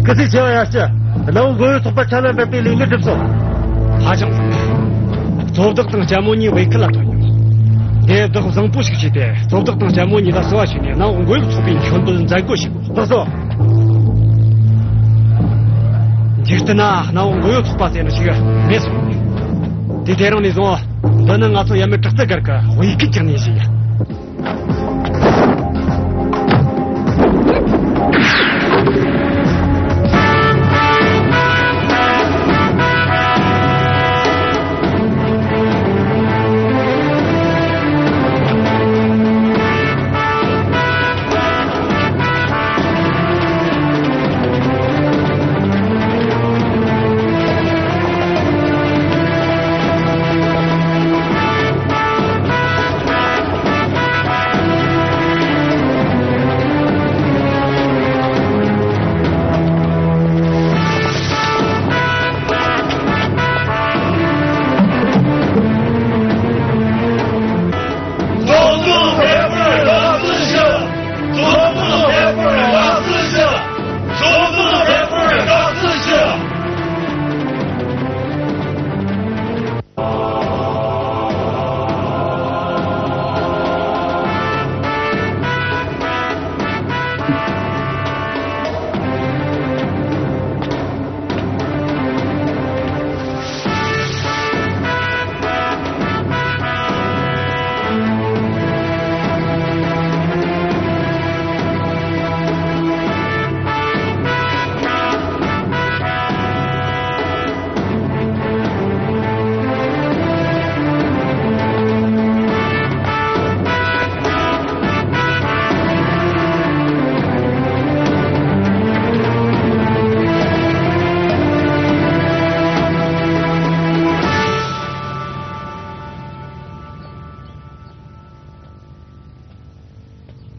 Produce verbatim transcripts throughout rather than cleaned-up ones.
ཁ་ཟས་བྱེ་བ་ཡར་ཞུ། གནམ་བོ་མགོན་ཡུལ་ཚོགས་པ་ཆ་ལ་འབེབས་པའི་ལས་འགུལ་སྒྲུབ་སོང་། ཧ་ཅང་བཟང་། གཙོ་བདག་དང་ལྕམ་མོ་གཉིས་བོད་ཁུལ་ལ་ཐོན་ཡོང་། འདིར་བདག་བཟང་པོ་ཞིག་བྱས་ཏེ། གཙོ་བདག་དང་ལྕམ་མོ་གཉིས་ལ་བསུ་བ་ཞུས་ནས། གནམ་འོག་མགོན་ཡུལ་ཚོགས་པའི་མཆོད་འབུལ་མཛད་སྒོ་ཞིག་བསུ་སོང་། འཇིག་རྟེན་ན་གནམ་འོག་མགོན་ཡུལ་ཚོགས་པ་ཟེར་ནི་ཞིག་མེད་སོང་། དེ་དེ་རིང་ནས་བཟུང་། འདི་ནི་ང་ཚོ་ཡབ་མེས་དྲག་རྩལ་སྒར་གྱི་བོད་ཁུལ་གྱི་གནས་གཞི་ཡིན།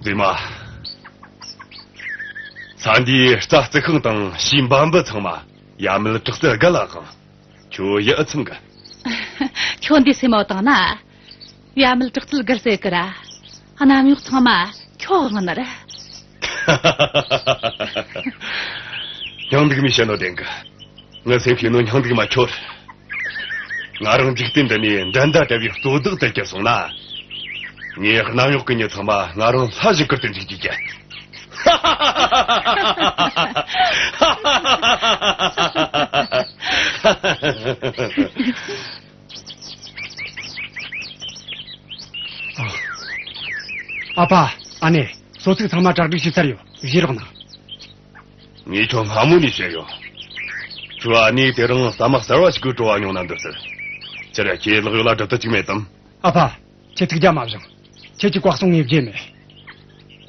མཛེས་མ། ས་འདིའི་རྩྭ་རྩི་ཤིང་དང་བྱིའུ་འབའ་འབུ་ཚང་མ་ཡ་མེད་དྲག་རྩལ་སྒར་ལ་དབང་། ཁྱོད་ཡིད་ཨེ་ཚིམ་གི། ཁྱོད་འདི་སེམས་མ་བཏང་ན། ཡ་མེད་དྲག་རྩལ་སྒར་ཟེར་གི་ར། གནམ་འོག་ཚང་མ་ཁྱོད་དབང་ནི་རེད། སྙིང་འདུག་མི་བཤད་ནོ་བདེན་གི། ངའི་སེམས་ཤེས་ནོ་སྙིང་འདུག་མ་ཁྱོད། ང་རང་འཇིག་རྟེན་འདི་ནས་འགྲན་ཟླ་བྲལ་བའི་གཙོ་བདག་དུ་གྱུར་སོང་ན། ངས་གནམ་འོག་གི་མྱི་ཚང་མ་ང་རང་ལྷ་ཞིག་བཀུར་དུ་འཇུག་རྒྱུ་བྱེད། ཨ་ཕ། ཨ་ནེ། གསོལ་ཚིགས་ཚང་མ་གྲ་སྒྲིག་བྱས་ཚར་ཡོད། བཞེས་རོགས་གནང་། ངས་ཁྱོད་སྔ་མོ་ནས་བཤད་ཡོད། ཁྱོད་ཨ་ནེ་དེ་རིང་ཟ་མ་གསར་བ་ཞིག་གི་བྲོ་བ་མྱོང་ན་འདོད་ཟེར། ཁྱེད་ར་ཁྱེད་ལག་གཡོག་ལ་སྒྲུབ་ཐུབ་ཅིག་མེད་དམ། ཨ་ཕ། ཁྱེད་ཐུགས་རྒྱལ་མ་བཞེངས། ཁྱེད་ཀྱི་བཀའ་གསུང་ངས་བརྗེད་མེད།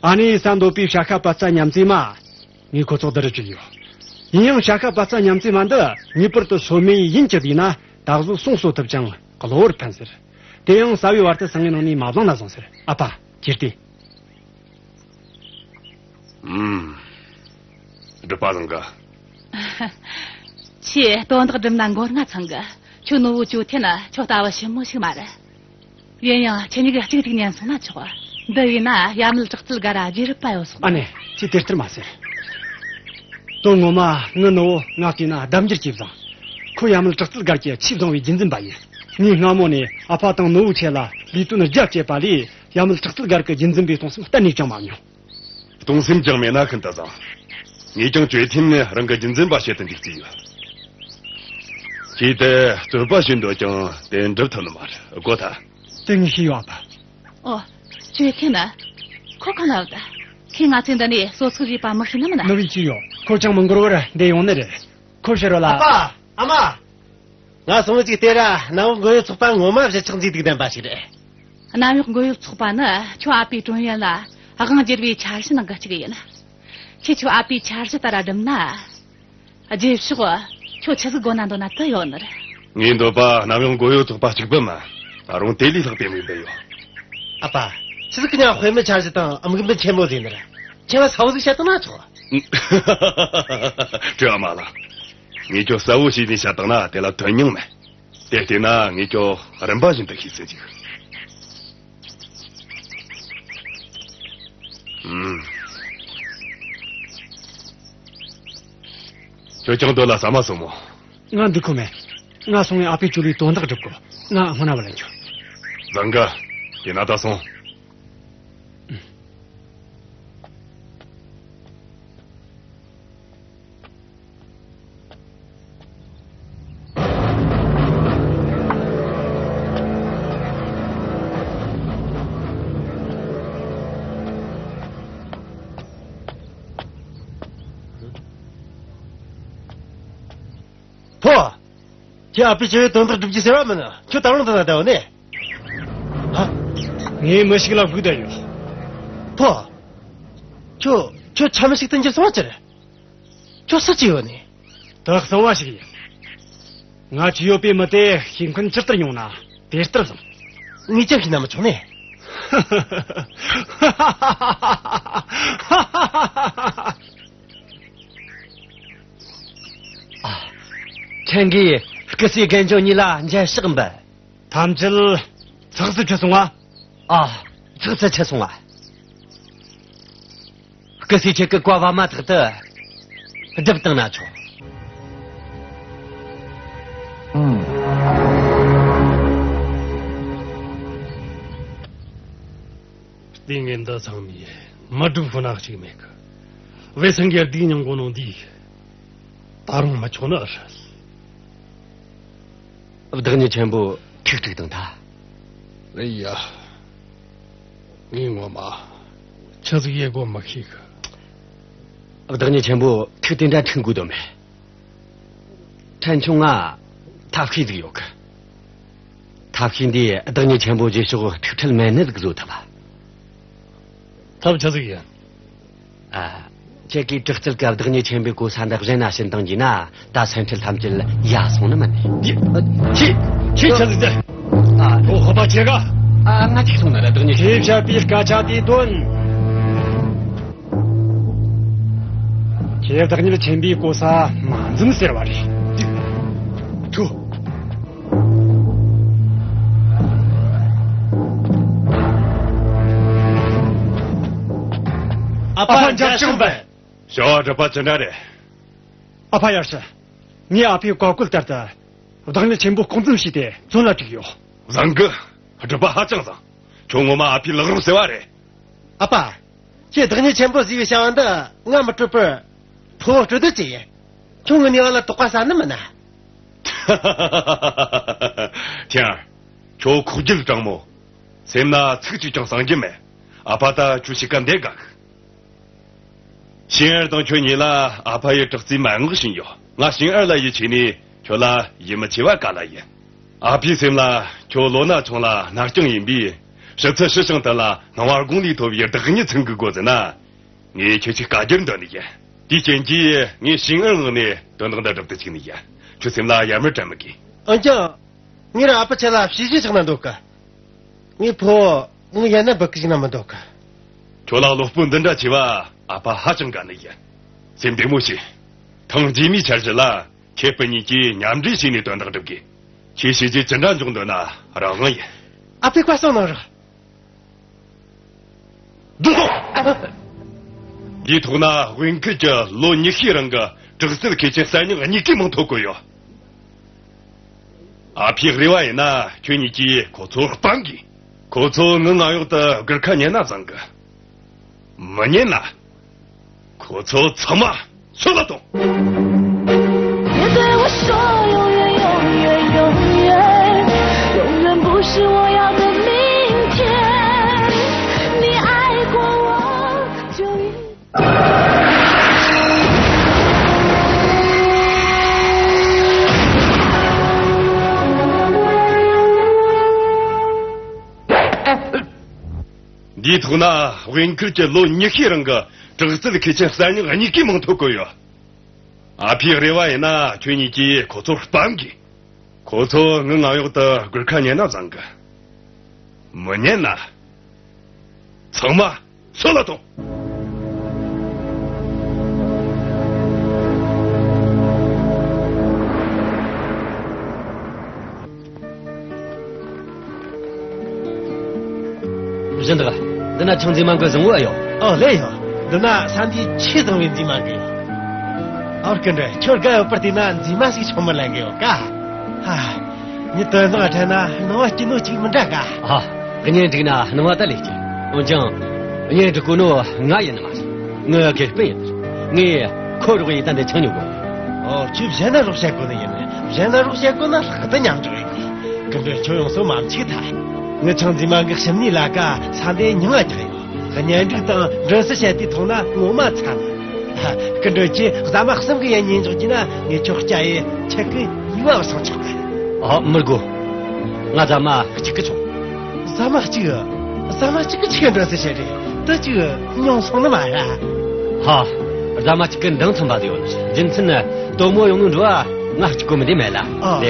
ཨ་ནེ་ཟ་འདོད་པའི་བྱ་ཤ་པད་ཚལ་མཉམ་བཙོས་མ། ངས་ཁོ་ཚོ་འདི་རུ་བཅུག་ཡོད། ཡིན་ཡང་བྱ་ཤ་པད་ཚལ་མཉམ་བཙོས་མ་འདི་ངེས་པར་དུ་སོ་སྨན་ཡིན་གྱི་བསྡུས་ན། ད་གཟོད་སོང་གསོ་ཐུབ་ཅིང་གློ་བུར་ཕན་ཟེར། དེ་ཡང་ཟ་བའི་བར་དུ་ཟངས་ངའི་ནང་ནས་མ་བླངས་ན་བཟང་ཟེར། ཨ་ཕ། ཁྱེར་ཏེ། ཨུམ། སྒྲུབ་པ་བཟང་གི། ཁྱེད་དོན་དག་སྒྲུབ་ན་མགོ་རྔ་ཚང་གི། ཁྱོད་ནུ་བོ་ཅོ་ཐེན་ཁྱོད་ལྟ་བུ་ཞིབ་མོ་ཞིག་མ་རེད། ཡིན་ཡང་ཁྱེད་གཉིས་ཀྱིས་གཅིག་ཐུག་ཉན་སོང་ན་ཆོག། འདི་ཡིན་ན་ཡ་མེད་དྲག་རྩལ་སྒར་ར་རྗེས་རབས་པ་ཡོད་སོང་། ཨ་ནེ། ཁྱེད་དེ་ལྟར་མ་ཟེར། དོན་ངོ་མ་ངའི་ནུ་བོ་ང་བལྟས་ན་ལྡབ་འགྱུར་གྱིས་བཟང་། ཁོ་ཡ་མེད་དྲག་རྩལ་སྒར་གྱི་ཆེས་བཟང་བའི་རྒྱུན་འཛིན་པ་ཡིན། ངས་སྔ་མོ་ནས་ཨ་ཕ་དང་ནུ་བོ་ཁྱེད་ལ་ལས་དོན་རྒྱ་བསྐྱེད་པ་ལས། ཡ་མེད་དྲག་རྩལ་སྒར་གྱི་རྒྱུན་འཛིན་པའི་གཏོང་སེམས་གཏན་ནས་ཅང་མ་མྱོང་། གཏོང་སེམས་ཅང་མེད་ན་ཤིན་ཏུ་བཟང་། ངས་ཀྱང་ཅོ་ཐེན་ནི་རང་གི་རྒྱུན་འཛིན་པ་བྱེད་དུ་འཇུག་རྩིས་ཡོད། ཁྱེད་དེ་རྩོད་པ་བྱེད་འདོད་ཀྱང་དེ་འགྲུབ་ཐུབ་ནི་མ་རེད། གོ་ཐལ། དེ་ངས་ཤེས་ཡོད་ཨ་ཕ། ཨོ། ཅོ་ཐེན་ནི། ཁོ་གང་ན་ཡོད་ད། ཁོས་ང་ཚོས་འདི་ནས་གསོལ་ཚིགས་བཞེས་པ་མི་ཤེས་ནི་མིན་ན། ནུ་བོས་ཅི་ཡོད། ཁོ་ཅང་མི་འགོར་བར་འདིར་ཡོང་ནི་རེད། ཁོ་ཕྱིར་རོལ་ལ། ཨ་ཕ། ཨ་མ། ང་སོང་ཅིག་དེ་ར་གནམ་འོག་མགོན་ཡུལ་ཚོགས་པ་ངོ་མ་གཞི་ཆགས་མཛེས་སྡུག་ལྡན་པ་ཞིག་རེད། གནམ་འོག་མགོན་ཡུལ་ཚོགས་པ་ནི་ཁྱོད་ཨ་ཕའི་གྲོན་ཡུལ་ལ་དབང་བསྒྱུར་བའི་འཆར་གཞི་ནང་གི་གཅིག་ཡིན། ཁྱེད་ཁྱོད་ཨ་ཕའི་འཆར་གཞི་ལྟར་བསྒྲུབས་ན། རྗེས་ཕྱོགས་ཁྱོད་ཆི་ཟིག་དགོས་ན་འདོད་ན་དེ་ཡོད་ནི་རེད། ངས་འདོད་པ་གནམ་འོག་མགོན་ཡུལ་ཚོགས་པ་གཅིག་པུ་མིན། ད་རུང་དེ་ལས་ལྷག་པའི་དམིགས་འདུན་ཡོད། ཨ་ཕ། ཆི་ཟིག་གི་ཉ་དཔེ་མི་འཆར་གཞི་དང་དམིགས་འདུན་ཆེན་མོ་ཟིག་ནི་རེད། ཁྱེད་ལ་གསལ་བོ་ཟིག་བཤད་བཏང་ན་ཆོག། སྤྲེའུ་མ་ལགས། ངས་ཁྱོད་གསལ་བོ་བྱས་ནས་བཤད་བཏང་ན་དེ་ལ་དོན་སྙིང་མེད། དེ་བལྟས་ན་ངས་ཁྱོད་རིམ་པ་བཞིན་དུ་ཤེས་སུ་འཇུག། ཨུམ། ཁྱོད་ཀྱང་སྡོད་ལ་ཟ་མ་ཟོ་མོ། ང་འདུག་ཁོམ་མེད། ང་སོང་ངས་ཨ་ཕའི་ཅོ་ལིའི་དོན་དག་སྒྲུབ་དགོས། ང་སྔོན་ན་བུད་ལ་འགྱོ། བཟང་གི། དེ་ན་ད་སོང་། ཕོ། ཁྱོས་ཨ་ཕས་ཁྱོད་དོན་དག་སྒྲུབ་རྒྱུ་ཟེར་བ་མིན་ན། ཁྱོད་ད་རུང་འདི་ན་བསྡད་ཡོད་ནི། ཨ། ངས་མི་ཞིག་ལ་སྒུག་བསྡད་ཡོད། ཕོ། ཁྱོད་ཁྱོད་ཆ་མི་ཞིག་ཏུ་འགྱུར་སོང་བ་ཅི་རེད། ཁྱོད་སུ་བྱས་ཡོད་ནི། ད་གསང་བ་ཞིག་ཡིན། ང་བྱས་ཡོད་པའི་མི་དེ་ཤེས་མཁན་ཇི་ལྟར་ཉུང་ན་དེ་ལྟར་བཟང་། ངས་ཅི་བྱས་ན་མི་ཆོག་ནི། ཨ། ཁྲེན་གིས་སྐུ་སྲས་རྒན་ཇོ་གཉིས་ལ་མཇལ་ཕྱག་འབུལ། ཐམས་ཅད་ཚགས་སུ་ཆུད་སོང་ང་། ཨ། ཚགས་སུ་ཆུད་སོང་ང་། སྐུ་སྲས་ཁྱེད་ཀྱི་བཀའ་བབས་མ་ཐག་ཏུ་སྒྲུབ་བཏང་ན་ཆོག། ཨང་། ལྟས་ངན་འདི་ཚང་མས་མ་སྒྲུབ་ཁོ་ན་གཅིག་མེད་གི། བེ་སང་གི་སྡིག་མྱང་གོ་ནོ་འདི། ད་རུང་མི་ཆོག་ནི་ཨེ་རེད། བདག་ཉིད་ཆེན་པོ་ཐུགས་དཀྲུགས་དང་ཐལ། ཨེ་ཡ། ངས་ངོ་མ་ཆི་ཟིག་ཡེ་དགོ་མི་ཤེས་གི། བདག་ཉིད་ཆེན་པོ་ཐུགས་དེ་འདྲ་འཁྲུག་དགོས་དོན་མེད། ཕྲན་ཆུང་ང་ཐབས་ཤེས་ཟིག་ཡོད་གི། ཐབས་ཤེས་འདིས་བདག་ཉིད་ཆེན་པོ་རྗེས་ཕྱོགས་ཐུགས་ཁྲལ་མེད་ནི་ཟིག་བཟོ་ཐུབ། ཐབས་ཆི་ཟིག་ཡིན། ཨ། ཁྱེད་ཀྱིས་དྲག་རྩལ་གྱི་བདག་ཉིད་ཆེན་པོའི་གོ་ས་འདི་གཞན་ན་ཕྱིན་བཏང་རྒྱུ་ན། ད་སེམས་ཁྲལ་ཐམས་ཅད་ཡལ་སོང་ནི་མིན་ནི། ཁྱེད་ཁྱེད་ཆི་ཟིག་ཟེར། ཨ། ཁོ་ཧོ་པ་ཆེ་ག་ཨ། ང་གཅིག་སོང་ན་ར་བདག་ཉིད་ཆེན་པོས་བཤད་པའི་སྐད་ཆ་དེ་དོན། ཁྱེད་བདག་ཉིད་ཆེན་པོའི་གོ་ས་མ་འཛེམ་ཟེར་བ་རེད། ཐུ། ཨ་ཕ་འཇབ་ཆུང་བས། བྱ་བ་སྒྲུབ་པ་ཅི་འདྲ་རེད། ཨ་ཕ་ཡར་ཞུ། ངས་ཨ་ཕའི་བཀའ་བཀོད་ལྟར་དུ། བདག་ཉིད་ཆེན་པོ་ལྐོག་འཛིན་བྱས་ཏེ་བཙོན་ལ་བཅུག་ཡོད། བཟང་གི། སྒྲུབ་པ་ཧ་ཅང་བཟང་། ཁྱོད་ངོ་མ་ཨ་ཕའི་ལག་རོགས་ཟེར་བ་རེད། ཨ་ཕ། ཁྱེད་བདག་ཉིད་ཆེན་པོ་ཟེར་བའི་བྱ་བ་འདི་ང་མི་སྤྲོད་པར། ཕོ་བོ་སྤྲོད་དུ་ཅི་ཡིན། ཁྱོད་ངའི་ནུས་པ་ལ་དོགས་པ་ཟ་ནི་མིན་ན། ཐེ་ཨར། ཁྱོད་ཁོག་རྒྱུད་དྲང་མོ། སེམས་ན་ཚིག་གཅིག་ཀྱང་གསང་རྒྱུ་མེད། ཨ་ཕ་ད་ཁྱོད་ཤི་ཀ་འདེད་དགའ་གི། ཤིན་ཨར་དང་ཁྱོད་གཉིས་ལ་ཨ་ཕ་ཡི་དྲག་རྩལ་མ་བསྔགས་བཞིན་ཡོད། ང་ཤིན་ཨར་ལ་ཡིད་ཆེས་ནས་ཁྱོད་ལ་ཡིད་མི་ཆེས་པ་ག་ལ་ཡིན། ཨ་ཕའི་སེམས་ལ་ཁྱོད་ལོ་ན་ཆུང་ལ་ན་རྐྱང་ཡིན་པས། ཕྱི་ཚུལ་ཧྲིལ་ཞིང་དུ་ལ་སྣང་བ་དགུང་ལས་མཐོ་བའི་བདག་ཉིད་ཚང་གི་སྒོ་ཟིན་ན། ངས་ཁྱོད་ཅིག་བཀའ་བསྒྱུར་འདོན་ནི་ཡིན། དེའི་རྐྱེན་གྱིས་ངས་ཤིན་ཨར་ངང་ནས་དོན་དག་འདི་སྒྲུབ་ཏུ་བཅུག་ནི་ཡིན། ཁྱོད་སེམས་ལ་ཡ་མེད་དྲན་མི་དགོས། འོན་ཀྱང་། ངས་ར་ཨ་ཕ་ཁྱེད་ལ་བྱས་རྗེས་ཆགས་ན་འདོད་གི། ངའི་ཕོ་བོ་ངའི་ཡན་ན་འབུད་གི་ཞིག་ན་མི་འདོད་གི། ཁྱོད་ལ་བློ་སྤོབས་འདི་འདྲ་ཆེ་བ་ཨ་ཕ་ཧ་ཅང་དགའ་ནི་ཡིན། སེམས་བདེ་མོ་བྱོས། ཐེངས་རྗེས་མའི་འཆར་གཞི་ལ་ཁྱེད་སྤུན་གཉིས་ཀྱིས་མཉམ་འབྲེལ་བྱས་ནས་དོན་དག་སྒྲུབ་དགོས། ཁྱེད་བྱས་རྗེས་ཅི་འདྲ་འཇོག་འདོད་ན་རང་དབང་ཡིན། ཨ་ཕས་བཀའ་གསུངས་གནང་རོགས། འདུག་སོང་། འདིའི་ཐོག་ན་དབུས་ཁུལ་གྱི་ལོ་ཉི་ཤུའི་རིང་གི་དྲག་རྩལ་མཁས་ཅན་གསར་རྙིང་གཉིས་ཀའི་མིང་ཐོ་བཀོད་ཡོད། ཨ་ཕའི་རེ་བ་ཡིན་ན་ཁྱོད་གཉིས་ཀྱིས་ཁོ་ཚོ་སྤང་དགོས། ཁོ་ཚོ་ངའི་མངའ་འོག་ཏུ་སྒུར་ཁ་ཉན་ན་བཟང་གི། མི་ཉན་ན། ཁོ་ཚོ་ཚང་མ་སོད་ལ་གཏོང་། 别对我说永远，永远，永远，永远不是我要的明天。你爱过我，就一 འདིའི་ཐོག་ན་དབུས་ཁུལ་གྱི་ལོ་ཉི་ཤུའི་རིང་གི་དྲག་རྩལ་མཁས་ཅན་གསར་རྙིང་གཉིས་ཀའི་མིང་ཐོ་བཀོད་ཡོད། ཨ་ཕའི་རེ་བ་ཡིན་ན་ཁྱོད་གཉིས་ཀྱིས་ཁོ་ཚོར་སྤང་དགོས། ཁོ་ཚོ་ངའི་མངའ་འོག་ཏུ་སྒུར་ཁ་ཉན་ན་བཟང་གི། མི་ཉན་ན། ཚང་མ་སོད་ལ་གཏོང་། བཞིན་དག་འདི་ན་ཆང་འཛིན་མ་གི་བཟང་བོ་ཨེ་ཡོད། ཨོ་ལེ་ཡོད། འདི་ན་ས་འདིའི་ཆེས་བཟང་བའི་འཛིན་མ་གི་ཡོད། ཨོ་སྐུ་མགྲོན། ཁྱོད་དགའ་ཡོད་པར་བལྟས་ན་མཛེས་མ་ཞིག་ཆུང་མི་ལེན་གི་ཡོད་ཀ། ཧ། མྱི་དོན་དག་འཕྲད་ན་སྣང་བ་སྐྱིད་ནོ་གཅིག་མི་འདྲ་ཀ། ཨ། གཉེན་འགྲིག་ན་སྣང་བ་ད་ལས་སྐྱིད། འོན་ཀྱང་། གཉེན་སྒྲིག་དགོས་ནོ་ང་ཡིན་ནི་མ་རེད། ངའི་དགེ་སྤུན་ཡིན། ངས་ཁོ་རོགས་ཡེད་ད་འདི་ཆང་ཉོ་དགོས། ཨོ། ཁྱོད་གཞན་ན་རོགས་བྱེད་དགོས་ནི་ཡིན། གཞན་ན་རོགས་བྱེད་དགོས་ན་ལྷག་ཏུ་མཉམ་འཇོག་ཡིན། སྐུ་མགྲོན། ཁྱོད་ཡོང་སོ་མ་འཆུག་ཐལ། ངི་ཆང་མཛེས་མ་གི་ཞིམ་ནུས་ལ་ཀ་ས་འདི་མྱིང་ང་རྒྱག་ཡོད། གཉེན་སྒྲིག་དང་མགྲོན་བསུ་བྱེད་དུས་ཐོང་ན་ངོ་མ་ཚ་ནི། ཧ། སྐུ་མགྲོན་གྱིས་ཟ་མ་གསུམ་གི་ཡན་ཉེས་འཇོག་གྱིས་ན་ངས་ཁྱོད་སྐྱ་ཡི་ཆེད་གི་ཡུ་བ་སང་ཆོག་གི། ཨ། མི་དགོས། ང་ཟ་མ་གཅིག་གི་ཆོག། ཟ་མ་གཅིག། ཟ་མ་གཅིག་གི་ཆེད་མགྲོན་བསུ་བྱེད་རེད། དེ་གཅིག་ཉུང་སོང་ནི་མ་ར། ཧ། ཟ་མ་གཅིག་གི་འདང་ཚིམ་པ་དེ་ཡོད། རྒྱུ་མཚན་ནི་དོ་མོ་ཡོང་ནོ་འགྲོ་བ་ང་གཅིག་གོ་མི་འདི་མེད་ལ། ཨ། ལེ།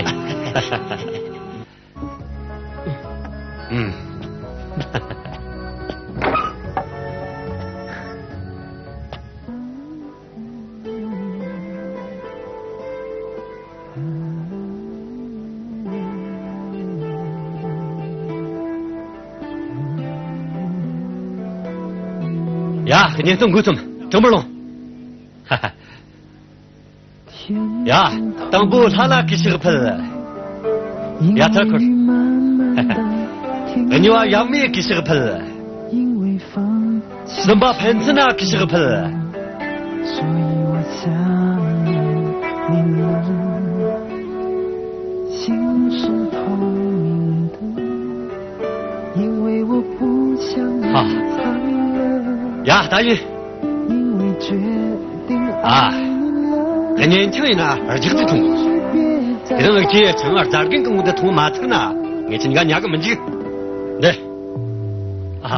ཨུམ། ཡ། གཉེན་སྟོན་འགོ་རྩོམ། གྲོགས་མོ་ལོངས། ཧ་ཧ། ཡ། དང་པོ་ལྷ་ལ་གུས་ཕྱག་ཕུལ། ཡ། ཐར་འཁོར། གཉིས་པ་ཡབ་མེས་གུས་ཕྱག་ཕུལ། གསུམ་པ་ཕན་ཚུན་ན་གུས་ཕྱག་ཕུལ། ཧ། ཡ། ད་ཡིན། ཨ། གཉེན་ཆང་ཡིན་ན་རྒྱག་ཏུ་འཐུང་དགོས། དེ་རིང་ཁྱེད་ཆང་རྫ་རྒན་གང་བོ་འདི་འཐུང་མ་ཚར་ན་ངས་ཁྱེད་གཉིས་ཀ་ཉལ་གི་མི་འཇུག། འདི། ཨ།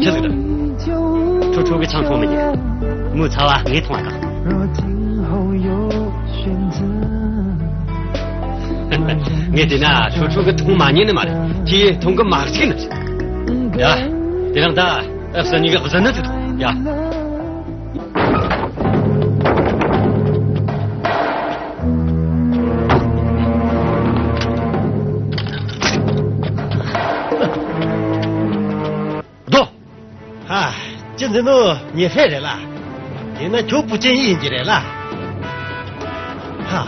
ཆི་ཟིག་རེད། ཁྲོ་ཁྲོ་གི་ཆང་འཐུང་མི་ཉན། མོའི་ཚ་བ་ངས་འཐུང་བ་དང་། ངས་བལྟས་ན་ཁྲོ་ཁྲོ་གི་འཐུང་མ་ཉན་ནི་མ་རེད། ཁྱེད་འཐུང་གི་མ་བཅུག་ནི་རེད། ཡ། དེ་རིང་ད་ཨ་སི་གཉིས་ཀ་བཟི་ནི་ཟིག་འཐུང་། ཡ། རྡོ། ཧ། ཁྱེད་འདི་ནོ་ཉེ་ཧྥེ་རེད་ལ། དེ་ན་ཁྱོད་པུ་ཅན་ཡིན་གྱི་རེད་ལ། ཧ།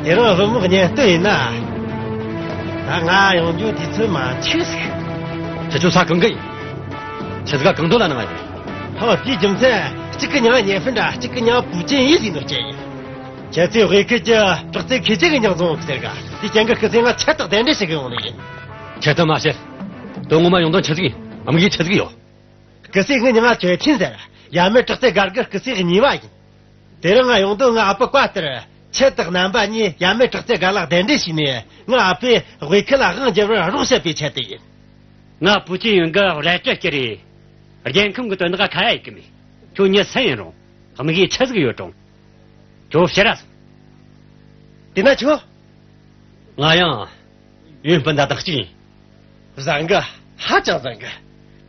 དེ་རིང་བུ་མོ་གཉེན་སྟོན་ཡིན་ན། ད་ང་ཡོང་རྒྱུ་དུས་ཚོད་མ་འཆུག་ཟིག། ཁྱེད་ཆོ་ས་གང་གི་ཡིན། ཆི་ཟིག་ག་གང་འདོད་ལ་ནང་ཡིན། ཧ། དེའི་རྒྱུ་མཚན་གཅིག་གི་མྱིང་ཉེ་ཧྥེ་འདྲ། གཅིག་གི་མྱིང་པུ་ཅན་ཡིན་ཟེར་ནོ་ཅི་ཡིན། ཁྱེད་ཚོས་དབུས་ཁུལ་གྱི་དྲག་རྩལ་མཁས་ཅན་གྱི་མྱིང་བཟུང་ཟེར་ག། དེ་རྐྱེན་གྱིས་སྐུ་ཚེ་ང་ཁྱེད་དང་གདན་འདྲེན་བྱེད་གི་ཡོང་ནི་ཡིན། ཁྱེད་ཚོ་མ་བཤད། དོན་ངོ་མ་ཡོང་དོན་ཆི་ཟིག་ཡིན། དམིགས་ཡུལ་ཆི་ཟིག་ཡོད། སྐུ་སྲས་ངའི་མྱིང་ང་ཅོ་ཐིན་ཟེར། ཡབ་མེས་དྲག་རྩལ་སྒར་གི་སྐུ་སྲས་གཉིས་པ་ཡིན། དེ་རིང་ང་ཡོང་དོན་ངའི་ཨ་ཕའི་བཀའ་ལྟར་ཁྱེད་དང་རྣམ་པ་གཉིས་ཡབ་མེས་དྲག་རྩལ་སྒར་ལ་གདན་འདྲེན་བྱས་ནས། ངའི་ཨ་ཕས་དབུས་ཁུལ་ལ་དབང་བསྒྱུར་བར་རོགས་བྱེད་པའི་ཆེད་དུ་ཡིན། ང་པུ་ཅིན་ཡོན་གི་རལ་གྲི་བསྐྱུར་རེ། རྒྱལ་ཁམས་ཀྱི་དོན་དག་ཁ་ཡ་ཡེད་གི་མེད། ཁྱོད་མྱི་སུ་ཡིན་རུང་དམིགས་ཡུལ་ཆི་ཟིག་ཡོད་རུང་། ཁྱོད་ཕྱིར་ར་སོང་། དེ་ན་ཁྱོད། ང་ཡང་ཡོན་སྤུན་ཟླ་དང་གཅིག་ཡིན། བཟང་གི། ཧ་ཅང་བཟང་གི།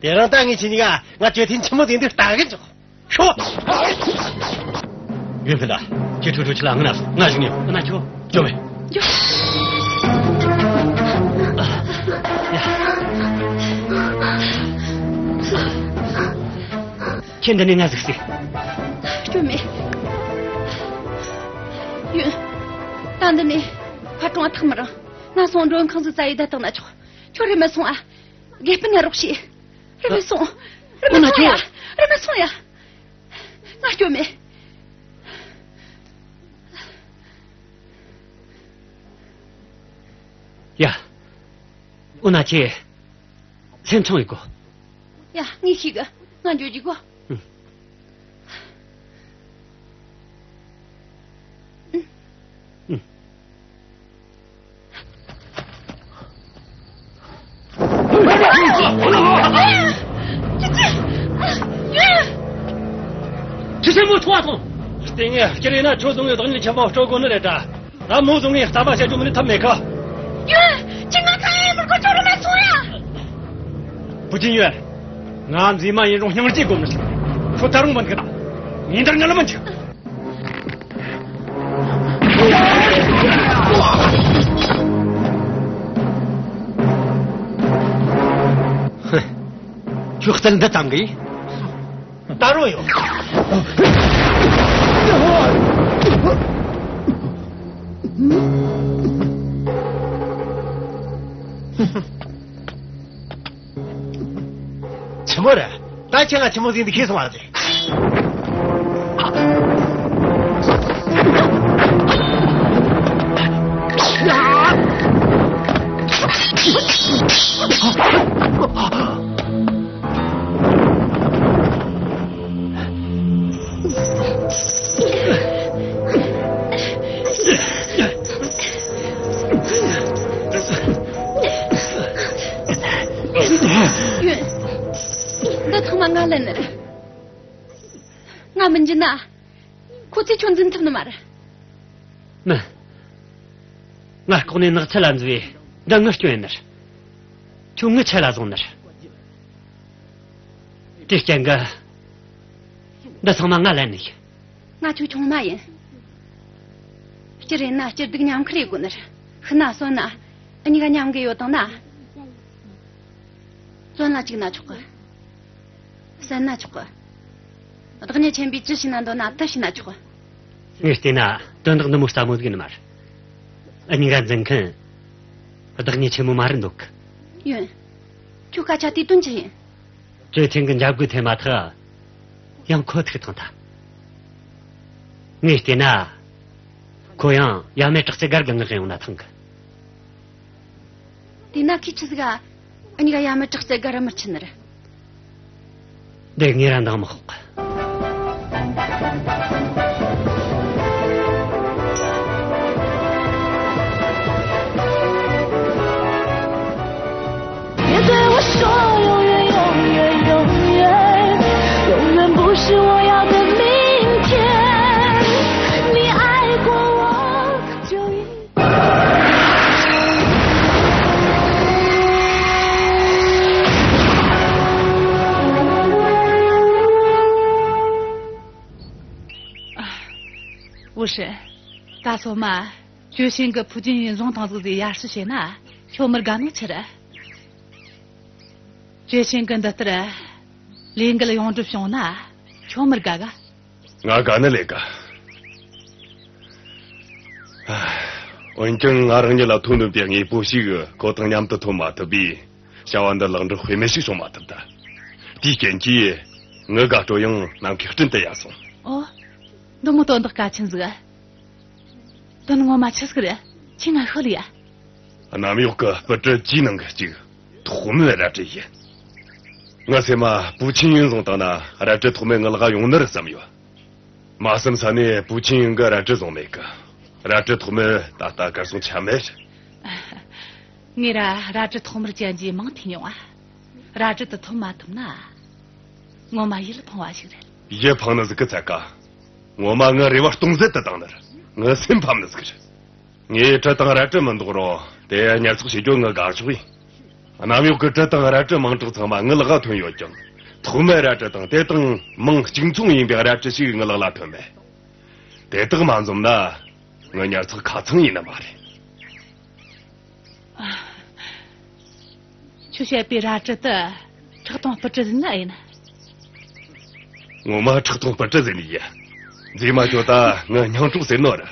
དེ་རིང་ད་ངས་ཁྱེད་གཉིས་ཀ་ང་ཅོ་ཐིན་ཆི་མོ་ཟིག་འདུག་ལྟ་གི་འཇུག། ཤོག། ཡོན་སྤུན་ཟླ། ཁྱེད་ཁྲོ་ཁྲོ་ཁྲི་ལ་ང་ན་སོང་། ང་བཞུགས་ནས་ཡོད། ང་ཁྱོད། ཇོ་བེ། ཁྱེད་འདི་ནས་ང་གཟིགས་སྲིད། སྐྱོན་མེད། ཡོན། ད་འདི་ནས་ཕར་གྲོང་བ་ཐག་མི་རིང་། ང་སོང་མགྲོན་ཁང་ཟིག་བཙལ་ཡེ་བསྡད་བཏང་ན་ཆོག། ཁྱོད་རེམ་མ་སོང་ཨ། དགེ་སྤུན་ཡ་རོགས་བྱོས། རེམ་མ་སོང་། རེམ་མ་སོང་ཡ། རེམ་མ་སོང་ཡ། ང་སྐྱོན་མེད། ཡ། འོ་ན་ཁྱེད། སེམས་ཆུང་ཡེད་དགོས། ཡ། ངས་ཤེས་གི། ང་འགྱོ་རྒྱུ་གོ། ཨུ། ཨུ། ཁྱེད་ཆེན་མོ་ཐོག་ཐོང་། ལྟས་ངན་སྐྱུར་ཡིན་ན་ཁྱོད་བཟུང་ངས་བདག་ཉིད་ཁྱེད་པ་སྤྲོད་དགོས་ནི་རེད་དྲ། ང་མོ་བཟུང་ངས་གཏམ་པ་བཤད་རྒྱུ་མིན་ནི་ཐབས་མེད་ཁ། ཡོན། ཁྱེད་ང་ཚ་ཡེ་མི་དགོས། ཁྱོད་རེམ་མ་སོང་ཡ། བུ་ཅིན་ཡོན། ང་མཛེས་མ་ཡིན་རུང་སྙིང་རྗེ་དགོས་ནི། ཁྱོད་ད་རུང་མི་འདུག་ན། ངས་འདིར་ངལ་མི་འཇུག། ཧི། ཁྱོད་རྩལ་འདི་བཏང་གི། ད་རུང་ཡོད། ཆི་མོ་རེད། ད་ཁྱེད་ང་ཆི་མོ་ཟིག་འདི་ཤེས་སོང་བ་རེད། ཡོན། འདི་ཚང་མ་ང་ལན་ནི་རེད། ང་མི་འཇུ་ན། ཁོ་ཚོས་ཁྱོད་འཛིན་ཐུབ་ནི་མ་རེད། མིན། ང་ལྐོག་ནས་ནགས་ཚལ་ལ་འཛུལ་བས་འདི་ངི་སྐྱོན་ཡིན་ནི་རེད། ཁྱོད་ངི་ཆད་ལ་བཟུང་ནི་རེད། དེ་རྐྱེན་གྱིས་འདི་ཚང་མ་ང་ལན་ནི་ཡིན། ང་ཁྱོད་ཆུང་མ་ཡིན། སྤྱིར་ཡིན་ན་སྤྱིར་སྡུག་མཉམ་ཁུར་ཡེད་དགོས་ནི་རེད། ཤི་ན་གསོན་ན་འུ་གཉིས་ཀ་མཉམ་གི་ཡོད་དང་ན། བཙོན་ལ་བཅུག་ན་ཆོག་གི། བསད་ན་ཆོག་གི། བདག་ཉིད་ཆེན་པོས་ཅི་བྱས་ན་འདོད་ན་དེ་བྱས་ན་ཆོག་གི། ངས་བལྟས་ན་དོན་དག་འདི་མོ་སླ་མོ་ཟིག་ནི་མ་རེད། འུ་གཉིས་ཀ་འཛིན་མཁན་བདག་ཉིད་ཆེན་མོ་མ་རེད་འདོད་གི། ཡོན། ཁྱོད་སྐད་ཆ་དེའི་དོན་ཅི་ཡིན། ཅོ་ཆེན་གི་འཇབ་རྒོལ་ཐེབས་མ་ཐག་ཡང་ཁོ་ཐུག་ཐང་ཐལ། ངས་བལྟས་ན། ཁོ་ཡང་ཡ་མེད་དྲག་རྩལ་སྒར་གི་ངག་ཡོང་ན་ཐང་གི། དེས་ན་ཁོས་ཆི་ཟིག་ག་འུ་གཉིས་ཀ་ཡ་མེད་དྲག་རྩལ་སྒར་ར་མི་ཁྲིད་ནི་རེད། འདི་ངས་ར་འདང་མི་ཁོག་གི། 别对我说永远，永远，永远，永远不是我要的明天。你爱过我，就应 ཝུ་ཧྲི། ད་སོ་མ། ཅོ་ཤིན་གི་ཕུ་ཅིན་ཡུན་བཟུང་བཏང་ཟིག་ཟེ་ཡར་ཞུ་བྱས་ན་ཁྱོད་མི་དགའ་ནོ་ཆི་རེད། ཅོ་ཤིན་གི་འདི་ལྟར་ལས་འགུལ་ཡོངས་འགྲུབ་བྱུང་ན་ཁྱོད་མི་དགའ་ག། ང་དགའ་ནི་ལས་དགའ། འོན་ཀྱང་ང་རང་ཉིད་ལ་ཐོན་ནོ་པའི་དངོས་པོ་ཞིག་ཁོ་དང་མཉམ་དུ་ཐོན་མ་ཐུབ་པས། བྱ་བ་འདི་ལེགས་འགྲུབ་དཔེ་མེད་ཞིག་བྱུང་མ་ཐུབ་ད། དེའི་རྐྱེན་གྱིས་ངི་དགའ་སྤྲོ་ཡང་ནམ་མཁའི་སྤྲིན་དུ་ཡལ་སོང་། ཨོ། འདི་མོ་དོན་དག་གལ་ཆེན་ཟིག། དོན་ངོ་མ་ཆི་ཟིག་རེད། ཁྱོས་ང་ཤོད་ལ་ཡ། གནམ་འོག་གི་སྤུ་གྲི་བཅུའི་ནང་གི་གཅིག། ཐོག་མའི་རལ་གྲི་ཡིན། ངའི་སེམས་མ་པུ་ཆིན་ཡུན་བཟུང་བཏང་ན་རལ་གྲི་ཐོག་མའི་ངའི་ལག་ག་ཡོང་ནི་རེད་བསམ་ཡོད། མ་བསམ་ས་ནས་པུ་ཆིན་ཡུན་གིས་རལ་གྲི་བཟུང་མེད་གི། རལ་གྲི་ཐོག་མའི་ད་ལྟ་གར་སོང་ཆ་མེད། ངས་ར་རལ་གྲི་ཐོག་མར་ཅན་གྱི་མིང་ཐོས་མྱོང་ང་། རལ་གྲི་དེ་ཐོན་མ་ཐུབ་ན། ངོ་མ་ཡིད་ཕངས་པ་ཞིག་རེད། ཡིད་ཕངས་ནི་ཟིག་གི་ཚད་ཀ། ངོ་མ་ངའི་རེ་བ་སྟོང་ཟད་དུ་བཏང་ནི་རེད། ངའི་སེམས་ཕམ་ནི་ཟིག་རེད། ངས་གྲི་དང་རལ་གྲི་མི་འདོད་རུང་དེ་ཉར་ཚགས་བྱེད་རྒྱུ་ངའི་དགའ་ཕྱོགས་ཡིན། གནམ་འོག་གི་གྲི་དང་རལ་གྲི་མིང་གྲགས་ཚང་མ་ངའི་ལག་ག་ཐོན་ཡོད་ཀྱང་། ཐོག་མའི་རལ་གྲི་དང་དེ་དང་མིང་གཅིག་མཚུངས་ཡིན་པའི་རལ་གྲི་ཞིག་ངའི་ལག་ལ་ཐོན་མེད། དེ་དག་མ་འཛོམས་ན་ངའི་ཉར་ཚགས་ཁ་ཚང་ཡིན་ནི་མ་རེད། ཁྱོས་བཤད་པའི་རལ་གྲི་དེ་ཁྲག་འཐུང་སྤུ་གྲི་ཟེར་ན་ཡིན། ངོ་མ་ཁྲག་འཐུང་སྤུ་གྲི་ཟེར་ནི་ཡིན། མཛེས་མ། ཁྱོད་ད་ངའི་སྙིང་གྲོགས་ཟེར་ནོ་རེད།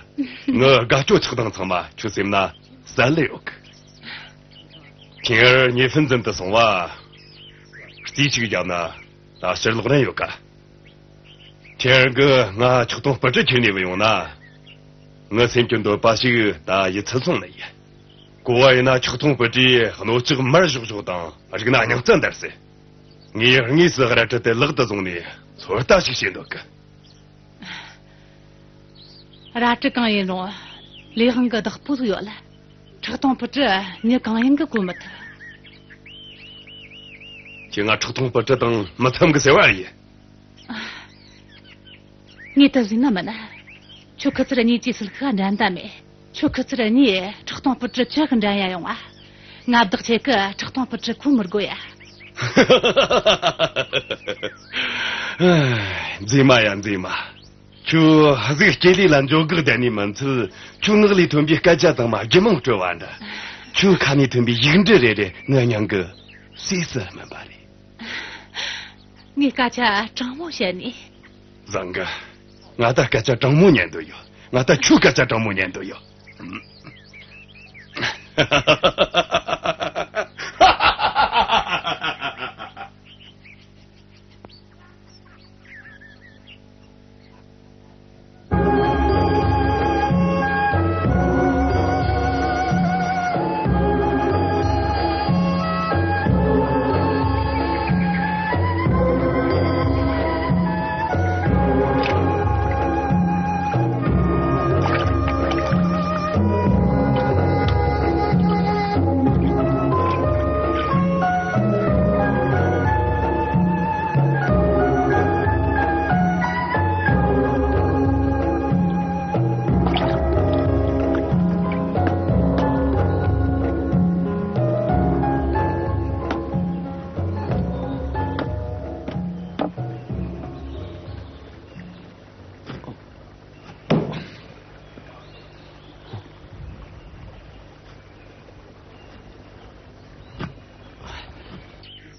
ངའི་དགའ་སྐྱོ་ཆགས་སྡང་ཚང་མ་ཁྱོའི་སེམས་ན་བསལ་ལེ་ཡོད་གི། ཁྱེད་ཉེ་ཕན་འཛིན་དུ་སོང་བ། རྩིས་ཅིག་བརྒྱབ་ན་ད་ཕྱིར་ལོག་རན་ཡོད་ཀ། ཁྱེད་གིས་ང་ཁྲག་འཐུང་སྤུ་གྲི་ཁྱེར་ནས་བུད་ཡོང་ན། ངའི་སེམས་ཀྱི་འདོད་པ་ཞིག་ད་ཡིད་ཚིམ་སོང་ནི་ཡིན། གོ་བ་ཡིན་ན་ཁྲག་འཐུང་སྤུ་གྲིས་སྣོད་ལྕགས་མར་བཞོ་བཞོ་དང་རིག་ན་སྙིང་རྩ་འདར་སྲིད། ངས་དངོས་སུ་རལ་གྲི་དེ་ལག་ཏུ་བཟུང་ནས་ཚོད་ལྟ་ཞིག་བྱེད་འདོད་གི། རལ་གྲི་གང་ཡིན་རུང་ལས་དབང་གི་བདག་པོ་ཟིག་ཡོད་ལ། ཁྲག་འཐུང་སྤུ་གྲི་མྱི་གང་ཡིན་གིས་གོ་མི་ཐུབ། ཁྱེད་ང་ཁྲག་འཐུང་སྤུ་གྲི་དང་མི་འཚམ་གི་ཟེར་བ་ཡིན། ངས་དེ་ཟེར་ན་མིན། ཁྱོད་ཁུ་ཚུར་གཉིས་ཀྱིས་སིལ་ཤ་འགྲན་ད་མེད། ཁྱོད་ཁུ་ཚུར་གཉིས་ཁྲག་འཐུང་སྤུ་གྲི་ཅི་གི་འགྲན་ཡ་ཡོང་ང་། མངའ་བདག་ཁྱེད་ཀྱིས་ཁྲག་འཐུང་སྤུ་གྲི་གོ་མི་དགོས་ཡ། མཛེས་མ་ཡ་མཛེས་མ། ཁྱོད་ཟིག་སྐེ་ལས་ལ་འཇོག་སྒེག་ལྡན་ནི་མིན་ཚུལ། ཁྱོད་ངག་ལས་ཐོན་པའི་སྐད་ཆ་ཚང་མ་རྒྱུད་མང་སྤྲོ་བ་འདྲ། ཁྱོད་ཁ་ནས་ཐོན་པའི་ཡིག་འབྲུ་རེ་རེ་ངའི་སྙིང་གི་ཟས་སུ་སྨིན་པ་རེད། ངས་སྐད་ཆ་དྲང་མོ་བཤད་ནི། བཟང་གི། ང་ད་སྐད་ཆ་དྲང་མོ་ཉན་འདོད་ཡོད། ང་ད་ཁྱོའི་སྐད་ཆ་དྲང་མོ་ཉན་འདོད་ཡོད།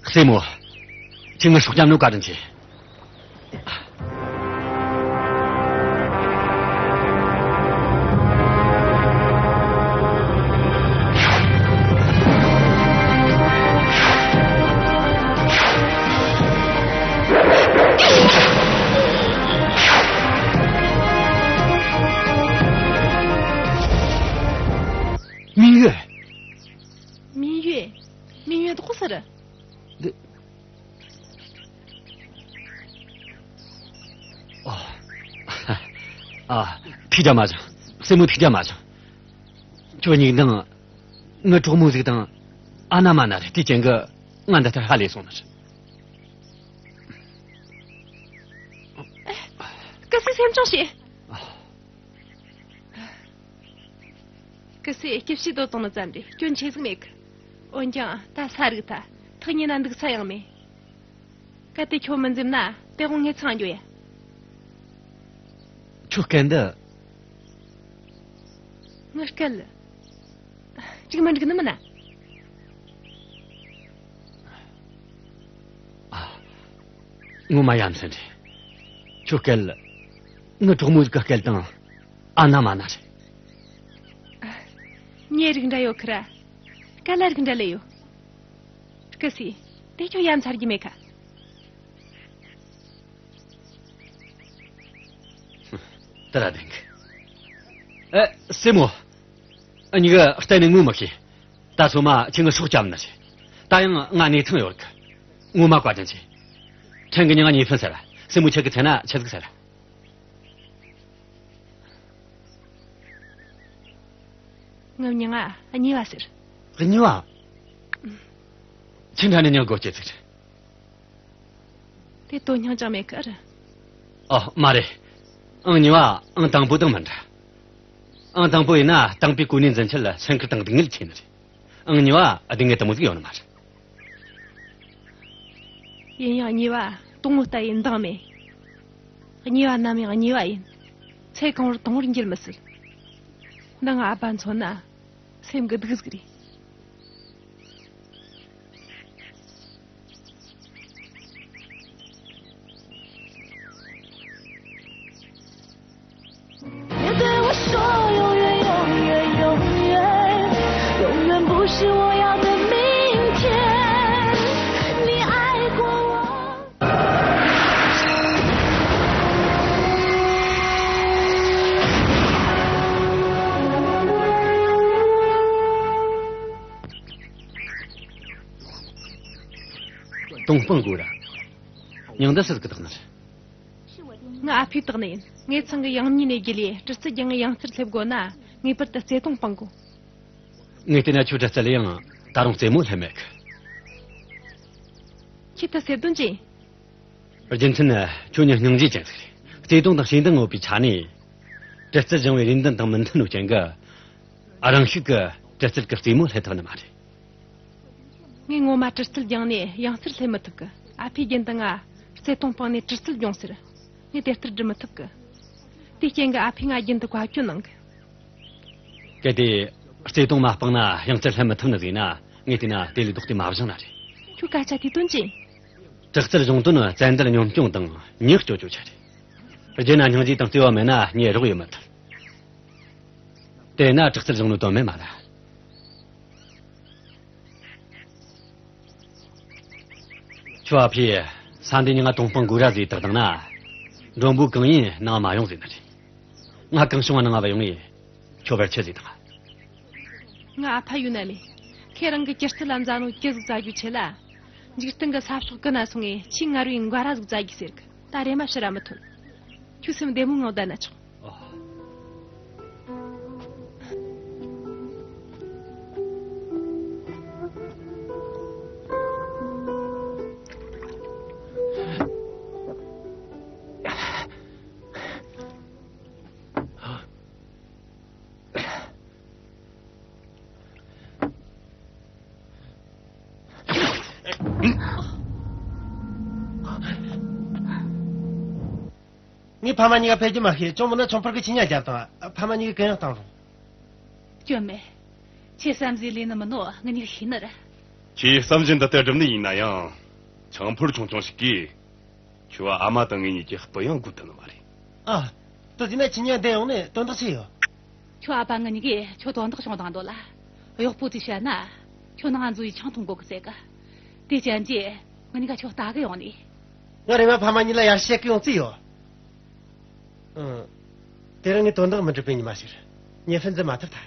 སྲས་མོ། ཁྱེད་ངའི་སྲོག་སྐྱབས་ནོ་བཀའ་དྲིན་ཆེ། མིན་ཡོད། མིན་ཡོད། མིན་ཡོད་དོ་གོ་ས་ར། འདི། ཨ། ཨ། ཐུགས་རྒྱལ་མ་བཞེངས། སྲས་མོ་ཐུགས་རྒྱལ་མ་བཞེངས། ཁྱོད་གཉིས་དང་། ངའི་གྲོགས་མོ་ཟིག་དང་། ཨ་ན་མ་ན་རེད། དེ་ཅན་གི། ང་འདི་ལྟར་ཧ་ལས་སོང་ནི་རེད། སྐུ་སྲས་སེམས་ཆུང་བྱོས། ཨ། སྐུ་སྲས་སྐྱིད་ཤོས་དོ་བཏང་ནི་ཙམ་རེད། སྐྱོན་ཆེ་ཟིག་མེད་གི། འོན་ཀྱང་ད་ས་རུག་ཐལ། ཐག་ཉེ་ན་འདུག་ས་ཡང་མེད། གལ་ཏེ་ཁྱོད་མི་འཛེམ་ན་དེ་དགོང་ངེད་ཚང་འགྱོ་ཡ། ཁྱོད་སྐད་འདི། ངའི་སྐད་ལ། ཅིག་མི་འགྲིག་ནི་མིན་ན། ཨ། ངོ་མ་ཡ་མཚན་རེད། ཁྱོད་སྐད་ལ། ངའི་གྲོགས་མོ་ཟིག་གི་སྐད་དང་། ཨ་ན་མ་ན་རེད། ཨ། མྱི་རིགས་འདྲ་ཡོད་ཁི་ར། སྐད་ལ་རིགས་འདྲ་ལས་ཡོད། སྐུ་སྲས། དེ་ཁྱོད་ཡ་མཚར་རྒྱུ་མེད་ཁ། དེ་ར་བདེན་གི། ཨེ། སྲས་མོ། འུ་གཉིས་ཀ་གཏན་ནས་ངོ་མི་ཤེས། ད་སོ་མ་ཁྱེད་ངའི་སྲོག་སྐྱབས་ནི་རེད། ད་ཡང་ང་གནས་ཐང་ཡོད་གི། ངོ་མ་བཀའ་དྲིན་ཆེ། ཕྲན་གི་མྱིང་ང་གཉིས་ཕུན་ཟེར། སྲས་མོ་ཁྱེད་གི་མཚན་ན་ཆི་ཟིག་ཟེར། ངའི་མྱིང་ང་གཉིས་པ་ཟེར། གཉིས་པ། ཁྱེད་འདྲ་ནི་མྱིང་དགོད་སྐྱེ་ཟིག་རེད། དེ་དོན་སྙིང་ཅང་མེད་ཀི་རེད། ཨ། མ་རེད། ཨང་གཉིས་པ་ཨང་དང་པོ་དང་མི་འདྲ། ཨང་དང་པོ་ཡིན་ན་དང་པོའི་གོ་གནས་འཛིན་ཆེད་ལ་སེམས་ཁུར་དང་སྡུག་བསྔལ་ཆེ་ནི་རེད། ཨང་གཉིས་པ་སྡུག་བསྔལ་དེ་མོ་ཟིག་ཡོད་ནི་མ་རེད། ཡིན་ཡང་གཉིས་པ་དང་པོ་ལྟ་ཡི་འདང་མེད། གཉིས་པ་ནམ་ཡང་གཉིས་པ་ཡིན། ཚེ་གང་བོར་དང་པོར་འགྱུར་མི་སྲིད། འདི་ང་ཨ་ཕ་མཚོན་ན། སེམས་གི་སྡུག་ཟིག་རེད། ཏོང་ཧྥང་གོ་ར། མྱིང་འདི་སུ་གིས་བཏགས་ནི་རེད། ང་ཨ་ཕས་བཏགས་ནི་ཡིན། ངེད་ཚང་གི་ཡང་སྙིང་ནས་རྒྱུད་ལས་གྲི་རྩལ་སྦྱང་ངེ་ཡང་རྩེར་སླེབས་དགོས་ན། ངེས་པར་དུ་བརྩེ་དུང་སྤང་དགོས། ངས་བལྟས་ན་ཁྱོད་གྲི་རྩལ་ཡང་ད་རུང་རྩེ་མོ་སླེབས་མེད་གི། ཁྱེད་ད་ཟེར་དོན་ཅི་ཡིན། རྒྱུ་མཚན་ནི་ཁྱོད་ཉིད་སྙིང་རྗེ་ཅན་ཟིག་རེད། བརྩེ་དུང་དང་ཤེས་ལྡན་ངོ་བོའི་ཆ་ནས། གྲི་རྩལ་སྦྱང་བའི་རེ་འདུན་དང་མི་མཐུན་ནོ་རྐྱེན་གྱིས། རང་ཤུགས་ཀྱིས་གྲི་རྩལ་གྱི་རྩེ་མོ་སླེབས་ཐུབ་ནི་མ་རེད། ངས་ངོ་མ་གྲི་རྩལ་སྦྱངས་ནས་ཡང་རྩེར་སླེབས་མི་ཐུབ་གི། ཨ་ཕས་རྒྱུན་དུ་ང་བརྩེ་དུང་སྤངས་ནས་གྲི་རྩལ་སྦྱོངས་ཟེར། ངས་དེ་ལྟར་སྒྲུབ་མི་ཐུབ་གི། དེའི་རྐྱེན་གྱིས་ཨ་ཕས་ང་རྒྱུན་དུ་བཀའ་བཀྱོན་གནང་གི། གལ་ཏེ་བརྩེ་དུང་མ་སྤངས་ན་ཡང་རྩེར་སླེབས་མི་ཐུབ་ནི་ཟིག་ན། ངས་བལྟས་ན་དེ་ལས་ལྡོག་སྟེ་མ་བཞེངས་ན་རེད། ཁྱོད་སྐད་ཆ་དེ་དོན་ཅི་ཡིན། དྲག་རྩལ་གཞུང་དོན་བཙན་འདུལ་གཉོམ་སྐྱོང་དང་མྱི་སྐྱོབ་རྒྱུ་ཆེད་རེད། རྒྱུ་ན་སྙིང་རྗེ་དང་བརྩེ་བ་མེད་ན་མྱི་རོགས་ཡེད་མི་ཐུབ། དེ་ན་དྲག་རྩལ་གཞུང་ནོ་དོན་མེད་མ་རེད། ཁྱོད་ཨ་ཕས་ས་འདི་ཉི་ང་དོང་སྤང་གུ་ར་ཟིག་བཏགས་བཏང་ན། མགྲོན་པོ་གང་ཡིན་ནང་མ་ཡོང་ཟེར་ནི་རེད། ང་གང་བྱུང་བ་ནང་ང་བ་ཡོང་ངས་ཁྱོད་བར་ཆད་ཟིག་བཏང་། ང་ཨ་ཕ་ཡུལ་ན་མེད། ཁྱེད་རང་གི་སྐྱི་རྩལ་ལ་མཛའ་ནོ་ཅི་ཟིག་བཙལ་རྒྱུ་ཆེད་ལ། འཇིག་རྟེན་གི་ས་ཕྱོགས་ཀུན་ན་སོང་ངས་ཆེས་མངར་བའི་འགའ་ར་ཟིག་བཙལ་རྒྱུ་ཟེར་གི། ད་རེམ་མ་ཕྱིར་ར་མི་ཐོན། ཁྱོད་སེམས་བདེ་མོ་ངང་བསྡད་ན་ཆོག། ངས་ཕ་མ་གཉིས་ཀ་ཕེབས་རྒྱུ་མ་ཤེས། ཅུང་མིན་ན་ཆུང་ཕར་གི་ཁྱི་ཉ་རྒྱབ་དང་ཕ་མ་གཉིས་ཀ་གན་ཡང་བཏང་རུང་། སྐྱོན་མེད། ཁྱེད་བསམ་གཟས་ལས་ནི་མིན་ནོ་ངེད་གཉིས་ཀ་ཤེས་ནི་རེད། ཁྱེད་བསམ་བཞིན་དུ་གཏད་སྒྲུབ་ནི་ཡིན་ན་ཡང་། ཆང་ཕོར་ཆུང་ཆུང་ཞིག་གིས། ཁྱོད་ཨ་མ་དང་ངེད་གཉིས་ཀྱི་སྤུ་ཡང་འགུལ་ཐུབ་ནི་མ་རེད། ཨ། དེ་ཟིན་ན་ཁྱི་ཉ་འདི་ཡོང་ནས་དོན་དག་ཆི་ཡོད། ཁྱོད་ཨ་ཕ་ང་གཉིས་ཀས་ཁྱོད་དོན་དག་བྱུང་བཏང་འདུག་ལ། གཡོག་པོ་དེས་བཤད་ན། ཁྱོད་ནང་འཛུལ་ཡི་ཆང་འཐུང་དགོ་གི་ཟེར་གི། དེ་ཅན་གྱིས་ང་གཉིས་ཀ་ཁྱོད་ལྟ་གི་ཡོང་ནི། ང་རེམ་མ་ཕ་མ་གཉིས་ལ་ཡར་བཤད་གི་ཡོང་རྩིས་ཡོད། ཨང་། དེ་རིང་ངས་དོན་དག་མི་འགྲུབ་པའི་ཉི་མ་ཞིག་རེད། ཉེ་ཕན་འཛིན་མ་ཐུབ་ཐལ།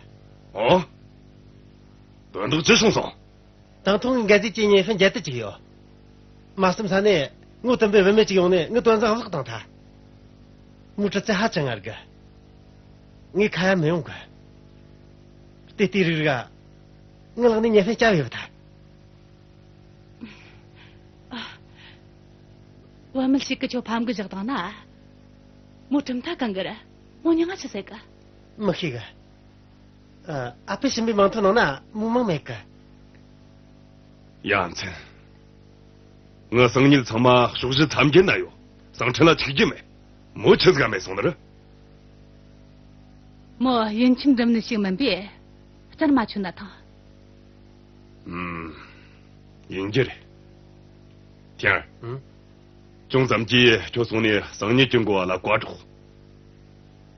ཨོ། དོན་དག་ཅི་བྱུང་སོང་། དང་ཐོག་ངའི་འགན་འཛིན་གྱི་ཉེ་ཕན་བརྒྱད་དུ་བཅུག་ཡོད། མ་བསམ་ས་ནས་ངོ་དུམ་པའི་བུད་མེད་ཅིག་ཡོང་ནས་ངའི་དོན་བཟང་བརླག་བཏང་ཐལ། མོའི་གྲི་རྩལ་ཧ་ཅང་ངར་གི། ངའི་ཁ་ཡ་མི་ཡོང་གི། དེ་ལྟའི་རིགས་རིགས། ངའི་ལག་ནས་ཉེ་ཕན་སྐྱབས་ཡོད་ཐལ། བུད་མེད་ཞིག་གིས་ཁྱོད་ཕམ་གི་བཞག་བཏང་ན། མོ་གྲུབ་མཐའ་གང་གི་རེད། མོ་མྱིང་ང་ཆི་ཟེར་གི། མི་ཤེས་གི། ཨ། ཨ་ཕས་བྱིན་པའི་མིང་ཐོ་ནང་ན་མོའི་མིང་མེད་གི། ཡ་མཚན། ངའི་སང་ཉིན་ཚང་མ་ཕྱོགས་བཞི་མཚམས་བརྒྱད་ན་ཡོད། གསང་འཕྲིན་ལ་ཐུག་རྒྱུ་མེད། མོ་ཆི་ཟིག་ག་མེད་སོང་ནི་རེད། མོ་ཡིན་ཁྱིམ་འགྲིམ་ནི་ཞིག་མིན་པས་རྩར་མ་ཆུད་ན་ཐང་། ཨུམ། ཡིན་རྒྱུ་རེད། ཐེངས། ཨུམ། ཅུང་ཙམ་གྱིས་ཁྱོད་སོང་ནས་སང་ཉིན་གྱི་འགོ་བ་ལ་བཀའ་སྒྲོགས།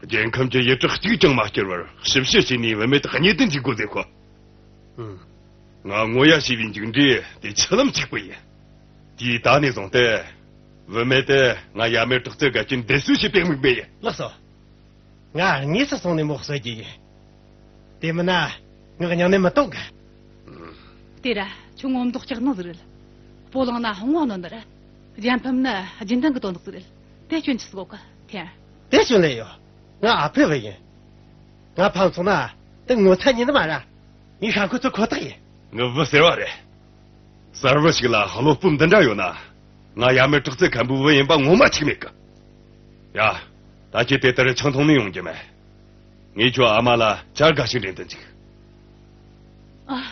རྒྱལ་ཁམས་ཀྱི་ཡུལ་གྲུ་གཅིག་ཀྱང་མ་བསྐྱུར་བར་ཞིབ་བཤེར་བྱས་ནས་བུད་མེད་དག་གཉེན་དུ་འཇུག་དགོས་ཟེར་གོ། ཨུམ། ང་ངོ་ཡ་ཤེས་པའི་མཇུག་འབྲས་དེ་ཆུ་ལམ་གཅིག་པུ་ཡིན། དེའི་ད་ནས་བཟུང་སྟེ། བུད་མེད་དེ་ང་ཡབ་མེས་དྲག་རྩལ་དགའ་སྐྱིད་འདེད་གསོ་བྱེད་པའི་དམིགས་འབེན་ཡིན། ལགས་སོ། ང་དངོས་སུ་སོང་ནས་མོ་གསོད་རྒྱུ་ཡིན། དེ་མིན་ན་ངའི་སྙིང་ནས་མི་གཏོང་གི། དེ་ར་ཁྱོད་ངོ་མདོག་སྐྱག་ནོ་ཟིག་རེད། སྤོ་ལངས་ན་ཧོང་བ་ནོ་ནི་རེད། རྒྱལ་ཕམ་ནི་རྒྱུན་ལྡན་གི་དོན་དག་ཟིག་རེད། དེ་སྐྱོན་ཆི་ཟིག་གོ་གི། ཐེ། དེ་སྐྱོན་ལས་ཡོད། ང་ཨ་ཕའི་བུ་ཡིན། ང་ཕམ་སོང་ན་དེ་ངོ་ཚ་ཉིད་མ་ར། ངའི་ཤ་འཁོན་ཚུལ་ཁོ་ཐག་ཡིན། ངའི་བུ་ཟེར་བ་རེད། གསར་བུ་ཞིག་ལ་བློ་སྤོབས་འདི་འདྲ་ཡོད་ན། ང་ཡབ་མེས་དྲག་རྩལ་མཁན་པོའི་བུ་ཡིན་པ་ངོ་མ་ཆགས་མེད་གི། ཡ། ད་ཁྱེད་དེ་ལྟར་ཆང་འཐུང་ནས་ཡོང་རྒྱུ་མེད། ངས་ཁྱོད་ཨ་མ་ལ་ཇ་དགའ་ཞིག་འདྲེན་དུ་འཇུག། ཨ།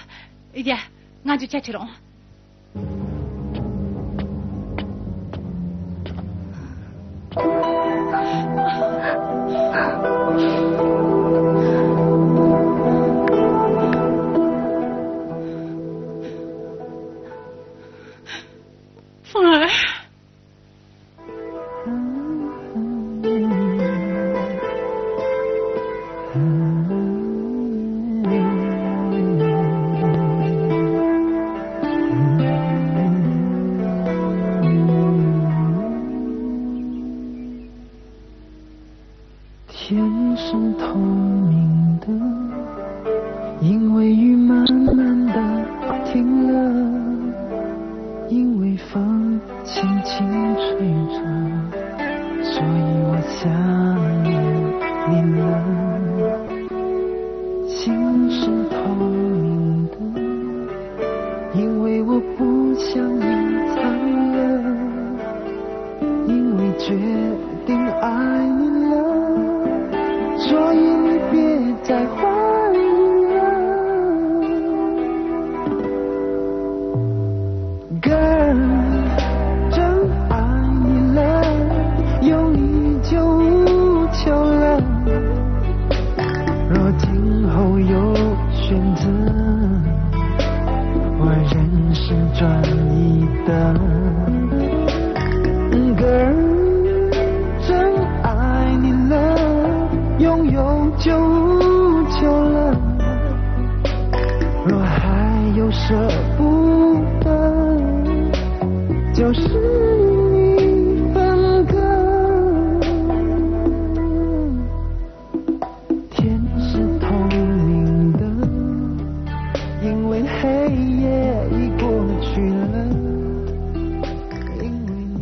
ཡ། ང་ཚོས་ཇ་ཁྲིད་རུང་། ཧྥང་ཨར།天是透明的，因为雨慢慢地停了，因为风轻轻吹着，所以我想念你了。心是透明的，因为我不想隐藏了。 因为决定爱你了，所以你别再怀疑了。Girl，真爱你了，有你就无求了。若今后有选择，我仍是专一的。舍不得，就是你分割。天是透明的，因为黑夜已过去了，因为你。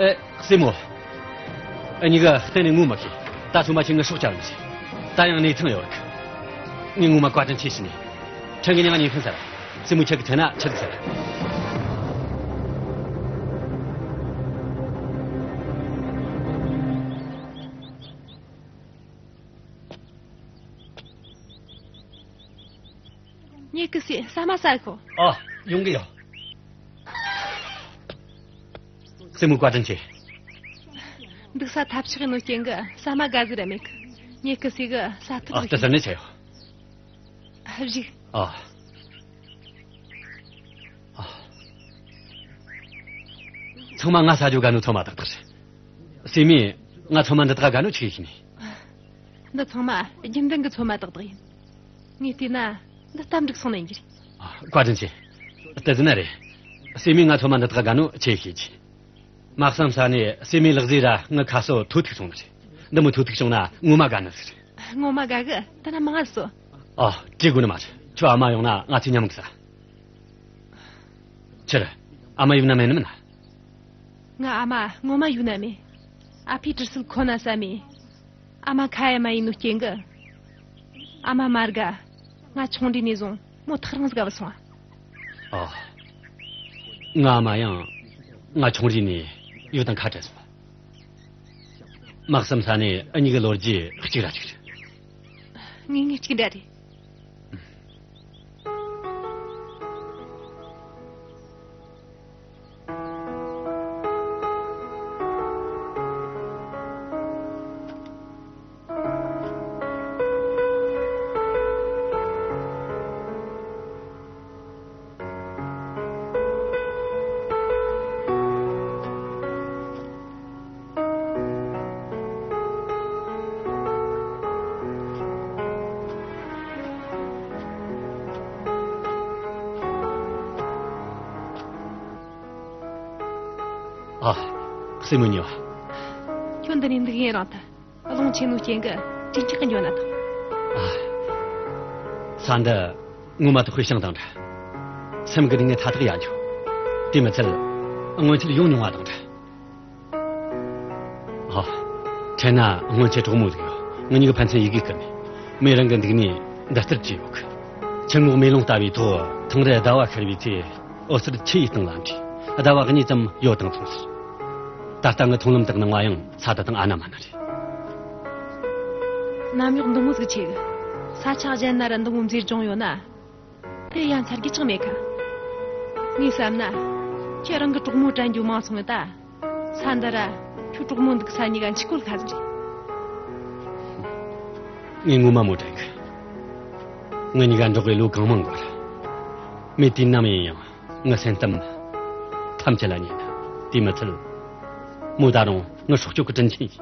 ཨེ། སྲས་མོ། ཨེ། གཉིས་ཀ་གཏན་ནས་ངོ་མ་ཤེས། ད་ཚང་མ་ཁྱེད་ངའི་སྲོག་བཅད་མི་ཤེས། ད་ཡང་གནས་ཚང་ཡོད་གི། ངས་ངོ་མ་བཀའ་དྲིན་ཆེ་ཞུ་ནས། ཁྲེན་གི་མྱིང་ང་ཉན་ཤིན་ཟེར། སྲས་མོ་ཁྱེད་ཀྱི་མཚན་ན་ཆི་ཟིག་ཟེར། ངེད་ཀྱི་སྲས་ཟ་མ་ཟ་གོ། ཨ། ཡོང་གི་ཡོད། སྲས་མོ་བཀའ་དྲིན་ཆེ། འདུག་ས་ཐབས་ཆག་ཡིན་ནོ་རྐྱེན་གི་ཟ་མ་དགའ་ཟིག་ར་མེད་གི། ངེད་ཀྱི་སྲས་གི་ཟ་ཐུབ། ཨ། ཟིག་དེ་ཟེར་ནས་ཆི་ཡོད། བཞུགས། ཨ། ཨ། ཚང་མ་ང་ཟ་རྒྱུ་དགའ་ནོ་ཚོད་མ་ཏག་ཏག་རེད། སྲས་མོས་ང་ཚོད་མ་འདི་དག་དགའ་ནོ་ཆི་ཡིན་ནི། འདི་ཚང་མ་རྒྱུན་ལྡན་གི་ཚོད་མ་ཏག་ཏག་ཡིན། ངས་བལྟས་ན་འདི་སྟབས་འགྲིག་སོང་ནི་ཡིན་རྒྱུ་རེད། ཨ། བཀའ་དྲིན་ཆེ། དེ་ཟིན་ན་རེད། སྲས་མོས་ང་ཚོད་མ་འདི་དག་དགའ་ནོ་ཆི་ཤེས་ཀྱི། མ་བསམ་ས་ནས་སྲས་མོའི་ལག་ཟས་ར་ངའི་ཁ་གསོ་ཐོ་ཐུག་སོང་ནི་རེད། འདི་མོ་ཐོ་ཐུག་བྱུང་ན་ངོ་མ་དགའ་ནི་ཟིག་རེད། ངོ་མ་དགའ་གི། ད་ན་མང་ང་ཟོ། ཨ། བྲེལ་དགོས་ནི་མ་རེད། ཁྱོད་ཨ་མ་ཡོང་ན་ང་ཚོས་མཉམ་གི་ཟ། ཆི་རེད། ཨ་མ་ཡུལ་ན་མེད་ནི་མིན་ན། ང་ཨ་མ་ངོ་མ་ཡུལ་ན་མེད། ཨ་ཕའི་གྲི་སུལ་ཁོ་ན་ས་མེད། ཨ་མ་ཁ་ཡ་མ་ཡིན་ནོ་རྐྱེན་གི། ཨ་མ་མ་དགའ། ང་ཆུང་དུས་ནས་བཟུང་མོ་ཐག་རིང་ཟིག་ག་བུད་སོང་ཨ། ཨ། ང་ཨ་མ་ཡང་ང་ཆུང་དུས་ནས་ཡུལ་དང་ཁ་བྲལ་སོང་ཨ། མ་བསམ་ས་ནས་འུ་གཉིས་ཀྱི་ལོ་རྒྱུས་གཅིག་ར་གཅིག་རེད། ངེད་གཉིས་གཅིག་འདྲ་རེད། ཨ། སྲས་མོ་གཉིས་པ། ཁྱོད་འདི་ནས་འདུག་ཡུན་རིང་ཐལ། རླུང་ཆེ་ནོའི་རྐྱེན་གྱིས་གྲི་འཁྱག་གི་འགྱོ་ན་ཐང་། ཨ། ས་འདི་ངོ་མ་དེ་དཔེ་ཞིང་དང་འདྲ། སེམས་ཀྱི་སྡུག་བསྔལ་མཐའ་དག་ཡལ་འགྱོ། དེ་མི་ཚད། སྔོན་ཆད་ཡོང་མྱོང་བ་དང་འདྲ། ཨ། ཁྱེད་ན་སྔོན་ཆད་གྲོགས་མོ་ཟིག་ཡོད། ང་གཉིས་ཀྱིས་ཕན་ཚུན་ཡི་གེ་བསྐུར་ནས། མོས་རང་གི་འདུག་གནས་འདི་ལྟར་བྲིས་ཡོད་གི། ཆུ་ངོགས་མེ་ལོང་ལྟ་བུའི་ཐོག། ཐང་རི་ཟླ་བ་ཤར་བའི་ཚེ། འོད་ཟེར་ཆུ་ཡི་སྟེང་ལ་འཕྲོས། ཟླ་བ་གཉིས་ཙམ་ཡོད་དང་མཚུངས་ཟེར། ད་ལྟ་ངའི་མཐོང་ལམ་དུ་སྣང་བ་ཡང་ས་དེ་དང་ཨ་ན་མ་ན་རེད། གནམ་འོག་འདི་མོ་ཟིག་ཆེ་གི། ས་ཆ་གཞན་ན་ར་འདི་མོ་མཛེས་ལྗོངས་ཡོད་ན། དེ་ཡ་མཚར་རྒྱུ་ཅང་མེད་ཁ། ངས་བསམ་ན། ཁྱེད་རང་གི་གྲོགས་མོ་དྲན་རྒྱུ་མང་སོང་ངི་ད། ས་འདི་ར་ཁྱོད་གྲོགས་མོ་འདུག་ས་གཉིས་ཀ་འཆི་སྐོལ་ཁ་ཟིག་རེད། ངས་ངོ་མ་མོ་དྲན་གི། ང་གཉིས་ཀ་འགྲོགས་གི་ལོ་གང་མང་འགོར། མོས་དུས་ནམ་ཡིན་ཡང་ངའི་སེམས་གཏམ་ཐམས་ཅད་ལ་ཉན། དེ་མི་ཚད། མོ་ད་རུང་ངའི་སྲོག་སྐྱོབ་ཀྱི་དྲིན་ཆེན་ཡིན།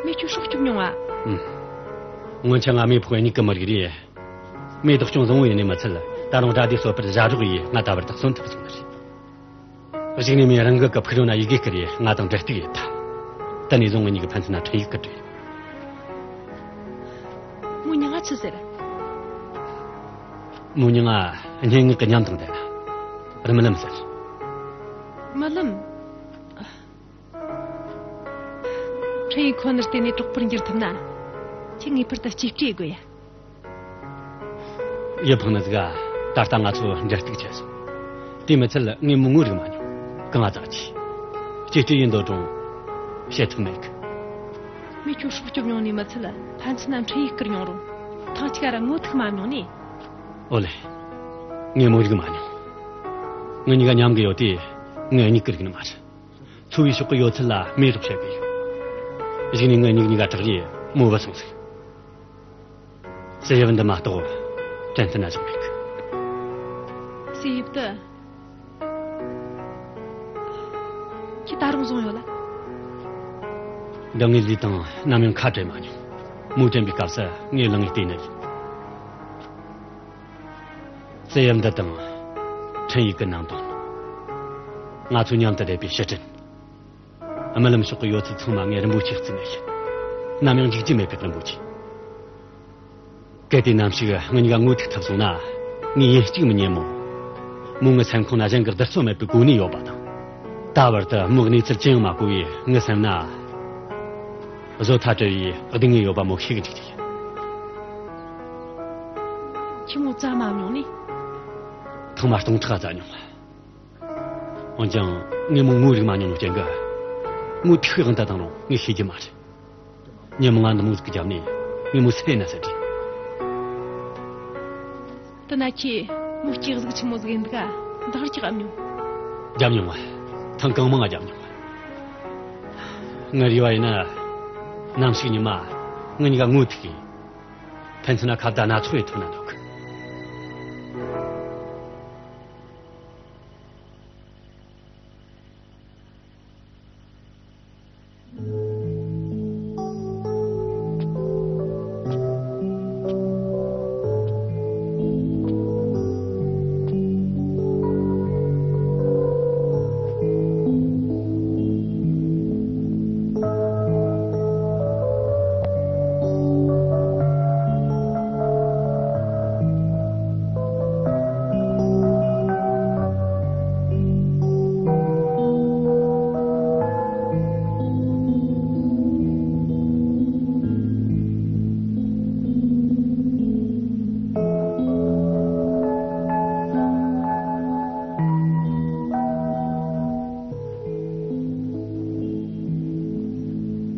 མོས་ཁྱོད་སྲོག་སྐྱོབ་མྱོང་ང་། ཨུམ། སྔོན་ཆད་ང་མོའི་ཕོ་བའི་མྱིག་གི་མི་རིགས་རེད། མོས་བདག་སྐྱོང་བཟང་བོ་ཡིན་ནི་མི་ཚད། ད་རུང་དགྲ་སྡེ་གསོད་པར་ཟ་རོགས་ཡས་ང་ད་བར་དུ་གསོན་ཐུབ་སོང་ནི་རེད། གཞུག་ནས་མོས་རང་འགུལ་གྱིས་ཕུག་རོན་ན་ཡི་གེ་བསྐུར་ཡས་ང་དང་འབྲེལ་གཏུག་ཡས་ཐལ། དེ་ནས་བཟུང་ང་གཉིས་ཀྱིས་ཕན་ཚུན་ན་འཕྲིན་ཡིག་བསྐུར་འགྲོ་ཡོད། མོའི་མྱིང་ང་ཆི་ཟེར། མོའི་མྱིང་ང་སྙན་ངག་གི་ཉམས་དང་ལྡན་ན་རྨི་ལམ་ཟེར། རྨི་ལམ། འཕྲིན་ཡིག་ཁོ་ནར་བརྟེན་ནས་གྲོགས་པོར་འགྱུར་ཐུབ་ན། ཁྱེད་ངེས་པར་དུ་གཅེས་སྤྲས་དགོས་ཡ། ཡིད་ཕངས་ནི་ཟིག་ག། ད་ལྟ་ང་ཚོ་འབྲེལ་གཏུག་བྱས་སོང་། དེ་མི་ཚད་ངས་མོ་ངོ་རིག་མ་མྱོང་། གང་ང་ཙག་གི། གཅེས་སྤྲས་ཡིན་འདོད་རུང་བྱེད་ཐུབ་མེད་གི། མོས་ཁྱོད་སྲོག་སྐྱོབ་མྱོང་ནི་མི་ཚད། ཕན་ཚུན་ན་འཕྲིན་ཡིག་བསྐུར་མྱོང་རུང་། ཐེངས་གཅིག་ར་ངོ་ཐུག་མ་མྱོང་ནི། ཨོ་ལེ། ངས་མོ་རིག་མ་མྱོང་། ང་གཉིས་ཀ་མཉམ་གི་ཡོད་དུས་ངའི་མྱིག་གིས་རིག་ནི་མ་རེད། འཚོ་བའི་ཕྱོགས་ཀྱི་ཡོད་ཚད་ལ་མེ་རོགས་བྱེད་གི་ཡོད། གཞུག་ནས་ངའི་མྱིག་གཉིས་ཀ་བྲེགས་རྗེས་མོ་བུད་སོང་ཟིག། སྲིད་ཡབ་འདི་མ་གཏོགས་དྲན་རྟེན་ན་བཞག་མེད་གི། སྲིད་ཡབ་འདི། ཁྱེད་ད་རུང་བཟུང་ཡོད་ལ། འདི་ངས་ལུས་དང་ནམ་ཡང་ཁ་བྲལ་མ་མྱོང་། མོས་དྲན་པའི་སྐབས་སུ་ངས་བླངས་ངེས་བལྟས་ནི་ཡིན། སྲིད་ཡབ་འདི་དང་འཕྲིན་ཡིག་གི་ནང་དོན། ང་ཚོ་མཉམ་དུ་བསྡད་པའི་ཕྱིར་དྲན། རྨི་ལམ་ཕྱོགས་ཀྱི་ཡོད་ཚད་ཚང་མ་ངས་རིན་པོ་ཆེ་བརྩིས་ནས་བཤད། ནམ་ཡང་འཇིག་རྒྱུ་མེད་པའི་རིན་པོ་ཆེ། གལ་ཏེ་ནམ་ཞིག་ང་གཉིས་ཀ་ངོ་ཐུག་ཐུབ་སོང་ན། ངས་ཡིན་གཅིག་མིན་གཉིས་མོ། མོ་ངའི་སེམས་ཁོང་ན་གཞན་གྱིས་བསྡུར་ས་མེད་པའི་གོ་གནས་ཡོད་པ་དང་། ད་བར་དུ་མོའི་གནས་ཚུལ་ཅི་ཡང་མ་གོ་བས་ངའི་སེམས་ན། བཟོད་ཐབས་བྲལ་བའི་སྡུག་བསྔལ་ཡོད་པ་མོ་ཤེས་གི་འཇུག་རྒྱུ་ཡིན། ཁྱོས་མོ་བཙལ་མ་མྱོང་ནི། ཐེངས་མ་སྟོང་ཕྲག་བཙལ་མྱོང་། འོན་ཀྱང་ངས་མོ་ངོ་རིག་མ་མྱོང་བའི་རྐྱེན་གྱིས། མོ་ཐུག་གི་དབང་དུ་བཏང་རུང་ངས་ཤེས་རྒྱུ་མ་རེད། ཉི་མ་ང་འདི་མོ་ཟིག་གི་རྒྱབ་ནས་ངས་མོ་བསད་ན་བསད་རྒྱུ། དེ་ན་ཁྱོས་མོ་སྐྱེས་གཟུགས་ཆི་མོ་ཟིག་ཡིན་འདུག་ག་འདང་རྒྱག་མྱོང་། རྒྱབ་མྱོང་བ། ཐེངས་གང་མང་ང་རྒྱབ་མྱོང་བ། ངའི་རེ་བ་ཡིན་ན། ནམ་ཞིག་ཉི་མ་ང་གཉིས་ཀ་ངོ་ཐུག་གི། ཕན་ཚུན་ན་ཁ་བརྡ་སྣ་ཚོགས་ཡེད་ཐུབ་ན་འདོད་གི།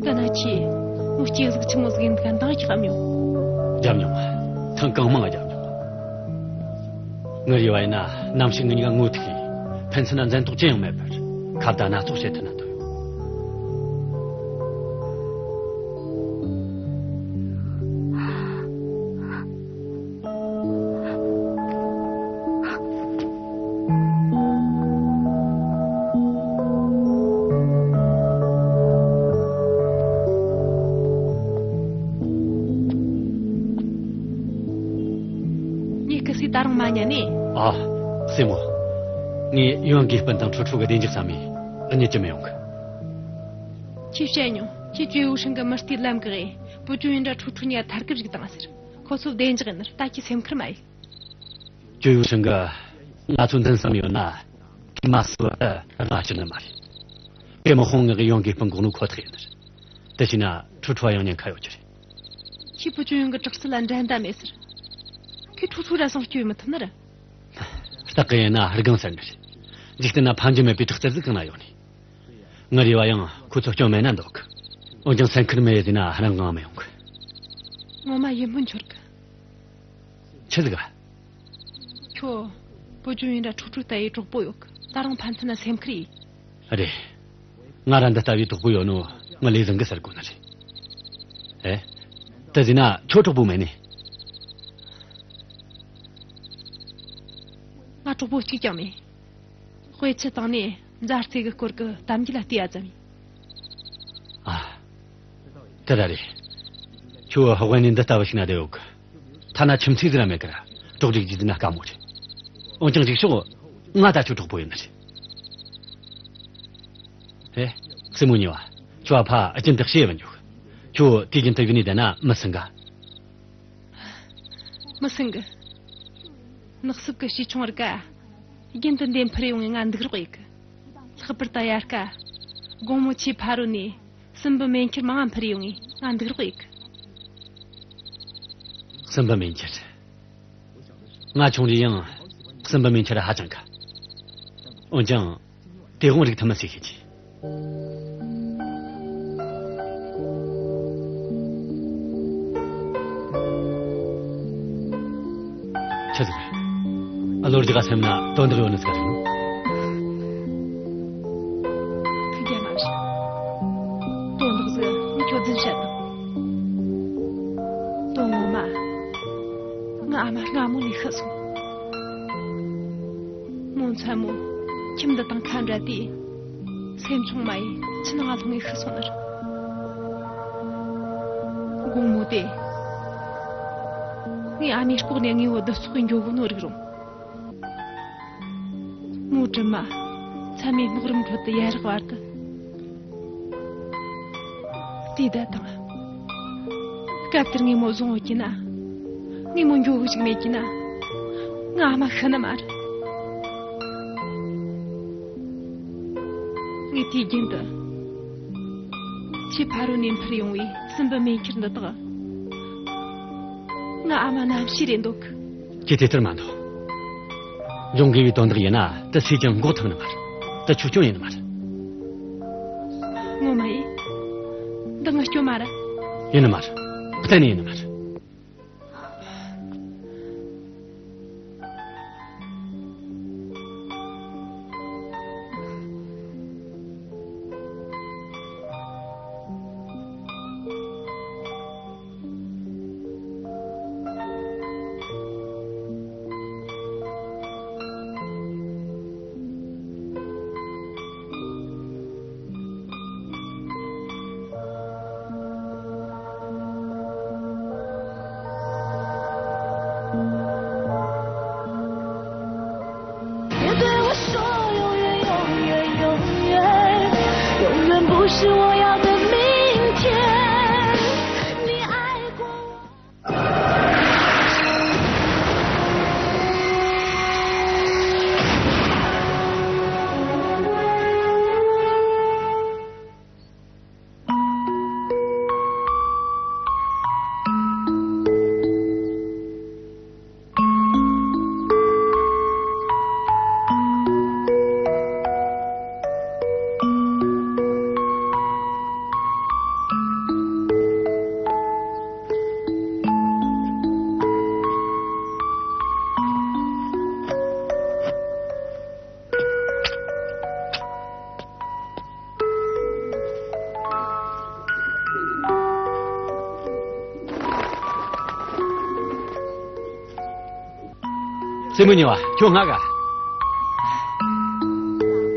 དེ་ན་ཁྱོས་མོ་སྐྱེས་གཟུགས་ཆི་མོ་ཟིག་ཡིན་འདུག་ག་འདང་རྒྱག་མྱོང་། རྒྱབ་མྱོང་བ། ཐེངས་གང་མང་ང་རྒྱབ་མྱོང་བ། ངའི་རེ་བ་ཡིན་ན་ནམ་ཞིག་ང་གཉིས་ཀ་ངོ་ཐུག་གི། ཕན་ཚུན་ན་འཛེམ་དོགས་ཅི་ཡང་མེད་པར་ཁ་བརྡ་སྣ་ཚོགས་བྱེད་ཐུབ་ན་འདོད་ཡོད། ངས་སྐུ་སྲས་ད་རུང་མ་ཉན་ནས། ཨ། སྲས་མོ། ངས་ཡོན་དགེ་སྤུན་དང་ཁྲོ་ཁྲོ་གི་བདེ་འཇགས་བསམ་ནས་རྙེད་ཀྱི་མི་ཡོང་གི། ཁྱོས་བཤད་མྱོང་། ཁྱོས་ཅོ་ཡུ་ཧྲིན་གི་མི་རྟའི་ལམ་གི་ཨེ་པུ་ཅུང་ཡུན་དྲ་ཁྲོ་ཁྲོ་གཉིས་ཀ་ཐར་གི་བཅུག་བཏང་ཟེར། ཁོ་ཚོ་བདེ་འཇགས་ཡིན་ནི་རེད། ད་ཁྱོས་སེམས་ཁུར་མ་ཡེད། ཅོ་ཡུ་ཧྲིན་གི་ང་ཚོ་མདུན་བསམ་ཡོད་ན་གྲིབ་མ་བསིལ་བ་ད་རང་སྐྱུར་ནི་མ་རེད། དེ་མི་ཧོང་ངེད་གི་ཡོན་དགེ་སྤུན་འགོག་ནོ་ཁོ་ཐག་ཡིན་ནི་རེད། དེ་བྱས་ན་ཁྲོ་ཁྲོ་ཡང་ཉེན་ཁ་ཡོད་ཀྱི་རེད། ཁྱོས་པུ་ཅུང་ཡུན་གི་དྲག་རྩལ་ལ་འགྲན་ཟླ་མེད་ཟེར། ཁོས་ཁྲོ་ཁྲོ་ར་སྲུང་སྐྱོབ་ཡེད་མི་ཐུབ་ནི་རེད། སྟག་གི་ཡིན་ན་རྐང་སར་འདྲ་རེད། འཇིག་རྟེན་ན་ཕམ་རྒྱུ་མེད་པའི་དྲག་རྩལ་ཟིག་གང་ན་ཡོད་ནི། ངའི་རེ་བ་ཡང་ཁོ་ཚོ་སྐྱོན་མེད་ན་འདོད་གི། འོན་ཀྱང་སེམས་ཁུར་མེད་ཟེར་ན་རང་དབང་མི་ཡོང་གི། ངོ་མ་ཡིད་སྨོན་འཆོར་གི། ཆི་ཟིག་ག་ཁྱོད། པུ་ཅུང་ཡུན་དྲ་ཁྲོ་ཁྲོ་ལྟ་ཡི་གྲོགས་པོ་ཡོད་གི། ད་རུང་ཕན་ཚུན་ན་སེམས་ཁུར་ཡེད། རེད། ང་ར་འདི་ལྟ་བུའི་གྲོགས་པོ་ཡོད་ནོ་ང་ལས་བཟང་གི་ཟེར་དགོས་ནི་རེད། ཨེ། དེ་ཟེར་ན་ཁྱོད་གྲོགས་པོ་མེད་ནི། ང་གྲོགས་པོ་གཅིག་ཀྱང་མེད། དཔེ་ཆ་བཏང་ནས་མཛའ་བརྩེ་གི་སྐོར་གི་གཏམ་རྒྱུད་ལ་བལྟས་ཡ་ཙམ་ཡིན། ཨ། དེ་ར་རེད། ཁྱོད་དབེན་ནས་འདི་ལྟ་བུ་ཞིག་ན་བསྡད་ཡོད་གི། ཐ་ན་ཁྱིམ་མཚེས་ཟིག་ར་མེད་གི་ར་གྲོགས་སྒྲིག་རྒྱུ་ཟེར་ན་དཀའ་མོ་རེད། འོན་ཀྱང་ཅིག་ཤོག་ང་ད་ཁྱོད་གྲོགས་པོ་ཡིན་ནི་རེད། ཧེ། སྲས་མོ་གཉིས་པ། ཁྱོད་ཕ་རྒྱུན་དུ་བཤད་བ་འཇུག་ཁྱོད་དུས་རྒྱུན་དུ་ཡུལ་ནས་བསྡད་ན་མི་སྲིད་ག་མི་སྲིད་གི། ནགས་སྲུབས་ཀྱི་བྱིས་ཆུང་རིགས་ཀ་རྒྱུན་དུ་འདི་འཕུར་ཡོང་ངས་ང་འདུག་རོགས་ཡེད་གི། ལྷག་པར་ད་དབྱར་ཁ། དགོང་མོ་ཆུའི་ཕ་རོལ་ནས་སྲིན་འབུ་མེ་ཁྱེར་མང་ང་འཕུར་ཡོང་ངས་ང་འདུག་རོགས་ཡེད་གི། སྲིན་འབུ་མེ་ཁྱེར། ང་ཆུང་དུས་ཡང་སྲིན་འབུ་མེ་ཁྱེར་ཧ་ཅང་དགའ། འོན་ཀྱང་། དེ་དགོང་རིག་ཐུབ་མིན་ཟེར་ཤེས་ཀྱི། ཆི་ཟིག་རེད། ཨ། ལོ་རྒྱུས་ག་སེམས་ན་དོན་དག་ཡོད་ནི་ཟིག་རེད་ནོ། ཐུགས་རྒྱལ་མ་བཞེངས། དོན་དག་ཟིག་ངས་ཁྱོད་རྫུན་བཤད་དང་། དོན་ངོ་མ། ང་ཨ་མ་སྔ་མོ་ནས་ཤི་སོང་། མོ་མཚན་མོ་ཁྱིམ་འདི་དང་ཁ་འབྲལ་དུས། སེམས་ཆུང་མ་ཡིས་ཁྱིམ་ནང་ང་ལྷུང་ངེ་ཤི་སོང་ནི་རེད། དགོང་མོ་དེ། ངས་ཨ་མའི་ལྐོག་ནས་དངོས་པོ་བསྡུ་ཚོགས་གི་འགྱོ་གོ་ནོ་རིག་རུང་། མོ་གྲིབ་མ་མཚན་མོའི་སྨག་རུམ་ཁྲོད་དུ་ཡལ་རག་བར་དུ། བལྟས་བསྡད་དང་། སྐབས་དེར་ངས་མོ་བཟུང་ཡོད་ཀྱིན་ན། ངས་མོ་འགྱོ་གི་ཞིག་མེད་ཀྱིན་ན། ང་ཨ་མ་ཤི་ནི་མ་རེད། ངས་དུས་རྒྱུན་དུ། ཆུའི་ཕ་རོལ་ནས་འཕུར་ཡོང་བའི་སྲིན་འབུ་མེ་ཁྱེར་འདི་དག་ང་ཨ་མ་རྣམ་ཤེས་རེད་འདོད་གི། ཁྱེད་དེ་ལྟར་མ་འདོད། འབྱུང་དགོས་པའི་དོན་དག་ཡིན་ན་དེ་སུས་ཀྱང་འགོག་ཐུབ་ནི་མ་རེད། དེ་ཆོས་སྐྱོན་ཡིན་ནི་མ་རེད། ངོ་མ་ཡིན། འདི་ངའི་སྐྱོན་མ་རེད། ཡིན་ནི་མ་རེད། གཏན་ནས་ཡིན་ནི་མ་རེད། སྲས་མོ་གཉིས་པ། ཁྱོད་སྔ་ག་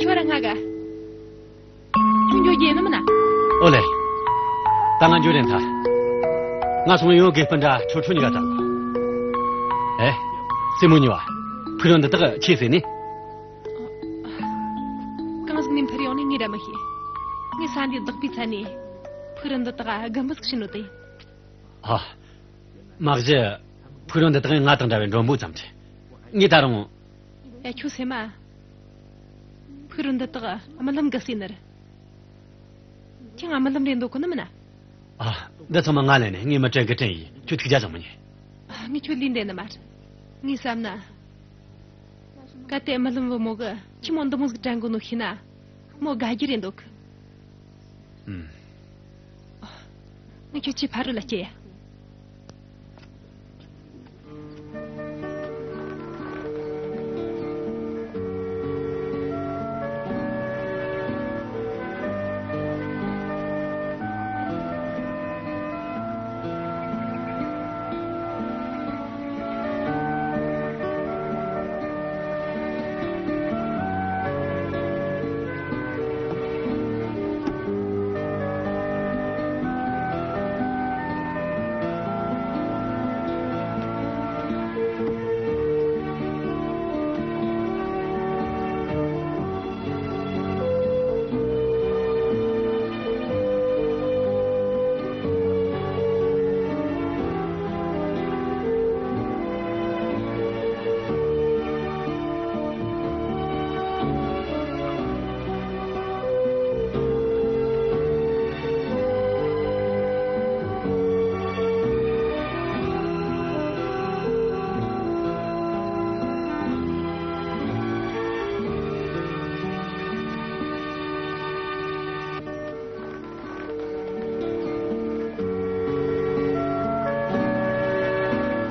ཁྱོད་ར་སྔ་ག་ཁྱོད་འགྱོ་རྒྱུ་ཡིན་ནམ་ན། ཨོ་ལེ། ད་ང་འགྱོ་རན་ཐལ། ང་སོང་ཡོང་དགེ་སྤུན་དྲ་ཁྲོ་ཁྲོ་གཉིས་ཀ་བཏང་གོ། ཨེ། སྲས་མོ་གཉིས་པ། ཕུག་རོན་འདི་དག་ཁྱེད་ཟེར་ནི། ང་འདི་བདག་པོའི་ཚ་ནས་ཕུག་རོན་འདི་དག་དགའ་འབུ་ཟིག་བྱིན་ནོ་དེ། ཨ། མ་གཞི། ཕུག་རོན་འདི་དག་ང་དང་འདྲ་བའི་མགྲོན་པོ་ཙམ་རེད། ངས་ད་རུང་། ཡ། ཁྱོད་སེམས་མ། ཕུག་རོན་འདི་དག་རྨི་ལམ་གི་ཟེར་ནི་རེད། ཁྱེད་ང་རྨི་ལམ་རེད་འདོད་གོ་ནི་མིན་ན། ཨ། འདི་ཚང་མ་ང་ལས་ནས། ངས་མི་དྲན་གི་དྲན་ཡིན། ཁྱོད་ཐུགས་རྒྱལ་ཅང་མི་ཉན། ཨ། ངས་ཁྱོད་ལུས་འདེད་ནི་མ་རེད། ངས་བསམ་ན། གལ་ཏེ་རྨི་ལམ་བུ་མོ་གིས་ཁྱོད་མོ་འདི་མོ་ཟིག་དྲན་གོ་ནོ་ཤེས་ན། མོ་དགའ་རྒྱུ་རེད་འདོད་གི། ཨུམ། ངས་ཁྱོད་ཆེས་ཕ་རོལ་ལ་སྐྱེལ་ཡ།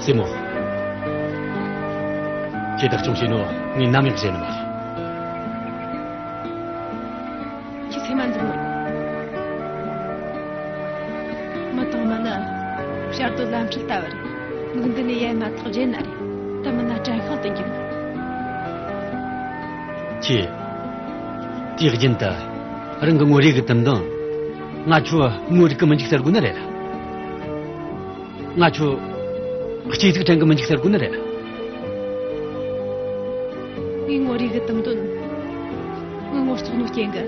སྲས་མོ། ཁྱེད་བདག་སྐྱོང་བྱས་ནོ་ངས་ནམ་ཡང་བརྗེད་ནི་མ་རེད། ཁྱེད་སེམས་མ་འཛིན་ནོ། མི་དང་མི་ནི་བྱ་རྡོ་ལམ་འཁྲུལ་ལྟ་བུ་རེད། མིག་མདུན་ནས་ཡལ་མ་ཐག་བརྗེད་ན་རེད། ད་མིན་ན་དྲན་ཤིང་དུ་འགྱུར། ཁྱེད། དུས་རྒྱུན་དུ་རང་གི་ངོ་རིས་གི་དུམ་མདུན་ང་ཁྱོད་མོ་རིག་གི་མི་འཇུག་ཟེར་དགོས་ནི་རེད། ང་ཁྱོད་སྐྱེས་གཟུགས་དྲན་གི་མི་འཇུག་ཟེར་དགོས་ནི་རེད། ངའི་ངོ་རིས་གི་དུམ་མདུན་ངའི་ངོ་བཙོག་ནོ་རྐྱེན་གི།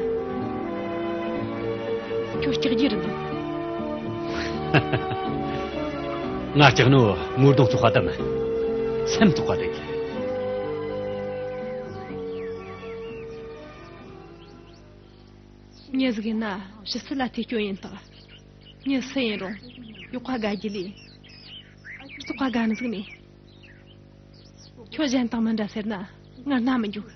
ཁྱོད་སྐྲག་རྒྱུ་རེད་འདུག། ང་སྐྲག་ནོ་ངོ་གདོང་བཙོག་པ་དེ་མིན། སེམས་བཙོག་པ་དེ་གི། མྱི་ཟིག་ཡིན་ན་ཕྱི་ཚུལ་ལ་ཐེ་སྐྱོན་ཡིན་དང་། མྱི་སུ་ཡིན་རུང་ཡག་པ་དགའ་རྒྱུ་ལས་བཙོག་པ་དགའ་ནི་ཟིག་མེད། ཁྱོད་གཞན་དང་མི་འདྲ་ཟེར་ན་ང་རྣ་མི་འཇུག།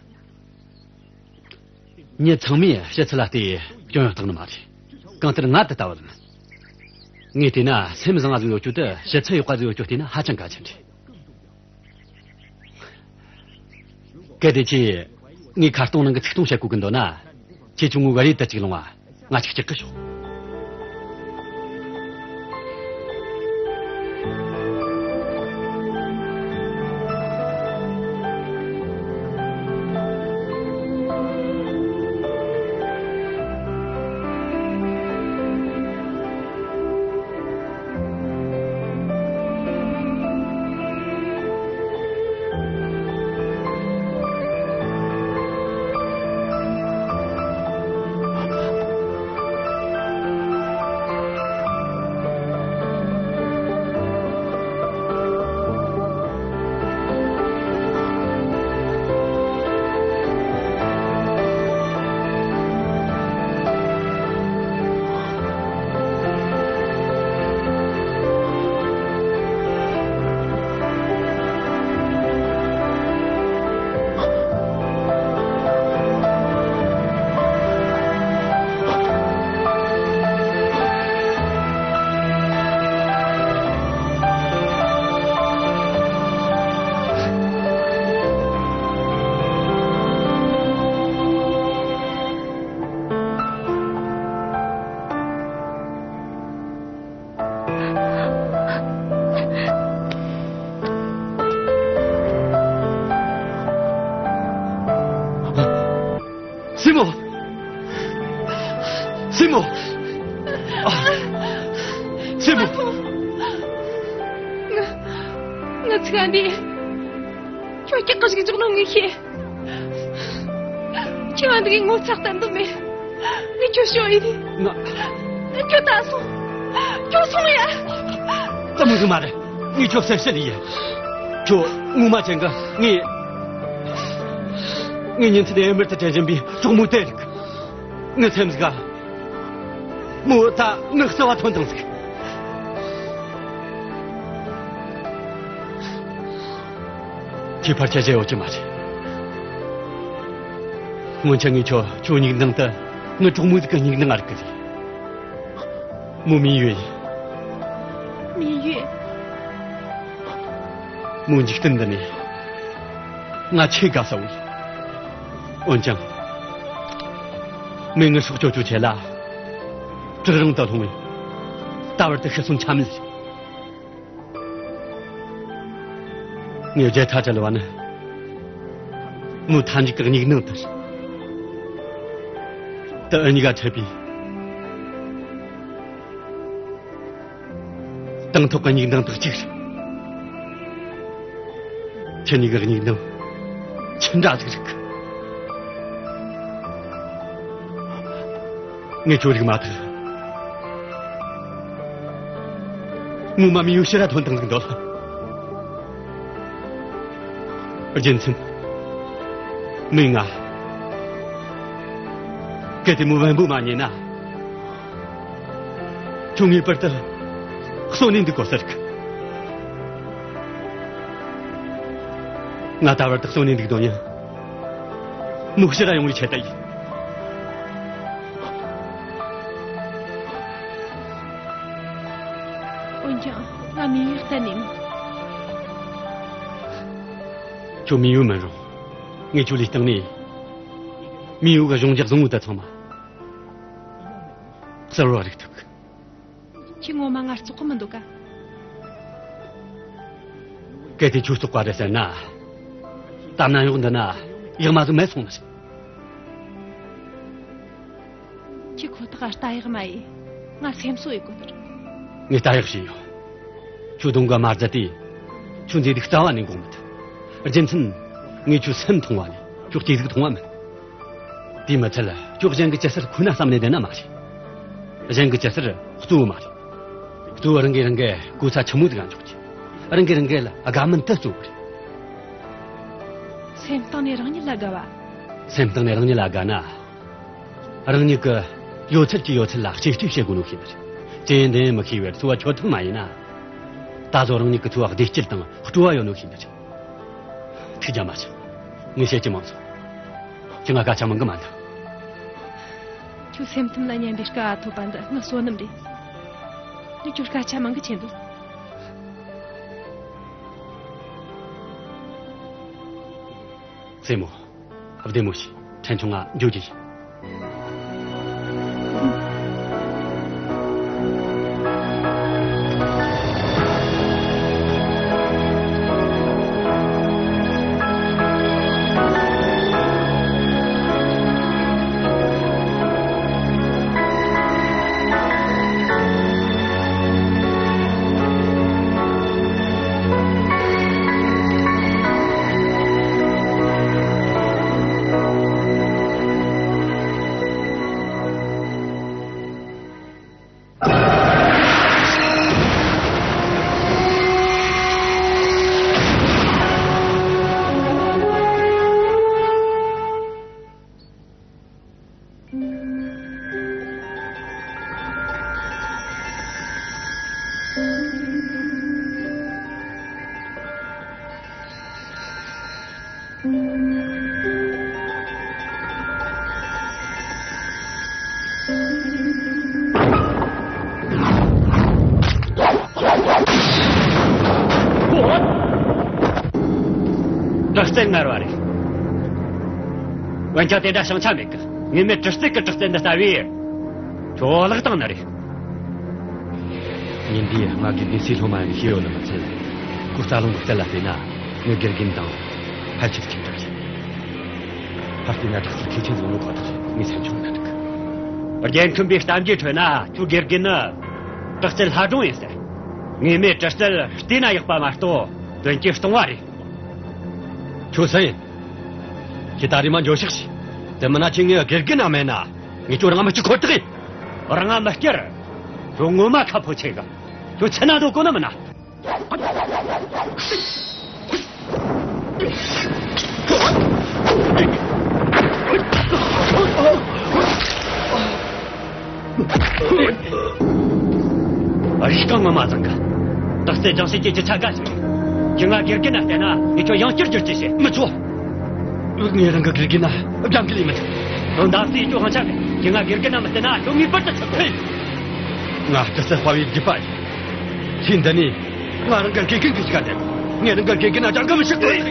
མྱི་ཚང་མས་ཕྱི་ཚུལ་ལ་བལྟས་སྐྱོན་ཡོང་བཏང་ནི་མ་རེད། གང་ལྟར་ང་དེ་ལྟ་བུ་ཡིན། ངས་བལྟས་ན་སེམས་བཟང་ང་ཟིག་ཡོད་རྒྱུ་དེ་ཕྱི་ཚུལ་ཡག་པ་ཟིག་ཡོད་རྒྱུ་བལྟས་ན་ཧ་ཅང་གལ་ཆེན་རེད། གལ་ཏེ་ཁྱེད་ངའི་ཁ་སྟོང་ནང་གི་ཚིག་སྟོང་བཤད་གོ་གི་འདོད་ན། ཁྱེད་ཆུང་ངུ་ག་རེ་དུ་གཅིག་ལོང་བ། ང་ཅིག་ཅིག་གི་ཤོག། སྲས་མོ། སྲས་མོ། ཨ། སྲས་མོ། ང་། ང་ཚིག་འདི། ཁྱོད་སྐྱག་གི་ཞིག་འཇོག་ནོ་ངས་ཤེས། ཁྱོད་འདི་གི་ངོ་ཚ་བསྟན་དུ་མེད། ངས་ཁྱོད་ཤོད་ཡིན། ང་། ཁྱོད་ད་སོང་། ཁྱོད་སོང་ཡ། ཙམ་མོ་ཟིག་མ་རེད། ངས་ཁྱོད་གསལ་བཤད་ཡིན། ཁྱོད་ངོ་མ་ཅན་གི་ངས། ངས་ཉིན་མཚན་ཨེ་མར་དུ་དྲན་བཞིན་པའི་གྲོགས་མོ་དེ་རིག། ངའི་སེམས་ཟིག་ག་མོ་ད་ངའི་རྩ་བ་ཐོན་དང་ཟིག། ཁྱོས་ཕར་ཆ་བཞག་ཡོད་ཀྱི་མ་རེད། སྔོན་ཆད་ངས་ཁྱོད་ཁྱོད་མིག་མདངས་དེ་ངའི་གྲོགས་མོ་ཟིག་གི་མིག་མདངས་ཨེ་རིག་གི་རེད། མོ་མིན་ཡོད་ཡིན། མིན་ཡོད། མོ་འཇིག་རྟེན་འདི་ནས་ང་ཆེས་དགའ་ས་བོ་ཡིན། འོན་ཀྱང་། མོས་ངའི་སྲོག་གཅོད་རྒྱུའི་ཆེད་ལ་བྲག་རོང་དུ་ལྷུང་བས། ད་བར་དུ་ཤི་གསོན་ཆ་མེད་བྱུང་། ངས་བརྗེད་ཐག་བཅད་པ་ནི། མོའི་མཐའ་མཇུག་གི་མིག་མདངས་དེ་རེད། དེ་འུ་གཉིས་ཀ་འཕྲད་པའི་དང་ཐོག་གི་མིག་མདངས་དེ་གཅིག་རེད། ཁྱེད་གཉིས་ཀྱི་མིག་མདངས་ཅི་འདྲ་ཟིག་རེད་གི། ངས་ཁྱོད་རིག་མ་ཐག་ངོ་མ་མི་ཡོད་ཕྱིར་ར་ཐོན་བཏང་ཟིག་འདོད། རྒྱུ་མཚན། མོས་ང་གལ་ཏེ་མོ་བེམ་པོ་མ་རྙེད་ན། ཁྱོད་ངེས་པར་དུ་གསོན་ནས་འདུག་དགོས་ཟེར་གི། ང་ད་བར་དུ་གསོན་ནས་འདུག་དོན་ཡང་། མོ་ཕྱིར་ར་ཡོང་བའི་ཆེད་དུ་ཡིན། འོན་ཀྱང་ང་མི་ཡུལ་གཏན་ནས་མིན། ཁྱོད་མི་ཡུལ་མིན་རུང་། ངས་ཁྱོད་ལུས་སྟེང་ནས་མི་ཡུལ་གི་གཞུང་འཇགས་བཟང་བོ་དེ་ཚང་མ་གསར་བ་རིག་ཐུབ་གི། ཁྱོས་ངོ་མ་ང་བཙོག་གི་མི་འདུག་ག། གལ་ཏེ་ཁྱོད་བཙོག་པ་རེད་ཟེར་ན། ད་ནམ་ཡོག་འདི་ན་ཡག་མ་ཟིག་མེད་སོང་ནི་རེད། ཁྱོས་ཁོ་ཐག་ལྟ་ཡག་མ་ཡེ། ང་སེམས་གསོ་ཡེ་དགོས་ནི་རེད། ངས་ལྟ་ཡག་བྱས་ཡོད། ཁྱོད་གདོང་གི་དམར་རྫས་དེ་ཁྱོད་མཛེས་སྡུག་རྩ་བ་ནས་འགོག་མི་ཐུབ། རྒྱུ་མཚན། ངས་ཁྱོད་སེམས་མཐོང་བ་ནས་ཁྱོད་སྐྱེ་གཟུགས་མཐོང་བ་མིན། དེ་མི་ཚད་ཁྱོད་གཞན་གྱི་སྐྱི་སེར་ཁོ་ན་བསམ་ནས་བསྡད་ན་མ་རེད། གཞན་གྱི་སྐྱི་སེར་གཙོ་བོ་མ་རེད། གཙོ་བོ་རང་གིས་རང་གི་གོ་ས་ཆི་མོ་ཟིག་ག་འཇོག་རྒྱུ། རང་གིས་རང་གི་ལ་དགའ་མིན་དེ་གཙོ་བོ་རེད། སེམས་གཏིང་ནས་རང་ཉིད་ལ་དགའ་བ། སེམས་གཏིང་ནས་རང་ཉིད་ལ་དགའ་ན། རང་ཉིད་ཀྱི་ཡོད་ཚད་ཀྱི་ཡོད་ཚད་ལ་གཅེས་སྤྲས་བྱེད་དགོས་ནོ་ཤེས་ནི་རེད། ཅི་ཡིན་འདི་ཡིན་མི་ཤེས་པའི་འཚོ་བ་འཁྱོལ་ཐུབ་མ་ཡིན་ན། ད་གཟོད་རང་ཉིད་ཀྱི་འཚོ་བ་བདེ་སྐྱིད་དང་སྤྲོ་བ་ཡོད་ནོ་ཤེས་ནི་རེད། ཐུགས་རྒྱལ་མ་ཆེ། ངས་བཤད་ཀྱི་མང་སོང་། ཁྱོས་ང་སྐད་ཆ་མང་གི་མ་འདུག། ཁྱོད་སེམས་ཐིམ་ལ་སྙན་པའི་སྐལ་བ་ཐོབ་པ་འདི་ངའི་བསོད་ནམས་རེད། ངས་ཁྱོད་སྐད་ཆ་མང་གི་ཆེ་འདུག། སྲས་མོ། བདེ་མོ་བྱོས། ཕྲན་ཆུང་ང་འགྱོ་རྒྱུ་ཡིན། དྲག་རྩལ་ངར་བ་རེད། འོན་ཀྱང་དེ་འདྲ་བྱང་ཆ་མེད་གི། ངེས་མེད་གྲི་རྩལ་གི་དྲག་རྩལ་འདི་ལྟ་བས། ཁྱོད་བརླག་བཏང་ནི་རེད། ཉིན་འདིའི་ང་དགེ་རྒན་སུའི་སློབ་མ་ཡིན་ཤེས་ཡོད་ནི་མི་ཚད། ཁོའི་རྩ་རླུང་གི་རྩལ་ལ་བལྟས་ན་ངའི་དགེ་རྒན་དང་ཕལ་ཆེར་ཁྱད་པར་ཆེ། ཕར་བལྟས་ན་དྲག་རྩལ་གལ་ཆེན་བཟང་ནོ་ཁོ་ཐག་རེད། ངས་སེམས་ཆུང་ན་འགྲིག་གི། རྒྱལ་ཁམས་པའི་གཏམ་རྒྱུད་ཁྲོད་ན་ཁྱོའི་དགེ་རྒན་ནི་དྲག་རྩལ་ལྷ་སྒྲུང་ཡིན་ཟེར། ངེས་མེད་གྲི་རྩལ་བལྟས་ན་ཡག་པ་མ་གཏོགས་དོན་གྱིས་སྟོང་བ་རེད། ཁྱོད་སུ་ཡིན། ཁྱོས་ད་རེས་མ་འགྱོ་ཤོག་ཤིག། དེ་མིན་ན་ཁྱོད་ངའི་དགེ་རྒན་ན་མེད་ན། ངས་ཁྱོད་རང་མི་སྐྱུར་ཁོ་ཐག་ཡིན། རང་ང་མི་སྐྱུར། ཁྱོད་ངོ་མ་ཁ་ཕོ་ཆེ་གི། ཁྱོད་ཆི་ན་འདོད་གོ་ནི་མིན་ན། རིགས་གང་ངོ་མ་བཟང་གི། དག་ས་སྦྱང་བྱེད་ཀྱི་ཅི་ཆ་དགའ་ཞིག་རེད། ཁྱོད་ང་དགེ་རྒན་ན་བསྟན་ན་ངས་ཁྱོད་ཡང་བསྐྱར་བསྒྱུར་བཅོས་བྱེད། མི་ཆོག་ངས་རང་གི་དགེ་རྒན་ན་སྦྱང་གི་ལས་མི་འདུག་དོན་དག་སའི་ཁྱོད་དབང་ཆ་གི། ཁྱོད་ང་དགེ་རྒན་ན་མི་བསྟན་ན་ཁྱོད་ངེས་པར་དུ་ཆགས་དགོས། ང་དག་ས་དཔའ་བའི་རྒྱུད་པ་ཡིན། ཚེ་འདི་ནས་ང་རང་གི་དགེ་རྒན་གྱི་ཞིག་ག་བསྟན། ངས་རང་གི་དགེ་རྒན་ན་སྦྱང་གི་མི་ཆགས་དགོས།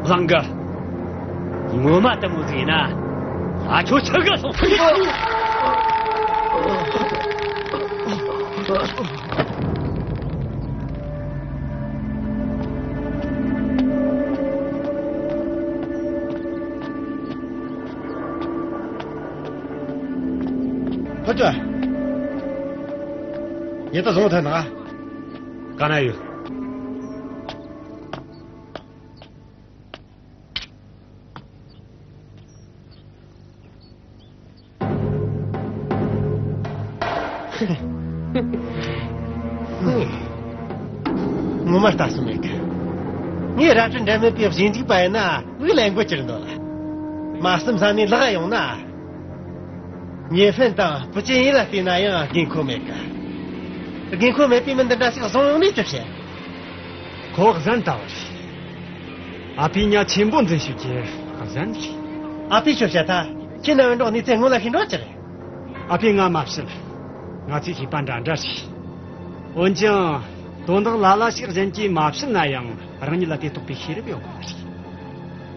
བཟང་གི། ངོ་མ་དེ་མོ་ཟིག་ཡིན་ན། ད་ཁྱོད་ཆི་གི་སོང་། ཕ་ཅོ། ཡེ་ད་བཟུང་ཐལ་ན། ག་ན་ཡོད། ངོ་མ་ལྟ་སུ་མེད་གི། ངས་ར་སྤྲོད་འདྲ་མེད་པའི་གཞས་འཇིག་པ་ཡིན་ན་མིག་ལ་མགོ་ཅིར་འདོད་ལ། མ་བསམ་ས་ནས་ལག་ཡོང་ན། ཉེ་ཕན་དང་བུ་ཅན་ཡིན་ལ་བལྟས་ན་ཡང་དགོས་མཁོ་མེད་གི། དགོས་མཁོ་མེད་པའི་མི་འདི་འདྲ་ཞིག་བཟུང་ཡོང་ནས་ཅི་བྱེད། ཁོ་གཟན་ལྟ་བུ་རེད། ཨ་ཕས་ཉ་ཆེན་པོ་འཛིན་ཤུགས་ཀྱི་གཟན་རེད། ཨ་ཕས་ཤོད་བྱ་ཐལ། ཁྱེད་རྣམ་པའི་འགྲོགས་ནས་ཚེ་སྔོན་ལ་ཤེས་འགྲོ་ཅི་རེད། ཨ་ཕས་ང་མ་བཤད། ང་ཚོས་ཤེས་པ་འདྲ་འདྲ་རེད། འོན་ཀྱང་། དོན་དག་ལ་ལ་ཞིག་གཞན་གྱིས་མ་བཤད་ན་ཡང་རང་ཉིད་ལ་དེ་རྟོགས་པའི་ཤེས་རབ་ཡོད་དགོས་པ་རེད།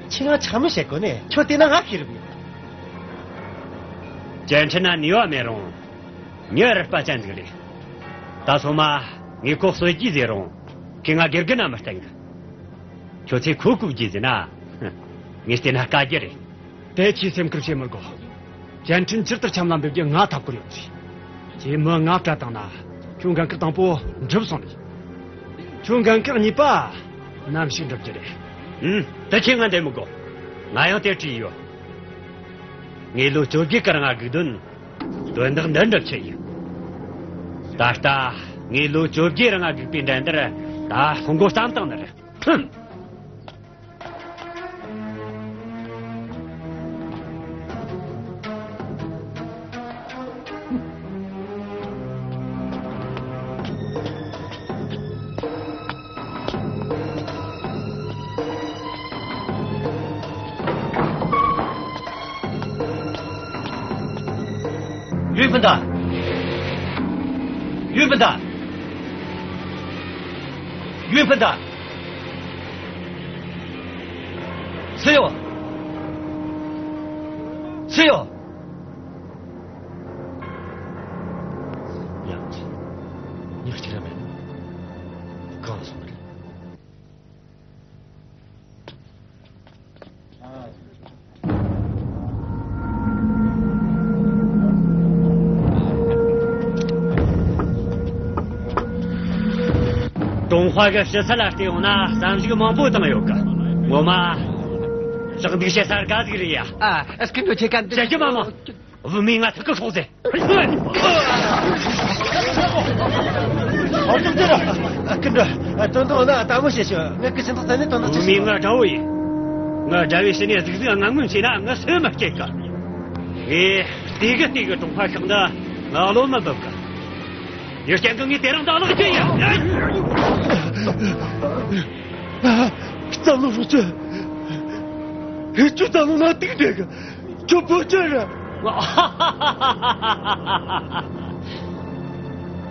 ཁྱེད་ང་ཆ་མི་བཤད་གོ་ནས་ཁྱོད་བལྟས་ན་ང་ཤེས་རབ་ཡོད། བཅད་ཁྲིད་ན་ནུས་པ་མེད་རུང་། མྱི་རིག་པ་ཅན་ཟིག་རེད། ད་སོ་མ་ངས་ཁོ་གསོད་རྒྱུ་ཟེར་རུང་། ཁོས་ང་དགེ་རྒན་ན་མི་བསྟན་གི། ཁྱོད་ཚོས་ཁོ་བཀོལ་རྒྱུ་ཟེར་ན། ངས་བལྟས་ན་དཀའ་རྒྱུ་རེད། དེ་ཁྱོས་སེམས་ཁུར་བྱེད་མི་དགོས། བཅད་ཁྲིད་ཇི་ལྟར་ཆམ་ལ་འབེབས་རྒྱུ་ང་ཐབས་བཀོད་ཡོད་རེད། ཁྱོས་མི་ལྔ་བཀྲ་བཏང་ན། ཁྱོད་འགན་ཁུར་དང་པོ་འགྲུབ་སོང་ནས། ཁྱོད་འགན་ཁུར་གཉིས་པ་ནམ་ཞིག་འགྲུབ་རྒྱུ་རེད། ཨུམ། དེ་ཁྱོས་ང་འདྲི་མི་དགོས། ང་ཡང་དེ་དྲིས་ཡོད། ངས་ལོ་བཅོ་བརྒྱད་ཀྱི་རིང་སྒུག་དོན། དོན་དག་འདི་འགྲུབ་ཆི་ཡིན། ད་ལྟ་ངས་ལོ་བཅོ་བརྒྱད་རིང་སྒུག་པའི་འགྲན་བསྡུར་ད་ལྷུང་མགོ་བརྩམས་བཏང་ནི་རེད། ཧུམ། ཡུན་ཕུན་ད། ཡུན་ཕུན་ད། ཡུན་ཕུན་ད། སུ་ཡོད། སུ་ཡོད། ཡང་མྱི་གཅིག་ར་མེད། གང་སོང་རེད། ཀྲུང་ཧྭ་གི་ཕྱི་ཚུལ་ལ་བལྟས་ཡོང་ན་བསམ་གཞིག་མང་པོ་བཏང་ཡོད་གི། ངོ་མ་ལྕགས་སྡིག་བྱེད་ས་དགའ་ཟིག་རེད་ཡ། ཨ། ཨ། སྐུ་མགྲོན་ཁྱེད་ཀ་འདི། བཤད་རྒྱུ་མ་མང་། བུད་མེད་ང་ཐུག་གི་ཤོག་ཟེར། ཨོ་ཅོག་ཅོག་ར། སྐུ་མགྲོན། དོན་དག་ན་ལྟད་མོ་བྱེད་ཤོག་ངས་སྐུ་ཆེན་ཐོག་ཚན་ནས་དོན་དག་བུད་མེད་ང་དགྲ་བོ་ཡིན། ང་དགྲ་བོའི་ཕྱི་ནས་གཟིག་གཟིག་ངང་ངམ་བྱས་ན་ང་སུ་མི་སྐྱེ་གི། ངས་བལྟས་གི་བལྟས་གི་ཀྲུང་ཧྭ་ཤོག་འདི་ང་བློ་མི་འབབ་གི། ཡུལ་ཅན་གི་ངས་དེ་རིང་འདི་བརླག་རྒྱུ་ཡིན། བསམ་བློ་ཧྲོག་ཅོ། ཁྱོད་བསམ་བློ་ན་དུག་འདྲེ་གི། ཁྱོད་བོད་ཅན་རེད།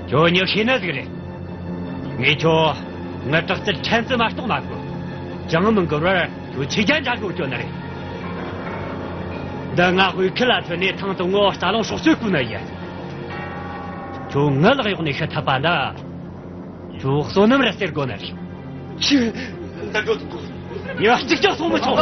ཁྱོད་ཉོ་ཤེས་ན་ཟིག་རེད། ངས་ཁྱོད་ངའི་དྲག་རྩལ་ཕྲན་ཙམ་མ་གཏོགས་མ་གོ། ཅང་མི་འགོར་བར་ཁྱོད་ཆོས་རྒྱལ་འདྲ་གོ་སྐྱོན་ནི་རེད། འདི་ང་དབུས་ཁུལ་ལ་ཐོན་ནས་ཐེངས་དང་པོ་རྩ་རླུང་སྲོག་གཅོད་བཀོལ་ནི་ཡིན། ཁྱོད་ངའི་ལག་གཡོག་ནས་ཤི་ཐུབ་པ་འདི། ཁྱོད་བསོད་ནམས་རེད་ཟེར་དགོས་ནི་རེད། ཁྱོད་འདི་འགྲོ་ཐུབ་གོ། ཉི་མ་གཅིག་ཀྱང་སོང་མི་ཆོག་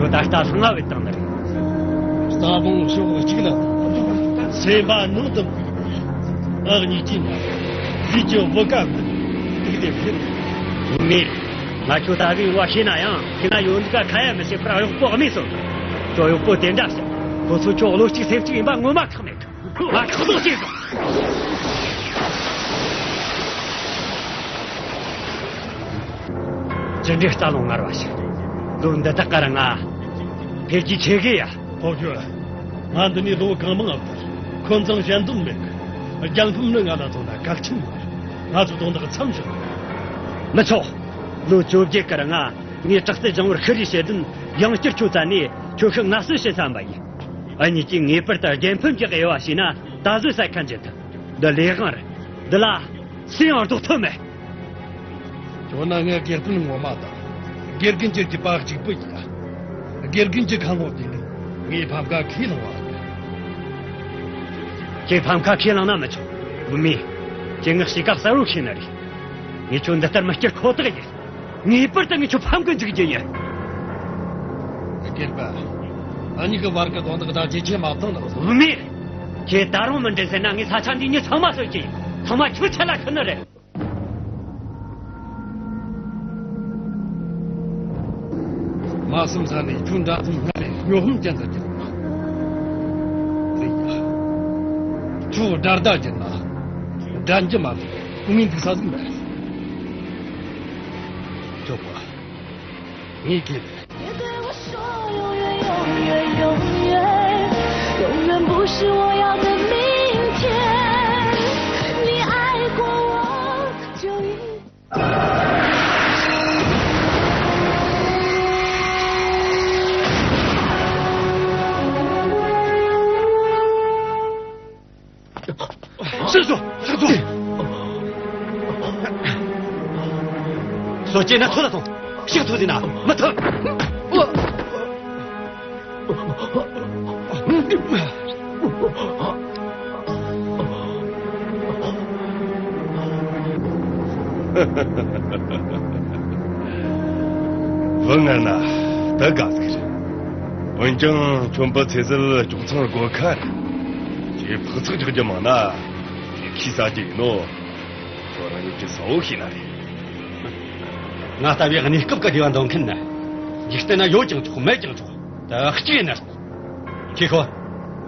ད་ལྟ་ལྷང་ང་བའི་བཏང་ནི་རེད། རྩ་བོང་ཤོག་གཅིག་ལ། སེམས་པ་ནང་དུ་འགུགས། ཨག་གཉིས་ཀྱིས་ན་ལུས་ཀྱི་བུ་ག་མིན། དུག་དེ་ཕེབས། མེད། ང་ཁྱོད་ད་གིན་བ་ཤེས་ན་ཡང་ཁྱེད་ན་ཡོད་འདུག་ག་ཁ་ཡ་མི་བྱེད་པར་གཡོག་པོ་རྨས་སོང་། ཁྱོད་གཡོག་པོ་དེ་འདྲ་ཟེར། ཁོ་ཚོ་ཁྱོད་བློ་གཅིག་སེམས་གཅིག་ཡིན་པ་ངོ་མ་ཁག་མེད། ང་ཁྲག་ལོག་བྱས་སོང་། ཅི་འདྲའི་རྩ་རླུང་ངར་བ་ཞིག་ལོ་འདི་དག་གར་ང་འཕེལ་རྒྱས་ཆེ་གི་ཡ། ཕོ་ཁྱོད། ང་འདི་ནས་ལོ་གང་མང་ཨ་བསྡད། ཁོ་ཚང་གཞན་དོན་མེད་གི། རྒྱལ་ཕམ་ནི་ང་ལ་མཚོན་ན་གལ་ཆེན་མ་རེད། ང་ཚོ་དོན་དག་མཚམས་བཞག་མི་ཆོག་ལོ་བཅོ་བརྒྱད་གར་ང་ངས་དྲག་རྩལ་སྦྱང་བར་ཤི་རེ་བྱེད་དོན་ཡང་བསྐྱར་ཁྱོད་བཙལ་ནས་ཁྱོད་ཤི་ངལ་གསོ་བྱེད་བསམ་པ་ཡིན། འུ་གཉིས་ཀྱིས་ངེས་པར་དུ་རྒྱལ་ཕམ་གྱི་དབྱེ་བ་ཕྱེ་ན་ད་གཟོད་ས་ཁ་འཇལ་ཐུབ། འདི་ལས་དབང་རེད། འདི་ལ་སུ་ཡང་ལྡོག་ཐུབ་མེད། ཁྱོད་ན་ངའི་དགེ་སྤུན་ངོ་མ་དང་། དགེ་རྒན་གྱི་རྒྱུད་པ་གཅིག་པུ་ཡིན། དགེ་རྒན་གྱི་ཁ་ངོ་དེ་ནི་ངའི་ཕམ་ཁ་ཁས་བླངས་བ་ཡིན། ཁྱེད་ཕམ་ཁ་ཁས་བླངས་ན་མི་ཆོག་བུད་མེད། ཁྱེད་ངག་ཤེས་ཀ་གསལ་བོ་ཤེས་ནི་རེད། ངས་ཁྱོད་འདི་ལྟར་མི་སྐྱུར་ཁོ་ཐག་ཡིན། ངེས་པར་དུ་ངས་ཁྱོད་ཕམ་གི་འཇུག་རྒྱུ་ཡིན། སྒེར་པ། ཨ་ཉི་གི་བར་གི་དོན་དག་ད་ཇེ་ཆེ་མ་བཏང་ན། བུད་མེད། ཁྱེད་ད་རུང་མི་འདྲེན་ཟེར་ན་ངས་ས་ཆ་འདི་མྱི་ཚང་མ་གསོད་རྒྱུ་ཡིན། ཚང་མ་ཁྱོད་ཆད་ལ་ཁུར་ནི་རེད། མ་བསམ་ས་ནས་ཁྱོད་འདྲ་མཚུངས་སྔར་ལས་སྨྱོ་ཧམ་ཅན་ཟེར་རྒྱུ་རེད། རེད་ཡ། ཁྱོད་དགྲ་ཟླ་རྒྱུ་ན་དགྲ་འཇི་མ་རེད། ངས་འདུག་ས་ཟིག་མེད། ཁྱོད་པ། ངས་ཁྱེད། 别对我说永远，永远，永远，永远不是我要的明天。你爱过我，就一 师叔，师叔，说见那错了，懂，姓错的呢，没错。 བུ་ངར་ན་ད་དགའ་ཟིག་རེད། འོན་ཀྱང་ཁྱོད་བུ་ཚེ་ཟད་ཀྱོག་ཚང་སྒོ་ཁ་རེད། ཁྱེད་ཕག་ཚག་རྒྱག་རྒྱུ་མང་ན་ཁྱེད་ཁྱི་ཟ་རྒྱུ་ཡིན་ནོ། ཁྱོད་རང་ཉིད་ཀྱི་གསལ་བོ་ཤེས་ན་རེད། ང་ལྟ་བུའི་གནས་སྐབས་ཀྱི་བདེ་བ་འདོད་མཁན་ནི། འཇིག་རྟེན་ན་ཡོད་ཀྱང་ཆོག་མེད་ཀྱང་ཆོག་ད་གཅིག་ཡིན་ན། ཁྱེད་ཁོ།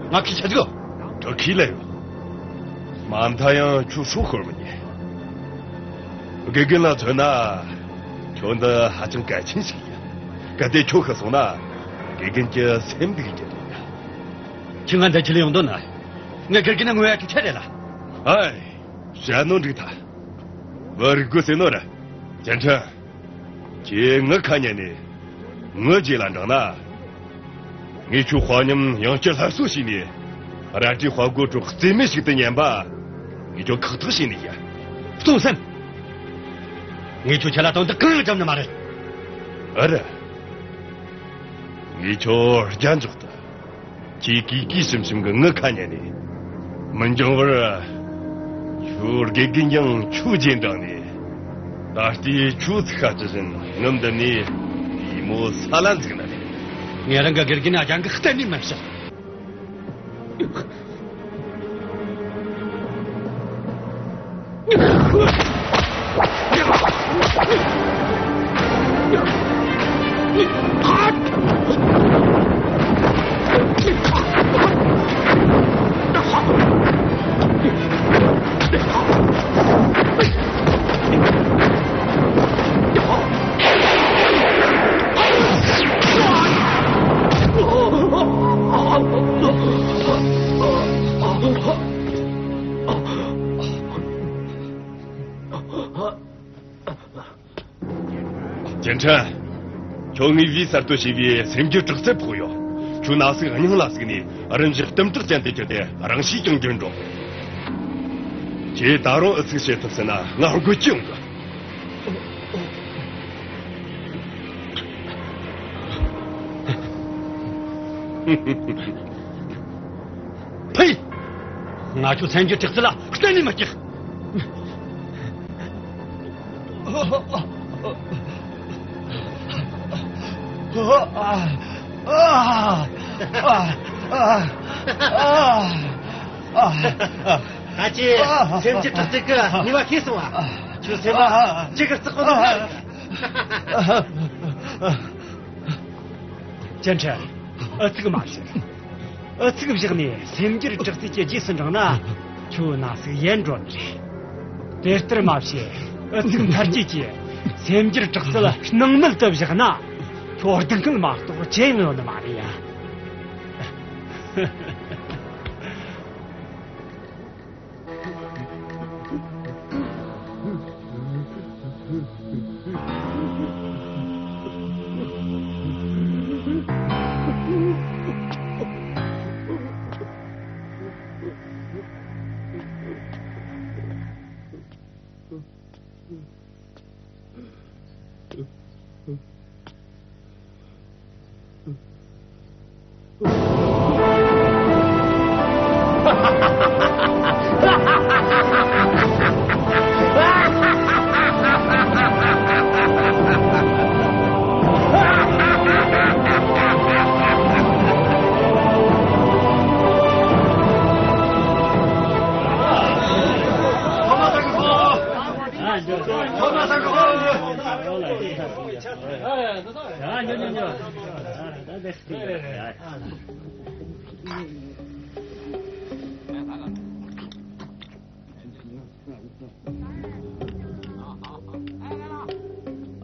ང་ཁྱི་ཆ་ཟིག་ཡོད། གྲོགས་ཁྱི་ལ་ཡོད། མ་མཐའ་ཡང་ཁྱོད་སྲོག་ཤོར་མི་ཉན། དགེ་རྒན་ལ་མཚོན་ན། ཁྱོད་འདི་ཧ་ཅང་གལ་ཆེན་ཞིག་ཡིན། གལ་ཏེ་ཁྱོད་ཤི་སོང་ན། དགེ་རྒན་གྱི་སེམས་སྡུག་རྒྱུ་རེད། ཁྱི་ང་འདི་ཁྱི་ལ་ཡོང་དོན་ན། ངའི་དགེ་རྒན་ངོ་ཡ་ཁྱི་ཆ་རེད་ལ། ཨེ། བཤད་ནོ་འགྲིག་ཐལ། བུ་རིག་དགོས་ཟེར་ནོ་ར། ཅན་ཁྲ། ཁྱེད་ངའི་ཁ་ཉན་ནས། ངའི་རྗེས་ལ་འབྲངས་ན། ངས་ཁྱོད་དཔའ་ཉམས་ཡང་བསྐྱར་སླར་གསོ་བྱས་ནས། རལ་གྲིའི་དཔའ་རྒོད་ཁྲོད་རྩེ་མོ་ཞིག་ཏུ་ཉན་པ། ངས་ཁྱོད་ཁག་ཐེག་བྱས་ནས་ཡ། སྟོང་སེམས། ངས་ཁྱོད་ཆ་ལ་དོན་དག་གང་ཡང་བརྒྱབ་ནི་མ་རེད། ཨ་ར། ངས་ཁྱོད་རྒྱན་འཇོག་ཏུ། ཁྱེད་གིས་གིས་ཞིམ་ཞིམ་གི་ངའི་ཁ་ཉན་ནས། མི་འགྱང་བར། ཁྱོད་དགེ་རྒན་ཡང་ཁྱོད་རྗེས་འབྲངས་ནས། ད་ལྟའི་ཁྱོད་ཚིག་ཁ་ཇི་བཞིན་ངའི་མདུན་ནས་བུ་མོ་ས་ལ་འཛེགས་ན་རེད། ངས་རང་གི་དགེ་རྒན་ན་རྒྱང་གི་གཏན་ནས་མི་བཤད། ཅན་ཁྲ། ཁྱོད་ངའི་བུས་གསར་གཏོད་བྱས་པའི་སེམས་རྒྱུད་དྲག་རྩལ་ཕོག་ཡོད། ཁྱོད་ན་ཟུག་སྙིང་ལ་ཟུག་ནས་རིམ་བཞིན་གཏུམ་དྲག་ཅན་དུ་གྱུར་ཏེ་རང་ཤེད་ཀྱང་འགྱུར་འགྲོ། ཁྱེད་ད་རུང་ཨུ་ཚུགས་བྱེད་ཐུབ་ཟེར་ན་ང་དགོད་ཀྱི་ཡོང་གི། ཕུ། ང་ཁྱོད་སེམས་རྒྱུད་དྲག་རྩལ་ལ་གཏན་ནས་མི་སྐྱེ། ཨ། ཨ། ཨ། ཨ། ཨ། ད་ཁྱེད་སེམས་ཀྱི་དྲག་རྩལ་གི་ནུས་པ་ཤེས་སོང་ང་། ཁྱོད་སེམས་པ་ཅི་གི་བརྩེགས་གོ་ནི། ཅན་ཁྲི། ཨུ་ཚུགས་མ་བྱེད། ཨུ་ཚུགས་བཞག་ནས་སེམས་ཀྱི་དྲག་རྩལ་གྱི་རྗེས་སུ་འབྲངས་ན། ཁྱོད་ན་ཟུག་ཡལ་འགྲོ་ནི་རེད། དེ་ལྟར་མ་བྱེད། ཨུ་ཚུགས་མཐར་སྐྱེལ་གྱིས་སེམས་ཀྱི་དྲག་རྩལ་སྣང་མེད་དུ་བཞག་ན། ཁྱོད་སྡུག་བསྔལ་མ་གཏོགས་ཅི་ཡང་ཡོད་ནི་མ་རེད་ཡ།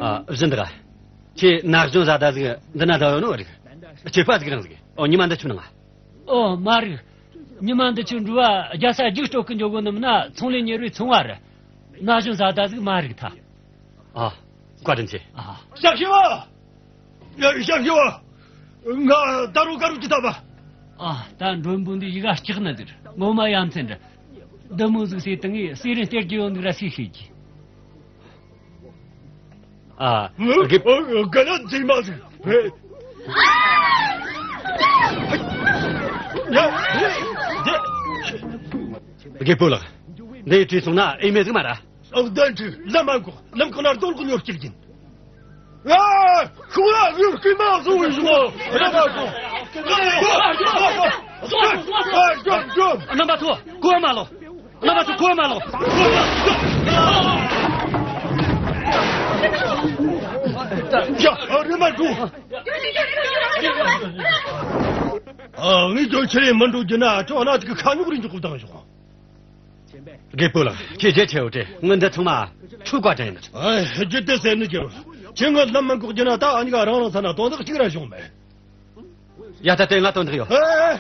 ཨ། བཞིན་དགའ། ཁྱེད་ན་གཞོན་བཟའ་ཟླ་ཟིག་འདི་ན་བསྡད་ཡོད་ནོ་རིག། སྐྱེས་པ་ཟིག་རང་ཟིག། ཨོ། ཉི་མ་འདི་ཆུ་ནང་། ཨོ། མ་རིག། ཉི་མ་འདི་ཆུ་འགྲོ་བ་རྒྱལ་ས་རྒྱུགས་སྤྲོད་གི་འགྱོ་གོ་ནི་མིན་ན། ཚོང་ལས་གཉེར་བའི་ཚོང་བ་རེད། ན་གཞོན་བཟའ་ཟླ་ཟིག་མ་རིག་ཐལ། ཨ། བཀའ་དྲིན་ཆེ། ཨ། ཞབས་ཞུ་བ། ཡ། ཞབས་ཞུ་བ། ང་ད་རུང་དགའ་རབ་ཀྱི་ཐབས། ཨ། ད་མགྲོན་པོ་འདི་ཡི་ག་སྐྲག་ནི་འདིར་ངོ་མ་ཡ་མཚན་འདྲ། འདི་མོ་ཟིག་ཟེར་བཏང་ངས་ཟས་རིན་སྟེར་རྒྱུ་ཡོད་འདུག་ར་སུས་ཤེས་ཀྱི། ཨ། དགེ། ཨ། དགེ་ལ་འཛིན་མ་ཟིག། ཡ། དགེ་པོ་ལགས། འདི་བྲིས་སོང་ན་ཨེ་མེད་ཟིག་མ་ར། ཨ། བདེན་ཁྲི་ལམ་མ་འགོག། ལམ་ཁོ་ན་རྡོ་ལག་ཉོ་སྐྱིད་ཡིན། ཨ། ཁོ་ལ་ཡུལ་སྐུལ་མ་བཟོ་བའི་བཟོ། རེ་མ་བཟོ། རྣམ་པ་ཚོ་གོ་མ་ལོ། རྣམ་པ་ཚོ་གོ་མ་ལོ། ཡ། རེ་མ་བཟོ། ཨ། ངས་ཁྱོད་ཆི་རེད་མི་འགྲོ་རྒྱུ་ན་ཁྱོད་ན་དེ་གི་ཁ་ཉོག་རེ་འཇོག་གི་བཏང་བཞག། དགེ་པོ་ལགས། ཁྱེད་རྒྱལ་ཆེ་བོ་དྲེ། ངི་འདི་ཚང་མ་ཁྱོད་བཀའ་དྲིན་ཡིན། ཨ། རྒྱུ་དེ་ཟེར་ནི་ཀྱང་། ཁྱེད་ངི་ལམ་མ་འགོག་རྒྱུ་ན་ད་ཨ་ཉི་ག་རང་རང་ས་ན་དོན་དག་གཅིག་ར་བྱུང་མེད། ཡ། ད་དེ་ང་དོན་དག་ཡོད། ཨེ།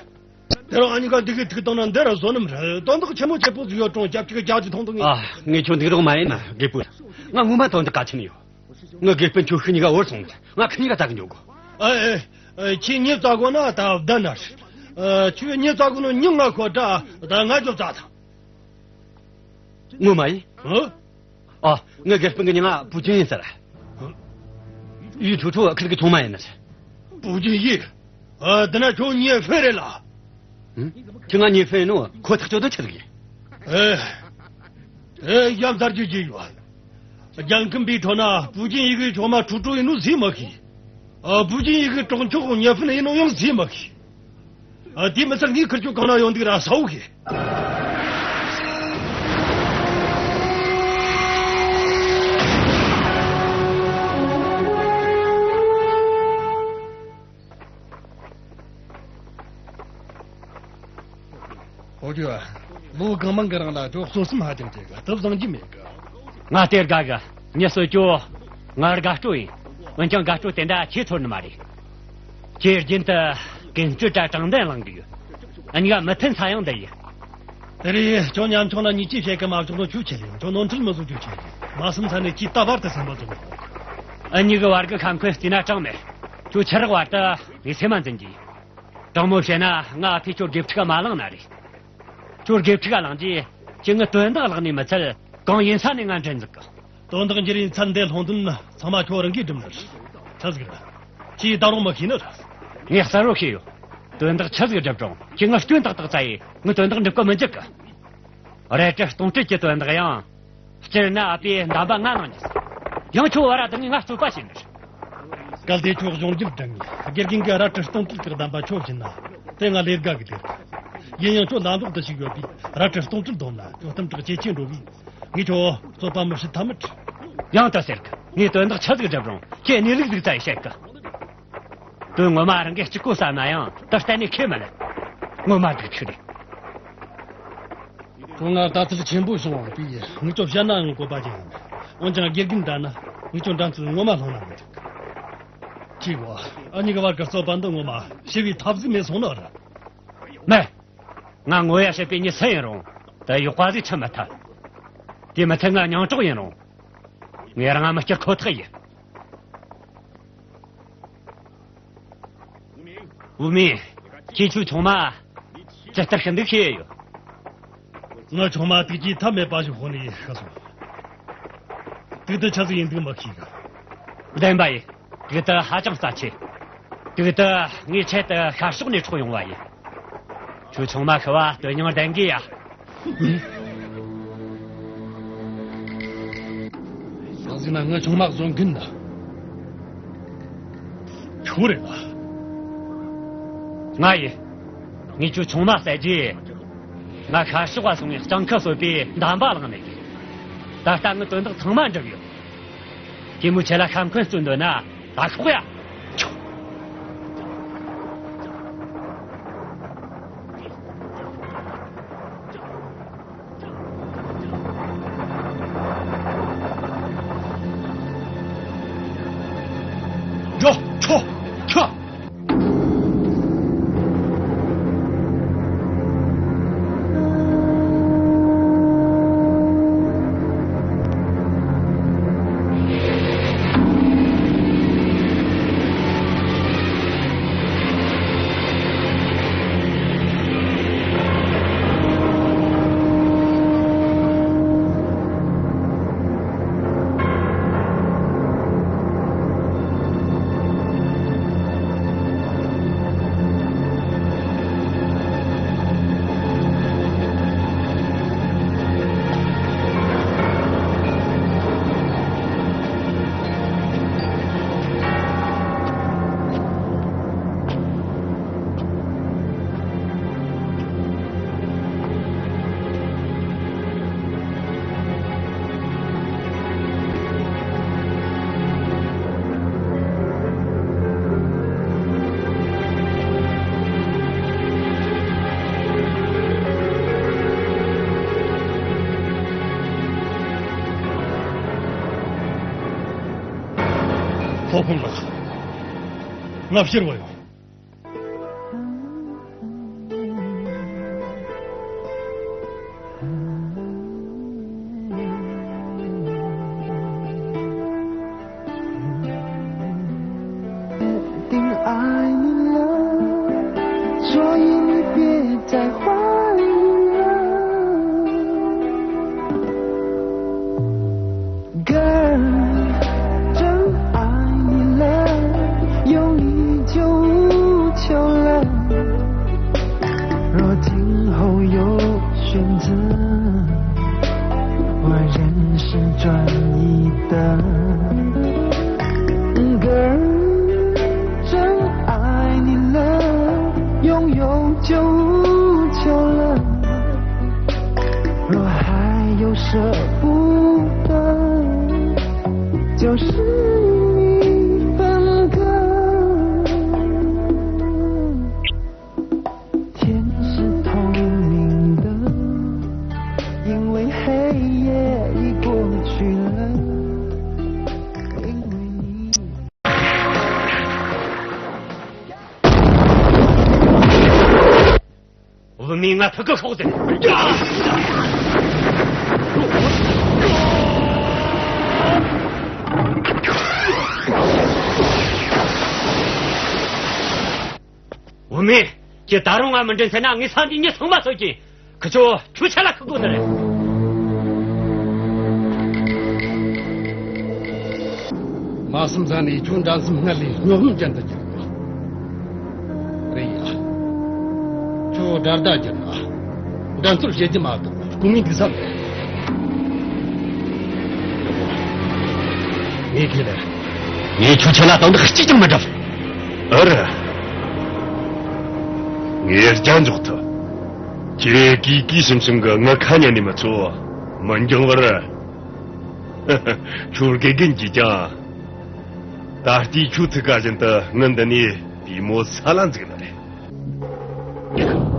དེ་རིང་ཨ་ཉི་ག་འདི་གི་ཐུག་བཏང་ན་འདི་ར་བཟོ་ནམ་རེད། དོན་དག་ཆེན་མོ་ཆེ་པོ་ཟིག་ཡོད་ཀྱང་སྐྱབས་གཅིག་རྒྱ་གཅིག་ཐོང་དང་། ཨ། ངས་ཁྱོད་འདུག་རོགས་མ་ཡིན་ན་དགེ་པོ། ང་ངོ་མ་དོན་དག་གལ་ཆེན་ཡོད། ངི་དགེ་སྤུན་ཁྱོད་ཤི་ཉི་ག་བོར་སོང་། ང་ཁི་ཉི་ག་ཙག་གི་འཇོག་གོ། ཨ། ཨེ། ཨེ། ཁྱེད་ཉི་ཙག་གོ་ན་ད་བདག་ན། ཨ། ཁྱོད་ཉི་ཙག་གོ་ནོ་ཉི་ང་ཁོ་ད་ད་ང་ཅོ་ཙག་ཐང་། ངོ་མ་ཡིན། ཨ། ཨ། ངི་དགེ་སྤུན་གི་མྱིང་ང་པུ་ཅིན་ཡིན་ཟེར། ཡུས་ཁྲུ་ཁྲུ་ཁི་གི་ཐོང་མ་ཡིན་ནི། པུ་ཅིན་ཡིན། ཨ། དེ་ན་ཁྱོད་ཉི་ཧྥེ་རེད་ལ། ཁྱོད་ང་ཉི་ཧྥེ་ཡིན་ནོ་ཁོ་ཐག་ཆོད་དོ་ཆི་ཟིག་ཡིན། ཨེ། ཨེ། ཡ། མཚར་རྒྱུ་ཅི་ཡོད། རྒྱལ་ཁམས་པའི་ཁྲོད་ན་པུ་ཅིན་ཡི་གེ་ཆུང་མ་ཁྲུ་ཁྲུ་ཡིན་ནོ་ཟིག་མ་ཤེས། ཨ། པུ་ཅིན་ཡི་གེ་གྲོགས་མཆོག་ཉི་ཧྥེ་ཡིན་ནོ་ཡང་ཟིག་མ་ཤེས། ཨ། དེ་མི་ཚད་ངའི་ཁིར་ཆོ་གང་ན་ཡོང་འདུག་ར་ས་བོ་གི། ཨོ་ཅོ། ལོ་གང་མང་གི་རིང་ལ་ཁྱོད་གསོད་སེམས་ཧ་ཅང་ཆེ་གི། དུབ་བཟང་རྒྱུ་མེད་གི། ང་སྟེར་དགའ་གི། མྱི་གསོད་རྒྱུ་ང་དགའ་སྤྲོ་ཡིན། འོན་ཀྱང་དགའ་སྤྲོ་དེ་འདྲ་ཆེ་ཚོར་ནི་མ་རེད། ཁྱེད་རྒྱུན་དུ་ཀུན་སྤྱོད་དྲ་དྲང་བདེན་བླང་གི་ཡོད། ཨ་ཉི་ག་མི་མཐུན་ས་ཡང་འདི་ཡིན། དེ་རེད། ཁྱོད་ཉམ་ཆུང་ལ་ཉེས་ཆད་བྱེད་གི་མ་བྱུང་ནོ་ཁྱོད་ཆེ་ཡིན། ཁྱོད་ནོར་འཁྲུལ་མི་བཟོ་རྒྱུ་ཆེ་ཡིན། མ་བསམ་ས་ནས་ཁྱེད་ད་བར་དུ་བསམ་པ་བཟོ་དགོས། ཨ་ཉི་གི་བར་གི་ཁ་འཁོན་རྩིས་ན་གྲངས་མེད། ཁྱོད་ཆི་རག་བར་དུ་ངའི་སེམས་མ་འཛིན་གྱིས། དྲང་མོ་བཤད་ན་ང་ཕི་ཁྱོད་དགེ་ཕྲུག་མ་བླངས་ན་རེད། ཁྱོད་དགེ་ཕྲུག་བླངས་རྗེས་ཁྱེད་ངི་དོན་དག་བརླག་ནས་མི་ཚད། གང་ཡིན་ས་ནས་ང་འདྲེན་ཟིག་གི། དོན་དག་འགྱུར་ཡིན་ཚད་འདི་ལྷུང་དོན་ཚང་མ་ཁྱོད་རང་གིས་སྒྲུབ་ནི་རེད། ཆི་ཟིག་རེད། ཁྱེད་ད་རུང་མི་ཤེས་ནི་རེད། ངས་གསལ་བོ་ཤེས་ཡོད། དོན་དག་ཆི་ཟིག་སྒྲུབ་རུང་ཁྱེད་ངི་སྐྱོན་ཏག་ཏག་བཙལ་ཡས་ངི་དོན་དག་འགྲུབ་གི་མི་འཇུག་གི། རལ་གྲི་སྟོང་སྤྲད་ཀྱི་དོན་དག་ཡང་། སྤྱིར་ན་ཨ་ཕས་འདམ་པ་ང་གནང་རྒྱུ། ཡང་ཁྱོད་བར་ར་དང་ང་རྩོད་པ་བྱས་ནི་རེད། གལ་ཏེ་ཁྱོད་གཞུང་རྒྱུད་དྲན་ངེས། དགེ་རྒན་གྱིས་རལ་གྲི་སྟོང་ཁྲིད་ཀྱི་གདམས་པ་ཁྱོད་བྱིན་ན། དེ་ང་ལས་དགའ་གི་དེར། ཡིན་ཡང་ཁྱོད་ལ་ལོག་ཏུ་ཞིག་ཡོད་པས། རལ་གྲི་སྟོང་ཁྲིད་འདོན་ན་ཁྱོད་གཏུམ་དྲག་ཇེ་ཆེ་འགྲོ་བས། ངས་ཁྱོད་རྩོད་པ་མི་བྱེད་ཐབས་མེད། ཡང་དུ་ཟེར་གི། ངས་དོན་དག་ཆི་ཟིག་སྒྲུབ་རུང་ཁྱེད་གནས་ལུགས་ཟིག་བཙལ་བཤད་གི། དོན་ངོ་མ་རང་གིས་གཅིག་གོ་བསམ་ན་ཡང་དེ་གཏན་ནས་ཁེ་མི་ལེན། ངོ་མ་སྡུག་ཅག་རེད། ཁོང་ང་ལྟ་ཚུལ་ཆེན་པོ་བྱུང་བ་པས་ངུ་ཅོ་བཤད་ན་ཡང་བཀོད་པ་ཅན་ཡིན། འོན་ཀྱང་དགེ་རྒན་འདྲ་ན་ངུ་ཅོ་འགྲན་རྩོད་ངོ་མ་ལྷུང་ན་མི་འདུག་ཅི་གོ། ཨ་གཉིས་ཀྱི་བར་གྱི་རྩོད་པ་འདི་ངོ་མ་ཞི་བའི་ཐབས་ཟིག་མེད་སོང་ནི་རེད། མེད། ང་ངོ་ཡ་བྱེད་པའི་མྱི་སུ་ཡིན་རུང་དེ་ཡག་པ་ཟིག་ཆི་མི་ཐུབ། དེ་མི་ཚད་ང་མྱིང་གྲགས་ཡིན་རུང་། ངས་རང་ང་མི་སྐྱུར་ཁོ་ཐག་ཡིན། བུ་མེད། ཁྱེད་ཆོ་ཆུང་མ་ཇི་ལྟར་ཤི་འདུག་ཤེས་ཡོད། ང་ཆུང་མ་དུག་ཅིག་ཐབས་མེད་པ་ཞིག་ཧོན་ནས་ཤི་སོང་། དུག་དེ་ཆི་ཟིག་ཡིན་འདུག་མི་ཤེས་གི། བདེན་པ་ཡིན། དུག་དེ་ཧ་ཅང་རྩ་ཆེ། དུག་དེ་ངའི་ཆེད་དུ་ཤར་ཕྱོགས་ནས་འཕྲོག་ཡོང་བ་ཡིན། ཁྱོད་ཆུང་མ་ཤི་བ་དོན་སྙིང་ལྡན་གི་ཡ། ཟང་ཟིང་ན་ངའི་ཆུང་མ་བཟོ་མཁན་ནི་ཁྱོད་རེད་ལ། ང་ཡིན། ངས་ཁྱོད་ཆུང་མ་བསད་རྗེས། ང་ཤར་ཕྱོགས་བ་སོང་ངས་སྤྱང་ཁ་གསོད་པའི་འདམ་པ་བླངས་ནས། ད་ལྟ་ངའི་དོན་དག་ཚང་མ་འགྲུབ་ཡོད། དེ་མོ་ཁྱེད་ལ་ཤ་འཁོན་རྩོད་འདོད་ན། ད་ཤོག་ཡ། འགྲོ། ཁྱོ། ཁྱོ། སློབ་དཔོན་ལགས། ང་ཕྱིར་བ་ཡོང་། Girl，真爱你了，用力就无求了。若今后有选择，我仍是专一的。Girl，真爱你了，拥有就无求了。 若还有舍不得，就是与你分割。天是透明的，因为黑夜已过去了。因为你。 བུད་མེད་ང་ཕུད་གི་ཤོག་ཟེར། བུད་མེད། ཁྱེད་ད་རུང་ང་མི་འདྲེན་ཟེར་ན་ངས་ས་འདིའི་མྱི་ཚང་མ་གསོད་ཀྱིན། ཁི་ཆོ་ཁྱོད་ཆ་ལ་ཁུ་དགོས་ནི་རེད། མ་བསམ་ས་ནས་ཁྱོད་འགྲན་སེམས་སྔར་ལས་སྨྱོ་ཧམ་ཅན་དུ་གྱུར། རེད་ཡ། ཁྱོད་དགྲ་ཟླ་གྱུར་ན། འགྲན་རྩོད་བྱེད་རྒྱུ་མ་གཏོགས་སྐུ་ངོའི་འདུག་ས་མེད། ངས་ཁས་ལེན། ངས་ཁྱོད་ཆེ་ལ་དང་འདི་གཅིག་ཀྱང་མི་འགྲུབ། ཨ་ར། ངས་རྒྱ་འཇོག་ཐུབ། ཁྱེད་ཀི་ཀི་ཞིམ་ཞིམ་གི་ངི་ཁ་ཉན་ནས་མི་ཚོ་མི་འགྱང་བར། ཁྱོད་དགེ་རྒན་གྱིས་ཀྱང་། ད་ལྟའི་ཁྱོད་ཐུག་ག་བཞིན་དུ་ངི་འདི་ནས་པུས་མོ་ས་ལ་འཛུགས་ནི་རེད།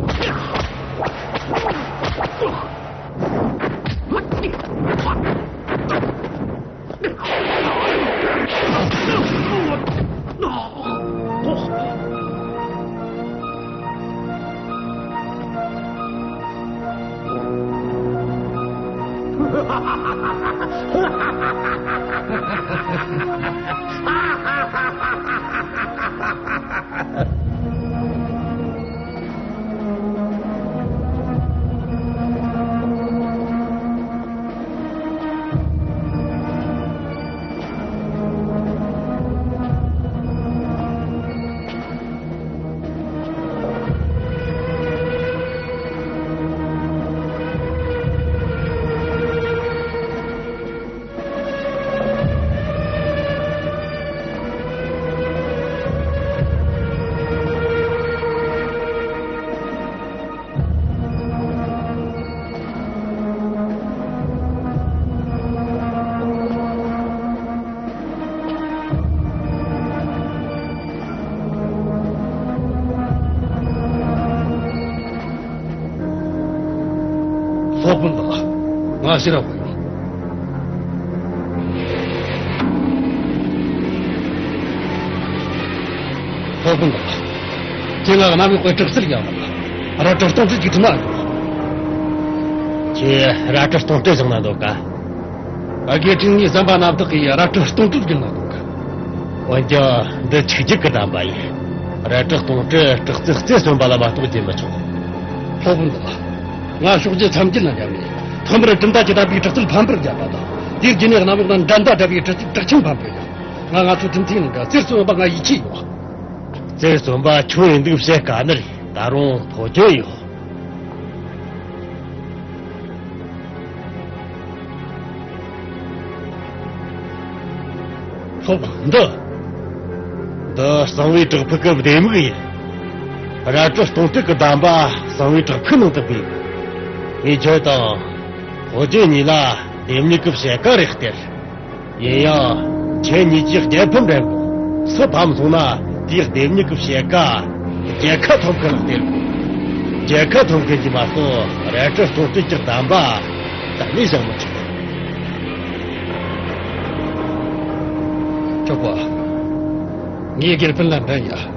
སློབ་དཔོན་དག། ང་ཕྱིར་ར་འོང་། སློབ་དཔོན་དག། ཁྱེད་ང་གནམ་འོག་གི་དྲག་རྩལ་ཡང་དག། རལ་གྲི་སྟོང་ཁྲི་གཅིག་ཐུབ་ན་འགྲོ། ཁྱེད་རལ་གྲི་སྟོང་ཁྲི་བཞེངས་ན་འདོད་ག། ཨ། དགེ་ཕྲུག་ངའི་བསམ་པ་རྣམ་དག་གིས་རལ་གྲི་སྟོང་ཁྲི་བརྒྱབ་ན་འདོད་ག། འོན་ཀྱང་འདི་ཆིག་རྒྱུད་ཀྱི་གདམས་པ་ཡིན། རལ་གྲི་སྟོང་ཁྲི་དྲག་རྩལ་རྩེར་སོན་པ་ལ་མ་གཏོགས་བརྒྱབ་མི་ཆོག། སློབ་དཔོན་དག། ང་ཕྱོགས་བཅུའི་མཚམས་བརྒྱད་ན་བསྡད་ནས་ཐོག་མར་གྲུབ་མཐའ་ཇི་ལྟ་བུའི་དྲག་རྩལ་ཕམ་པར་བརྒྱབ་པ་དང་། དེའི་རྗེས་ནས་གནམ་འོག་ན་འགྲན་ཟླ་བྲལ་བའི་དྲག་རྩལ་དྲག་ཆེན་ཕམ་པར་བརྒྱབ། ང་ང་ཚོ་ཐུན་མཐའི་ནང་གི་རྩེར་སོན་པ་ང་ཡིད་ཆེས་ཡོད། རྩེར་སོན་པ་ཁྱོད་ཡིན་འདུག་བཤད་དཀའ་ནི་རེད། ད་རུང་ཐོ་ཅོ་ཡོད། སློབ་དཔོན་འདི། འདི་གསང་བའི་བྲག་ཕུག་གི་ལྡེ་མིག་ཡིན། རལ་གྲི་སྟོང་ཁྲི་གི་གདམས་པ་གསང་བའི་བྲག་ཕུག་ནང་དུ་སྦས། ངས་ཁྱོད་དང་ཕོ་རྒྱུད་གཉིས་ལ་ལྡེ་མིག་གི་ཕྱེད་ཀ་རེ་སྟེར། ཡིན་ཡང་ཁྱེད་གཉིས་ཀྱིས་རྒྱལ་ཕམ་འགྲན་དགོས། སུ་ཕམ་སོང་ན་དེའི་ལྡེ་མིག་གི་ཕྱེད་ཀ་རྒྱལ་ཁ་ཐོབ་མཁན་ལ་སྟེར་དགོས། རྒྱལ་ཁ་ཐོབ་མཁན་གྱིས་མ་གཏོགས་རལ་གྲི་སྟོང་ཁྲི་གི་གདམས་པ་གཏན་ནས་བཞེངས་མི་ཆོག། ཆོག་གོ། ངས་དགེ་སྤུན་ལ་འདྲན་ཡ།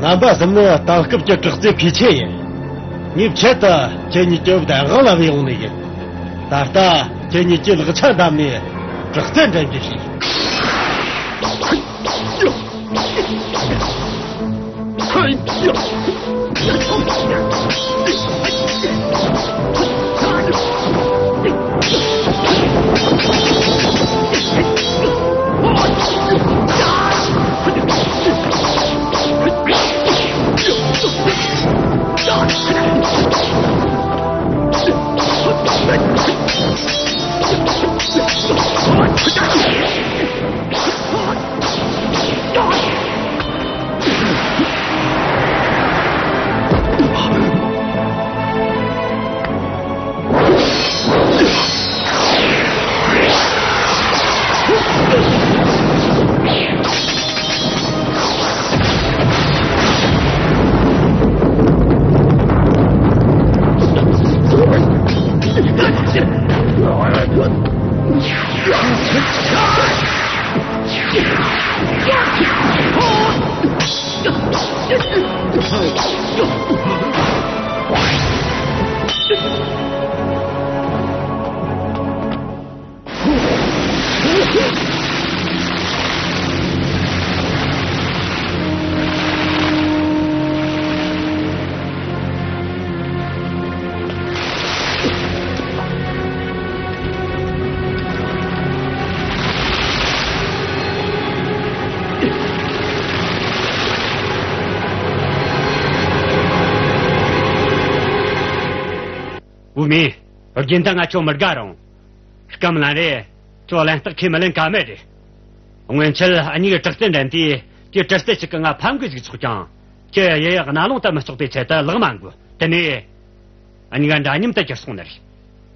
རྣམ་པ་གསུམ་ནི་དེང་སྐབས་ཀྱི་དྲག་རྩལ་མཁས་ཆེན་ཡིན། ངས་ཆེད་དུ་ཁྱེད་གཉིས་ཀྱི་བདེན་དཔང་ལ་བོས་ཡོང་ནི་ཡིན། ད་ལྟ་ཁྱེད་གཉིས་ཀྱི་ལག་ཆ་བསྡམས་ནས་དྲག་རྩལ་འགྲན་རྒྱུ་བྱོས། ཨེ། རྒན་ད་ང་ཁྱོད་མི་དགའ་རུང་། སྐམ་ལན་རེད། ཁྱོད་ལན་སྟག་ཁས་མི་ལེན་ཀ་མེད་རེད། སྔོན་ཆད་ཨ་མྱེས་ཀྱི་དྲག་རྩལ་འགྲན་དུས་ཁྱེད་དྲག་རྩལ་ཞིག་གི་ང་ཕམ་གི་ཞིག་ཚོགས་ཀྱང་། ཁྱེད་ཡེ་ཡག་གནའ་ལུང་དུ་མི་ལྕོགས་པའི་ཆེད་དུ་ལག་མ་འགུལ། དེ་ནས་ཨ་མྱེས་ཀ་འདྲ་མཉམ་དུ་གྱུར་སོང་ནི་རེད།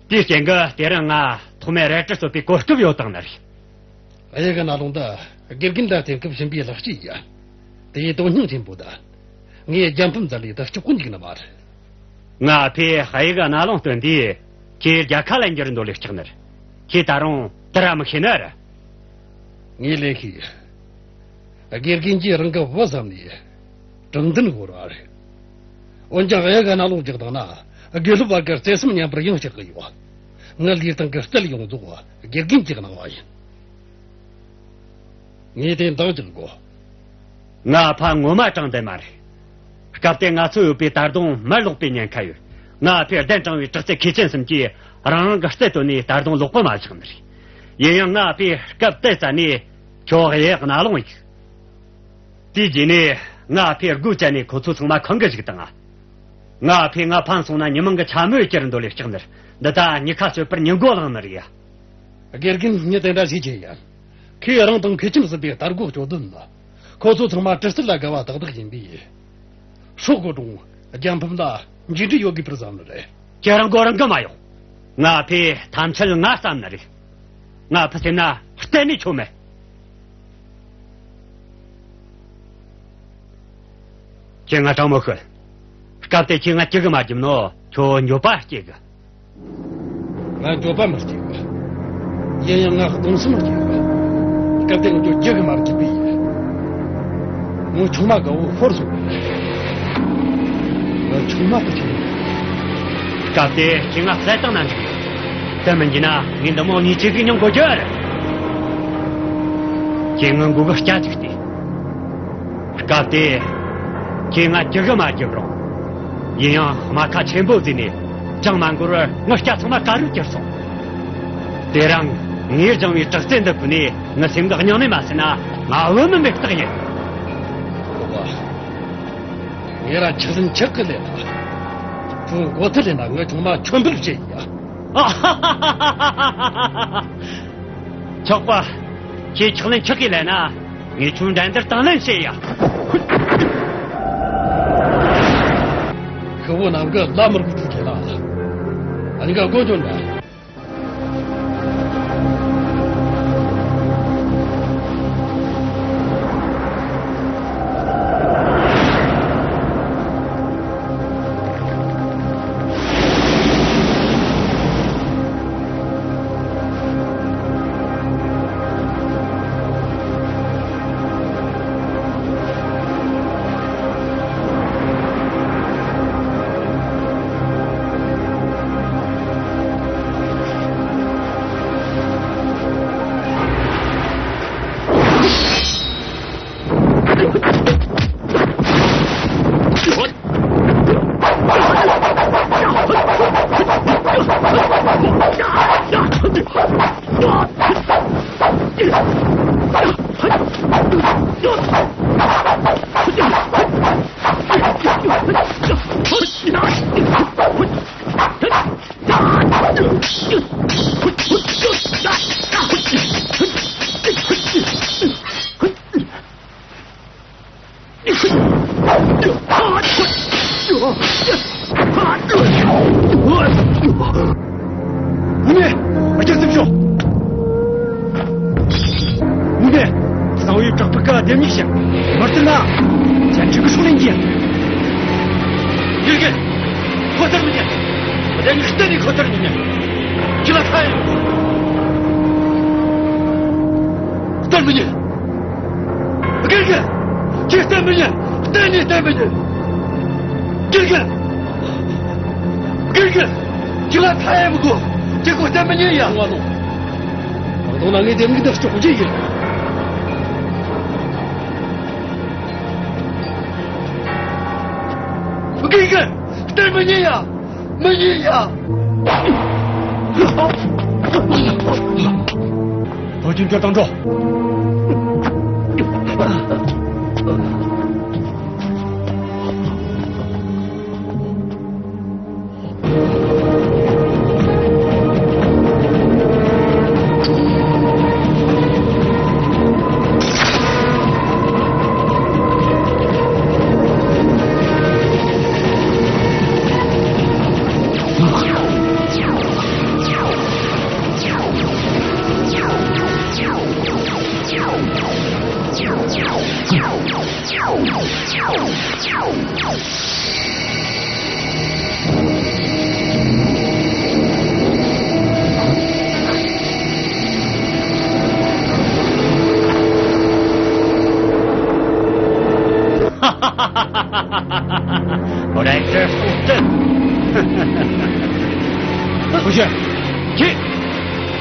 དེའི་རྐྱེན་གྱིས་དེ་རིང་ང་ཐོག་མའི་རལ་གྲི་གསོད་པའི་གོ་སྐབས་ཡོད་བཏང་ནི་རེད། ཨ་ཡེ་གི་གནའ་ལུང་ད་དགེ་རྒན་དང་དེང་སྐབས་ཞིང་པའི་ལག་སྐྱེས་ཡ། དེ་ཡི་དོན་སྙིང་ཆེན་པོ་ད། ངས་རྒྱལ་ཕམ་མཛད་ལས་ད་སྐྱོ་གི་འཇུག་ནི་མ་རེད། ང་ཕའི་ཨ་ཡེ་གི་གནའ་ལུང་སྟོན་དུས་ཁྱེད་རྒྱལ་ཁ་ལ་འགྱུར་འདོད་ལས་ལྕགས་ནི་རེད། ཁྱེད་ད་རུང་དེ་ར་མི་ཤེས་ནི་རེད། ངས་ལན་ཤེས། དགེ་རྒན་གྱིས་རང་གི་བུ་བསམ་ནས་དྲང་བདེན་དགོས་ར་རེད། འོན་ཀྱང་ཨ་ཡེ་གི་གནའ་ལུང་རྒྱག་སྟངས་ན་དགེ་སློབ་བར་གྱི་བརྩེ་སེམས་མཉམ་པར་ཡང་བཞག་གི་ཡོད། ངའི་ལུས་སྟེང་གི་རྩལ་ཡོངས་རྫོགས་དགེ་རྒན་གྱིས་གནང་བ་ཡིན། ངས་དེ་འདང་རྒྱག་དགོས། ང་ཕ་ངོ་མ་དྲང་བདེན་མ་རེད། སྐབས་དེ་ང་ཚོ་ཡོད་པའི་དར་གདོང་མར་ལོག་པའི་ཉེན་ཁ་ཡོད། ང་ཕའི་གདན་དྲངས་པའི་དྲག་རྩལ་མཁས་ཅན་གསུམ་གྱིས་རང་རང་གི་རྩལ་བཏོན་ནས་དར་གདོང་ལོག་པ་མ་བཞག་ནི་རེད། ཡིན་ཡང་ང་ཕའི་སྐབས་དེ་རྩ་ནས་ཁྱོད་ཡེ་གནའ་ལུང་ཡིན། དེའི་རྗེས་ནས་ང་ཕའི་སྒོ་བཅད་ནས་ཁོ་ཚོ་ཚང་མ་ཁང་གི་བཞག་བཏང་ང་། ང་ཕའི་ང་ཕན་སོང་ན་ཉི་མང་གི་ཆ་མོས་ཀྱིར་འདོད་ལས་ལྕགས་ནི་རེད། འདི་ད་མྱི་ཁ་གསོད་པར་མྱི་མགོ་ལངས་ནི་རེད་ཡ། དགེ་རྒན་ཉིད་དེ་འདྲ་ཞིག་བྱེད་ཡ། ཁོས་རང་དང་མཁས་ཁྱིམ་ཟིན་པའི་ལྟ་སྒོ་གཅོད་དོན་ལ། ཁོ་ཚོ་ཚང་མ་དྲི་རྩད་ལ་དགའ་བ་ཏག་ཏག་ཡིན་པས། སྲོག་གི་དྲུང་རྒྱལ་ཕམ་ལ་འཇིགས་འདྲི་ཡོད་དགོས་པར་བསམ་ནི་རེད། ཁྱེད་རང་མགོ་རང་གི་མ་གཡོག་ང་ཕའི་ཐམས་ཅད་ང་བསམ་ནི་རེད། ང་ཕུ་སེམས་ན་གཏན་ནས་ཆོ་མེད། ཁྱེད་ང་དྲང་མོ་ཤོད། སྐབས་དེ་ཁྱེད་ང་ཅི་གི་མ་བརྒྱབ་ནོ། ཁྱོད་འགྱོད་པ་སྐྱེ་གི། ང་འགྱོད་པ་མི་སྐྱེ་གི། ཡིན་ཡང་ང་གདུང་སེམས་སྐྱེ་གི། སྐབས་དེ་ང་ཁྱོད་རྒྱུ་གི་མ་བརྒྱབ་པས་ཡིན། ངོ་ཆུང་མ་དགའ་བོ་ཤོར་སོང་གི། ང་ཆུང་མ་དེ་ཆུང་། སྐབས་དེ་ཁྱེད་ང་བསད་བཏང་ན་འགྲིག་ཡོད། དེ་མིན་རྒྱུ་ན་ངས་འདི་མོ་ཉིན་གཅིག་གི་མྱིང་གོ་རྒྱུ་རེད། ཁྱེད་ང་མགོ་གི་སྐྱ་ཅིག་སྟེ། སྐབས་དེ་ཁྱེད་ང་རྒྱུ་གི་མ་བརྒྱབ་རུང་། ཡིན་ཡང་རྨ་ཁ་ཆེན་པོ་བརྫིས་ནས་ཅང་མ་འགོར་བར་ངའི་སྐྱ་ཚང་མ་དཀར་རུ་གྱུར་སོང་། དེ་རིང་ངས་སྦྱངས་པའི་དྲག་རྩལ་འདི་བུད་ནས་ངའི་སེམས་འགག་མྱངས་ནས་མ་ཟིན་ན་ང་བུད་མེད་མེད་རྟགས་ཡིན། ཨོ་བ། ངས་ར་ཆགས་ལན་ཆགས་གི་ལས་ན། ཁྱོད་མགོ་ཐལ་ལས་ན་ངའི་ཆུང་མ་ཆོམ་འབུལ་བྱེད་ཡ། ཆོག་པ། ཁྱེད་ཆགས་ལན་ཆགས་གི་ལས་ན། ངས་ཁྱོད་འགྲན་བསྡུར་དང་ལེན་བྱེད་ཡ། ཤི་བོ་ནང་གི་ལ་མི་རུ་ཁྲུ་ཁྱེད་ལ། ཨ་ནི་ག་དགོས་འཇོན་ན། མུ་ནེ། ཨ་ཅག་ཙིག་ཤོག་མུ་ནེ། གསང་བའི་བྲག་ཕུག་ག་ལྡེབས་ཉིག་ཞིག་མར་ཐུག་ན། ཅན་ཅིག་གི་སྲོག་ལེན་གྱི། དགེ་རྒན། ཁོ་ཐར་མི་ཉན། ལྡེབས་ཉིག་གཏན་ནས་ཁོ་ཐར་མི་ཉན། ཁྱི་ལ་ཁ་ཡོད། གཏན་མི་ཉན། དགེ་རྒན། ཁྱེད་གཏན་མི་ཉན། གཏན་ནས་གཏན་མི་ཉན། དགེ་རྒན། དགེ་རྒན། ཁྱེད་ལ་ཁ་ཡ་མི་དགོས། ཁྱེད་ཁོ་གཏན་མི་ཉན་ཡ། ང་ནོ། ང་ནོ་ན་ངས་ལྡེབས་ངས་འདི་ལྕོག་རྒྱུ་ཡིན། དགེ་རྒན། གཏན་མི་ཉན་ཡ། མི་ཉན་ཡ། ཕོ་ཆུང་ཁྱོད་དང་འགྲོ། རེད་དྲ་སྟོང་ཁྲི། ཐུགས་རྗེ་ཆེ།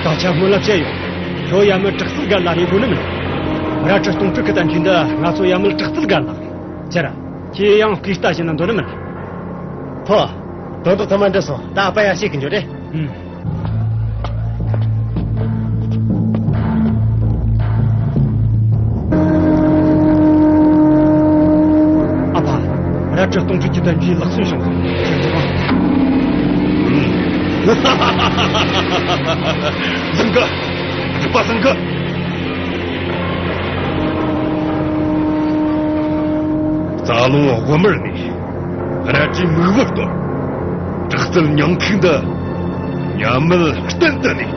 ད་ཆ་སྨོན་ལམ་བཅད་ཡོད། ཁྱོད་ཡ་མི་དྲག་རྩལ་སྒང་ལ་རེ་དགོས་ནི་མིན། རལ་གྲི་སྟོང་ཁྲི་གི་བསྟན་བཅོས་འདི་ང་ཚོ་ཡ་མི་དྲག་རྩལ་སྒང་ལ། ཁྱེད་ར། ཁྱེད་ཡང་སྐུལ་ལྟ་བྱེད་ན་འདོད་ནི་མིན། ཕོ། དོན་དག་ཚང་མ་འགྲུབ་སོང་། ད་ཨ་ཕ་ཡར་བཤད་གི་འགྱོ་རེ། ཨུམ། ཨ་ཕ། རལ་གྲི་སྟོང་ཁྲི་གི་བསྟན་བཅོས་ལག་སོན་བྱུང་སོང་། ཁྱེད་ཚོ། བཟང་གི། རིག་པ་བཟང་གི། རྩ་རླུང་དབུ་མར་གནས། རལ་གྲིའི་མིག་དབུར་གཏོར། དྲག་རྩལ་ཉང་ཁུག་འདི། ཉམས་དམས་གཏན་དུ་གནས།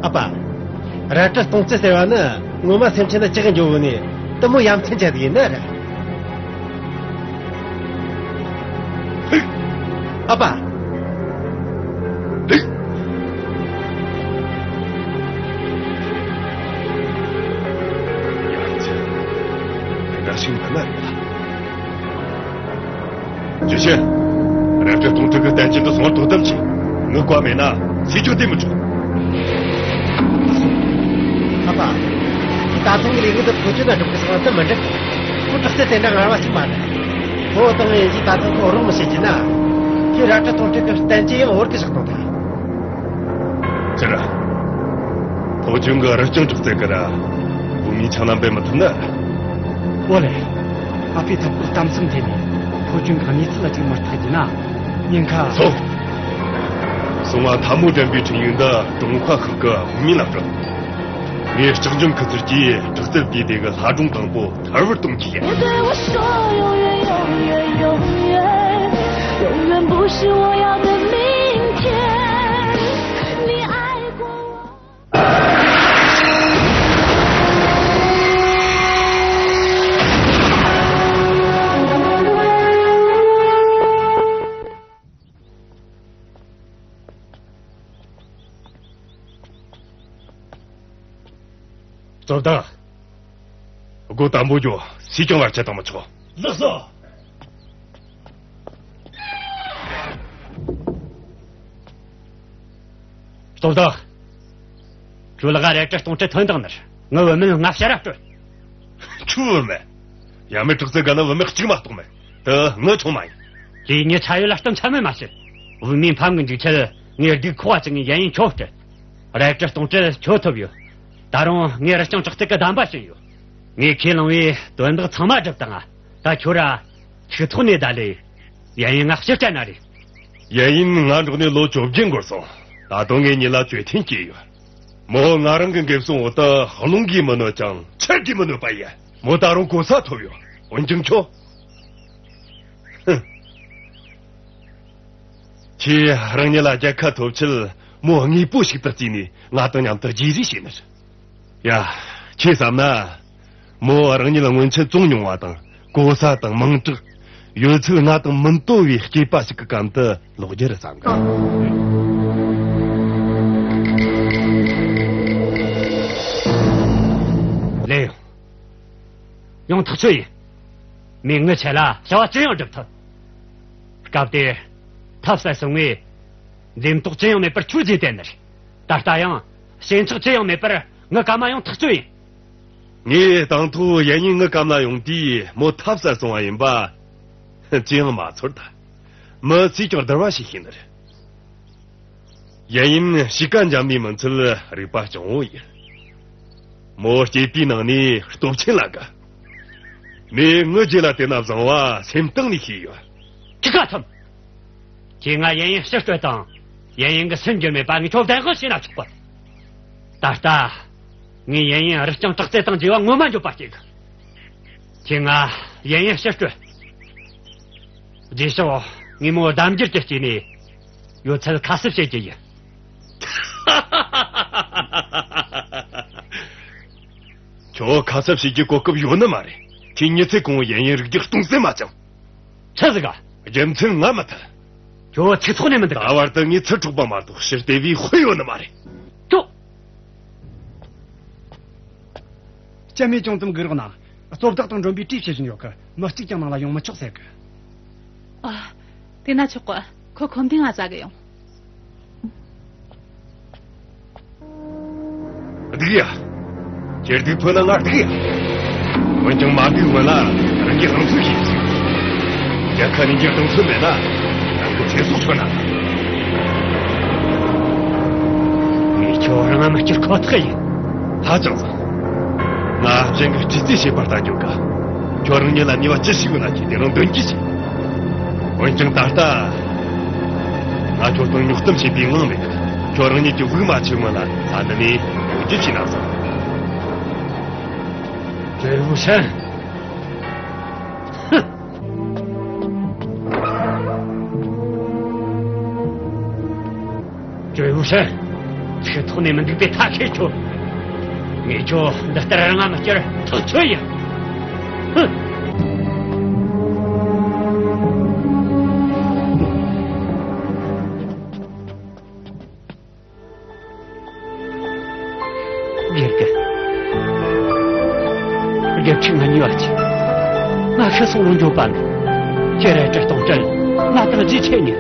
ཨ་ཕ། རལ་གྲི་སྟོང་རྩལ་ཟེར་བ་ནི་ངོ་མ་སེམས་ཅན་ན་ཅི་གི་འགྱོ་བོ་ནི་དེ་མོ་ཡ་མཚན་ཅན་ཟིག་ཡིན་ནི་རེད། ཨ་ཕ། ཡ་མཚན། འགའ་ཞིག་མིན་ནི་རེད། ཅི་བྱེད། རལ་གྲི་སྟོང་ཁྲི་གི་བསྟན་བཅོས་འདི་སོང་བར་དོ་དམ་བྱེད། ངའི་བཀའ་མེད་ན་སུས་ཀྱང་བདེ་མི་འཇུག་ཨ་ཕ། ད་ཐེངས་ཀྱི་ལས་འགུལ་འདི་བོད་བརྒྱུད་ནང་འགྲུབ་གི་སོང་བ་དེ་མི་འགྲིག་ཁོ་དྲག་རྩལ་དེ་འདྲ་ངར་བ་ཞིག་མ་རེད། ཁོ་བོ་དང་ངས་ཡིན་ད་ཐེངས་ཁོ་རོགས་མི་བྱེད་ཀྱི་ན། ཁྱོས་རལ་གྲི་སྟོང་ཁྲི་གི་བསྟན་བཅོས་ཡང་བོར་གི་བཞག་གཏོང་ཐལ། ཅི་ར། ཕོ་རྒྱུད་གི་རུ་སྤྱང་དྲག་རྩལ་གི་ར། བོད་མིའི་ཆང་ལ་འབེལ་མི་ཐུབ་ན། ཨོ་ལེ། ཨ་ཕས་ཐབས་བཀོད་གཏམ་བཟང་འཐེན་ནས་ཕོ་རྒྱུད་གི་གནས་ཚུལ་ལ་ཅིག་མ་བརྟགས་རྒྱུ་ན། ཉེན་ཁ། སོང་། སོང་ང་ཐལ་མོ་སྦྲན་པའི་འཕྲིན་ཡིག་འདི་ཀྲུང་ཧྭ་ཤོག་གི་བོད་མི་ལ་བསྒྲགས། ངས་སྐྱག་རྫུན་ཁུ་ཚུར་གྱིས་དྲག་རྩལ་དེའི་སྡེ་གི་ལྷ་སྒྲུང་དང་པོ་ཐར་བར་གཏོང་རྒྱུ་ཡིན། 你对我说永远，永远，永远，永远不是我要的明天。你爱过我。 གཙོ་བདག། སྒོ་དམ་པོ་རྒྱོབ། སུས་ཀྱང་བར་ཆད་བཏང་མི་ཆོག་ལགས་སོ། གཙོ་བདག། ཁྱོའི་ལག་ག་རལ་གྲི་སྟོང་ཁྲི་ཐོན་བཏང་ནི་རེད། ངའི་བུད་མེད་ང་ཕྱིར་ར་སྤྲོད། ཁྱོའི་བུད་མེད། ཡ་མའི་དྲག་རྩལ་སྒང་ན་བུད་མེད་གཅིག་མ་གཏོགས་མེད། དེ་ངའི་ཆུང་མ་ཡིན། ཁྱོས་ངའི་ཆ་ཡོད་ལ་གཏམ་ཆ་མེད་མ་བྱེད། བུད་མེད་ཕམ་གི་འཇུག་ཆེད་ངས་སྡུག་ཁོག་བཅུག་ནས་གཞན་ཡིན་ཁྱོ་སྤྲད། རལ་གྲི་སྟོང་ཁྲི་ཁྱོ་ཐོབ་ཡོད། ད་རུང་ངས་རུ་སྤྱང་དྲག་རྩལ་གི་གདམས་པ་བྱིན་ཡོད། ངས་ཁས་བླངས་པའི་དོན་དག་ཚང་མ་སྒྲུབ་བཏང་ང་། ད་ཁྱོད་ར་ཆིག་ཐོག་ནས་བསྡད་ལེ། ཡན་ཡིན་ང་ཕྱིར་སྤྲད་ན་རེད། ཡན་ཡིན་ང་འགྲོགས་ནས་ལོ་བཅོ་བརྒྱད་འགོར་སོང་། ད་དུང་ངས་ཉིད་ལ་གཅོད་ཐེངས་སྐྱེས་ཡོད། མོ་ང་རང་གི་འགེབས་སྲུང་འོག་ཏུ་རླུང་གིས་མི་གནོད་ཅིང་ཆར་གྱིས་མི་གནོད་པ་ཡིན། མོ་ད་རུང་གོ་ས་ཐོབ་ཡོད། འོན་ཀྱང་ཁྱོད། ཧུམ། ཁྱེད་རང་ཉིད་ལ་རྒྱལ་ཁ་ཐོབ་ཆེད་མོ་དངོས་པོ་ཞིག་ཏུ་བརྩིས་ནས་ང་དང་མཉམ་དུ་རྗེས་རེས་བྱས་ནི་རེད། ཡ། ཁྱེད་བསམ་ན། མོ་རང་ཉིད་སྔོན་ཆད་བཙོང་མྱོང་བ་དང་གོ་ས་དང་མིང་གྲགས། ཡོད་ཚད་ང་དང་མི་འདོད་པའི་སྐྱེས་པ་ཞིག་གི་གམ་དུ་ལོག་རྒྱུ་རེད་བསམ་གི། ལེ། ཡང་ཐག་ཆོད་ཡིན། མོས་ངའི་ཆེད་ལ་བྱ་བ་ཅི་ཡང་སྒྲུབ་ཐུབ། སྐབས་དེར་ཐབས་ཟད་སོང་ངས་འཛེམ་དོགས་ཅི་ཡང་མེད་པར་ཁྱོད་རྗེས་དེད་ནི་རེད། ད་ལྟ་ཡང་ཞེན་ཆགས་ཅི་ཡང་མེད་པར་ངའི་གམ་མ་ཡོང་ཐག་ཆོད་ཡིན། ངས་དང་ཐོག་ཡན་ཡིན་ངའི་གམ་ལ་ཡོང་དུས་མོ་ཐབས་ཟད་སོང་བ་ཡིན་པ་ཅི་ཡང་མ་ཚོར་ད། མི་སུས་ཀྱང་བསྡུར་བ་ཞིག་ཤེས་ནི་རེད། ཡན་ཡིན་གཤིས་ཀ་འཇམ་ནི་མིན་ཚུལ་རིག་པ་སྐྱོ་བོ་ཡིན། མོ་སྐྱེས་པའི་ནང་ནས་སྟོབས་ཆེན་ལ་དགའ། མོས་ངའི་རྗེས་ལ་དེ་ན་བཟང་བ་སེམས་གཏིང་ནས་ཤེས་ཡོད། ཁྱི་ཁ་ཐུམ། ཁྱེད་ང་ཡན་ཡིན་ཕྱིར་སྤྲོད་དང་། ཡན་ཡིན་གི་སེམས་འགྱུར་མེད་པ་ངས་ཁྱོད་བདེན་དཔང་བྱས་ན་ཆོག་གི། ད་ལྟ། ངས་ཡན་ཡན་རི་རྐྱང་དྲག་རྩལ་དང་བཅས་པ་ངོ་མ་འགྱོད་པ་སྐྱེ་གི། ཁྱེད་ང་ཡན་ཡན་ཕྱིར་སྤྲོད། རྗེས་ཕྱོགས་ངས་མོ་གདམ་འགྱུར་གྱི་སྐྱེས་ནས་ཡོད་ཚད་ཁ་གསབ་བྱེད་རྒྱུ་ཡིན། ཁྱོད་ཁ་གསབ་བྱེད་རྒྱུ་གོ་སྐབས་ཡོད་ནི་མ་རེད། ཁྱེད་ཉི་ཚེ་གང་བོ་ཡན་ཡན་རིགས་རྒྱུད་སྟོང་ཟད་མ་བཅངས། ཆི་ཟིག་ག་རྒྱུ་མཚན་ང་མི་ཐུབ། ཁྱོད་ཚིག་ཚོགས་ནས་མི་འདུག་ད་བར་དུ་ངས་ཚུར་འཕྲོག་པ་མ་གཏོགས་ཕྱིར་སྟེར་བའི་དཔེ་ཡོད་ནི་མ་རེད། ཁྱོད། སྐྱ་མི་ཅུང་ཙམ་སྒུག་རོགས་གནང་། གཙོ་བདག་དང་མགྲོན་པོས་གྲོས་བྱེད་བཞིན་ཡོད་གི། མི་གཅིག་ཀྱང་ནང་ལ་ཡོང་མི་ཆོག་ཟེར་གི། ཨ། དེ་ན་ཆོག་གི། ཁོ་ཁོམ་དེ་ང་ཟ་གི་ཡོང་། སྡུག་ཡ། ཁྱེད་སྡུག་ཕོད་ན་ང་སྡུག་ཡ། འོན་ཀྱང་མ་སྡུག་སྔོན་ལ་རང་གིས་རང་ཚོད་བྱེད་ཅིག་རྒྱལ་ཁ་ནས་འགྱུར་གཏོང་ཚོད་མེད་ན། རང་གི་ཚེ་སྲོག་མཚོན་ན། ངས་ཁྱོད་རང་ང་མི་སྐྱུར་ཁོ་ཐག་ཡིན། ཧ་ཅང་བཟང་། ང་གཞན་གྱིས་སྤྲེལ་རྩིས་བྱེད་པར་ལྟ་རྒྱུ་ག་ཁྱོད་རང་ཉིད་ལ་ནུས་པ་ཅི་ཞིག་ཡོད་ན་ཁྱེད་དེ་རང་འདོན་གྱིས་ཤིག་འོན་ཀྱང་ད་ལྟ། ང་ཁྱོད་དང་རྙོག་གཏམ་བྱེད་པའི་དབང་མེད། ཁྱོད་རང་ཉིད་ཀྱི་དབུགས་མ་ཆད་སྔོན་ལ་ས་འདི་ནས་ཐོན་རྒྱུ་བྱས་ན་བཟང་། ཀྲེ་ཧུ་ཧྲན། ཧུམ། ཀྲེ་ཧུ་ཧྲན། ཚིག་ཐོག་ནས་མི་འདུག་པས་ཐག་ཁེ་ཆོད། ངས་ཁྱོད་འདི་ལྟར་རང་ང་མི་སྐྱུར་ཐག་ཆོད་ཡིན། ཧུམ། དགེ་རྒན། དགེ་ཕྲུག་ང་ཉེས་པ་ཆེ། ང་ཤི་སོང་རུང་འགྱོད་པ་མེད། ཁྱེད་རལ་གྲི་སྟོང་སྤྲད་ང་དང་རྗེས་ཆད་ཉན།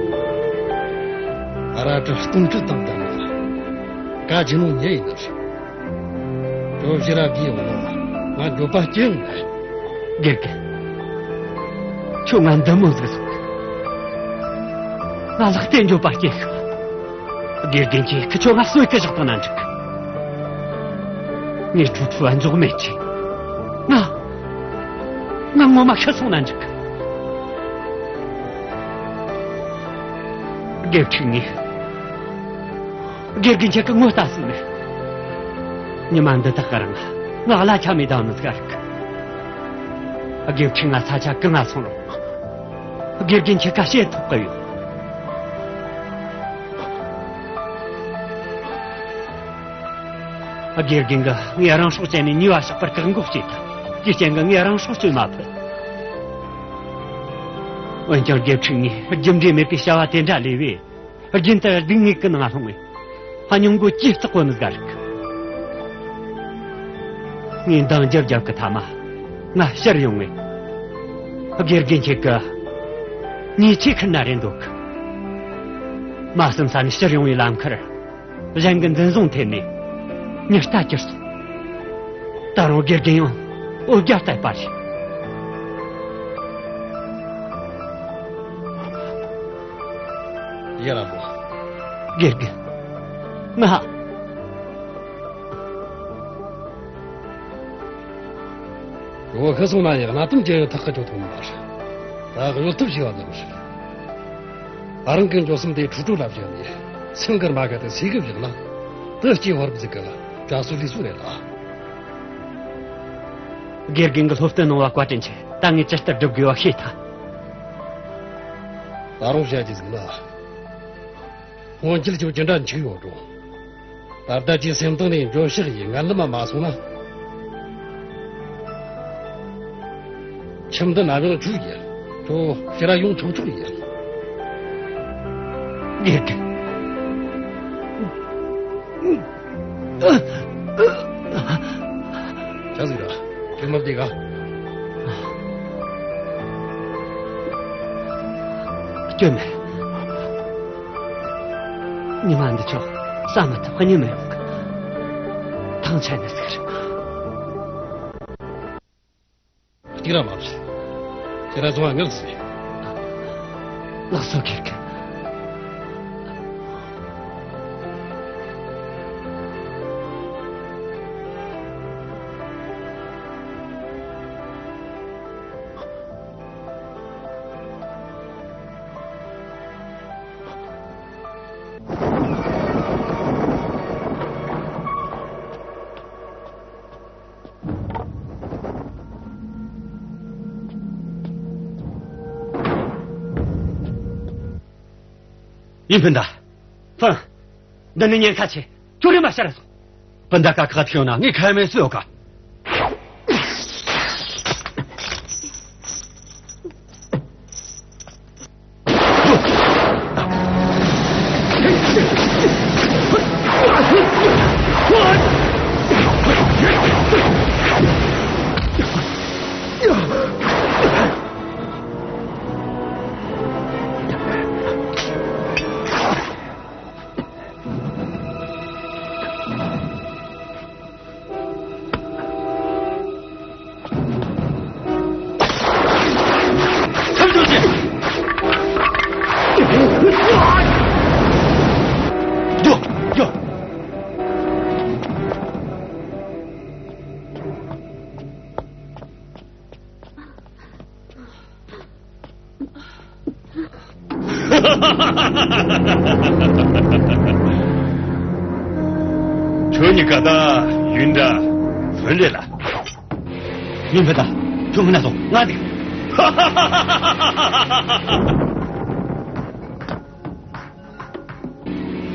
རལ་གྲི་སྟོང་སྤྲད་དང་བསྡུར་ན། ཀ་ཇི་ནོ་ཉེ་ཡིན་ནི་རེད། ཁྱོད་ཕྱིར་ར་བསྡད་ཡོང་ནོ་ང་འགྱོད་པ་སྐྱེ་ཡོང་ནི། དགེ་རྒན། ཁྱོད་ང་འདི་མོ་ཟིག་བཟོ་གི། ང་ལྷག་བསྟན་འགྱོད་པ་སྐྱེ་གི། དགེ་རྒན་ཁྱེད་ཀྱིས་ཁྱོད་ང་གསོད་གི་བཞག་བཏང་ན་འགྲིག་གི། ངས་ཁྲུ་ཁྲུ་བ་འཇོག་མེད་ཅིང་། ང་། ང་ངོ་མ་ཤི་སོང་ན་འགྲིག་གི། དགེ་ཕྲུག་ངས། དགེ་རྒན་ཁྱེད་ཀྱི་ངོ་ལྟ་སྲིད་ནས། ཉི་མ་འདི་དག་གི་རིང་ང་གླ་ཆ་མེད་བསྡད་ནི་ཟིག་རིག་དགེ་ཕྲུག་ང་ས་ཆ་གང་ང་སོང་རུང་། དགེ་རྒན་ཁྱེད་ཀ་བཤད་ཐུབ་ཀྱི་ཡོད། དགེ་རྒན་གྱིས་ངས་རང་སྲོག་བཅད་ནས་ཉེས་པ་བཤགས་པར་བཀག་འགོག་བྱས་ཐལ། དེའི་རྐྱེན་གྱིས་ངས་རང་སྲོག་གཅོད་མ་ཕོད། འོན་ཀྱང་དགེ་ཕྲུག་ངས་རྒྱུ་འབྲས་མེད་པའི་བྱ་བ་དེ་འདྲ་ལས་པས། རྒྱུན་དུ་སྡུག་བསྔལ་གྱི་ནང་ལྷུང་བས། སྙིང་མགོ་ཇེ་ལྕགས་པོ་ནི་ཟིག་རིག་ངས་འདང་རྒྱབ་རྒྱབ་ཀྱི་མཐའ་མ། ང་ཕྱིར་ཡོང་ངས། དགེ་རྒན་ཁྱེད་ཀྱིས་ཉེས་ཆད་ཁུར་ན་རེད་འདོད་གི། མ་བསམ་ས་ནས་ཕྱིར་ཡོང་བའི་ལམ་ཁར། གཞན་གྱི་འཛིན་བཟུང་ཐེབས་ནས་མྱི་རྟ་གྱུར་སོང་། ད་རུང་དགེ་རྒན་ཡང་འོ་བརྒྱལ་བསྡད་པ་རེད། ཡ་ར་བོ། དགེ་རྒན། ང་། བོ་ཤི་སོང་ན་ཡང་གནའ་དུས་ཀྱི་ཡང་ཐག་གི་ཆོད་ཐུབ་ནི་མ་རེད། ད་གཡོལ་ཐབས་ཞིག་བ་འདི་རེད། ཨ། རང་གི་འགྱོ་སེམས་དེ་ཁྲུ་ཁྲུ་ལ་བཞག་ནས་སེམས་ཀྱི་རྨ་ཁ་དེ་སེ་གི་བཞག་ན། དེ་སྐྱེ་བར་ཟིག་གི་དྲ་སུ་ལི་སུ་རེད་ལ། དགེ་རྒན་གྱི་སློབ་སྟོན་གནང་བ་བཀའ་དྲིན་ཆེ། ད་ངས་ཇི་ལྟར་སྒྲུབ་དགོས་བ་ཤེས་ཐལ། ད་རུང་བཤད་རྒྱུ་ཟིག་ན། སྔོན་ཆད་ཁྱོད་ཅི་འདྲ་འཆི་ཡོད་འགྲོ། ད་ལྟ་ཁྱེད་སེམས་གཏིང་ནས་འགྱོད་བཤགས་ཡེད་ངན་ལམ་མ་མ་སོང་ན། ཁྱིམ་འདི་ནམ་ཡང་ཆོག་ཡིན། ཁྱོད་ཕྱིར་ར་ཡོང་ཆོག་ཆོག་ཡིན། དགེ་རྒན། ཆི་ཟིག་ར། ཁྱོད་མི་བདེ་ག། སྐྱོན་མེད། ཉི་མ་འདི་ཆོག་ས་མི་ཐུབ་གཉིད་མི་ཡོང་གི། ཐང་ཆད་ནི་ཟིག་རེད། གཅིག་ར་མ་བྱེད། ཁྱེད་ར་བཟུང་བ་ངལ་གསོ་ཡེད། ལགས་སོ། ཁེར་གི། ཡིན། སྤུན་ཟླ། ཧྥུན། འདི་ནི་ཉེན་ཁ་ཆེ། ཁྱོད་རེམ་མ་ཕྱིར་ར་སོང་། སྤུན་ཟླ་ཀ་ཁ་ཐུག་ཡོང་ན་ངས་ཁ་མེད་སུ་ཡོད་ག། ཁྱོད་གཉིས་ཀ་ད་ཡུན་དྲ་ཧྥུན་རེད་ལ། ཡུན་ཧྥུན་ད། ཁྱོད་མི་ན་སོང་ང་འདུག།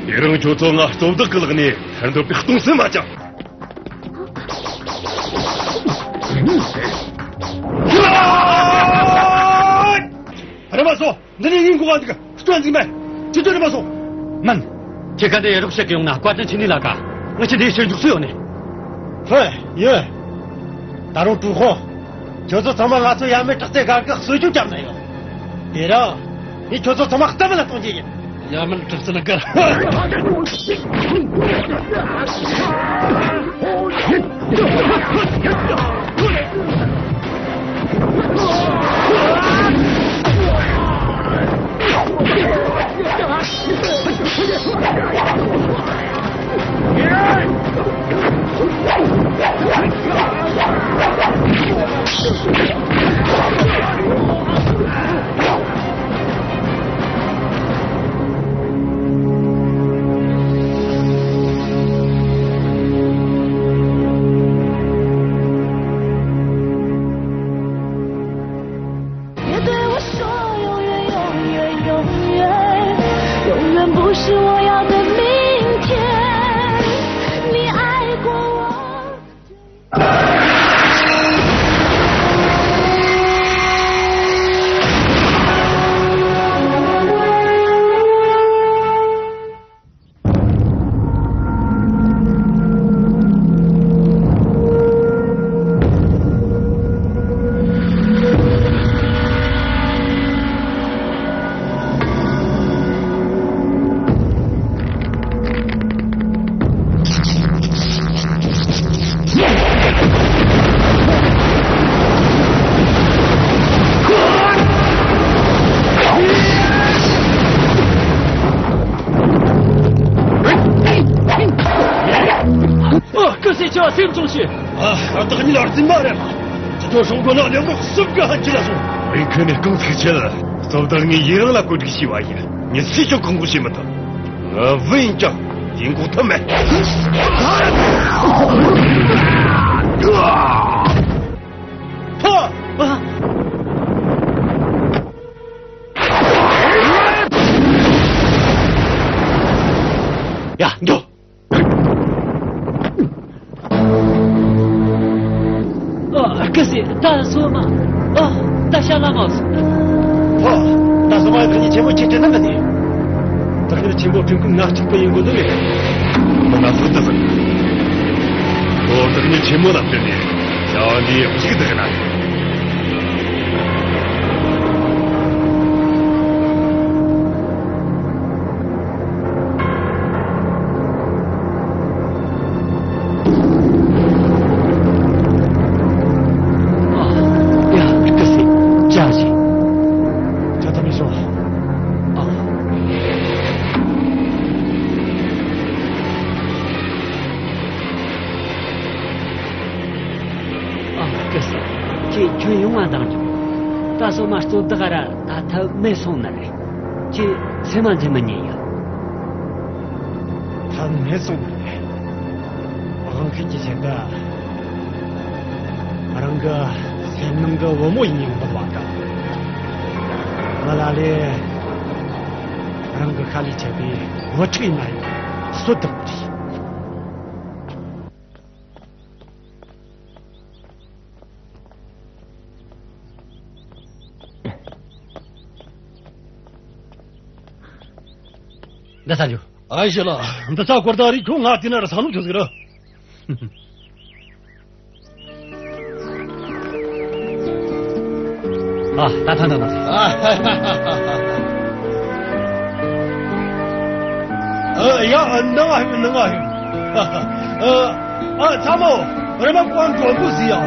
དེ་རིང་ཁྱོད་ཚོ་ང་གཙོ་བདག་གི་ལག་ནས་ཐར་འདོད་པའི་སྟོང་སེམས་མ་བཅངས། རེམ་མ་སོང་། འདི་ནས་ཡིན་དགོས་པ་འདུག། སྐྱོན་འཛིན་མེད། ཅི་སྐྱོན་རེམ་མ་སོང་། མིན། ཁྱེད་ཀ་འདི་ཡ་རོགས་བྱེད་གི་ཡོང་ན་བཀའ་དྲིན་ཆེ་ནི་ལ་ཀ། ང་ཆེ་འདི་ཕྱིར་འཇུག་སུ་ཡོད་ནི། ཧོ། ཡོད། ད་རུང་ཀྲུའུ་ཧོ། ཁྱོད་ཚོ་ཚང་མ་ང་ཚོ་ཡ་མེད་དྲག་རྩལ་སྒར་གི་གསོལ་ཇུས་བརྒྱབ་ན་ཡོད། དེ་རིང་ངས་ཁྱོད་ཚོ་ཚང་མ་རྩ་མེད་ལ་གཏོང་རྒྱུ་ཡིན། ཡ་མེད་དྲག་རྩལ་སྒར། ཨ། སྐུ་སྲས་ཆེ་བ་སེམས་ཆུང་བྱོས། ཨ། ཁ་བཏགས་གཉིས་ལ་རྫུན་མ་རེད་ལ། ཅི་ཐོ་སྲུང་གོ་ན་ལེགས་འགྲོ་གསུམ་ག་ཧན་ཁྱི་ལ་སོང་། བེན་ཁོ་ནས་རྐང་ཚུགས་ཆེ་ལ། གཙོ་བདག་ངས་ཡུན་རིང་ལ་བཀོད་སྒྲིག་བྱས་པ་ཡིན། མྱི་སུས་ཀྱང་གོང་བཀུར་བྱེད་མི་ཐུབ། ང་བུ་ཡིན་ཀྱང་ཡིན་གོ་ཐབས་མེད། ཐོ། ཨ། ཡ། འགྲོ། ཨ། སྐུ་སྲས། ད་སོ་མ། ཨ། ད་ཤ་ལ་མ་སོ། ཨ། ད་སོ་མ་བདག་ཉིད་ཆེན་མོ་ཁྱེད་དྲན་ན་མི་ནི། བདག་ཉིད་ཆེན་པོ་སྤྲིན་ཀུན་ང་གཅིག་པུ་ཡིན་དགོས་འདུག་ལེ། མི་ན་སོ་ད་ཟིན། ཁོ་བདག་ཉིད་ཆེན་མོ་ལ་བརྟེན་ནས་བྱ་བ་འདི་ཡག་ཞིག་བསྒྲུབས་ན། ཨ། ཡ། སྐུ་སྲས། བཅར་ཞིག། ཅི་ཙམ་ཡིན་ཤོག། ཨ། ཨ། སྐུ་སྲས། ཁྱེད་ཁྱོད་ཡོང་བ་འདང་རྒྱུ། ད་སོ་མ་གཙོ་བདག་ར་ད་ཐབས་མེད་སོང་ནི་རེད། ཁྱེད་སེམས་མ་འཛིན་མི་ཉན་ཡ། ཐབས་མེད་སོང་ནི་རེད། དབང་ཤེད་ཀྱི་ཞེན་པ། རང་གི་སེམས་ནང་གི་བུ་མོ་ཡིན་ཡང་འབུལ་བ་དང་། མི་ལ་ལས། རང་གི་ཤ་ལས་ཆད་པའི་བུ་ཕྲུག་ཡིན་ན་ཡང་གསོད་ཐུབ་ཀྱི་རེད། འདི་ས་འཇུ། ཨ་ཞེ་ལ། འདི་ས་སྐོར་ད་རིག་ཁྱོད་ང་དེ་ན་ར་ས་ནུ་ཆུ་ཟིག་ར། ཨ། ད་ཐང་ད་ན། ཨ། ཡ། ཨ། ནང་ང་ཧིམ། ནང་ང་ཧིམ། ཨ། ཨ། ཚ་མོ། རེ་མ་ཀོང་གྲོན་པོ་ཟི་ཡ། ཨ།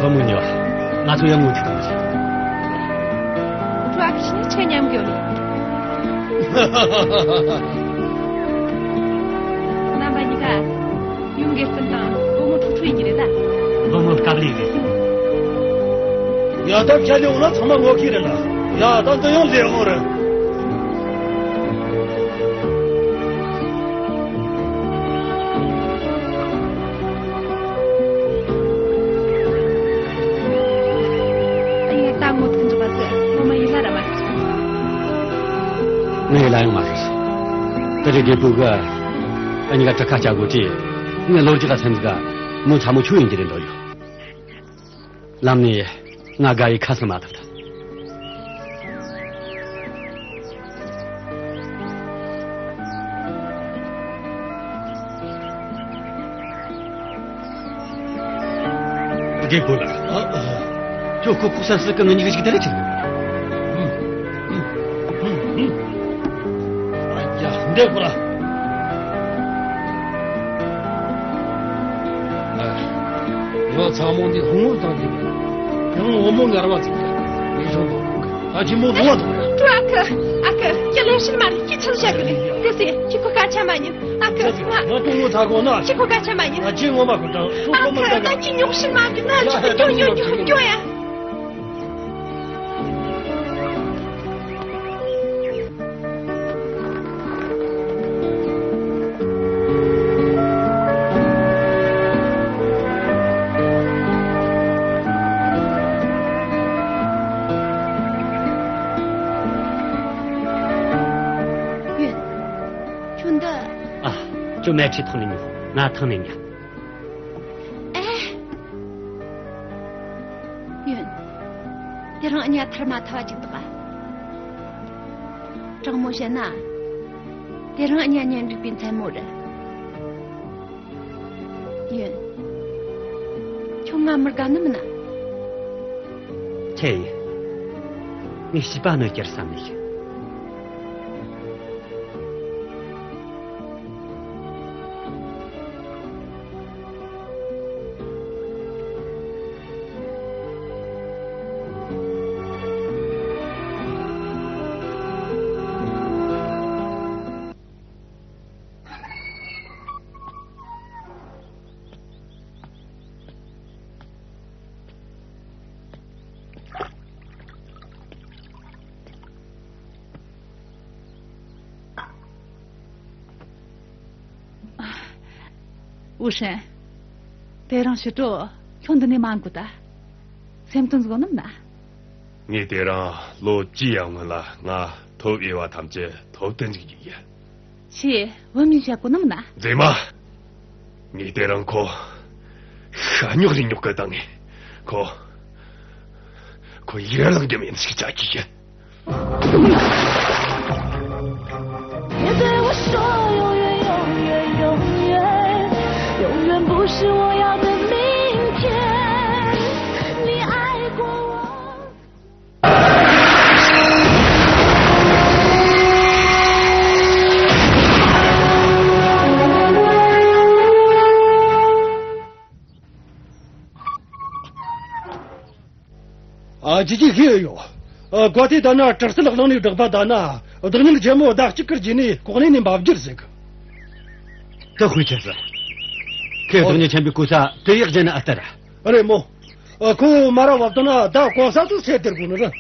བུ་མོ་ཉོ། ང་ཚོ་ཡང་ངོ་ཐུག་ཐུག་ཟིག་ཁྲོ་ཨ་ཁི་ཆི་ནི་ཆེ་ཉམས་གྱོ་ནི། རྣམ་པ་གཉིས་ཀ་ཡུམ་དགེ་སྤུན་དང་བུ་མོ་ཁྲུ་ཁྲུ་ཡིན་གྱི་རེད་ལ། བུ་མོ་སྐབས་ལས་རེད། ཡ། ད་ཁྱེད་ཡོང་ན་ཚང་མ་ངོ་ཁི་རེད་ལ། ཡ། ད་འདི་ཡང་ལས་དབང་རེད། ཨ་ཡ། ད་ངོ་ཐུག་འཇོག་པ་ཟེར་ངོ་མ་ཡིད་ལ་ར་མ་ཤེས། ངས་ལ་ཡང་མ་ཤེས། དེ་རིང་རྒད་པོ་གི་ཨ་ཉི་ག་དྲི་ཁ་སྐྱ་གོ་ཅི། ངས་ལོ་རྒྱུས་ཀ་སེམས་ག་མོ་ཚ་མོ་ཆུ་ཡིན་གྱི་རེད་འདོད་ཡོད། ལམ་ནས་ང་དགའ་ཡི་ཁ་སང་མ་ཐུབ་ཐལ། རྒད་པོ་ལགས། ཨ། ཨ། ཁྱོད་ཁོ་ཁོ་ས་སི་ཀི་ངི་གཉིས་ཀ་ཞིག་དེ་རེད་ཆི། ཨ་ཡ། འདི་ཁོ་ར། ཨ། ཡོ། ཚ་མོ་འདི་ཧོང་མོ་དང་འདི་ཡང་བུ་མོ་ངར་བ་ཟིག་ཡ། ངས་ཤོང་དང་། ཨ། ཅི་མོ་བུ་བ་དང་། ཀྲུ་ཨ་ཁུ། ཨ་ཁུ། ཁྱེད་ལས་ཕྱིན་མ་རེད། ཁྱེད་ཚུར་བཞག་གི་རེད། དེ་སེ་ཁྱེད་ཁོ་སྐད་ཆ་མ་ཉན། ཨ་ཁུ། ང་ང་ཏུང་ངོ་ཐ་གོ་ན། ཁྱེད་ཁོ་སྐད་ཆ་མ་ཉན། ཨ། ཅི་ངོ་མ་ཁོ་དང་སུ་ཨ་ཁོ་མ་ཁུ། ད་ཁྱེད་ཉོག་ཕྱིན་མ་གི་ན། ཡ། ཁྱེད་ད་ཁྱོད་ཉོག་ཉོག་ཉོག་ཡ། ཡོན། ཁྱོད་འདི། ཨ། ཁྱོད་མལ་ཁྲིའི་ཐོག་ནས་ཉོ། ང་ཐང་ནས་ཉལ། ཨེ། ཡོན། དེ་རིང་ཨ་ཉ་ཐར་མ་ཐར་བ་ཅིག་འདུག་ག། དྲང་མོ་བཤད་ན། དེ་རིང་ཨ་ཉ་གཉེན་སྒྲིག་པའི་མཚན་མོ་རེད། ཡོན། ཁྱོད་ང་མི་དགའ་ནི་མིན་ན། ཆེ་ཡི། ངས་བྱིས་པ་གནོད་སྐྱེལ་བསམ་ནས། ཝུ་ཧྲན། དེ་རིང་ཕྱི་དྲོ་ཁྱོད་འདི་ནས་མ་འགོར་ད། སེམས་དོན་ཟིག་ནམ་ན། ངས་དེ་རིང་ལོ་བཅུའི་ཡར་སྔོན་ལ་ང་ཐོབ་འོས་པ་ཐམས་ཅད་ཐོབ་བསྟན་ཟིག་ཡིན་ཡ། ཆི། བུ་མོ་བཤད་གོ་ནམ་ན། མཛེས་མ། ངས་དེ་རིང་ཁོ་ཤ་ཉོག་རི་ཉོག་གི་བཏང་ངས། ཁོ། ཁོ་ཡར་ལངས་རྒྱུ་མིན་ཟིག་ཅག་གིས། 别对我说永远，永远，永远，永远不是我要的明天。你爱过我。 ཨ། ཅི་ཅི་ཤེས་ཡོད། ཨ། གོ་ཐོས་ད་ན་དྲག་རྩལ་གླིང་ནས་བསྒྲགས་པ་ད་ན། བདག་ཉིད་ཆེན་མོ་ཟླ་གཅིག་གི་རྗེས་ནས་གོ་གནས་ནས་འབབ་རྒྱུ་ཟེར་གི། དེ་དཔེ་ཆ་ཟིག་ཁོས་བདག་ཉིད་ཆེན་པོའི་གོ་ས་དེ་ཡག་བྱས་ན་ཨ་ལྟ་ར། རེད་མོ། ཨ། ཁོ་མ་ར་བབ་དོ་ན་ད་གོ་ས་དུ་སེ་དེར་དགོས་ནི་རེད།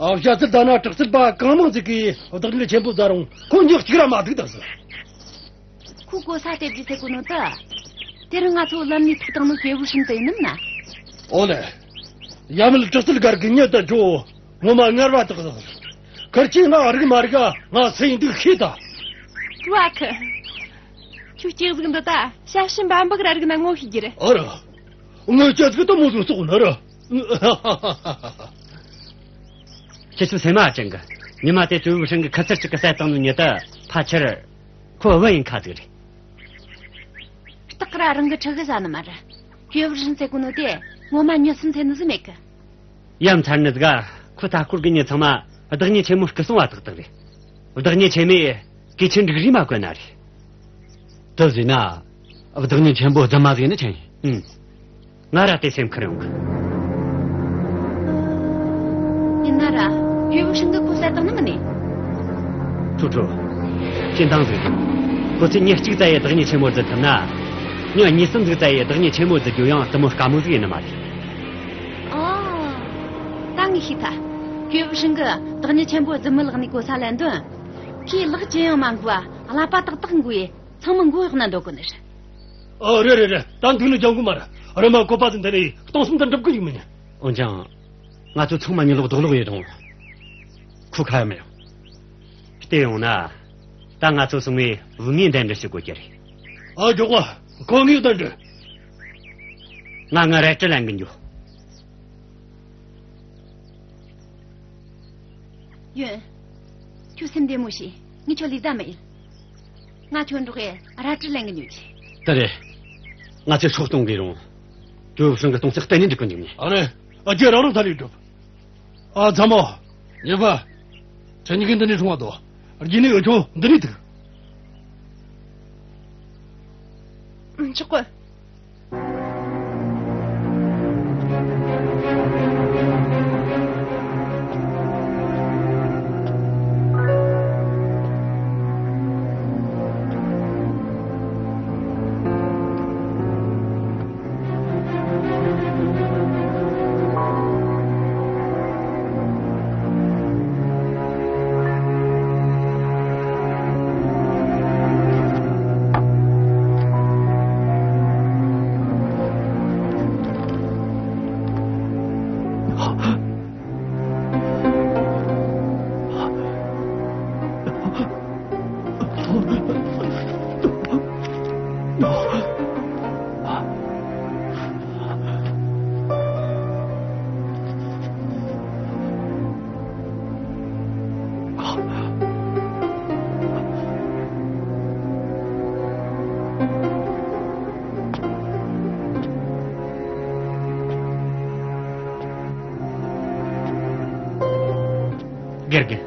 ཨ། བྱ་ཚིལ་ད་ན་དྲག་རྩལ་པ་གང་མང་ཟིག་གིས་བདག་ཉིད་ཆེན་པོ་ཟ་རུང་ཁོ་ཉག་གཅིག་ར་མ་ཐུག་ད་ཟེར། ཁོ་གོ་ས་དེ་དུས་སེ་གོ་ནོ་ད། དེ་རིང་ང་ཚོ་ལམ་ནས་ཐུག་བཏང་ནོ་ཧེ་བུ་ཧྲིན་དེ་ཡིན་ནམ་ན། ཨོ་ལེ། ཡ་མལ་དྲག་རྩལ་སྒར་གི་མྱི་དེ་ཇོ་ངོ་མ་ངར་བ་དག་དག། ཁར་ཆེ་ང་རིག་མ་རིག་ང་སེ་ཡིན་འདུག་ཤེས་ད། བ་ཁི། ཁྱོད་སྐྱེས་གཟུགས་འདི་ད་ཞབས་ཕྱི་འབའ་འབུག་ར་རིག་ན་ངོ་ཤེས་རྒྱུ་རེད། ཨ་ར། ངོ་སྐྱེས་གཟུགས་ད་མོ་ཟུག་སོག་ན་ར། ཁྱེད་ཚོ་སེམས་མ་ཅན་གི། ཉི་མ་དེ་ཧེ་བུ་ཧྲིན་གི་ཁ་ཚར་གཅིག་གི་བསད་བཏང་ནོ་མྱི་དེ་ཕལ་ཆེར་ཁོ་བུ་ཡིན་ཁ་ཟིག་རེད། སྟག་ར་རང་གི་ཁྲི་གི་ཟ་ནི་མ་རེད། ཧེ་བུ་ཧྲིན་ཟེར་གོ་ནོ་དེ་ངོ་མ་མྱི་སེམས་འཚོ་ནི་ཟིག་མེད་གི། ཡ་མཚར་ནི་ཟིག་ག། ཁོ་ལྟ་སྐོར་གི་མྱི་ཚང་མ་བདག་ཉིད་ཆེན་མོ་སྐུ་སྲུང་བ་ཏག་ཏག་རེད། བདག་ཉིད་ཆེན་མོས་གོས་ཆེན་འབྲུག་རིས་མ་གོན་ན་རེད། དེ་ཟེར་ན། བདག་ཉིད་ཆེན་པོ་རྫུན་མ་ཟིག་ནི་ཆི་ཡིན། ཨུམ། ང་ར་དེ་སེམས་ཁུར་ཡོང་གི། ཡིན་ན་ར། ཧེ་བུ་ཧྲིན་གི་ཁོ་བསད་བཏང་ནི་མིན་ནི། ཁྲུ་ཁྲུ། སྤྱིར་བཏང་ཟིག་རེད། ཁོ་ཚོས་མྱི་གཅིག་བཙལ་ཡེ་བདག་ཉིད་ཆེན་མོ་རྫུན་ཐུབ་ན། མྱི་གཉིས་གསུམ་ཟིག་བཙལ་ཡེ་བདག་ཉིད་ཆེན་མོ་རྫུན་རྒྱུ་ཡང་དེ་མོ་དཀའ་མོ་ཟིག་ཡིན་ནི་མ་རེད། ཨ། ད་ངས་ཤེས་ཐལ། ཧེ་བུ་ཧྲིན་གི་བདག་ཉིད་ཆེན་པོ་རྫུན་མི་ལག་ནས་གོ་ས་ལེན་དོན། ཁོས་ལག་ཅི་ཡང་མ་འགུལ་བ་ཀླད་པ་ཏག་ཏག་འགུལ་ཡེ་ཚང་མ་མགོ་གཡོག་ན་འདོད་གོ་ནི་རེད། ཨ། རེད་རེད་རེད། ད་འདུག་ནི་ཅང་གོ་མ་རེད། རེམ་མ་བཀོད་པ་ཟིན་དེ་ནས་སྟོང་གསུམ་དུ་འགྲུབ་གི་ཡོད་མིན། འོན་ཀྱང་། ང་ཚོ་ཚང་མ་མྱི་ལོག་རྡོག་ལོག་ཡེ་རུང་། ཁོ་ཁ་ཡ་མི་ཡོང་། བལྟས་ཡོང་ན། ད་ང་ཚོ་ཚང་མས་བུད་མེད་འདྲ་འདྲ་བྱེད་དགོས་ཀྱི་རེད། ཨ། མགྱོགས་པ། གོ་ངེས་དང་འདྲི། ང་ང་རལ་གྲི་ལེན་གི་འགྱོ། ཡོན། ཁྱོད་སེམས་བདེ་མོ་བྱོས། ངས་ཁྱོད་ལུས་ཟླ་མི་ཡེད། ང་ཁྱོད་འགྲོགས་ཡེ་རལ་གྲི་ལེན་གི་འགྱོ་རྒྱུ། དེ་རེད། ང་ཚོས་སྲོག་གཏོང་གི་རུང་། ཁྱོད་བུ་ཧྲིན་གི་གཏོང་ཚེ་གཏན་ནས་འགྲིག་གི་འཇུག་ནི། ཨ་རེད། ཨ། རྒྱུ་རང་རང་ཐ་ལི་སྒྲུབ། ཨ། ཚ་མོ། ཉེ་པ། ཁྱེད་གཉིས་ཀས་འདི་ནས་སྲུང་བ་དོ། རྗེས་ནས་འུ་ཆོ་འདི་ནས་ཐུག། ཆོག་གི། དགེ་རྒན།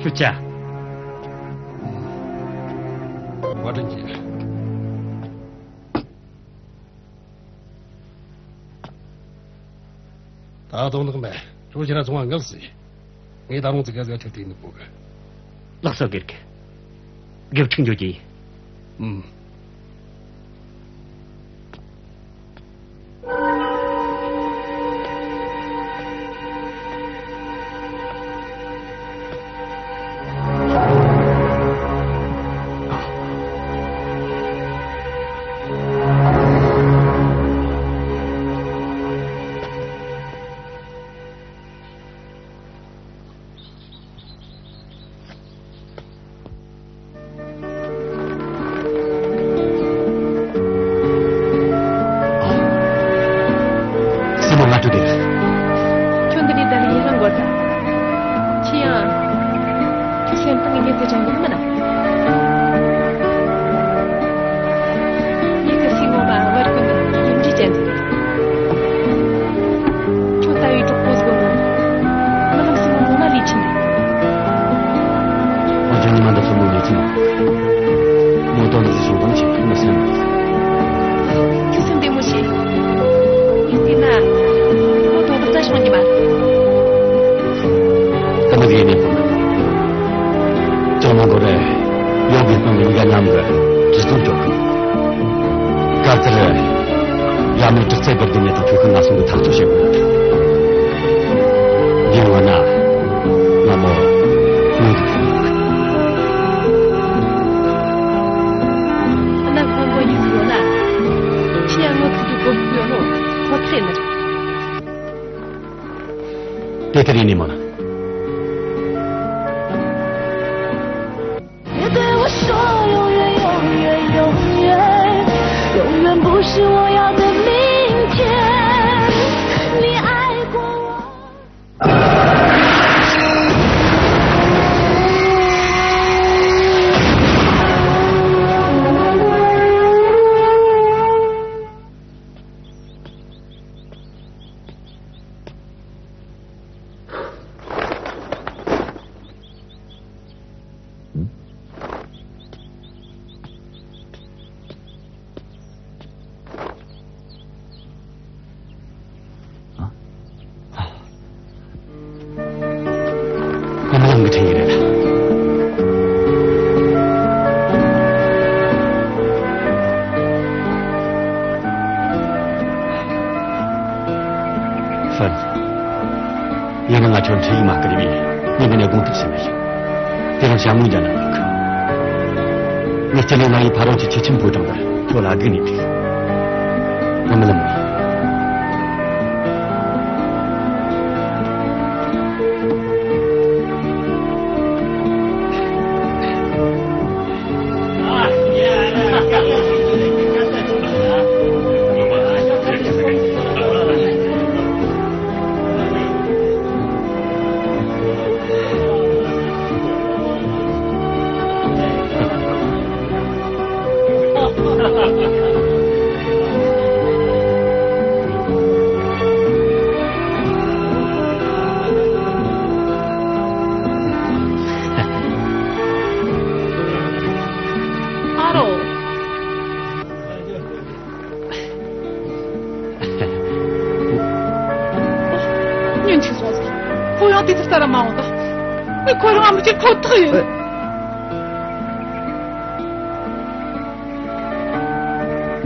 ཁྱོད་ཅག། བཀའ་དྲིན་ཆེ། ད་དོ་ནག་མེད། ཁྱོད་ཕྱིར་ར་ཚོང་བ་ངལ་སོ། ངས་ད་རུང་ཙི་ག་ཟིག་ཁྲིད་དེ་ནི་པོ་གི། ལགས་སོ། དགེ་རྒན། དགེ་ཕྲུག་འགྱོ་རྒྱུ་ཡིན། ཨུམ། སྲས་མོ་ང་ཐུག་དེ། ཁྱོད་འདི་ནས་བསྡད་ནས་ཡུན་རིང་འགོར་ཐལ། ཁྱེད་ཡང་། ཁྱོད་སེམས་གཏིང་ངེས་ངེས་དེ་དྲན་གི་མིན་ན། ངེད་ཀྱི་སྲས་ངོ་མ་བར་ཀུན་ཡིན་གྲོས་ཅན་ཟིག་རེད། ཁྱོད་ལྟ་བུའི་གྲོགས་པོ་ཟིག་ཡོད་ནོ། ངའི་སྲས་ངོ་ངོ་མ་ལས་ཆི་འདུག། ཨོ་རྒྱན་ཉི་མ་འདི་སྲས་མོ་ལས་ཆི་མ། མོ་དོན་དུ་སྲིད་བྱུང་དང་ཆེ་མི་སེམས། ཁྱོད་སེམས་བདེ་མོ་བྱོས། ངས་བལྟས་ན། མོ་དོན་དུ་རྩ་ཤོང་གི་མ་རེད། ད་ནི་ཡེ་ནས་ཕུང་། ཅང་མ་འགོར་རེ། ཡོང་གི་སྟེང་ནས་ཡི་ག་མཉམ་གི་རི་སྟོང་སྐྱོད་གི། སྐབས་དེར། ཡ་མོའི་དྲག་རྩལ་སྒར་གྱི་མྱི་དང་ཐུག་ཤིང་ང་ཚོ་གི་ཐག་གཅོད་བྱེད་དགོས། ཡིན་ན། ང་མོ་མི་འདུག་ཟེར་ནི། ཁོ་ན་ཁོང་གོ་ཡིག་ཡོད་ན། 别的你忙了。 别对我说永远，永远，永远，永远不是我要的明天。你爱过我。 ཨ། ཨ། ང་མི་ལང་གི་འཕྲིན་ཡིག་རེད། ཧྥན། ཡིན་ན་ང་ཁྱོད་འཕྲིན་ཡིག་མ་བསྐུར་བས་ངས་འདི་ནས་དགོངས་དག་ཞུས་ནི་ཡིན། དེ་རིང་ཞྭ་མོ་འཇལ་ན་འདུག། ངས་སྤྱི་ལོའི་ལ་ཡི་ཕ་རོལ་གྱི་ཁྱི་ཆེན་པོའི་གྲོང་དུ་ཁྱོད་ལ་སྒུག་ནས་འདུག། ང་མི་ལང་ནས། ཨ་རོ། ཉིན་གཅིག་སོང་ཟིག། ཁོ་ཡང་དེ་ཚོ་ལྟ་ར་མ་འོང་ད། ངས་ཁོ་རང་ཨ་མི་བྱེད་ཁོ་ཐག་ཡིན།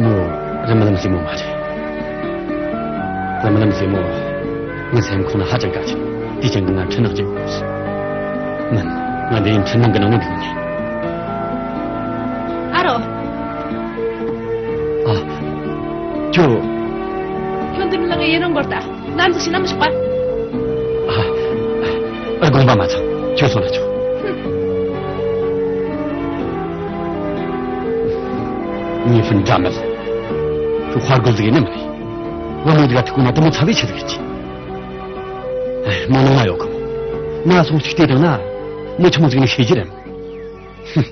མོ་རི་མོ་ལམ་སྲས་མོ་མ་རེད། རི་མོ་ལམ་སྲས་མོ་ངའི་སེམས་ཁོང་ལ་ཧ་ཅང་དགའ་ཅིང་དེ་ཅན་གྱི་ང་འཕྲུལ་ནག་ཅིག་ཡོད། མིན། ང་འདི་ཡིན་འཕྲུལ་སྣང་གི་ནང་ནས་འདུག་ནས། ཨ་རོ། ཨ། ཁྱོད། ཁྱོད་འདི་མི་ལ་ངས་ཡིན་རང་འགོར་ད། ལམ་ཟིག་ཤི་ན་མི་ཆོག་པ། ཨ། དགོངས་པ་མ་ཚོམ། ཁྱོད་སོང་ན་ཆོག། ཧུམ། ཉི་ཧྥུན་འདྲ་མེད། ཁྱོད་དཔའ་རྒོད་ཟིག་ཡིན་ནི་མ་རེད། བུ་མོ་འདི་ག་ཐུག་ན་དེ་མོ་ཚ་བའི་ཆི་ཟིག་ཡིན་གྱི། ཨེ། མོ་ནང་ན་ཡོད་གི་མོ། ང་སོང་ཅིག་བལྟས་བཏང་ན་མོ་ཆི་མོ་ཟིག་ནི་ཤེས་ཀྱི་རེད་མོ། ཧུམ།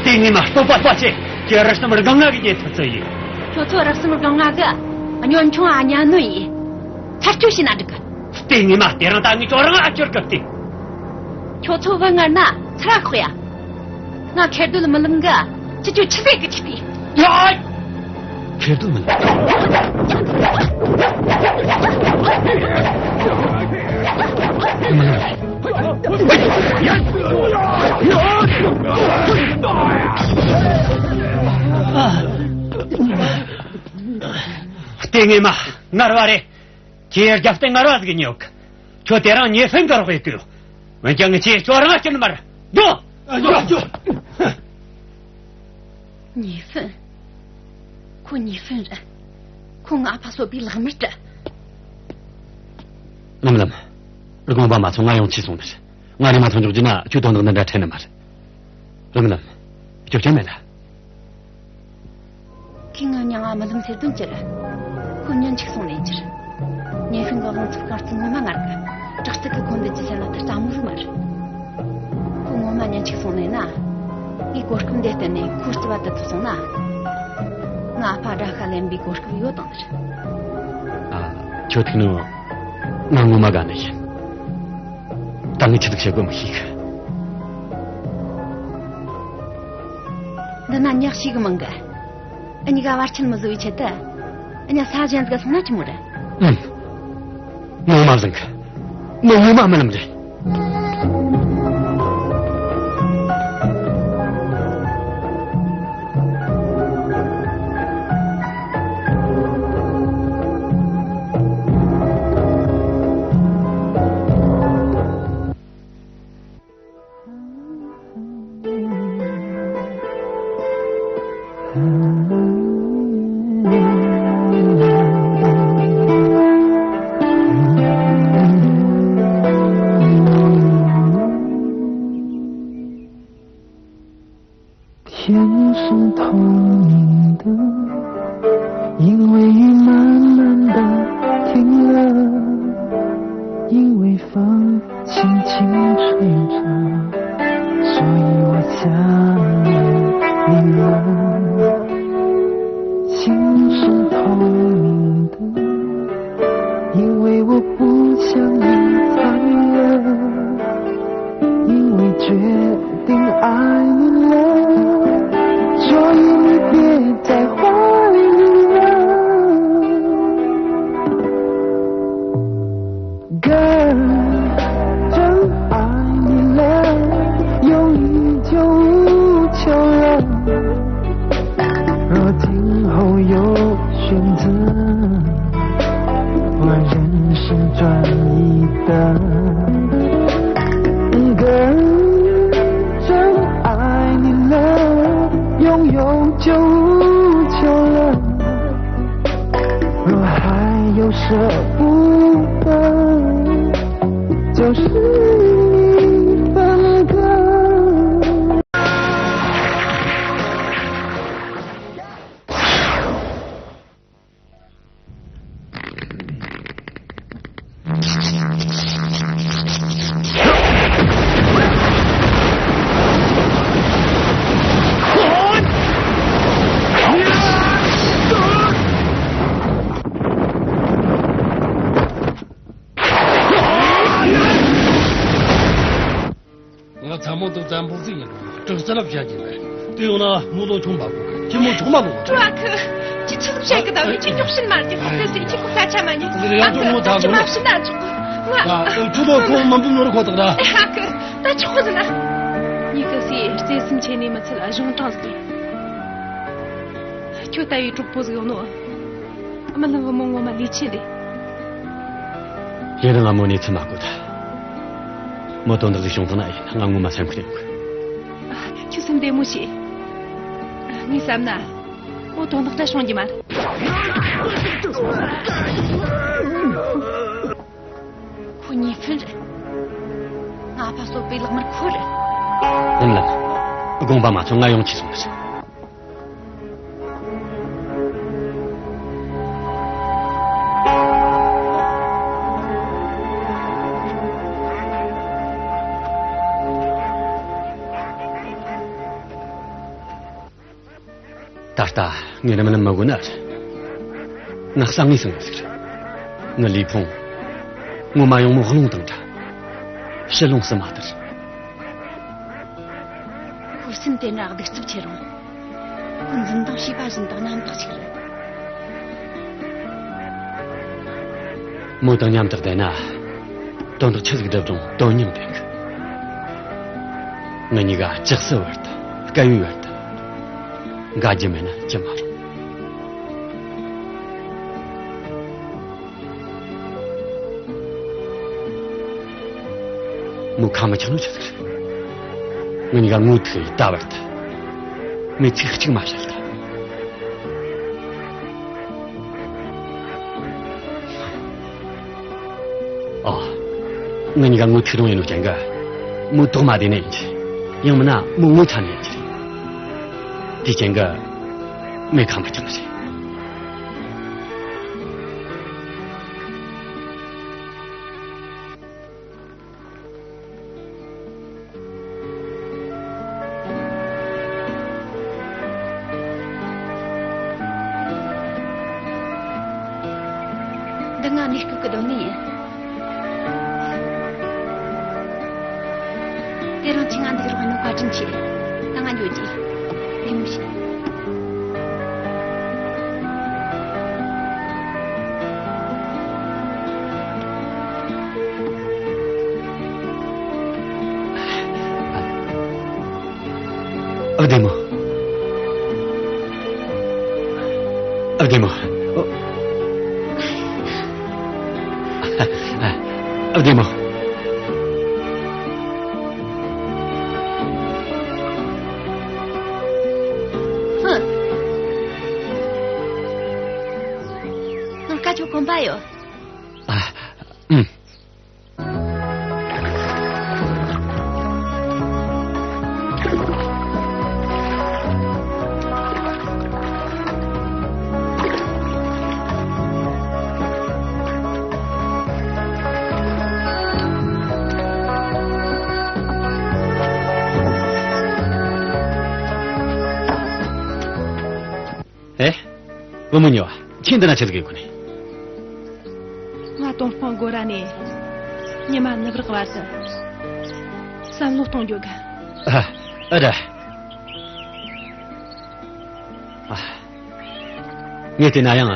ལྟས་ངན་མ། སྟོབས་པ་སྤ་ཆེ། ཁྱེད་རི་གསུམ་སྒང་ང་གི་རྒྱལ་ཐུབ་ཚོད་ཡིན། ཁྱོད་ཚོ་རི་གསུམ་སྒང་ང་གི་གཉོན་ཆུང་ཨ་ཉ་ནུ་ཡིན། ཚར་གཅོད་བྱས་ན་འགྲིག་གི། ལྟས་ངན་མ། དེ་རིང་ད་ངས་ཁྱོད་རང་ཨ་ཅོར་གི་སྟེ། ཁྱོད་ཚོ་བུ་ངར་ན་ཚུར་ར་ཤོག་ཡ། ང་མཁས་རྡོར་རྨི་ལམ་གི་ཅི་ཅོ་ཆི་ཟེར་གི་ཆི་པི། ཡ། མཁས་རྡོར་རྨི་ལམ། རྨི་ལམ། ལྟས་ངན་མ། ངར་བ་རེད། ཁྱེད་རྒྱབ་རྟེན་ངར་བ་ཟིག་ཉོ་གི། ཁྱོད་དེ་རིང་ཉི་ཧྥུན་གི་རོགས་ཡེད་དུས། འོན་ཀྱང་ངས་ཁྱེད་ཁྱོད་རང་སྐྱོན་མར་འདུག། ཨ། ཡོ། ཡོ། ཉི་ཧྥུན། ཁོ་ཉི་ཧྥུན་རེད། ཁོ་ང་ཕ་གསོད་པའི་ལག་དམར་རེད། རྨི་ལམ། དགོངས་པ་མ་ཚོམ། ང་ཡོང་ཆེ་སོང་ནི་རེད། ང་རེ་མ་ཐོན་ཆོག་རྒྱུ་ན་ཁྱོད་དོན་དག་འདི་འདྲ་འཕྲད་ནི་མ་རེད། རྨི་ལམ། སྐྱོ་སྐྱོ་མེད་ལ། ཁོས་ངའི་མྱིང་ང་རྨི་ལམ་ཟེར་དོན་ཅི་རེད། ཁོ་ཉིན་གཅིག་སོང་ནས་ཡིན་རྒྱུ་རེད། ཉི་ཧྥུན་གི་རླུང་འཚུབ་ཁ་རྩི་ངོ་མ་ངར་གི། དྲག་རྩལ་གི་ཁོ་འདི་ཅི་ཟེར་ན་ད་རྩ་མོ་ཟིག་མ་རེད། ཁོ་ངོ་མ་ཉིན་གཅིག་སོང་ནས་ན། ངས་གོ་སྐབས་འདི་བསྟུན་ནས་ཁོ་རྩི་བ་དེ་ཐོབ་སོང་ན། ང་ཨ་ཕ་དགྲ་ཤ་ལེན་པའི་གོ་སྐབས་ཡོད་དང་ནི་རེད། ཨ། ཁྱོད་ཐུག་ནོ་ང་ངོ་མ་དགའ་ནི་ཡིན། ད་ངས་ཆི་ཟིག་བྱེད་དགོས་མི་ཤེས་གི། འདི་ན་ཉག་ཞིག་མང་གི། འུ་གཉིས་ཀ་བར་ཆད་མི་བཟོ་བའི་ཆེད་དུ། འུ་གཉིས་ས་གཞན་ཟིག་སོང་ན་ཆི་མོ་རེད། ཨུམ། ངོ་མ་བཟང་གི། མོ་ངོ་མ་རྨི་ལམ་རེད། 天是透明的，因为雨慢慢地停了，因为风轻轻吹着，所以我想念你了。心是透明的，因为我不想你烦了，因为决定爱你了，所以你别再怀疑了。Girl，真爱你了，用依旧求了。若今后有选择，我仍是专一的。Girl，真爱你了，用永久求了。若还有舍不得，就是你分割。ང་ཚ་མོ་དང་བཙན་པོ་ཟིག་ཡིན། དྲག་རྩལ་བྱ་རྒྱུ་མེད། དེ་ཡོང་ན་མོ་ལོ་ཆུང་མ་གོ། ཁྱི་མོ་ཆུང་མ་ལོ། ཀྲུའུ་ཨ་ཁུ། ཁྱི་ཆི་ཟིག་བྱེད་གི་ད། ཁྱི་ཉོག་བྱིན་མ་རྒྱུ། ཁོ་ཁི་སི་ཁྱི་ཁོ་ད་ཆ་མ་ཉན། ཨ་ཁུ། ད་ཁྱི་མ་བྱིན་ན་ཆོག་གི། ང་། ཨ། ཁྱོད་ལོ་ཁོ་མི་འབུམ་ནོར་ཁོ་ཐག་ར། ཨ་ཁུ། ད་ཆོག་གི་ཟེར་ན། ངས་ཁི་སི་བརྩེ་སེམས་ཆེ་ནི་མི་ཚད་གཞུང་དྲང་ཟིག་ཡིན། ཁྱོད་ལྟ་བུའི་གྲོགས་པོ་ཟིག་ཡོད་ནོ། རྨི་ལམ་བུ་མོ་ངོ་མ་ལས་ཆེ་རེད། ཡིན་རུང་ང་མོ་གནས་ཚུལ་མ་གོ་ད། མོ་དོན་དག་ཟིག་བྱུང་ཐལ་ན་ཡིན། ང་ངོ་མ་སེམས་ཁུར་ཡོད་གི། ཁྱོད་སེམས་བདེ་མོ་བྱོས། ངས་བསམ་ན། མོ་དོན་དག་འདྲ་བྱུང་རྒྱུ་མ་རེད། ཁོ་གཉིས་ཕན་རེད། ང་ཕ་གསོད་པའི་ལག་དམར་ཁོ་རེད། ཨུམ་ལགས། དགོངས་པ་མ་ཚོམ། ང་ཡོང་ཆི་སོང་ཟིག། ད་ལྟ་ངས་རྨི་ལམ་མི་གོ་ནི་རེད། ང་གསང་ངེས་སུ་ངེས་ཟིག་རེད། ངའི་ལུས་ཕུང་ངོ་མ་ཡང་མོ་རླུང་དང་འདྲ། ཕྱི་ལོང་སུ་མ་དར། ཁོའི་སེམས་དེ་འདྲ་གདུག་རྩུབ་ཆེ་རུང་། ཁོ་འཛིན་སྟངས་བྱས་པ་བཞིན་དུ་རྣམ་དག་ཅིག་རེད། མོ་དང་མཉམ་དུ་བསྡད་ན། དོན་དག་ཆི་ཟིག་སྒྲུབ་རུང་དོན་སྙིང་ལྡན་གི། ང་གཉིས་ཀ་ཇག་སི་བར་དུ། སྐལ་བའི་བར་དུ། འགལ་རྒྱུ་མེད་ན་ཅི་མ་རུང་། མོ་ཁ་མི་འཆང་ནོ་ཆི་ཟིག་རེད། ང་གཉིས་ཀ་ངོ་ཐུག་ཡེ་ད་བར་དུ། མོས་ཚིག་གཅིག་མ་བཤད་ད། ཨ། ང་གཉིས་ཀ་ངོ་ཐུག་རུང་ཡིན་ནོ་རྐྱེན་གིས། མོ་དོགས་མ་བདེ་ནི་ཡིན་གྱི། ཡང་མིན་ན་མོ་ངོ་ཚ་ནི་ཡིན་གྱི། དེའི་རྐྱེན་གིས་མོས་ཁ་མི་འཆང་ནི་རེད། འདི་ང་གནས་སྐབས་ཀྱི་སྡོད་གནས་ཡིན། དེ་རིང་ཁྱོས་ང་འདུག་རོགས་གནང་། བཀའ་དྲིན་ཆེ། ད་ང་འགྱོ་རྒྱུ། བདེ་མོ་བྱོས། ཨ། བདེ་མོ། ཨ། བདེ་མོ། ཨ། བདེ་མོ། ཧུ། གོམ་པ་ཡོད། ཨ། ཨུམ། ཨེ། བུ་མོ་གཉིས་པ། ཁྱེད་འདི་ན་ཆི་ཟིག་ཡོད་གོ་ནི། ང་ཏོང་སྤང་སྒོ་ར་ནས་ཉི་མ་ནུབ་རག་བར་དུ་བསམ་བློ་གཏོང་རྒྱུ་ག་ཨ། ཨ་ར། ཨ། ངས་བལྟས་ན་ཡང་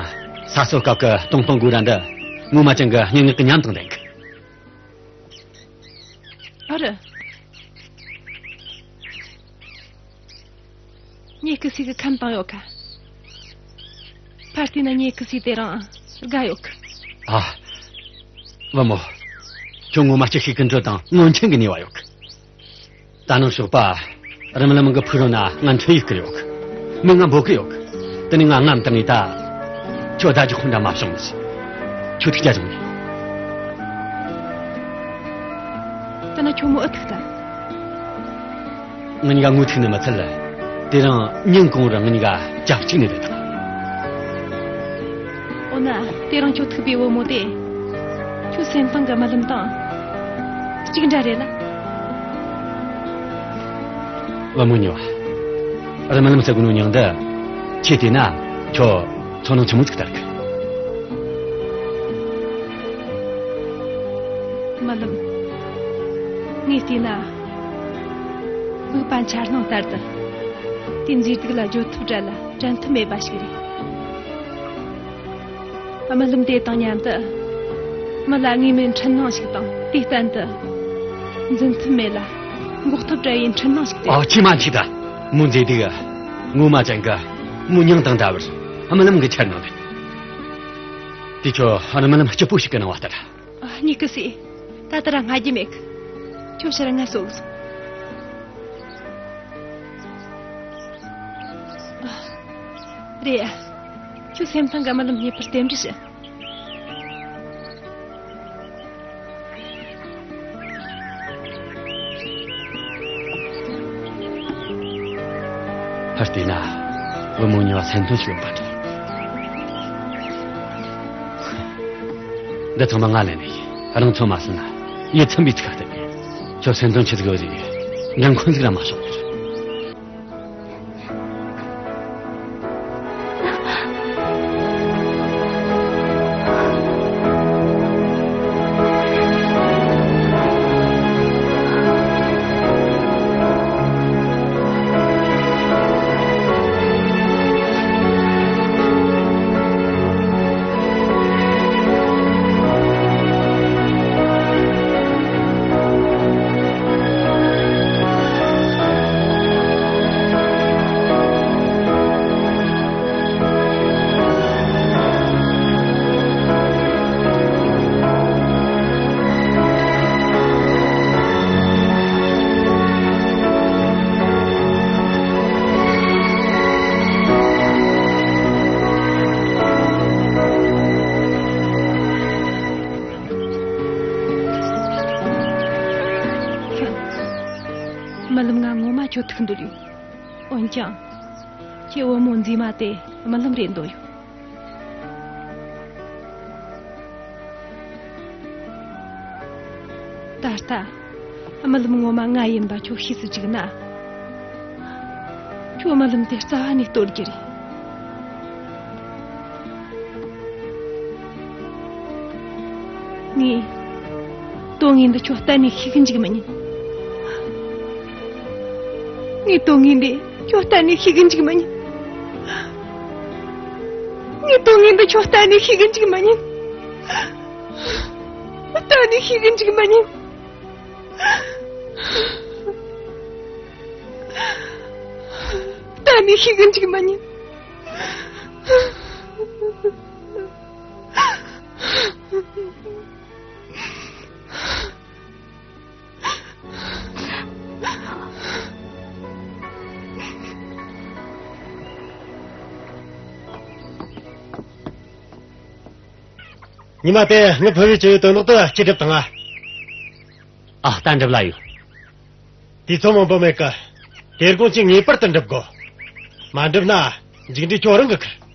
ས་སོ་སྐབས་ཀྱི་ཏོང་སྤང་སྒོ་ར་འདི་ངོ་མ་ཅན་གྱི་སྙན་ངག་གི་ཉམས་དང་ལྡན་གི་ཨ་ར། ངའི་སྐུ་སྲས་གི་ཁམས་དྭངས་ཡོད་ཀ་ཕར་བལྟས་ན་ངའི་སྐུ་སྲས་དེ་རིང་དགའ་ཡོད་ཀ་ཨ། བུ་མོ། ཁྱོད་ངོ་མ་སྐྱིད་ཤོས་ཀུན་སྤྲོད་དང་སྔོན་ཆད་གི་ནུས་པ་ཡོད་ཀ་ད་ནངས་ཞོགས་པ་རི་མོ་ལམ་གི་ཕུག་རོན་ན་ང་འཕྲིན་ཡིག་བསྐུར་ཡོད་ཀ་མི་ང་འབོད་གི་ཡོད་ཀ་དེ་ནས་ང་ངམ་དང་ངས་ད། ཁྱོད་ད་ཅི་ཁོང་འདྲ་མ་བྱུང་ནི། ཁྱོད་ཐུགས་རྒྱལ་བྱུང་ནི། ད་ན་ཁྱོད་མོ་ཨེ་ཐུག་ད། ང་གཉིས་ཀ་ངོ་ཐུག་ནི་མི་ཚད་ལ། དེ་རིང་ཉིན་གང་བོར་ང་གཉིས་ཀ་ཅབ་གཅིག་ནས་བསྡད་ཐུབ། འོ་ན་དེ་རིང་ཁྱོད་ཐུག་པའི་བུ་མོ་དེ། ཁྱོད་སེམས་གཏིང་གི་རྨི་ལམ་དང་གཅིག་འདྲ་རེད་ལ། བུ་མོ་གཉིས་པ། རྨི་ལམ་ཟེར་གོ་ནོ་མྱིང་འདི། ཁྱེད་བལྟས་ན་ཁྱོད་ཚོར་སྣང་ཆི་མོ་ཟིག་སྟེར་གི་རྨི་ལམ། ངས་བལྟས་ན། ལུག་པ་འཆར་སྣང་ལྟར་དུ། དེའི་མཛེས་སྡུག་ལ་བརྗོད་ཐབས་བྲལ་ལ་དྲན་ཐབས་མེད་པ་ཞིག་རེད། རྨི་ལམ་དེ་དང་མཉམ་དུ། མི་ལ་དངོས་མེད་འཕྲུལ་སྣང་ཞིག་དང་དེའི་སྟེང་དུ། འཛིན་ཐབས་མེད་ལ་འགོག་ཐབས་བྲལ་བའི་འཕྲུལ་སྣང་ཞིག་སྟེ། ཨ། ཁྱོས་མ་འཐད་ད། མོ་མཛེས་སྡུག་ངོ་མ་ཅན་གི་མོ་མྱིང་དང་འདྲ་བར་རྨི་ལམ་གི་འཆར་སྣང་རེད། དེ་ཁྱོད་རྨི་ལམ་སྐྱིད་པོ་ཞིག་གི་སྣང་བ་ལྟར། ངའི་སྐུ་སྲས། ད་ལྟ་ར་སྔ་རྒྱུ་མེད་གི་ཁྱོད་ཕྱིར་ང་སོགས། རེད། ཁྱོད་སེམས་གཏིང་གི་རྨི་ལམ་རྙེད་པར་རྟེན་འབྲེལ་ཞུ། ཕར་བལྟས་ན་བུ་མོ་གཉིས་པ་སེམས་དོན་ཞིག་ཡོད་པ་འདྲ། འདི་ཚང་མ་ང་ལས་ནི་ཡིན། རང་ཚོད་མ་ཟིན་ན་ཡིད་ཚིམ་པའི་ཚིག་གཏམ་ཡིན། ཁྱོད་སེམས་དོན་ཆི་ཟིག་ཡོད་ཟིག་ཡིན། འགན་ཁུར་ཟིག་ར་མ་ཤོང་ཟིག་རྨི་ལམ་ང་ངོ་མ་ཁྱོད་ཐུག་འདོད་ཡོད། འོན་ཀྱང་། ཁྱེད་བུ་མོ་མཛེས་མ་དེ་རྨི་ལམ་རེད་འདོད་ཡོད། ད་ལྟ། རྨི་ལམ་ངོ་མ་ང་ཡིན་པ་ཁྱོད་ཤེས་སུ་བཅུག་ན། ཁྱོད་རྨི་ལམ་དེ་རྩ་བ་ནས་གཏོར་རྒྱུ་རེད། ངས། དོན་དངོས་འདི་ཁྱོད་གཏན་ནས་ཤེས་གི་འཇུག་མི་ཉན། ངས་དོན་དངོས་འདི་ཁྱོད་གཏན་ནས་ཤེས་གི་འཇུག་མི་ཉན། ངས་དོན་དངོས་འདི་ཁྱོད་གཏན་ནས་ཤེས་གི་འཇུག་མི་ཉན། གཏན་ནས་ཤེས་གི་འཇུག་མི་ཉན། གཏན་ནས་ཤེས་གི་འཇུག་མི་ཉན། ཉི་མ་དེ་ངའི་ཕུ་བོས་ཅི་ཡོད་དོན་ལོག་ཏུ་ཅི་སྒྲུབ་དང་ང་། ཨ། ད་འགྲུབ་ལ་ཡོད། དུས་ཚོད་མང་པོ་མེད་གི། དེ་དགོང་ཅིག་ངེས་པར་དུ་འགྲུབ་དགོ། མ་འགྲུབ་ན་མཇུག་འབྲས་ཁྱོད་རང་གིས་ཁུར།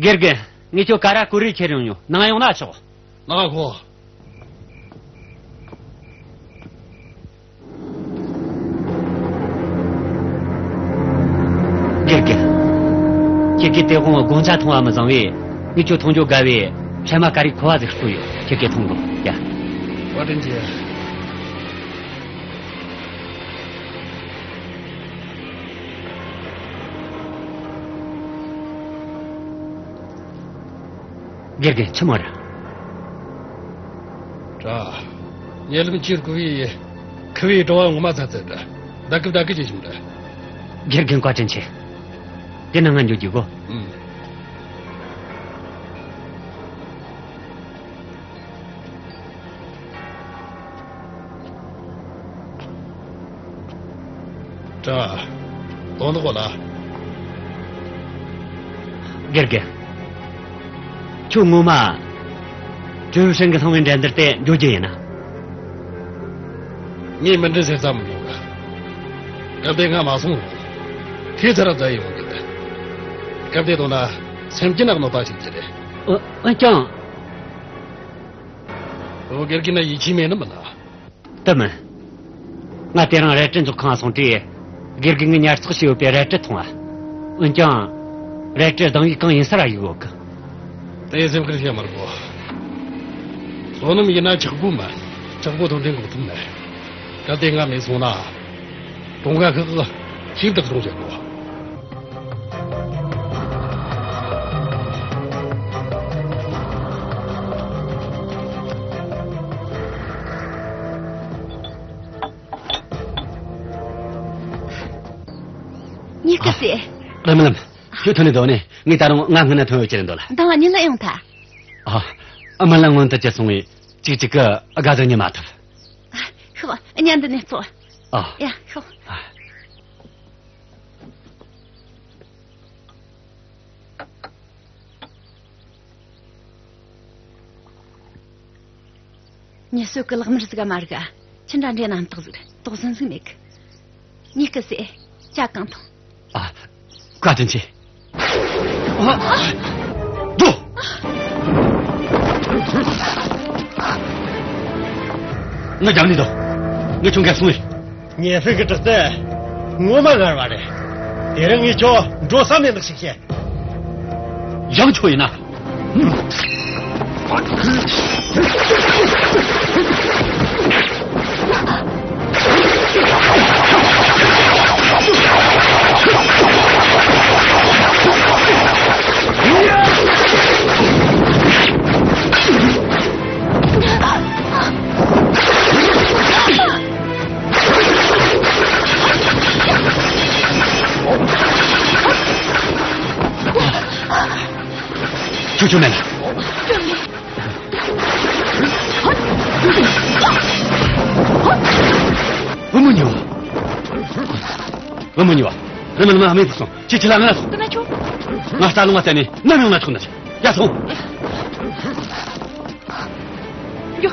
དགེ་རྒན། ངས་ཁྱོད་ཀ་ར་ཀུ་རེ་ཁྱེར་ཡོང་ཡོད། ནང་ཡོང་ན་ཆོག། ནང་ཁོ། དགེ་རྒན། ཁྱེད་ཀྱིས་དེ་དགོང་དགོང་ཇ་འཐུང་བ་མི་བཟང་བས། ངས་ཁྱོད་འཐུང་རྒྱུ་དགའ་བས། ཕྲེང་མ་ཀ་རེ་ཁོ་བ་ཟིག་བསྐོལ་ཡོད། ཁྱེད་ཀྱིས་འཐུང་དགོ་ཡ། བཀའ་དྲིན་ཆེ། དགེ་རྒན། ཆི་མོ་རེད། དྲ། ཉེ་ལམ་ཁྱེད་ཀུ་བའི་ཁུ་བའི་བྲོ་བ་ངོ་མ་ཚ་ཚ་འདྲ། ད་སྐབས་ད་སྐབས་ཅི་བྱུང་འདྲ། དགེ་རྒན་བཀའ་དྲིན་ཆེ། དེ་ན་ང་འགྱོ་རྒྱུ་གོ། ཨུམ། དྲ། དོན་དག་གོ་ལ། དགེ་རྒན། ཁྱོད་ངོ་མ་ཀྲུའུ་ཧྲེང་གི་ལྷུང་བའི་འགྲན་བསྡུར་དེ་འགྱོ་རྒྱུ་ཡིན་ན། ངས་མི་འགྲན་ཟེར་ཙམ་མི་འགྱོ་གི། སྐབས་དེ་ང་མ་སོང་རུང་། ཁྱེད་ཚ་ར་བཙལ་ཡོང་གི་འདུག། སྐབས་དེ་དོན་ན་སེམས་ཀྱི་ནག་ནོ་ད་ཞིག་ཅི་རེད། ཨ། འོན་ཀྱང་། འོ། དགེ་རྒན་ན་ཡིད་ཆེས་མེད་ནི་མིན་ན། དེ་མིན། ང་དེ་རིང་རལ་གྲི་མཛོད་ཁང་སོང་དུས། དགེ་རྒན་གྱིས་ཉར་ཚགས་བྱས་ཡོད་པའི་རལ་གྲི་མཐོང་བ། འོན་ཀྱང་། རལ་གྲི་གདང་ཡིག་གང་ཡིན་ས་ར་ཡིག་ཡོད་གི། དེ་སེམས་ཁུར་བྱེད་མི་དགོས། བསོད་ནམས་ཡིན་ན་ཆག་སྒོ་མེད། ཆག་སྒོ་དོན་ལྡན་འགོག་ཐུབ་མེད། གལ་ཏེ་ང་མེད་སོང་ན། གྲོང་ཁ་ཁག་གི་ཤིན་ཏུ་གཏོང་བྱེད་དགོས། ཉི་ཀི་ཟེ། ལམ་ལམ། ཁྱོད་ཐོན་ནས་འདུག་ནས། ངས་ད་རུང་ང་སྔོན་ན་ཐོན་ཡོད་ཀྱི་རེད་འདུག་ལ། ད་ང་ཉིན་ལ་ཡོང་ཐལ། ཨ། ཨ་མ་ལ་སྔོན་དུ་ཅི་སོང་བས་ཅིག་ཅིག་གི་དགའ་ཟིག་ཉི་མ་ཐུབ། ཨ། ཤོག། ཉལ་འདི་ནས་ཙོག། ཨ། ཡ། ཤོག། ཨ། ཉི་སོ་གི་ལག་དམར་ཟིག་ག་མ་རིག་ཨ། ཅི་འདྲ་འདྲའི་རྣམ་དག་ཟིག་རེད། དོགས་ཟོན་ཟིག་མེད་གི། ཉི་ཀི་ཟེ། ཇ་གང་འཐུང་། ཨ། བཀའ་དྲིན་ཆེ། ཨ། འགྲོ། ང་རྒྱབ་ནས་འདུག། ངས་ཁྱོད་འགལ་སོང་བས། ཉེ་ཧྥེ་གི་དྲག་རྩལ་ངོ་མ་ངར་བ་རེད། དེ་རིང་ངས་ཁྱོད་འགྲོ་ས་མེད་ནག་ཞིག་བྱེད། ཡང་ཁྱོད་ཡིན་ན། ཁྱོད་ཁྱོད་མེད་ན། བུ་མོ་ཉོ། བུ་མོ་ཉོ། རི་མོ་ནི་མ་མེད་པར་སོང་། ཁྱེད་ཁྱེད་ལ་ང་ལ་སོང་། དེ་ན་ཁྱོད། ང་རྟ་ལུང་ང་བཙལ་ནས་ནམ་ཡོང་ན་ཆོག་ན། ཡ་སོང་། ཡོ།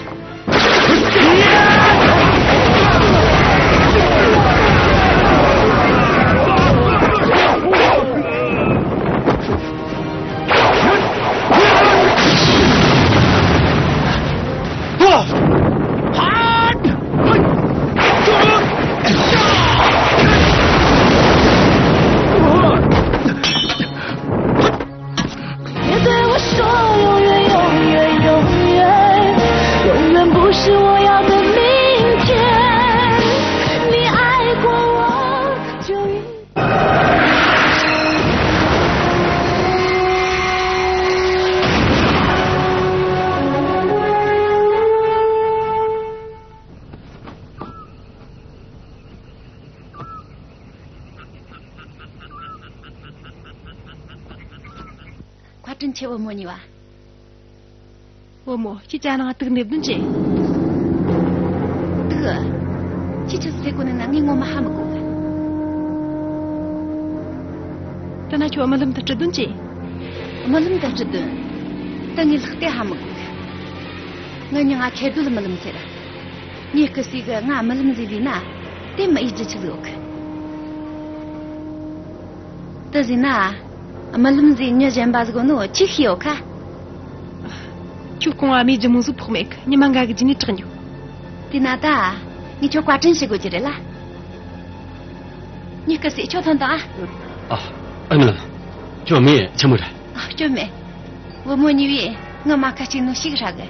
ཁྱེད་བུ་མོ་གཉིས་པ། བུ་མོ། ཁྱེད་ཅག་ནང་དུག་འདེབས་དོན་ཅི། དུག་ཁྱེད་ཆི་ཟེར་གོ་ནི་ན། ངས་ངོ་མ་ཧ་མི་གོ་གི། དེ་ན་ཁྱོད་རྨི་ལམ་དུ་སྤྲུལ་དོན་ཅི། རྨི་ལམ་དུ་སྤྲུལ་དོན། ད་ངས་ལྷག་དེ་ཧ་མི་གོ་གི། ངའི་མྱིང་ང་ཁེར་རྡོ་ལ་རྨི་ལམ་ཟེར། ངས་སྐུ་སྲས་གི་ང་རྨི་ལམ་ཟིག་ཟེར་ན། དེ་མི་ཡི་རྒྱུ་ཆི་ཟིག་ཡོད་གི། དེ་ཟེར་ན། རྨི་ལམ་ཟིག་མྱི་གཞན་པ་ཟིག་ཡོད་ནོ་ཆི་ཤེས་ཡོད་ཁ། ཁྱོད་སྐུ་ངོ་མའི་རྒྱུ་མོ་ཟིག་ཕོག་མེད་གི། ཉི་མ་འགའ་གི་རྗེས་ནས་དྲག་འགྱོ། དེ་ན་ད། ངས་ཁྱོད་བཀའ་དྲིན་ཞུ་དགོས་ཀྱི་རེད་ལ། ངའི་སྐུ་སྲས། ཁྱོད་ཐོན་དང་ཨ། ཨ། རྨི་ལམ། ཁྱོད་མི་ཆི་མོ་རེད། ཨ། སྐྱོན་མེད། བུ་མོ་གཉིས་པོས་ངའི་རྨ་ཁ་གཅིག་ནོ་ཞེ་གི་ཧྲ་གི།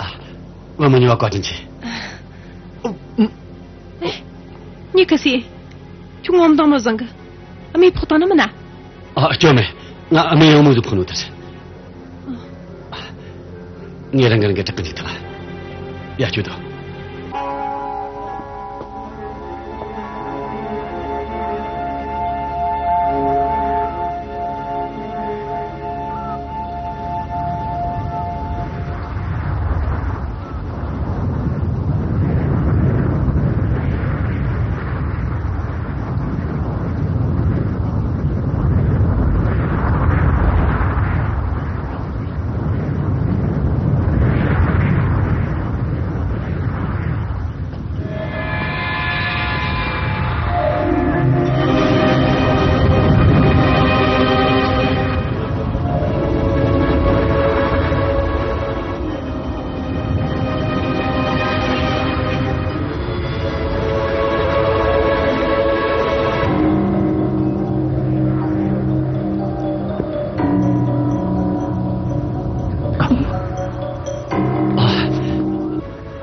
ཨ། བུ་མོ་གཉིས་པ་བཀའ་དྲིན་ཆེ། ཨེ། ངའི་སྐུ་སྲས། ཁྱོད་ངོ་མ་འདང་མོ་བཟང་གི། རྨས་ཕོག་བཏང་ནི་མིན་ན། ཨ། སྐྱོན་མེད། ང་རྨས་ཡང་མོ་ཟིག་ཕོག་ནོ་ད་རེད། ངས་རང་གི་རང་གི་དྲག་གི་འཇུག་ཐུབ། ཡ། ཁྱོད་དོ།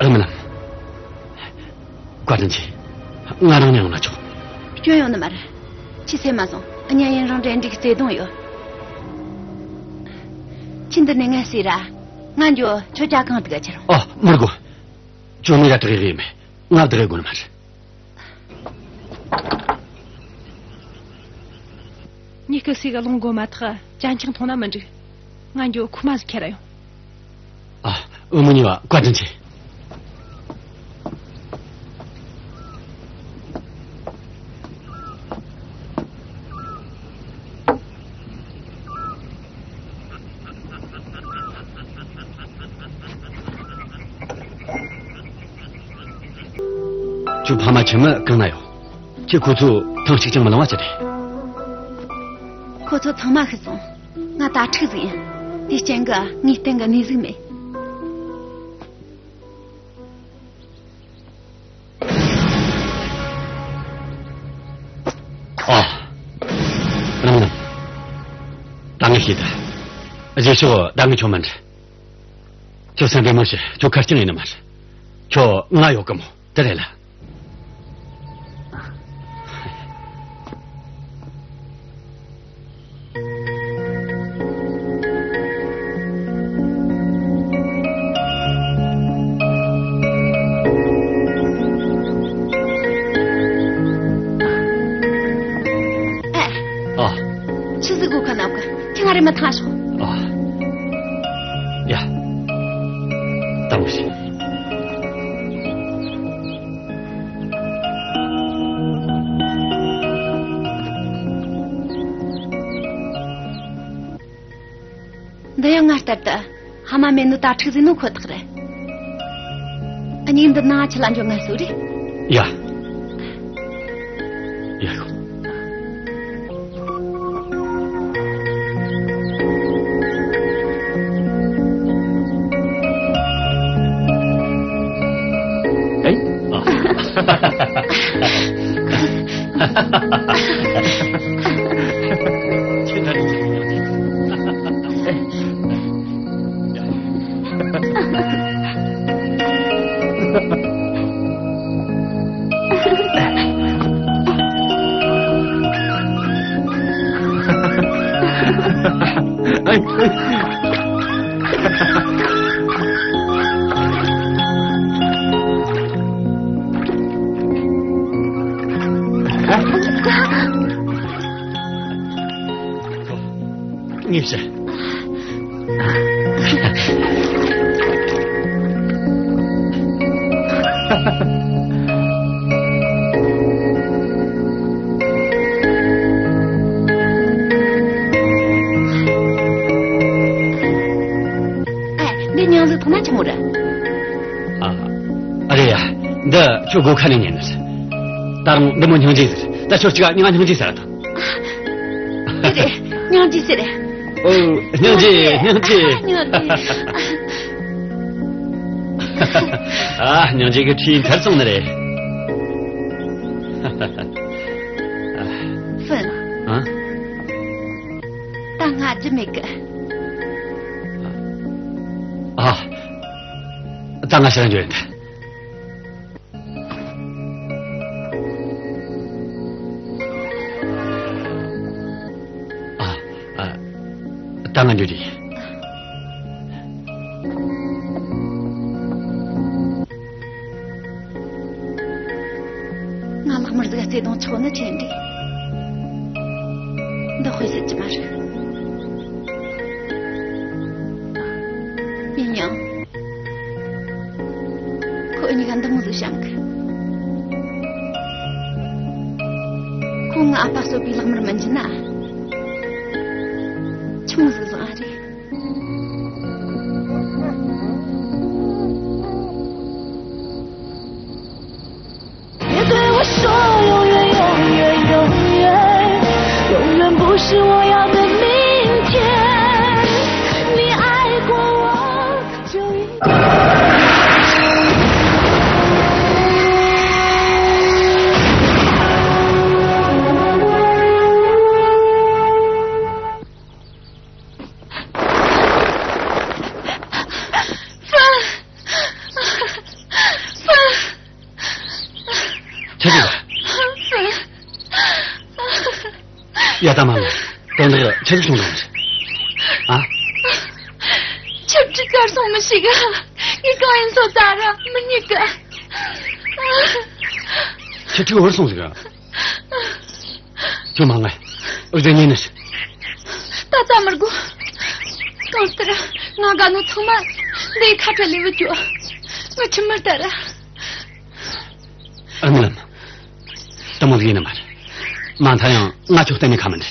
ཨ། རྨི་ལམ། བཀའ་དྲིན་ཆེ། ང་རང་མཉམ་ཡོང་ན་ཆོག། སྐྱོན་ཡོད་ནི་མ་རེད། ཁྱེད་སེམས་མ་བཟུང་། གཉེན་ཡུན་རིང་འབྲེལ་འདྲིས་བརྩེ་དུང་ཡོད། ཁྱེད་འདི་ནས་ངལ་གསོས་ར། ང་འགྱོ། ཁྱོད་ཅག་གང་དུ་ག་ཁྱེར། ཨ། མི་དགོས། ཁྱོད་མི་ར་དག་ཡེ་གི་མེད། ང་བདག་ཡེ་དགོས་ནི་མ་རེད། ངའི་སྐུ་སྲས་གི་རླུང་སྒོ་མ་ཐག་ཅ་ཆང་འཐུང་ན་མི་འགྲིག། ང་འགྱོ། ཁུག་མ་ཟིག་ཁྱེར་ར་ཡོང་། ཨ། བུ་མོ་གཉིས་པ་བཀའ་དྲིན་ཆེ། ཁྱོད་ཕ་མ་ཁྱིམ་མི་གང་ན་ཡོད། ཁྱེད་ཁོ་ཚོ་ཐེངས་གཅིག་ཀྱང་མི་གླེང་བ་ཅི་རེད། ཁོ་ཚོ་ཚང་མ་ཤི་སོང་། ང་དྭ་ཕྲུག་ཟིག་ཡིན། དེའི་རྐྱེན་གྱིས་ངའི་སྟེང་གི་གནས་ཟིག་མེད། ཨ། རང་ནམ། ད་ངས་ཤེས་ད། རྗེས་ཕྱོགས་ད་ངས་ཁྱོད་མ་འདྲི། ཁྱོད་སེམས་བདེ་མོ་བྱོས། ཁྱོད་ཁེར་རྐྱང་ཡིན་ནི་མ་རེད། ཁྱོད་ང་ཡོད་གི་མོ། དེ་རེད་ལ། ཨ། ཆི་ཟིག་གོ་ཁ་ནག་གི། ཁྱི་ང་རེ་མ་ཐང་ཤོག། ཨ། ཡ། ད་མོ་ཤི། འདི་ཡང་ང་ལྟར་དུ་ཕ་མ་མེད་ནོ་དྭ་ཕྲུག་ཟིག་ནོ་ཁོ་ཐག་རེད། ཨ། ཉིན་འདི་ནང་ཁྱི་ལ་འགྱོ། ངལ་གསོ་རེ། ཡ། ཡ་ཡོ། ཨེ། ཨ། ཁྱེད་ད་རེས་ཁྱེད་ཡོང་། ཨེ། འདི་སྙིང་རྗེ་ཐོག་ན་ཆི་མོ་རེད། ཨ། ཨ་རེད་ཡ། འདི་ཁྱོད་སྒོ་ཁ་ནས་ཉན་ནི་རེད། ད་རུང་འདི་མོ་སྙིང་རྗེ་ཟིག་རེད། ད་ཁྱོད་གཅིག་ག་ང་སྙིང་རྗེ་ཟེར་ར་དང་། ཨ། དེ་རེད། སྙིང་རྗེ་ཟེར་རེད། ཨོ། སྙིང་རྗེ། སྙིང་རྗེ། སྙིང་རྗེ། ཨ། སྙིང་རྗེ་གི་ཁྲིད་མཐར་སོང་ནི་རེད། ཧྥུན། ཨ། ད་ང་རྒྱུ་མེད་གི། ཨ། ད་ང་ཕྱིར་འགྱོ་ཡིན། ཨ། ཨ། ད་ང་འགྱོ་རྒྱུ་ཡིན། ང་ལག་དམར་ཟིག་ག་བརྩེ་དུང་ཆོག་ནི་ཆེ་འདྲ། འདི་དཔེ་སྲིད་ཀྱི་མ་རེད། ཡིན་ཡང་། ཁོ་གཉིས་ཀ་འདི་མོ་ཟིག་བྱུང་གི། ཁོ་ངའི་ཨ་ཕ་གསོད་པའི་ལག་དམར་མིན་རྒྱུ་ན། ཆི་མོ་ཟིག་བཟང་ཨ་རེད། 别对我说永远，永远，永远，永远不是我要的明天。你爱过我，就应该。ཆི་ཟིག་རེད། ཡ། ད་མ་ལ། དོན་དག་ཆི་ཟིག་བྱུང་བཏང་ཟིག་ཨ། ཆིབས་ཁྲི་གར་སོང་མི་ཤེས་གི། ངས་གང་ཡིན་སོ་ད་ར་མི་རྙེད་གི། ཆིབས་ཁྲི་བུད་སོང་ཟིག་ཁྱོད་མ་ངུ། འུ་ཚོ་གཉིས་ནི། ད་ད་མི་དགོས། གང་ལྟར་ང་དགའ་ནོ་ཚང་མ་འདིའི་ཁ་བྲལ་ལས་བུད་རྒྱུ། ངའི་ཁྱིམ་མི་ལྟར། ཨ་ནི་ལམ། དེ་མོ་ཟིག་ཡིན་ནི་མ་རེད། མ་མཐའ་ཡང་ང་ཁྱོད་གཏན་ནས་ཁ་མི་འབྲལ།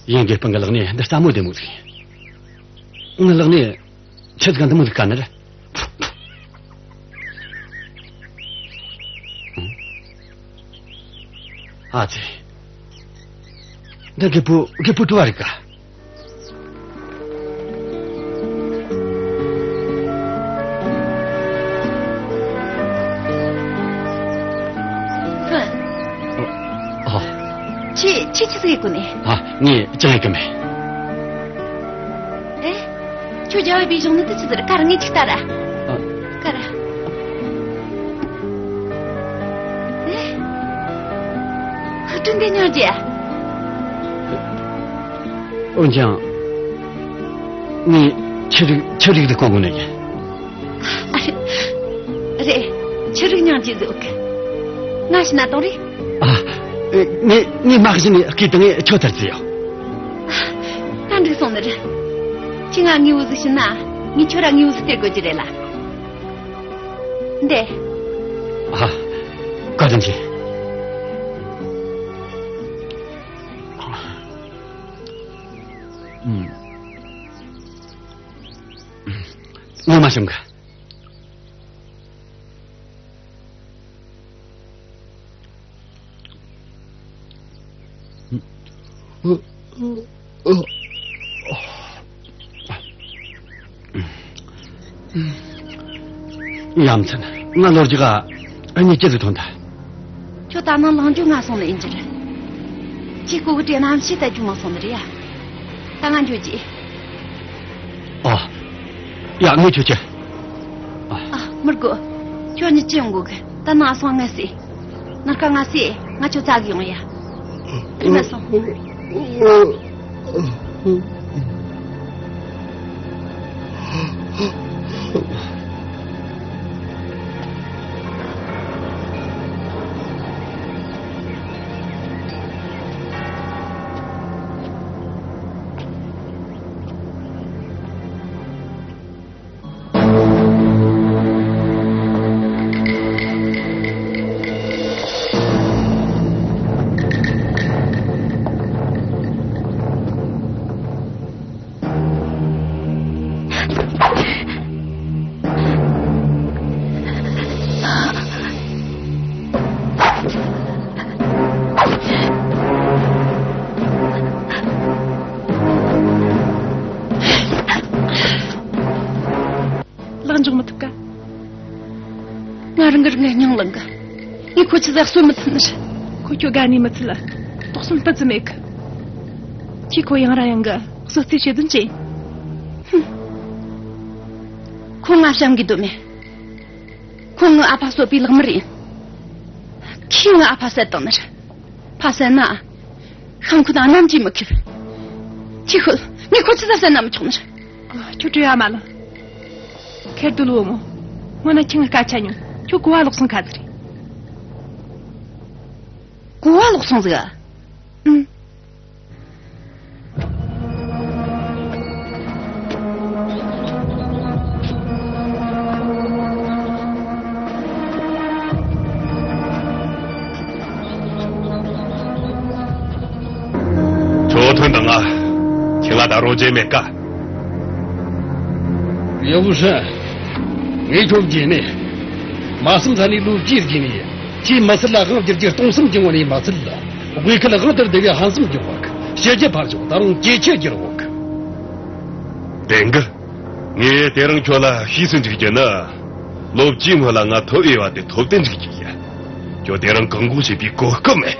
ཡིན། དགེ་སྤུན་གི་ལག་ནས་འདི་སླ་མོ་བདེ་མོ་ཟིག་ཡིན། ངའི་ལག་ནས་ཆི་ཟིག་འདི་མོ་ཟིག་ག་ནི་རེད། ཨ་ཙི། འདི་རྒད་པོ་རྒད་པོ་བྲོ་བ་རིག་ག། ཧྥུན། ཨོ། ཁྱེད་ཁྱེད་ཆི་ཟིག་ཡེད་གོ་ནི། ཨ། ངས་ཅང་ཡེད་གི་མེད། ཨེ། ཁྱོད་རྒྱལ་བ་པའི་གཞུང་ནི་དེ་ཆི་ཟིག་རེད། ཀ་ར་ངས་ཅིག་ལྟ་ར། ཨ། ཀ་ར། ཨེ། ཧ། དྲིན་དེ་ཉོ་རྒྱུ། འོན་ཀྱང་། ངས་ཆི་རིག་ཆི་རིག་དེ་གོན་གོ་ནི་ཡིན། ཨ། རེད། ཆི་རིག་སྙིང་རྗེ་ཟིག་ཡོད་གི། ང་བྱིན་ན་གཏོང་རེ། ཨ། ངས་ངས་མ་གཞི་ནས་སྐད་བཏང་ངས་ཁྱོད་ཐར་རྩིས་ཡོད། ད་འགྲིག་སོང་ནི་རེད། ཁྱེད་ང་དངོས་པོ་ཟིག་བྱིན་ན་ངས་ཁྱོད་ར་དངོས་པོ་ཟིག་སྟེར་དགོས་རྒྱུ་རེད་ལ། འདི། ཨ། བཀའ་དྲིན་ཆེ། ཨུམ། ངོ་མ་ཤམ་ག། ཡ་མཚན། ང་ལོ་རྒྱུས་ག་ཨ་ནི་ཅི་ཟིག་ཐོན་ཐལ། ཁྱོད་ད་ནངས་ལངས་རྒྱུ་ང་སོང་ནི་ཡིན་རྒྱུ་རེད། ཁྱེད་སྐུ་གི་དྲན་ནམ་ཤེས་ད་རྒྱུ་མ་སོང་ནི་རེད་ཡ། ད་ང་འགྱོ་རྒྱུ། ཨ། ཡ། ངས་ཁྱོད་ཀྱི། ཨ། ཨ། མི་དགོས། ཁྱོད་གཉིས་ཅི་ཡོང་དགོས་གི། ད་ནངས་སོང་ངས་ཟེ། ནངས་ཀ་ང་ཟེ། ང་ཁྱོད་བཙལ་གི་ཡོང་ཡ། ཁྱིམ་ན་སོང་། ལག་འཇོག་མི་ཐུབ་ག། ང་རང་གི་རིག་གནས་སྙིང་ལངས་གི། ངས་ཁོ་ཆི་ཟིག་གསོད་མི་ཐུབ་ནི་རེད། ཁོ་ཁྱོད་དགའ་ནས་མི་ཚུལ་ལ། དོགས་ཟོན་སྤུ་ཙམ་མེད་གི། ཁྱོས་ཁོ་ཡང་ར་ཡང་གི་གསོད་རྩིས་བྱེད་དོན་ཅི་ཡིན། ཧུམ། ཁོ་ང་བྱམས་གི་དོན་མེད། ཁོ་ངའི་ཨ་ཕ་གསོད་པའི་ལག་དམར་ཡིན། ཁོས་ངའི་ཨ་ཕ་བསད་བཏང་ནི་རེད། ཕ་བསད་ན། ཤང་ཁུ་དང་ནམ་གྱིས་མི་ཁེབས། ཁྱོས་ཤོད། ངས་ཁོ་ཆི་ཟིག་བསད་ན་མི་ཆོག་ནི་རེད། ཨ། ཁྱོད་བྲེལ་བ་མ་ལངས། ཁེར་རྡོ་ལོ་མོ། སྔོན་ན་ཁྱོས་ངའི་སྐད་ཆ་ཉོན། ཁྱོད་གོ་བ་ལོག་སོང་ཁ་ཟིག་རེད། གོ་བ་ལོག་སོང་ཟིག་ཨ། ཨུམ། ཁྱོད་ཐོན་དང་ང་། ཁྱེད་ལ་ད་རུང་རྗེས་མེད་ཀ། ཡ་བུ་ཧྲན། ངས་ཁྱོད་རྗེས་ནས། མ་བསམ་ས་ནས་ལོ་རྒྱུས་རྒྱས་ནས། ཁྱེད་མི་སེར་ལ་དབང་བསྒྱུར་རྒྱུ་སྟོང་བསམ་གྱི་ངོ་ནས་མ་ཚད་ལ། དབུས་ཁུལ་དབང་དུ་བསྡུ་བའི་ཧམ་སེམས་ཀྱི་བག་ཕྱི་རྒྱལ་ཕར་ཕྱོགས་ད་རུང་ཇེ་ཆེར་གྱུར་བག་བདེན་གི། ངས་དེ་རིང་ཁྱོད་ལ་ཤེས་སུ་འཇུག་རྒྱུ་ནི། ལོ་བཅུའི་སྔོན་ལ་ང་ཐོབ་འོས་པ་དེ་ཐོབ་སྟེ་འཇུག་རྒྱུ་ཡིན། ཁྱོད་དེ་རིང་བཀག་འགོག་བྱེད་པའི་གོ་སྐབས་མེད།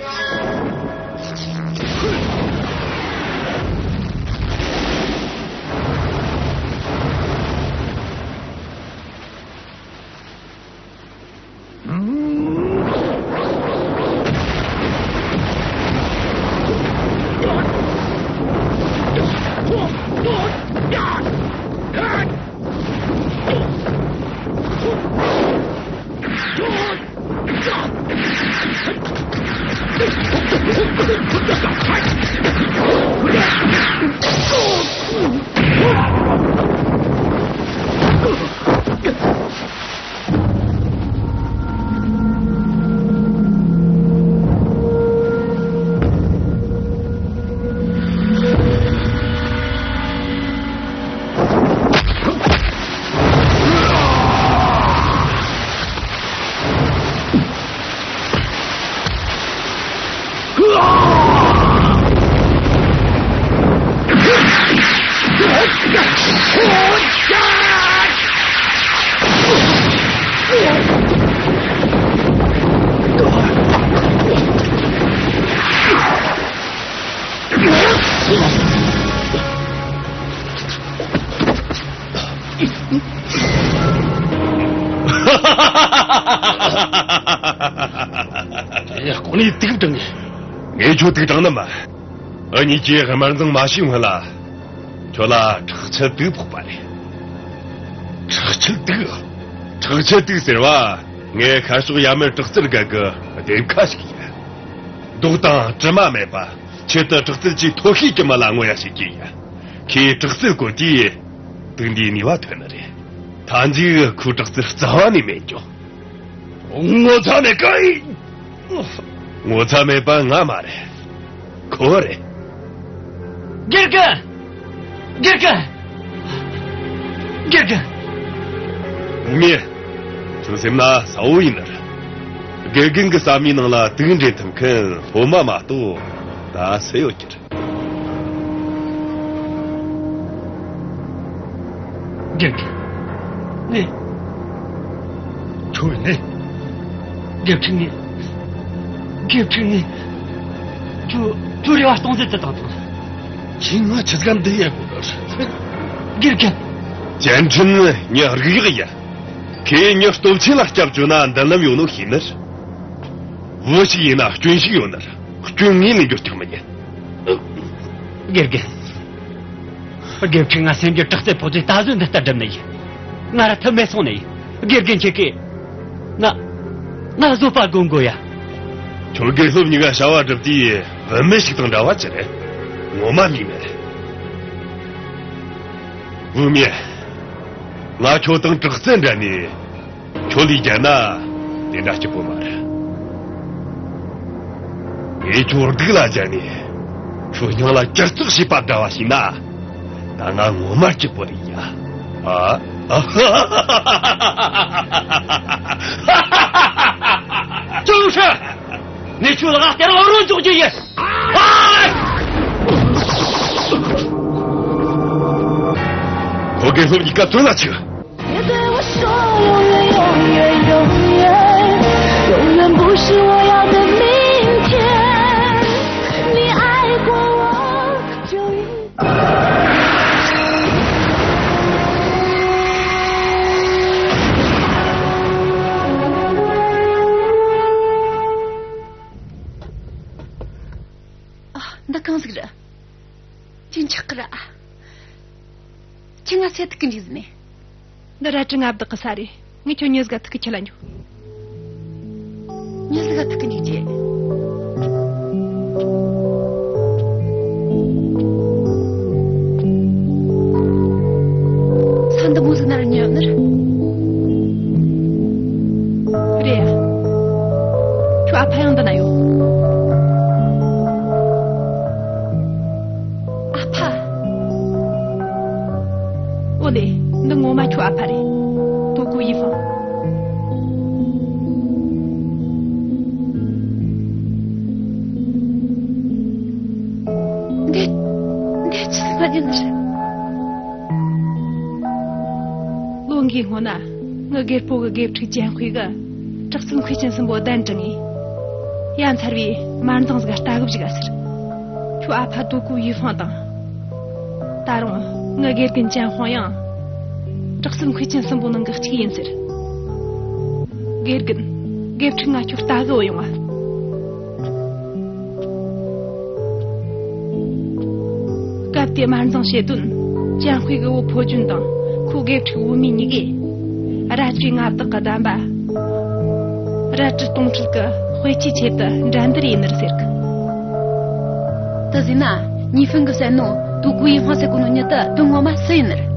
ཡ། ཁོ་ནི་དུག་དྲངས་ངས། ངས་ཁྱོད་དུག་དྲངས་ནི་མ། འུ་གཉིས་ཀྱིས་དམར་འཛིང་མ་བྱས་སྔོན་ལ། ཁྱོད་ལ་ཁྲག་ཆུ་དུག་ཕོག་པ་རེད། ཁྲག་ཆུ་དུག་ཁྲག་ཆུ་དུག་ཟེར་བ། ངས་ཤར་ཕྱོགས་ཡར་མར་དྲག་རྩལ་རྒྱལ་གི་སྡེབ་ཁ་ཞིག་ཡིན། མདོག་དང་དྲི་མ་མེད་པ། ཆེད་དུ་དྲག་རྩལ་གྱི་མཐོ་ཤོས་ཀྱི་མི་ལ་བསྔོ་ཡ་བྱེད་ཀྱི་ཡིན། ཁོས་དྲག་རྩལ་བཀོལ་དུས། དུག་འདིའི་ནུས་པ་ཐོན་ནི་རེད། མཐའ་མཇུག་ཁོའི་དྲག་རྩལ་རྩ་བ་ནས་མེད་འགྱོ། ངོ་ཚ་མེད་ཀ་ཡིན། ངོ་ཚ་མེད་པ་ང་མ་རེད། ཁོ་རེད། དགེ་རྒན། དགེ་རྒན། དགེ་རྒན། ངས། ཁྱོད་སེམས་ན་གསལ་བོ་ཡིན་ནི་རེད། དགེ་རྒན་གི་བསམ་མི་ནང་ལ་དུག་འདྲེན་ཐུབ་མཁན་སློབ་མ་མ་གཏོགས་ད་སུ་ཡོད་ཀྱི་རེད། དགེ་རྒན། ནས། ཁྱོད་ནས། དགེ་ཕྲུག་ནས། དགེ་ཕྲུག་ནས། ཁྱོད། ཁྱོད་རེ་བ་སྟོང་ཟད་དུ་བཏང་ཐལ། ཁྱོས་ང་ཆི་ཟིག་འདི་ཡེ་དགོས་ནི། དགེ་རྒན། ཅན་ཁྲིན་ནི་ངའི་རིག་གཡག་ཡིན། ཁོས་ངའི་སྟོབས་ཆེན་ལ་སྐྱབས་བཅོལ་ན་མདུན་ལམ་ཡོད་ནོ་ཤེས་ནི། བུ་ཞིག་ཡིན་ན་སྐྱོན་ཞིག་ཡོད་ནི། སྐྱོན་ངས་ནི་འགྱུར་ཐུབ་མི་ཉན། དགེ་རྒན། དགེ་ཕྲུག་ང་སེམས་རྒྱུད་དྲག་རྩལ་ཕོག་དུས་ད་གཟོད་འདི་ལྟར་སྒྲུབ་ནི་ཡིན། ང་ར་ཐུབ་མེད་སོང་ནི་ཡིན། དགེ་རྒན་ཁྱེད་ཀྱིས། ང་། ང་བཟོད་པ་སྒོམ་དགོས་ཡ། ཁྱོད་དགེ་སློབ་གཉིས་ཀ་བྱ་བ་སྒྲུབ་དུས་བུད་མེད་ཞིག་དང་འདྲ་བ་ཅི་རེད། ངོ་མ་ལུས་མེད། བུད་མེད། ང་ཁྱོད་དང་དྲག་རྩལ་འདྲ་ནི། ཁྱོད་ལས་རྒྱལ་ན་དེ་འདྲ་སྐྱིད་པོ་མ་རེད། ངས་ཁྱོད་སྡུག་ལ་རྒྱལ་ནས་ཁྱོད་སྙིང་ལ་གྱུར་ཚོགས་བྱས་པ་འདྲ་བ་ཞིག་ན། ད་ང་ངོ་མ་སྐྱིད་པོ་རེད་ཡ། ཨ། ཨ། ཅུང་ཧྲི། ངས་ཁྱོད་ལག་སྟེར་རང་རོ་འཇོག་རྒྱུ་ཡིན། ཨ། ཁོ་དགེ་སློབ་གཉིས་ཀ་དོན་ལ་ཆུག 别对我说永远，永远，永远，永远不是我要的明天。你爱过我，就一 ཨ། འདི་གང་ཟིག་རེད། ཅི་འཆག་གི་ར། ཁྱི་ང་སེ་ཐུག་གི་འཇིག་ཟིན་ནས། འདི་རལ་གྲི་མངའ་བདག་གི་ས་རེད། ངས་ཁྱོད་མྱི་ཟིག་ག་ཐུག་གི་ཁྱི་ལ་འཇུག་མྱི་ཟིག་ག་ཐུག་གི་འཇིག་རྗེས། ས་འདི་མོ་ཟིག་ན་ར་ཉལ་ནི་རེད། ཁྱོད་ཨ་ཕ་ཡང་འདི་ན་ཡོད། ཨ་ཕ། ཨོ་ལེ། འདི་ངོ་མ་ཁྱོད་ཨ་ཕ་རེད། ཏོ་ཀུའུ་ཡི་ཧྥང་། འདི། འདི་ཅི་ཟིག་ཡིན་ནི་རེད། ལོ་འགའི་སྔོན་ན། ངི་སྒེར་པོ་གི་དགེ་ཕྲུག་ཅན་ཧུའེ་གིས་དྲག་རྩལ་མཁས་ཅན་གསུམ་པོ་གདན་དྲངས་ངས། ཡ་མཚར་བའི་དམར་མདངས་ཟིག་ག་ལྟ་གི་བཅུག་ག་ཟེར། ཁྱོད་ཨ་ཕ་ཏུའུ་ཀུའུ་ཡུས་ཧྥང་དང་། ད་རུང་ངི་དགེ་རྒན་ཅན་ཧྥང་ཡང་། དྲག་རྩལ་མཁས་ཅན་གསུམ་པོ་ནང་གི་གཅིག་ཡིན་ཟེར། དགེ་རྒན། དགེ་ཕྲུག་ང་ཁྱོད་ལྟ་གི་བུད་ཡོང་ང་། སྐབས་དེའི་དམར་མདངས་བྱེད་དོན། ཅན་ཧུའེ་གི་བུ་ཕོ་ཅུན་དང་ཁོའི་དགེ་ཕྲུག་བུད་མེད་གཉིས་ཀས། རལ་གྲིའི་མངའ་བདག་གི་གདམས་པ། རལ་གྲི་སྟོང་ཁྲིད་ཀྱི་དཔེ་ཆའི་ཆེད་དུ་འགྲན་བསྡུར་ཡིན་ནི་རེད་ཟེར་གི། དེ་ཟེར་ན། ཉི་ཧྥུན་གིས་བཤད་ནོ། ཏུའུ་ཀུའུ་ཡི་ཧྥང་ཟེར་གོ་ནོ་མྱི་དེ་དོན་ངོ་མ་སུ་ཡིན་ནི་རེད།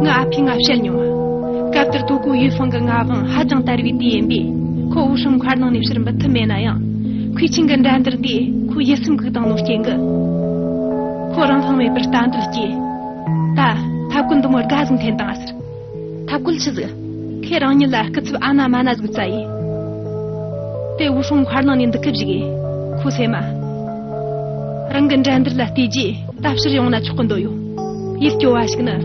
ངའི་ཨ་ཕས་ང་བཤད་མྱོང་། སྐབས་དེར་ཏུའུ་ཀུའུ་ཡི་ཧྥང་གི་མངའ་དབང་ཧ་ཅང་དར་བའི་དུས་ཡིན་པས། ཁོ་ཝུ་ཧྲང་མཁར་ནང་ནས་ཕྱིར་འབུད་ཐུབ་མེད་ན་ཡང་། མཁས་ཆེན་གྱི་འགྲན་བསྡུར་འདིས་ཁོའི་ཡིད་སེམས་འགུག་བཏང་ནོ་རྐྱེན་གྱིས། ཁོ་རང་དབང་མེད་པར་ལྟ་འདོད་སྐྱེས། ད་ཐབས་བཀོད་འདི་མོ་དགའ་ཟིག་འཐེན་བཏང་ཟེར། ཐབས་བཀོད་ཆི་ཟིག་ཁོས་རང་ཉིད་ལ་སྐུ་ཚབ་ཨ་ན་མ་ན་ཟིག་བཙལ་ཡས། དེ་ཝུ་ཧྲང་མཁར་ནང་ནས་འདུག་གི་བཅུག་ཡས། ཁོའི་སེམས་མ། རང་གི་འགྲན་བསྡུར་ལ་བལྟས་རྗེས་ད་ཕྱིར་ཡོང་ན་ཆོག་གི་འདོད་ཡོད། ཡིད་སྐྱོ་བ་ཞིག་ནི།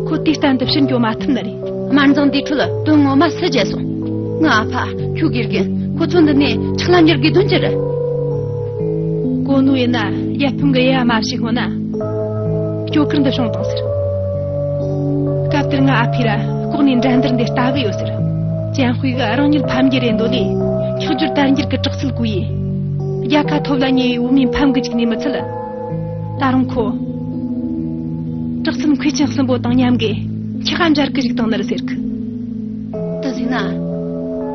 ཁོ་དུས་གཏན་དུ་ཕྱིར་འགྱོ་མ་ཐུབ་ནི་རེད། དམར་མདངས་འདིའི་ཁྲོད་དོན་ངོ་མ་སུ་བརྗེད་སོང་། ངའི་ཨ་ཕ། ཁྱོའི་དགེ་རྒན། ཁོ་ཚོ་འདི་ནས་ཕྱག་ལ་འགྱུར་དགོས་དོན་ཅི་རེད། གོ་ནོ་ཡིན་ན་ཡར་ཕུང་གི་ཡ་མ་ཞིག་ཧོ་ན། སྐྱོ་གར་འདི་བྱུང་བཏང་ཟེར། སྐབས་དེར་ངའི་ཨ་ཕས་ར་ལྐོག་ནས་འགྲན་བསྡུར་འདི་ལྟ་གི་ཡོད་ཟེར། ཅན་ཧུའེ་གིས་རང་ཉིད་ཕམ་རྒྱུ་རེད་འདོད་ལས། འཁྱག་སྦྱོར་དལ་འགྱུར་གྱི་དྲག་རྩལ་བཀོལ་ཡས། རྒྱལ་ཁ་ཐོབ་ལ་ཉེ་བའི་བུད་མེད་ཕམ་གི་བཅུག་ནས་མི་ཚད། ད་རུང་ཁོ། དྲག་རྩལ་མཁས་ཅན་གསུམ་པོ་དང་མཉམ་གི་འཁྱག་ག་འབྱར་གི་བཅུག་བཏང་ནི་རེད་ཟེར་གི། དེ་ཟེར་ན།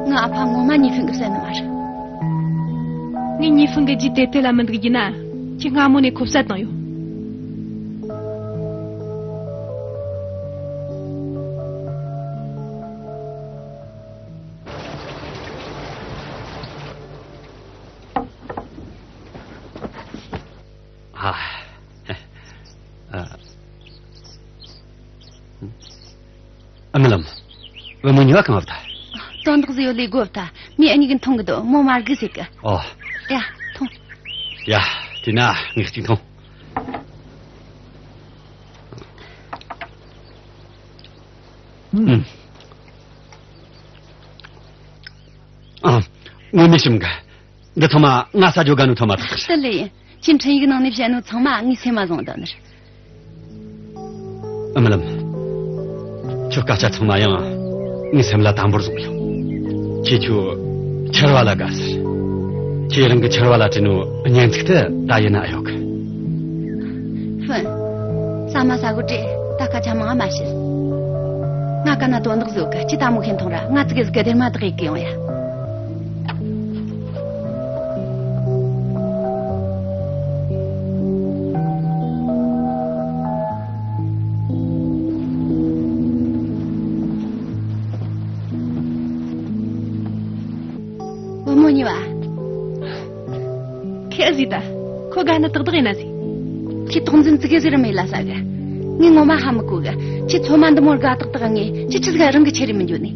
ངའི་ཨ་ཕ་ངོ་མ་ཉི་ཧྥུན་གིས་བསད་ནི་མ་རེད། ངས་ཉི་ཧྥུན་གི་རྗེས་དེད་དེད་ལ་མི་འདུག་རྒྱུ་ན། ཁྱོས་སྔ་མོ་ནས་ཁོ་བསད་བཏང་ཡོད། ཨ། ཨ། རྨི་ལམ། བུ་མོ་གཉིས་ཀ་གང་བ་ད། དོན་དག་ཟིག་ཡོད་ལས་དགོས་ད། མོས་འུ་གཉིས་ཀ་འཐུང་གི་འདུག་མོ་མ་རྒུད་ཟེར་གི། ཨོ། ཡ། འཐུང་། ཡ། དེ་ན་ངས་གཅིག་འཐུང་། ཨུམ། ཨ། ངོ་མ་ཞིམ་གི། འདི་ཚང་མ་ང་ཟ་རྒྱུ་དགའ་ནོ་ཐོག་མ་ཐག་རེད། དེ་ལས་ཡིན། ཁྱོས་འཕྲིན་ཡིག་ནང་ནས་བཤད་ནོ་ཚང་མ་ངའི་སེམས་མ་བཟུང་བཏང་ནི་རེད། རྨི་ལམ། ཁྱོའི་སྐད་ཆ་ཚང་མ་ཡང་ངའི་སེམས་ལ་དམ་པོར་བཟུང་ཡོད། ཁྱེད་ཆོ་ཆར་བ་ལ་དགའ་ཟེར། ཁྱེད་རང་གི་ཆར་བ་ལ་བྲིས་ནོ་སྙན་ཚིག་དེ་ད་ཡིན་ན་ཨེ་ཡོད་གི། ཧྥུན། ཟ་མ་ཟ་གོ་དྲེ། ད་སྐད་ཆ་མང་ང་མ་བཤད། ང་ག་ན་དོན་དག་ཟིག་གི། ཁྱེད་ད་མོ་ཁེན་ཐོང་ར། ང་ཙི་གེ་ཟིག་གི་སྡེར་མ་དག་ཡེ་གི་ཡོང་ཡ། བུ་མོ་གཉིས་པ། ཁྱེད་ཟིག་ད། ཁོ་དགའ་ནི་ཏག་ཏག་ཡིན་ན་ཟིག། ཁྱེད་དོགས་འཛིན་ཙི་གེ་ཟིག་ར་མེད་ལ་ས་གི། ངས་ངོ་མ་ཧ་མི་གོ་གི། ཁྱེད་ཚོད་མ་འདི་མོར་དགའ་ཏག་ཏག་ངས་ཁྱེད་ཆི་ཟིག་རང་གི་ཁྱེར་རེ་མི་འགྱོ་ནི།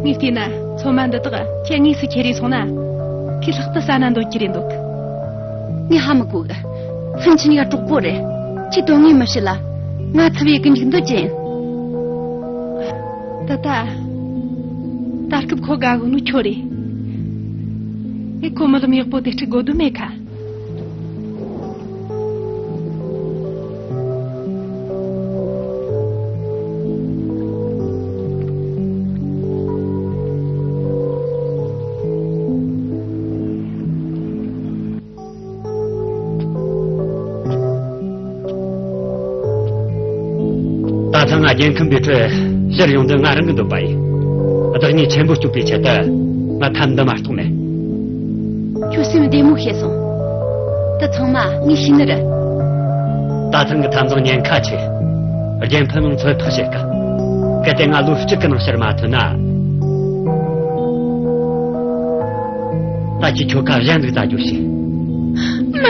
ངས་བལྟས་ན་ཚོད་མ་འདི་དག་ཁྱེད་དངོས་སུ་ཁྱེར་རེ་སོང་ན། ཁྱེད་ལྷག་ཏུ་ཟ་ན་འདོད་ཀྱི་རེད་འདུག། ངས་ཧ་མི་གོ་གི། ཧྥུན་ཆི་གཉིས་ཀ་གྲོགས་པོ་རེད། ཁྱེད་དོན་ངས་མི་བྱེད་ལ། ང་ཚབ་ཡེ་གི་འཇུག་འདོད་ཅན། ད་ད། ད་སྐབས་ཁོ་དགའ་གོ་ནོ་ཁྱོད་རེད། ཨེ། ཁོ་རྨི་ལམ་ཡག་པོ་དེ་སྤྲུག་དགོས་དོན་མེད་ཁ། ད་ཐེངས་ང་རྒྱལ་ཁམས་པའི་ཁྲོད་ཕྱིར་ཡོང་དོན་ང་རང་གི་འདོད་པ་ཡིན། བདག་ཉིད་ཆེན་པོ་སྐྱོབ་པའི་ཆེད་དུ་ང་ཐབས་འདི་མ་གཏོགས་མེད། ཁྱོད་སེམས་བདེ་མོ་བྱས་སོང་། དེ་ཚང་མ་ངས་ཤེས་ནི་རེད། ད་ཐེངས་ཀྱི་འཐབ་འཛིང་ཉེན་ཁ་ཆེ། རྒྱལ་ཕམ་ཡང་ཚོད་དཔག་བྱེད་དཀའ། གལ་ཏེ་ང་ལོ་གཅིག་གི་ནང་ཕྱིར་མ་ཐོན་ན། ད་ཁྱེད་ཁྱོ་ག་གཞན་ཟིག་བཙལ་རྒྱུ་བྱོས། མ།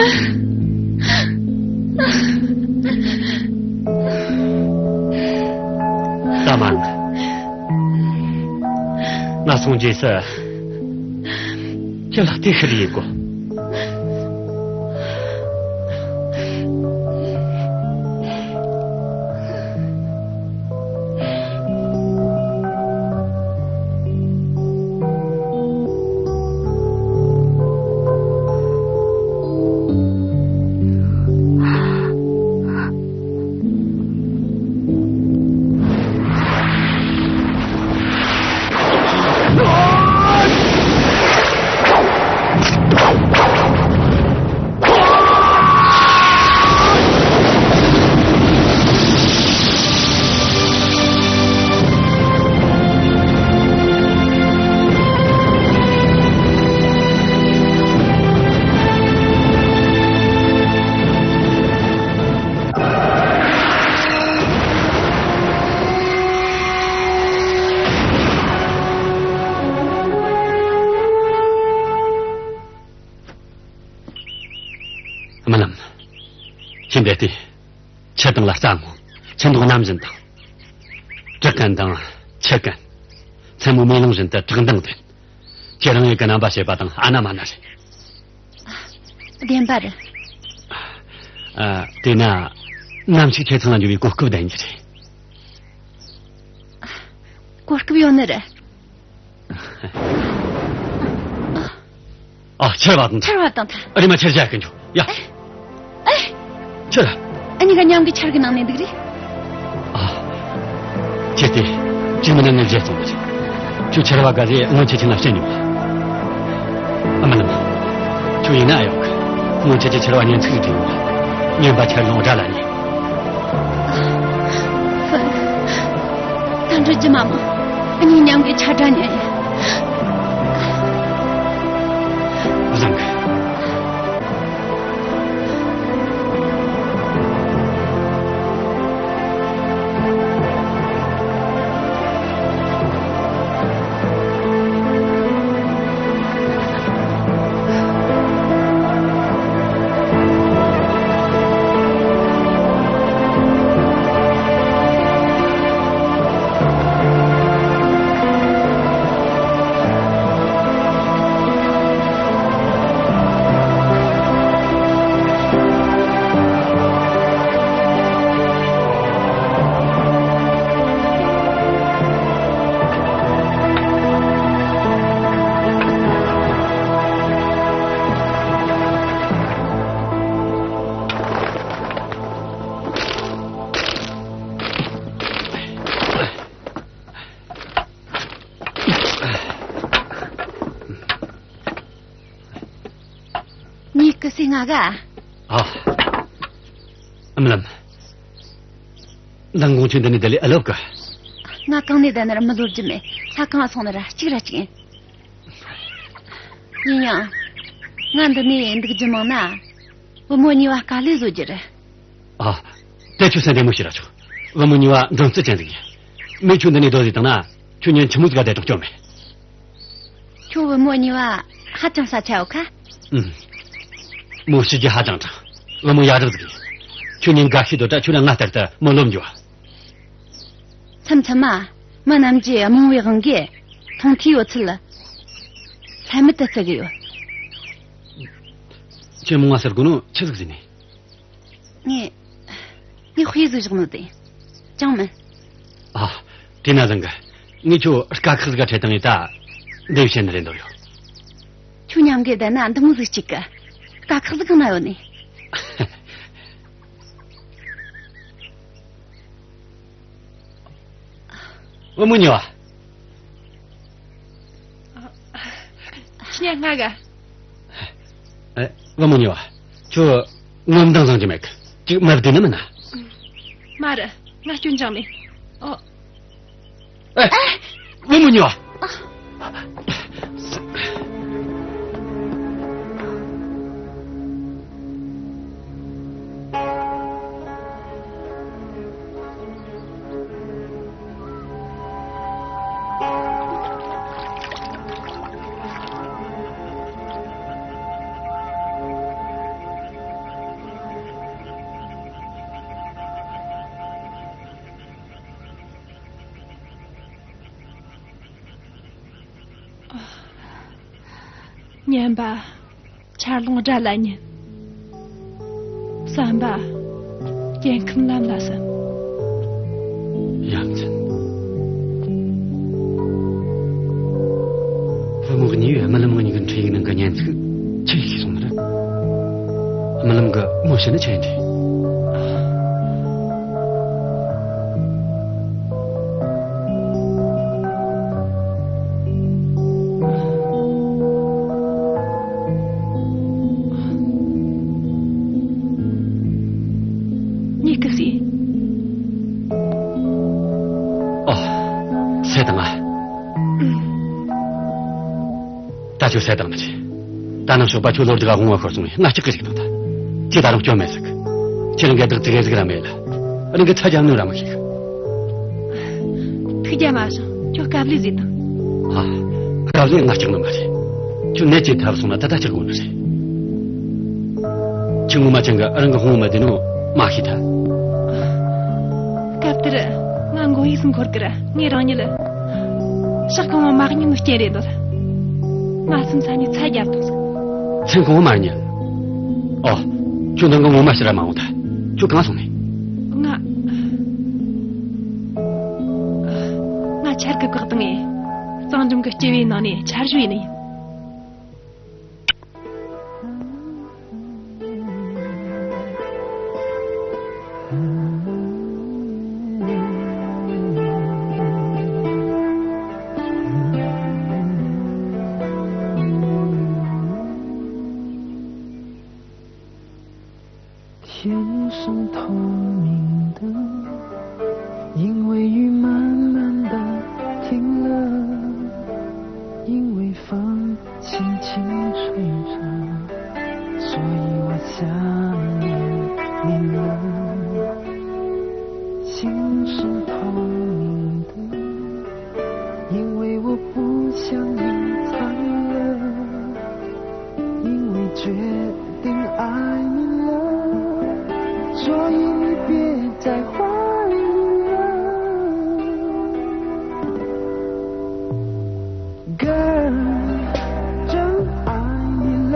ད་མ་འོང་། ང་སོང་རྗེས་སུ་ཁྱེད་ལ་དེ་ཤི་རེ་ཡེད་དགོས། རྨི་ལམ། ཁྱེད་འདི་ལྟོས། ཁྱེད་དང་ལ་རྩྭ་སྔོ། ཁྱེད་མདོག་གནམ་བཞིན་དང་། བྲག་ཀན་དང་ཆུ་ཀན། མཚན་མོ་མེ་ལོང་བཞིན་དུ་བཀྲག་མདངས་ལྡན། ཁྱེད་རང་ཡུལ་གྱི་རྣམ་པ་བྱེད་པ་དང་ཨ་ན་མ་ན་རེད། བདེན་པ་རེད། ཨ། དེས་ན་ནམ་ཞིག་ཁྱེད་ཚང་ལ་འབྱོར་བའི་གོ་སྐབས་ལྡན་རྒྱུ་རེད། གོ་སྐབས་ཡོད་ནི་རེད། ཨ། ཆར་བབས་དང་། ཆར་བབས་དང་ཐལ། ཨ། རེམ་མ་ཆར་ཇ་གི་འཇོག་ཡ། ཨེ། ཨེ། ཆར། ཨ་ནི་ག་མཉམ་གི་ཆར་གི་ནང་ནས་འདུག་རེད། ཨ། ཁྱེད་དེ། ཅིག་མིན་ན་ངས་བརྗེད་སོང་བ་རེད། ཁྱོད་ཆར་བ་དགའ་ཟེ་སྔོན་ཆད་ཁྱེད་ལ་བཤད་མྱོང་བ། ཨ་མ་ལམ། ཁྱོད་ཡིན་ན་ཨེ་ཡོད་གི། སྔོན་ཆད་ཀྱི་ཆར་བ་ཉན་ཚིག་རེད་དེ་ཡོང་བ། ཉན་པ་ཆར་ལོང་དགྲ་ལ་ཉན། ཧྥུན། ད་འགྲོ་རྒྱུ་མ་མང་། ཨ་ནི་མཉམ་གི་ཆ་འདྲ་ཉན་ཡ། བཟང་གི། གི་སི་ང་ག་ཨ། ཨ་མ་ལམ། མདང་དགོང་ཁྱོད་འདི་ནས་བསྡད་ལས་ཨེ་ལོབ་གི། ང་གང་ནས་བསྡད་ན་ར་མི་ལོབ་རྒྱུ་མེད། ས་གང་སོང་ན་ར་གཅིག་ར་གཅིག་ཡིན། ཡིན་ཡང་། ང་འདི་ནས་འདུག་རྒྱུ་མང་ན། བུ་མོ་གཉིས་བ་དཀའ་ལས་བཟོ་རྒྱུ་རེད། ཨ། དེ་ཁྱོད་སེམས་བདེ་མོ་བྱོས་ར་ཆོག་བུ་མོ་གཉིས་བ་འདུན་རྩི་ཅན་ཟིག་ཡིན། མོས་ཁྱོད་འདི་ནས་སྡོད་ཟིག་བཏང་ན། ཁྱོད་ཉིན་ཆི་མོ་ཟིག་ག་བསྡད་རུང་སྐྱོན་མེད། ཁྱོད་བུ་མོ་གཉིས་བ་ཧ་ཅང་ས་ཆ་ཡོད་ཁ། ཨུམ། མོ་ཤི་རྒྱུ་ཧ་ཅང་གྲང་། བུ་མོ་ཡ་རབས་ཟིག་ཡིན། ཁྱོད་ཉིན་དགའ་ཤོས་དོ་ད་ཁྱོད་ར་ང་ལྟར་དུ་མོ་ལོབ་འགྱོ་བ། མཚམས་མཚམས་མ། མི་རྣམས་ཀྱིས་རྨོངས་པའི་དབང་གིས་མཐོང་ཐོས་ཡོད་ཚད་ལྷད་མེད་དུ་བརྩི་གི་ཡོད། ཁྱོད་རྨོངས་པ་ཟེར་གོ་ནོ་ཆི་ཟིག་ཟེར་ནས། ངས། ངས་དཔེ་ཟིག་བཞག་ནོ་དེ། ཅང་མིན། ཨ། དེ་ན་བཟང་གི། ངས་ཁྱོད་དཀའ་ཁག་ཟིག་ག་ཁྲིད་བཏང་ངས་ད། འདི་བཤད་ནི་རེད་འདོད་ཡོད། ཁྱོད་མཉམ་གི་བསྡད་ན་འདི་མོ་ཟིག་གཅིག་གི། དཀའ་ཁག་ཟིག་གང་ན་ཡོད་ནི། བུ་མོ་གཉིས་བ། ཁྱི་ཉ་ང་ག་ཨེ། བུ་མོ་གཉིས་བ། ཁྱོད་ངོ་མདངས་བཟང་གི་མེད་གི། ཅིག་མ་བདེ་ནི་མིན་ན། མ་རེད། ང་སྐྱོན་ཅང་མེད། ཨོ། ཨེ། བུ་མོ་གཉིས་བ། ཉན་པ། ཆར་རླུང་སྒྲ་ལ་ཉན། བསམ་པ། སྐྱེ་ཁམས་ལམ་ལ་བསམ། ཡ་མཚན། བུ་མོ་གཉིས་པོས་རྨི་ལམ་གཉིས་ཀྱི་འཕྲིན་ཡིག་ནང་གི་སྙན་ཚིག་ཆི་ཡིག་ཤེས་སོང་ནི་རེད། རྨི་ལམ་གི་མོ་ཤི་ནི་ཆི་ཡིན་དྲིས། ཉིད་ཀི་སི། ཨོ། སེ་དང་ང་། ད་ཁྱོད་སེ་དང་ནི་ཆི། ད་ནང་ཞོགས་པ་ཁྱོད་ལོ་རྒྱུ་ག་དགོང་བ་ཤོར་སོང་བས་ང་སྐྲག་གི་ཞིག་དང་ད། ཁྱེད་ད་རུང་སྐྱོན་མེད་ཟིག་ཁྱེད་རང་གི་བདག་ཙི་གེ་ཟིག་ར་མེད་ལ། རང་གི་ཚ་རྒྱ་ནོ་ར་མི་ཤེས་གི། ཐུགས་རྒྱལ་མ་བཞེངས། ཁྱོད་དཀའ་ལས་ཟིག་དང་། ཨ། དཀའ་ལས་ང་སྐྲག་ནི་མ་རེད། ཁྱོད་ནད་ཅིག་ཐར་སོང་ན་ད་ལྟ་སྐྲག་དགོས་ནི་རེད། ཁྱོད་ངོ་མ་ཅང་གི་རང་གི་ཧོང་མ་བདེ་ནོ་མ་ཤེས་ཐལ། སྐབས་དེར་ང་མགོ་ཡིས་འཁོར་གི་ར་ངས་རང་ཉིད་ལ་ཞག་གང་བ་མ་ཉིད་ནོ་རྐྱེན་རེད་འདོད། ང་སེམས་ས་ནས་ཚ་རྒྱབ་ཐུབ་སོང་། སེམས་གང་བ་མ་ཉིད། ཨོ། ཁྱོད་འདང་གི་ངོ་མ་ཕྱིར་ར་མ་འོང་ཐལ། ཁྱོད་གང་སོང་ནས། ང་། ང་ཆར་གི་བཀག་བཏང་ངས། གཙང་འགྲམ་གི་སྐྱེ་བའི་ནང་ནས་ཆར་ཞོ་ཡིན་ནི་ཡིན། 天生透明的，因为雨慢慢地停了，因为风轻轻吹着，所以我想念你了。天生透明的，因为我不想隐藏了，因为决定爱你了，所以你别再怀疑了。Girl，真爱你了，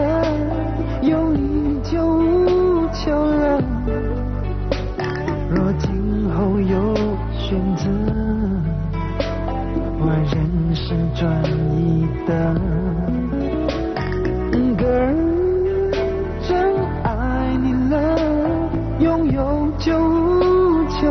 有你就无求了。若今后有选择，我仍是专一的。Girl，真爱你了，拥有就无求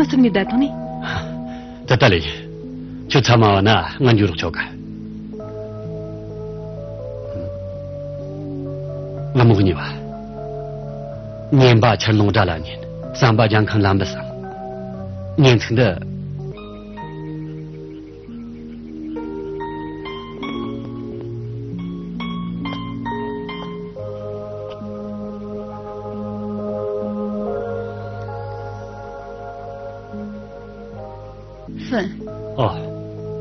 ཙམ་ནས་བསྡད་ཐང་ནི། དེ་ལྟ་ལས། ཁྱོད་ཚང་མ་བ་ན་ང་འཇུ་རོགས་ཆོག་ག། ང་མོ་གཉིས་བ། ཉན་པ་ཆར་ལུང་སྒྲ་ལ་ཉན། བསམ་པ་རྒྱང་ཁམ་ལམ་བུ་བསམ། ཉན་ཚིག་འདི། ཧྥུན། ཨོ།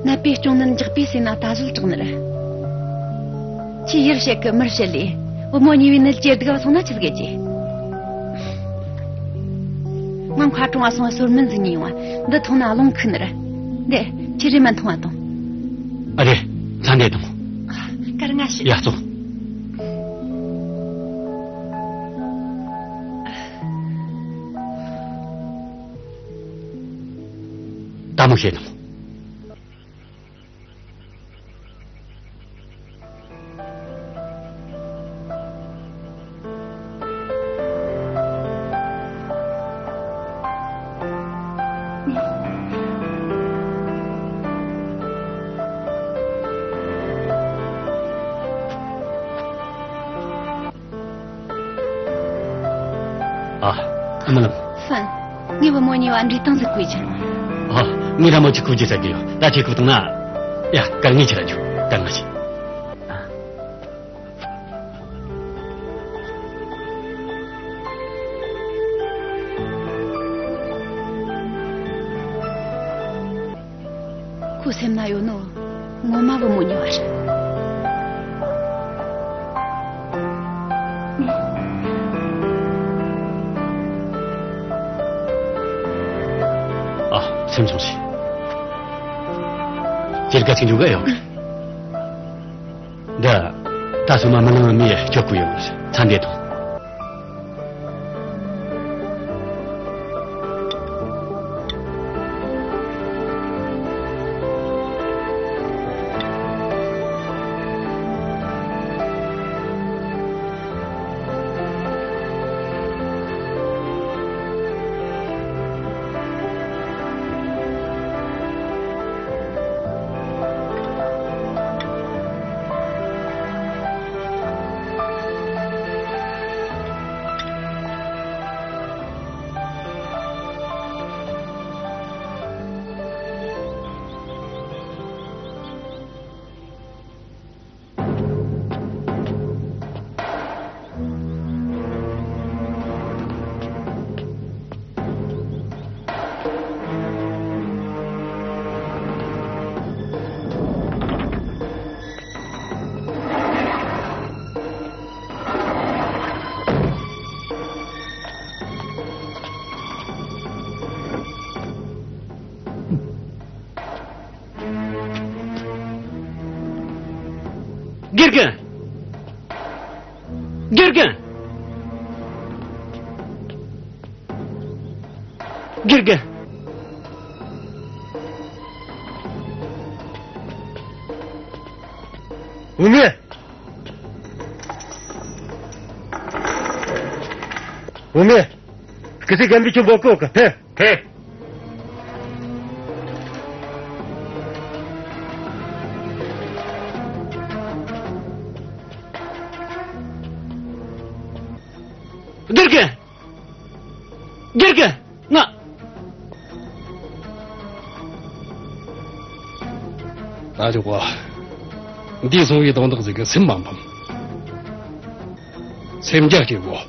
ནད་པའི་སྐྱོན་ནི་འཇགས་པའི་ཟས་ན་ད་གཟོད་དྲག་ནི་རེད། ཁྱོས་ཡར་བཤད་གི་མར་བཤད་ལས། བུ་མོ་གཉིས་བོའི་ནད་ཇེ་སྡུག་ག་སོང་ན་ཆི་ཟིག་གི། ང་མཁར་གྲོང་བ་སོང་བ་སོར་མོ་འཛིན་ནི་ཡོང་བ། འདི་འཐུང་ན་རླུང་ཁུག་ནི་རེད། འདི་ཁྱོས་རེམ་མ་འཐུང་བ་དང་། ཨ་རེ། ཚ་འདེད་དང་། ཨ། སྐར་ལྔ་ཞིག་ཡ་ཙོག་ད་མོ་བཤད་དང་། ཨ། ཨ་མ་ལགས། ཧྥུན། ངས་བུ་མོ་གཉིས་བ་འདྲིས་སྟངས་ཟིག་བཀོད་ཀྱང་། ཨ། ངས་ར་མོ་ཅིག་བཀོད་རྒྱུ་ཟེར་གི་ཡོད། ད་ཁྱེད་བཀོད་བཏང་ན། ཡ། སྐར་ལྔ་ཅིག་ར་འཇུག་སྐར་ལྔ་ཅིག་ཁོ་སེམས་ན་ཡོད་ནོ། ངོ་མ་བུ་མོ་གཉིས་བ་རེད། ཨ། སེམས་ཆུང་བྱོས། ཇེ་དགའ་ཅིག་འཇུག་ག་ཡོད་གི། འདི། ད་སོ་མ་མི་ལང་མི་ཡ་ཅོ་ཀུ་ཡོང་། ཚ་འདེད་དང་། དགེ་རྒན། དགེ་རྒན། དགེ་རྒན། བུད་མེད། བུད་མེད། སྐུ་ཚེ་རྒན་པའི་ཁྱོད་འབོད་གོ་གི་ཕེ། ཕེ། དགེ་རྒན། དགེ་རྒན། ང་། ད་ཅོག་པ། འདས་སོང་བའི་དོན་དག་ཟིག་གི་སེམས་མ་ཕམ། སེམས་རྒྱ་སྐྱེད་དགོས།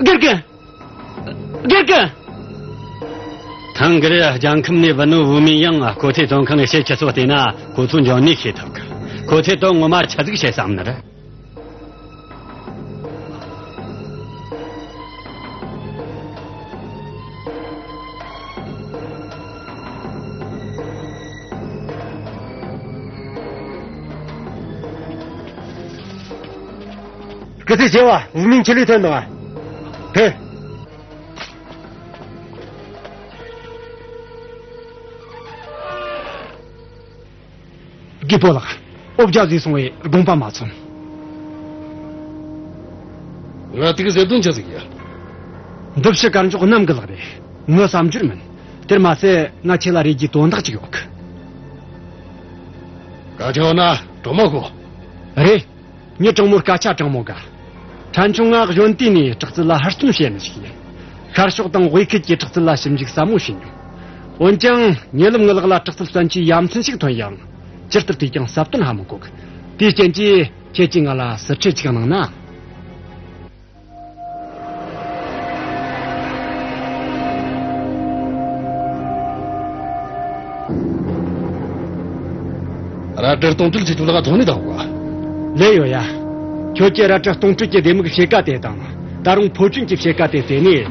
དགེ་རྒན། དགེ་རྒན། ཐང་གི་རི་ལྗང་ཁམས་ནས་བུད་ནོ་བུད་མེད་ཡང་ཁོ་ཚོའི་བཙོན་ཁང་ནས་ཕྱིར་ཁྲིད་སོང་བལྟས་ན། ཁོ་ཚོ་འཇོན་ནུས་ཤེས་ཐུབ་གི། ཁོ་ཚོས་དོན་ངོ་མ་ཆི་ཟིག་བྱེད་བསམ་ནི་རེད། སྐུ་ཚེ་ཆེ་བ། བུད་མེད་ཁྲིད་ལས་ཐོན་དང་། ཐོན། རྒད་པོ་ལགས། འོ་བརྒྱལ་ཟིག་སོང་བས་དགོངས་པ་མ་ཚོམ། ང་དེ་གི་ཟེར་དོན་ཆི་ཟིག་ཡིན། འདི་ཕྱི་དཀར་འཇོག་གནམ་གི་ལག་རེད། ངའི་བསམ་འཆར་མིན། དེར་མ་ཟད་ང་ཁྱེད་ལ་རེ་རྒྱུའི་དོན་དག་ཅིག་ཡོད་གི། སྐད་ཆ་ཡོད་ན་དྲང་མོ་གོ། རེད། ངའི་དྲང་མོར་སྐད་ཆ་དྲང་མོ་ག། ཕྲན་ཆུང་ང་གཞོན་དུས་ནས་དྲག་རྩལ་ལ་ཧུར་བརྩོན་བྱེད་ནི་ཞིག་ཡིན། ཤར་ཕྱོགས་དང་དབུས་ཁུལ་གྱི་དྲག་རྩལ་ལ་ཞིབ་འཇུག་ཟབ་མོ་བྱས་མྱོང་། འོན་ཀྱང་ཉེ་ལམ་ངའི་ལག་ལ་དྲག་རྩལ་བཙན་གྱིས་ཡ་མཚན་ཞིག་ཐོན་ཡང་། ཇི་ལྟར་བལྟས་ཀྱང་ཟབ་དོན་ཧ་མི་གོ་གི། དེའི་རྐྱེན་གྱིས་ཁྱེད་ཀྱིས་ང་ལ་ཟུར་ཁྲིད་ཅིག་གནང་ན། རལ་གྲི་སྟོང་ཁྲིད་ཅིག་ཁྱོད་ལ་ཐོན་ནི་དང་གོ། ལོས་ཡོད་ཡ། ཁྱོད་ཀྱིས་རལ་གྲི་སྟོང་ཁྲིད་ཀྱི་ལྡེ་མིག་ཕྱེད་ཀ་དེ་དང་། ད་རུང་ཕོ་ཆུན་གྱི་ཕྱེད་ཀ་དེ་བཙལ་ནས།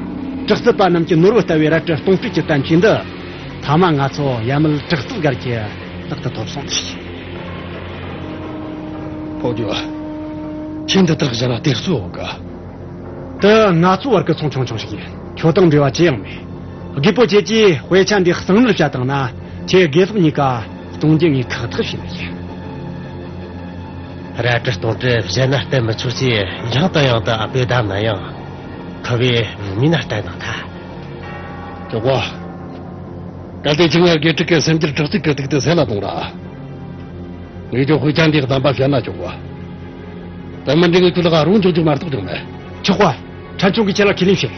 དྲག་རྩལ་པ་རྣམས་ཀྱི་ནོར་བུ་ལྟ་བུའི་རལ་གྲི་སྟོང་ཁྲིད་ཀྱི་བསྟན་བཅོས་འདི། ཐ་མ་ང་ཚོ་ཡ་མལ་དྲག་རྩལ་སྒར་གྱི་རྟག་ཏུ་ཐོབ་སོང་ཟིག། ཕོ་རྒྱུ། ཁྱེད་འདི་དག་གཞན་ལ་དེ་གསོད་འོག་ག། དེ་ང་ཚོ་བར་གྱི་ཚོང་ཆུང་ཆུང་ཞིག་ཡིན། ཁྱོད་དང་འབྲེལ་བ་ཅི་ཡང་མེད། རྒད་པོ་ཁྱེད་ཀྱིས་དཔེ་ཆ་འདི་གཙང་མར་བཤད་བཏང་ན། ཁྱེད་དགེ་སློབ་གཉིས་ཀ་གཏོང་རྒྱུ་ངས་ཁག་ཐེག་བྱས་ནི་ཡིན། རལ་གྲི་སྟོང་ཁྲིད་གཞན་ན་བསྟན་མི་ཆོག་ཅེས་ཡང་དང་ཡང་དུ་དཔེ་བསྡམས་ན་ཡང་། ཁོ་བོས་བུད་མེད་ན་བསྟན་ནོ་ཐལ། ཇོ་བོ། གལ་ཏེ་ཁྱེད་ངའི་དགེ་ཕྲུག་གི་སེམས་རྒྱུད་དྲག་རྩལ་གྱི་གཏུག་ཏུ་སེམས་ལ་གཏོང་ར། ངས་ཀྱང་དཔེ་ཆ་འདིའི་གདམས་པ་བཤད་ན་ཆོག་གོ། དེ་མིན་འདི་ངས་ཁྱོད་ལ་རང་འཇོག་རྒྱུ་མ་གཏོགས་ཅང་མེད། ཆོག་གོ། ཕྲན་ཆུང་གིས་ཁྱེད་ལ་ཁས་ལེན་བྱེད།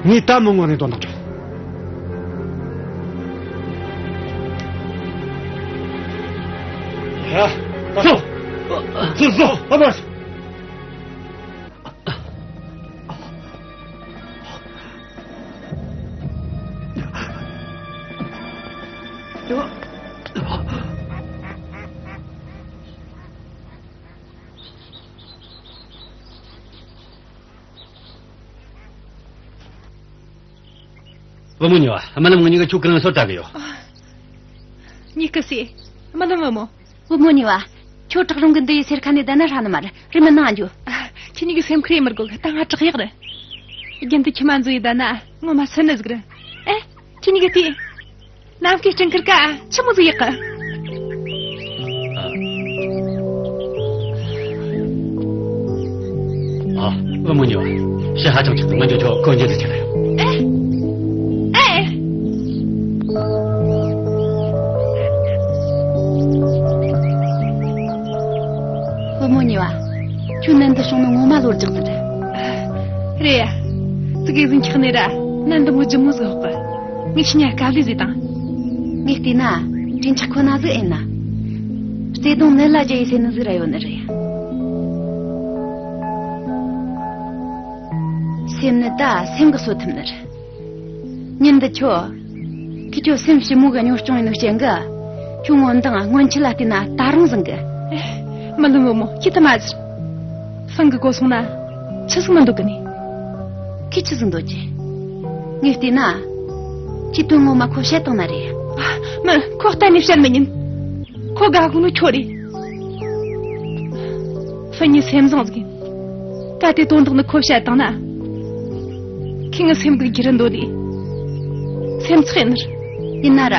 ངས་ད་མི་ངོ་ནས་དོན་དག་བྱ། ཡ། ཚུར། ཚུར་ཚུར། ཨ་མ། བུ་མོ་གཉིས་པ། རྨི་ལམ་ངེད་གཉིས་ཀ་ཁྱོད་གང་སོ་དྲག་གི་ཡོད། གཉིས་ཀ་སི། རྨི་ལམ་བུ་མོ། བུ་མོ་གཉིས་པ། ཁྱོད་བྲག་རོང་གི་འདི་ཡི་སེར་ཁ་ནས་བསྡད་ན་ཧྲ་ནི་མ་རེད། རེམ་མ་ནང་འགྱོ། ཁྱེད་གཉིས་ཀྱི་སེམས་ཁུར་ཡེ་མི་དགོས་གི། ད་ང་དྲག་ཡག་རེད། རྒྱུན་དུ་ཁྱིམ་མ་འཛུལ་ཡི་བསྡད་ན་ངོ་མ་སུན་ནི་ཟིག་རེད། ཨེ། ཁྱེད་གཉིས་ཀྱི་དེ། ནམ་མཁའི་སྤྲིན་ཁུར་ཀ་ཆི་མོ་ཟིག་ཡག་གི། ཨ། བུ་མོ་གཉིས་པ། ཕྱི་ཧ་ཅང་ཆག་འདུག་ང་འགྱོ། ཆོག་ཁོ་འགྱོ་ཟེར་ཆ་ལ་ཡོད། ཨེ། ཨེ། བུ་མོ་གཉིས་པ། ཁྱོད་ནན་དུ་བྱུང་ནི་ངོ་མ་ལོ་རྒྱག་ཟིན་རེད། རེད་ཡ། ཙི་གེ་ཟིག་འཁྱག་ནས་ར་ནན་དུ་མོ་ལྗིད་མོ་ཟིག་ཧོག་གི། ངས་ཁྱི་ཉ་དཀའ་ལས་ཟིག་དང་། ངས་བལྟས་ན་གྲོས་འཆར་ཁོ་ན་ཟིག་ཨེ་ན། བརྩེ་དུང་ནད་ལ་རྒྱ་ཡི་ཟེར་ནི་ཟིག་ར་ཡོད་ནི་རེད། སེམས་ནི་ད་སེམས་གི་གསོ་ཐུབ་ནི་རེད། ཉིན་འདི་ཁྱོད། ཁྱེད་ཁྱོད་སེམས་ཞིབ་མོ་གི་གཉོར་སྐྱོང་ཡིན་ནོ་རྐྱེན་གི། ཁྱོད་ངོ་མདངས་སྔོན་ཆད་ལ་བལྟས་ན་ད་རུང་བཟང་གི། རྨི་ལམ་བུ་མོ། ཁྱེད་དུ་མ་ཟེར། སང་གི་གོ་སོང་ན་ཆི་ཟིག་མི་འདོད་གི་ནི། ཁྱེད་ཆི་ཟིག་འདོད་ཀྱི། ངས་བལྟས་ན། ཁྱེད་དོན་ངོ་མ་ཁོ་བཤད་བཏང་ན་རེད། མི། ཁོ་གཏན་ནས་བཤད་མི་ཉན། ཁོ་དགའ་གོ་ནོ་ཁྱོད་རེད། ཧྥུན་ཉི་སེམས་བཟང་ཟིག་ཡིན། གལ་ཏེ་དོན་དག་ནི་ཁོ་བཤད་བཏང་ན། ཁྱེད་ངའི་སེམས་གི་འགྱུར་འདོད་ལས། སེམས་ཚེགས་ནི་རེད། ཡིན་ན་ར།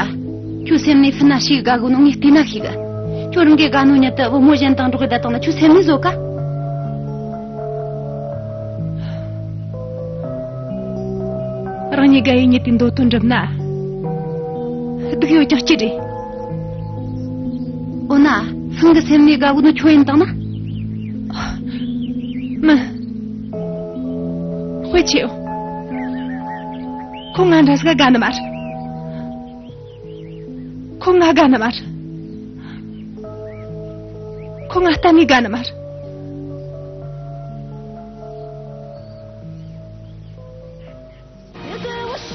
ཁྱོད་སེམས་ནས་ཧྥུན་ན་ཞིག་དགའ་གོ་ནོ་ངས་བལྟས་ན་ཤེས་གི། ཁྱོད་རང་གི་དགའ་ནོ་ཉིད་དུ་བུ་མོ་གཞན་དང་འགྲོགས་གི་བསྡད་བཏང་ན་ཁྱོད་སེམས་ནས་བཟོད་ག། རང་ཉིད་དགའ་ཡི་ཉིད་དེ་འདོད་དོན་འགྲུབ་ན། སྡུག་ཡོད་ཀྱང་སྐྱིད་རེད། འོ་ན། ཧྥུན་གི་སེམས་ནས་དགའ་གོ་ནོ་ཁྱོད་ཡིན་བཏང་ན། མིན། དཔེ་ཆེའོ། ཁོ་ང་འདྲ་ཟིག་དགའ་ནི་མ་རེད། ཁོ་ང་དགའ་ནི་མ་རེད། ཁོ་ང་གཏན་ནས་དགའ་ནི་མ་རེད། 别对我说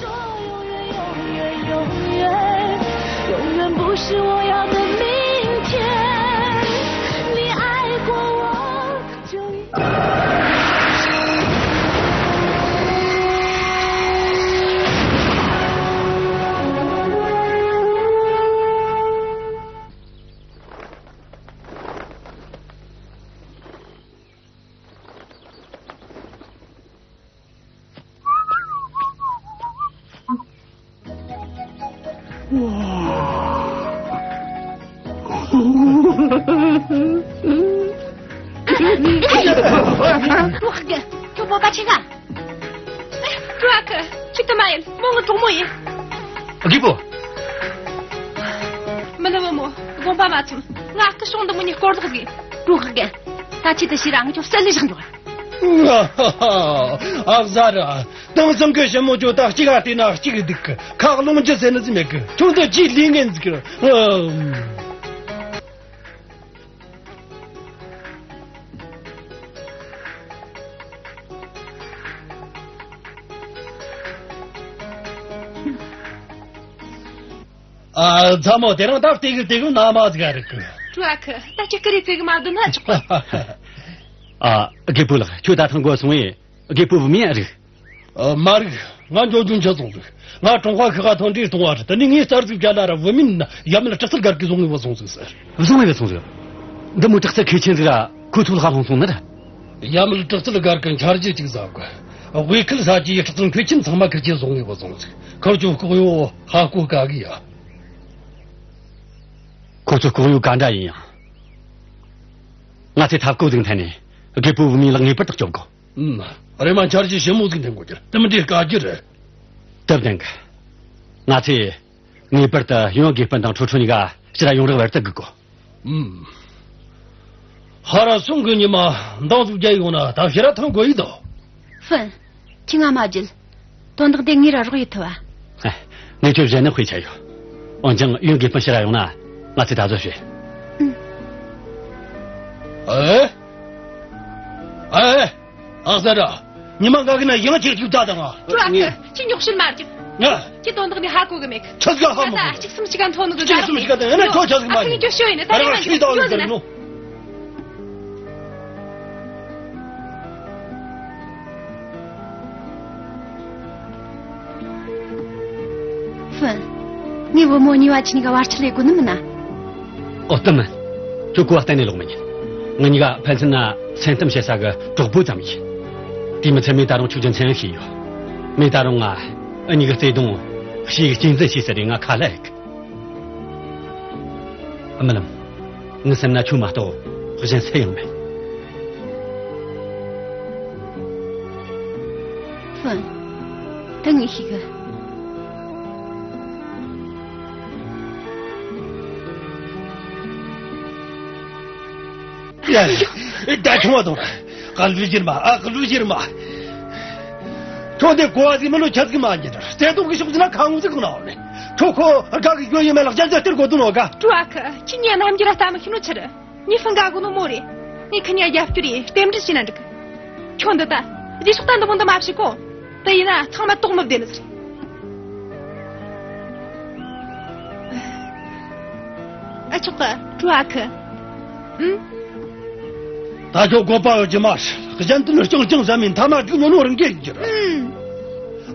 永远，永远，永远，永远不是我要的明天。你爱过我，就应。བོད་པ་ཆེ་ག། ཨེ། ཀྲུའུ་ཨ་ཁུ། ཁྱོད་དུ་མ་ཡིན། མོ་ངའི་གྲོགས་མོ་ཡིན། རྒད་པོ། མི་ལ་བུ་མོ། དགོངས་པ་མ་ཚོམ། ང་སྐུ་སྲུང་འདི་མོ་ནས་སྐོར་ལོག་གི། ཀྲུའུ་ཧུ་རྒན། ད་ཁྱོད་དུ་ཤི་ར་ང་ཁྱོད་བསད་ལས་བཞག་འགྱོ། ཨ་ཟ་ར། དེང་སང་གི་ཞི་མོ་ཅོ་ད་གཅིག་ག་བལྟས་ན་གཅིག་སྡུག་གི། ཁ་རླུང་རྒྱུ་ཟེར་ནི་ཟིག་མེད་གི། ཁྱོད་ཚོ་ཅིའི་ལས་ངན་ཟིག་གི། ཨ། ཨ། ཚ་མོ་དེ་རིང་ད་བལྟས་གི་བལྟས་གི་ན་མ་ཟིག་ག་རེད་གི། ཀྲུའུ་ཨ་ཁུ། ད་ཅི་ཀི་རེ་བལྟས་གི་མ་སྡོད་ན་ཆོག་གི། ཨ། རྒད་པོ་ལགས། ཁྱོད་ད་ཐེངས་འགོ་སོང་ངས། རྒད་པོ་བུ་མོ་ཡ་རིག། ཨ། མ་རིག། ང་འགྲོ་རྒྱུ་འཆི་སོང་ཟིག། ང་ཀྲུང་ཧྭ་ཤི་ཁ་ཐོན་འདྲེ་གཏོང་བ་རེད། དེ་ནས་ངས་རྩ་ཟིག་བརྒྱབ་ན་ར་བུད་མེད་ཡ་མེད་དྲག་རྩལ་སྒར་གི་བཟུང་ངས་བུད་སོང་ཟིག་ཟེར། བཟུང་ངས་བུད་སོང་ཟིག། འདི་མོ་དྲག་རྩལ་མཁས་ཆེན་ཟིག་ར་ཁོ་ཚོ་ལྷ་ལྷུང་སོང་ནི་ར། ཡ་མེད་དྲག་རྩལ་སྒར་གི་འཆར་གཞི་གཅིག་ཟ་དགོས། དབུས་ཁུལ་ས་ཆའི་དྲག་རྩལ་མཁས་ཆེན་ཚང་མ་ཁིར་ཆོ་བཟུང་ངས་བུད་སོང་ཟིག། ཁིར་ཆོ་ལྐོག་གཡོ་ཧ་གོ་ག་གི་ཡ། ཁོ་ཚོ་ལྐོག་གཡོ་ག་འདྲ་ཡིན་ཡང་། ང་ཚོས་ཐབས་བཀོད་ཟིག་འཐེན་ནས་རྒད་པོ་བུད་མེད་ལག་ངེས་པར་དུ་སྐྱོབ་དགོས། ཨུམ། རེམ་མ་འཆར་གཞི་ཞིབ་མོ་ཟིག་འཐེན་དགོས་རྒྱུ་རེད། དེ་མིན་འདྲའི་དཀའ་རྒྱུ་རེད། སྟབས་བདེན་གི། ང་ཚོས་ངེས་པར་དུ་ཡོན་དགེ་སྤུན་དང་ཁྲོ་ཁྲོ་གཉིས་ཀ་ཕྱིར་ར་ཡོང་རོགས་བར་དུ་སྒུག་དགོས། ཨུམ། ཧ་ར་སོང་གི་ཉི་མ་འདང་ཟིག་རྒྱག་ཡོང་ན་ད་ཕྱིར་ར་ཐོན་དགོས་ཡི་དོ། ཧྥུན། ཁྱི་ང་མ་བརྒྱུད། དོན་དག་དེ་ངས་ར་རོགས་ཡེད་ཐུབ་བ། ངས་ཁྱོད་གཞན་ནི་དཔེ་ཆ་ཡོད། འོན་ཀྱང་ཡོན་དགེ་སྤུན་ཕྱིར་ར་ཡོང་ན་ང་ཚོས་ད་གཟོད་བྱེད། ཨུམ། ཨེ། ཨེ། ཨ་ཟ་ར། ཉི་མ་འགའ་གི་ན་ཡང་ཅིག་ཅིག་ད་དང་ང་། ཀྲུའུ་ཨ་ཁུ། ཁྱི་ཉོག་བཤད་མ་རྒྱུག། ང་། ཁྱི་དོན་དག་ནི་ཧ་གོ་གི་མེད། ཆ་ཟིག་ཧ་མ་གོ། ད་གཅིག་སུམ་ཅིག་ག་མཐོ་ནི་གི། གཅིག་སུམ་ཅིག་ག་དང་ཡང་ན་ཁྱོད་ཆ་ཟིག་མ་ཨ་ཁུ་ཉིད་ཁྱོད་ཤོད་ཡིན་ནི་ད་རེ་མ་ཤི་ད་ཡོད་ཟེར་ནོ། ཧྥུན། ངའི་བུ་མོ་གཉིས་པ་ཁྱེད་གཉིས་ཀ་བར་ཆད་ལས་དགོས་ནི་མིན་ན། ཨོ་ལྟ་མིན། ཁྱོད་གོ་བ་གཏན་ནས་ལོག་མི་ཉན། ང་གཉིས་ཀ་ཕན་ཚུན་ན་སེམས་གཏམ་བཤད་ས་གི་གྲོགས་པོ་ཙམ་ཡིན། དེ་མི་ཚད་མོས་ད་རུང་ཁྱོད་རྒྱུ་མཚན་ཤེས་ཡོད། མོས་ད་རུང་ང་འུ་གཉིས་ཀྱི་བརྩེ་དུང་ཞེ་གི་གཅེས་འཛིན་བྱས་ཟེར་རེ་ང་ཁ་ལ་ཡེད། རྨི་ལམ། ངའི་སེམས་ན་ཁྱོད་མ་གཏོགས་གཞན་སུ་ཡང་མེད། ཧྥུན། ད་ངས་ཤེས་གི། ཡ་ཡ། ད་ཆུང་བ་དང་། ཨ་ཀླུ་གཞིར་མ། ཨ་ཀླུ་གཞིར་མ། ཁྱོད་དེ་གོ་བ་ཟིག་མི་ལོ་ཆ་ཟིག་མ་ཉན། བརྩེ་དུང་གི་ཕྱོགས་ཟིག་ན་ཁ་ངོ་ཟིག་གང་ན་འོ་ནི། ཁྱོད་ཁོ་དགའ་གི་ཡོད་ཡིན་མེད་ལ་གཞན་ཚོ་སྟེར་དགོས་དོན་འོ་ག། ཀྲུའུ་ཨ་ཁུ། ཁྱེད་གཉིས་རྣམ་འགྱུར་ལྟ་མི་ཤེས་ནོ་ཆི་རེད། ངས་ཧྥུན་དགའ་གོ་ནོ་མོ་རེད། ངས་ཁི་གཉིས་རྒྱབ་སྐྱོར་ཡེ་རྟེན་འབྲེལ་བྱས་ན་འགྲིག། ཁྱོད་འདི་ལྟ། རྗེས་ཕྱོགས་ད་འདི་མོ་འདི་མ་བྱེད་གོ། དེ་ཡིན་ན་ཚང་མ་དོགས་མི་བདེ་ནི་ཟེར། ཨ་ཆོག་གི། ཀྲུའུ་ཨ་ཁུ། ཨུམ། ད་ཁྱོད་བཀོད་པ་ཡོད་རྒྱུ་མ་རེད། གཞན་དོན་རྐྱང་རྐྱང་བཟའ་མིན་ཐ་མ་རྒྱུག་ཉོ་ནོ་རང་གིས་ཡིན་རྒྱུ་རེད།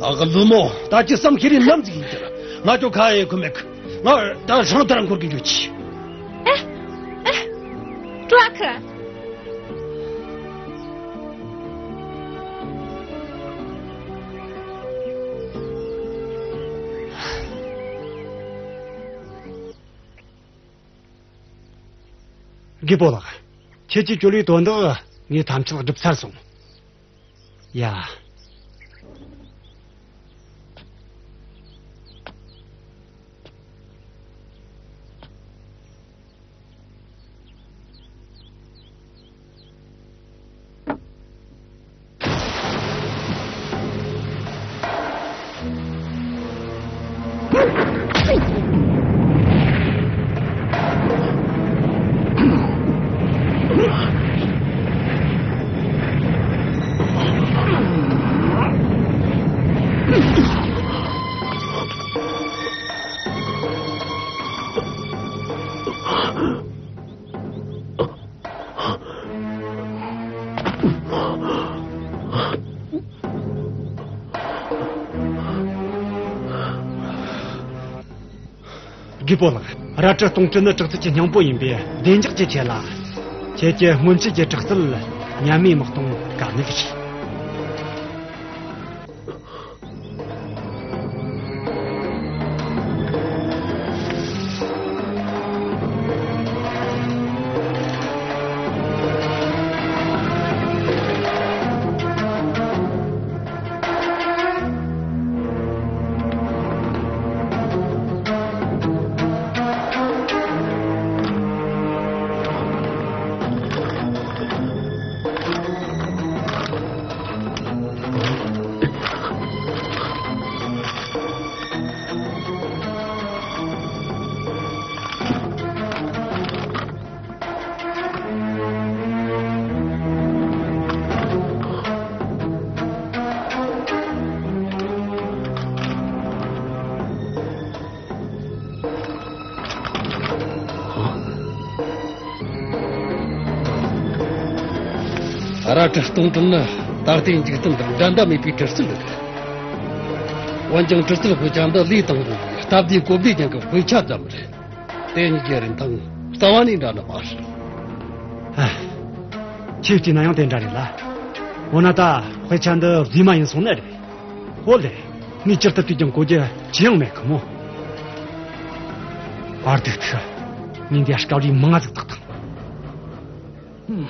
ཨུམ། ཨ་ཀླུ་མོ། ད་ཅི་བསམ་ཤེས་རེ་ནམ་ཟིག་ཡིན་རྒྱུ་རེད། ང་ཁྱོད་ཁ་ཡེ་ཁུ་མེད་གི། ང་ད་ཧྲང་ཏ་རང་འཁོར་གི་འཇུ་ཆི། ཨེ། ཨེ། ཀྲུའུ་ཨ་ཁུ། རྒད་པོ་ལགས། ཁྱེད་ཀྱི་ཅོ་ལིའི་དོན་དག་ངས་ཐམས་ཅད་སྒྲུབ་ཚར་སོང་། ཡ། རྒད་པོ་ལགས། རལ་གྲི་སྟོང་གྲི་ནི་དྲག་རྩལ་གྱི་སྙིང་པོ་ཡིན་པས་བདེ་འཇགས་ཀྱི་ཆེད་ལ། ཁྱེད་ཀྱི་སྔོན་ཆད་ཀྱི་དྲག་རྩལ་ཉམས་མེད་མི་གཏོང་དཀའ་ངལ་རེད། རལ་གྲི་སྟོང་ཕྲག་ནི་ད་ལྟའི་འཇིག་རྟེན་འདིར་འགྲན་ཟླ་མེད་པའི་གྲི་རྩལ་རེད། འོན་ཀྱང་གྲི་རྩལ་དཔེ་ཆ་འདི་ལས་དང་པོ་སྟབས་བདེའི་གོ་བདེ་ཅན་གྱི་དཔེ་ཆ་ཙམ་རེད། དེ་གཉིས་ཀྱི་རིན་ཐང་རྩ་བ་ནས་འདྲ་ནི་མ་རེད། ཨ། ཁྱེད་བལྟས་ན་ཡང་དེ་འདྲ་རེད་ལ། འོ་ན་ད་དཔེ་ཆ་འདི་རྫུས་མ་ཡིན་སོང་ནི་རེད། འོ་ལེ། ངས་ཇི་ལྟར་བལྟས་ཀྱང་གོ་རྒྱུ་ཅི་ཡང་མེད་གི་མོ། བར་དུ་ཐུག་ངས་འདི་དཀར་རིལ་མང་ང་ཟིག་བཏགས་དང་།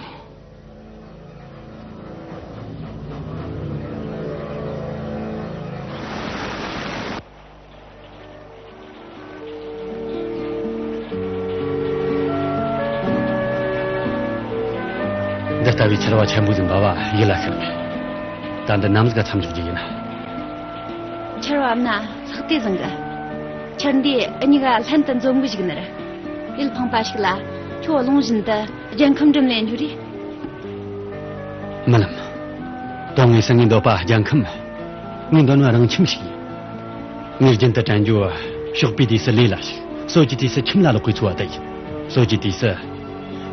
འདི་ལྟ་བུའི་ཆར་བ་ཆེན་པོ་ཟིག་འབབ་བ་ཡིད་ལ་ཤར་མེད། ད་འདི་ནམ་ཟིག་ག་མཚམས་འཇོག་རྒྱུ་ཡིན། ཆར་བབས་ན་ལྷག་དེ་བཟང་གི། ཆར་འདིས་འུ་གཉིས་ཀ་ལྷན་དུ་འཛོམས་གི་བཅུག་ནི་རེད། ཡིད་ཕངས་པ་ཞིག་ལ་ཁྱོད་རླུང་བཞིན་དུ་རྒྱལ་ཁམས་འགྲིམ་ལེ་འགྱོ་རེ། རྨི་ལམ། དོན་དངོས་སུ་ངའི་འདོད་པ་རྒྱལ་ཁམས་མིན། ངའི་འདོད་པ་རང་ཁྱིམ་ཞིག་ཡིན། ངས་རྒྱུན་དུ་དྲན་རྒྱུ། ཞོགས་པའི་དུས་སུ་ལས་ལ་ཞུགས། གསོ་རྒྱུའི་དུས་སུ་ཁྱིམ་ལ་ལོག་པའི་འཚོ་བ་དེ་ཡིན། གསོ་རྒྱུའི་དུས་སུ།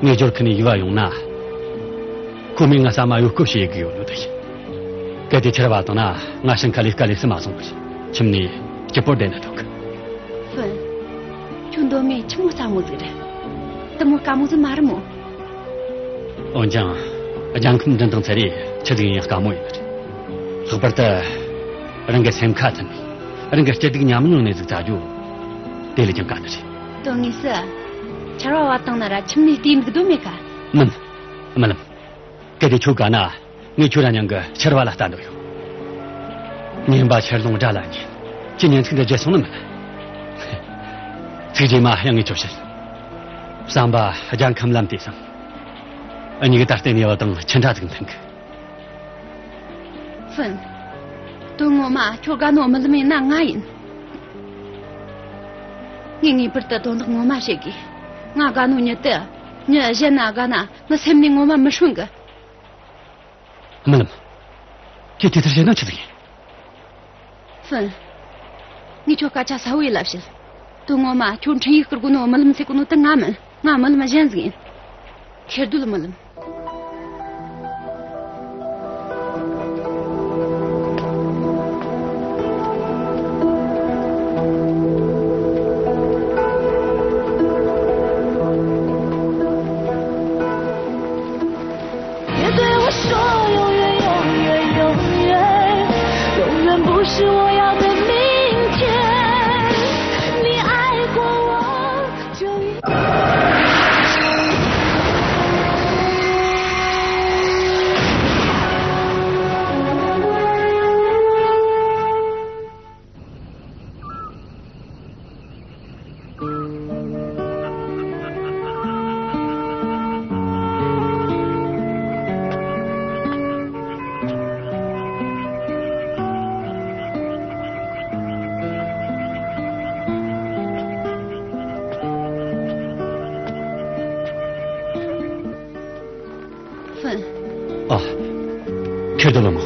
ངའི་སྦྱོར་མཁན་ནས་ཡུལ་བ་ཡོང་ན། ཁོ་མོས་ང་ཟ་མ་གཡོ་སྐོལ་བྱེད་གི་ཡོད་ནོ་དེ་ཡིན། གལ་ཏེ་ཆར་བ་བཏང་ན་ང་ཞིང་ཁ་ལས་ཀ་ལས་སུ་མ་སོང་བར་ཁྱིམ་ནས་སྐྱིད་པོར་བསྡད་ན་འདོད་གི། ཧྥུན། ཁྱོད་མདོ་མེད་ཆི་མོ་སླ་མོ་ཟིག་རེད། དེ་མོ་དཀའ་མོ་ཟིག་མ་རེད་མོ། འོན་ཀྱང་། རྒྱལ་ཁམས་འགྲིམ་དང་ཚར་རེ་ཆི་ཟིག་ཡིན་ཡང་དཀའ་མོ་ཡིན་ནི་རེད། ལྷག་པར་དུ། རང་གི་སེམས་ཁ་མཐུན་ནས། རང་གི་སྐྱིད་སྡུག་མཉམ་མྱོང་ནས་ཟིག་བཙལ་རྒྱུ། དེ་ལས་ཀྱང་དཀའ་ནི་རེད། དོན་དངོས་སུ། ཆར་བ་བབས་བཏང་ན་ར་ཁྱིམ་ནས་བལྟས་འདུག་འདོད་མེད་ཀ། མིན། རྨི་ལམ། གལ་ཏེ་ཁྱོད་དགའ་ན། ངས་ཁྱོད་ར་མཉམ་གི་ཆར་བ་ལ་ལྟ་འདོད་ཡོད། ཉིན་པ་ཆར་རླུང་སྒྲ་ལ་ཉན། ཁྱེད་ཉན་ཚིག་འདི་བརྗེད་སོང་ནི་མིན། ཚིག་རྗེས་མ་ཡང་ངས་ཁྱོད་བཤད། བསམ་པ་རྒྱལ་ཁམས་ལམ་དེ་སང་། འུ་གཉིས་ཀྱི་ད་ལྟའི་གནས་བབ་དང་ཅི་འདྲ་ཟིག་མཐུན་གི། ཧྥུན། དོན་ངོ་མ་ཁྱོད་དགའ་ནོ་རྨི་ལམ་ཡིན་ན་ང་ཡིན། ངས་ངེས་པར་དུ་དོན་དག་ངོ་མ་བཤད་དགོས། ང་དགའ་ནོ་མྱི་དེ། མྱི་གཞན་ན་དགའ་ན་ངའི་སེམས་ནས་ངོ་མ་མི་སྲུང་གི། རྨི་ལམ། ཁྱེད་དེ་ལྟར་བཤད་ན་ཆི་ཟིག་ཡིན། ཧྥུན། ངས་ཁྱོད་སྐད་ཆ་གསལ་བོ་ཡིད་ལ་བཤད། དོན་ངོ་མ་ཁྱོད་འཕྲིན་ཡིག་བསྐུར་གོ་ནོ་རྨི་ལམ་ཟེར་གོ་ནོ་དེ་ང་མིན། ང་རྨི་ལམ་གཞན་ཟིག་ཡིན། ཁེར་སྡོད་རྨི་ལམ།别对我说永远，永远，永远，永远不是我要的明天。你爱过我，就一。ཧྥུན། ཨ། ཁེར་སྡོད་ལ་མོ།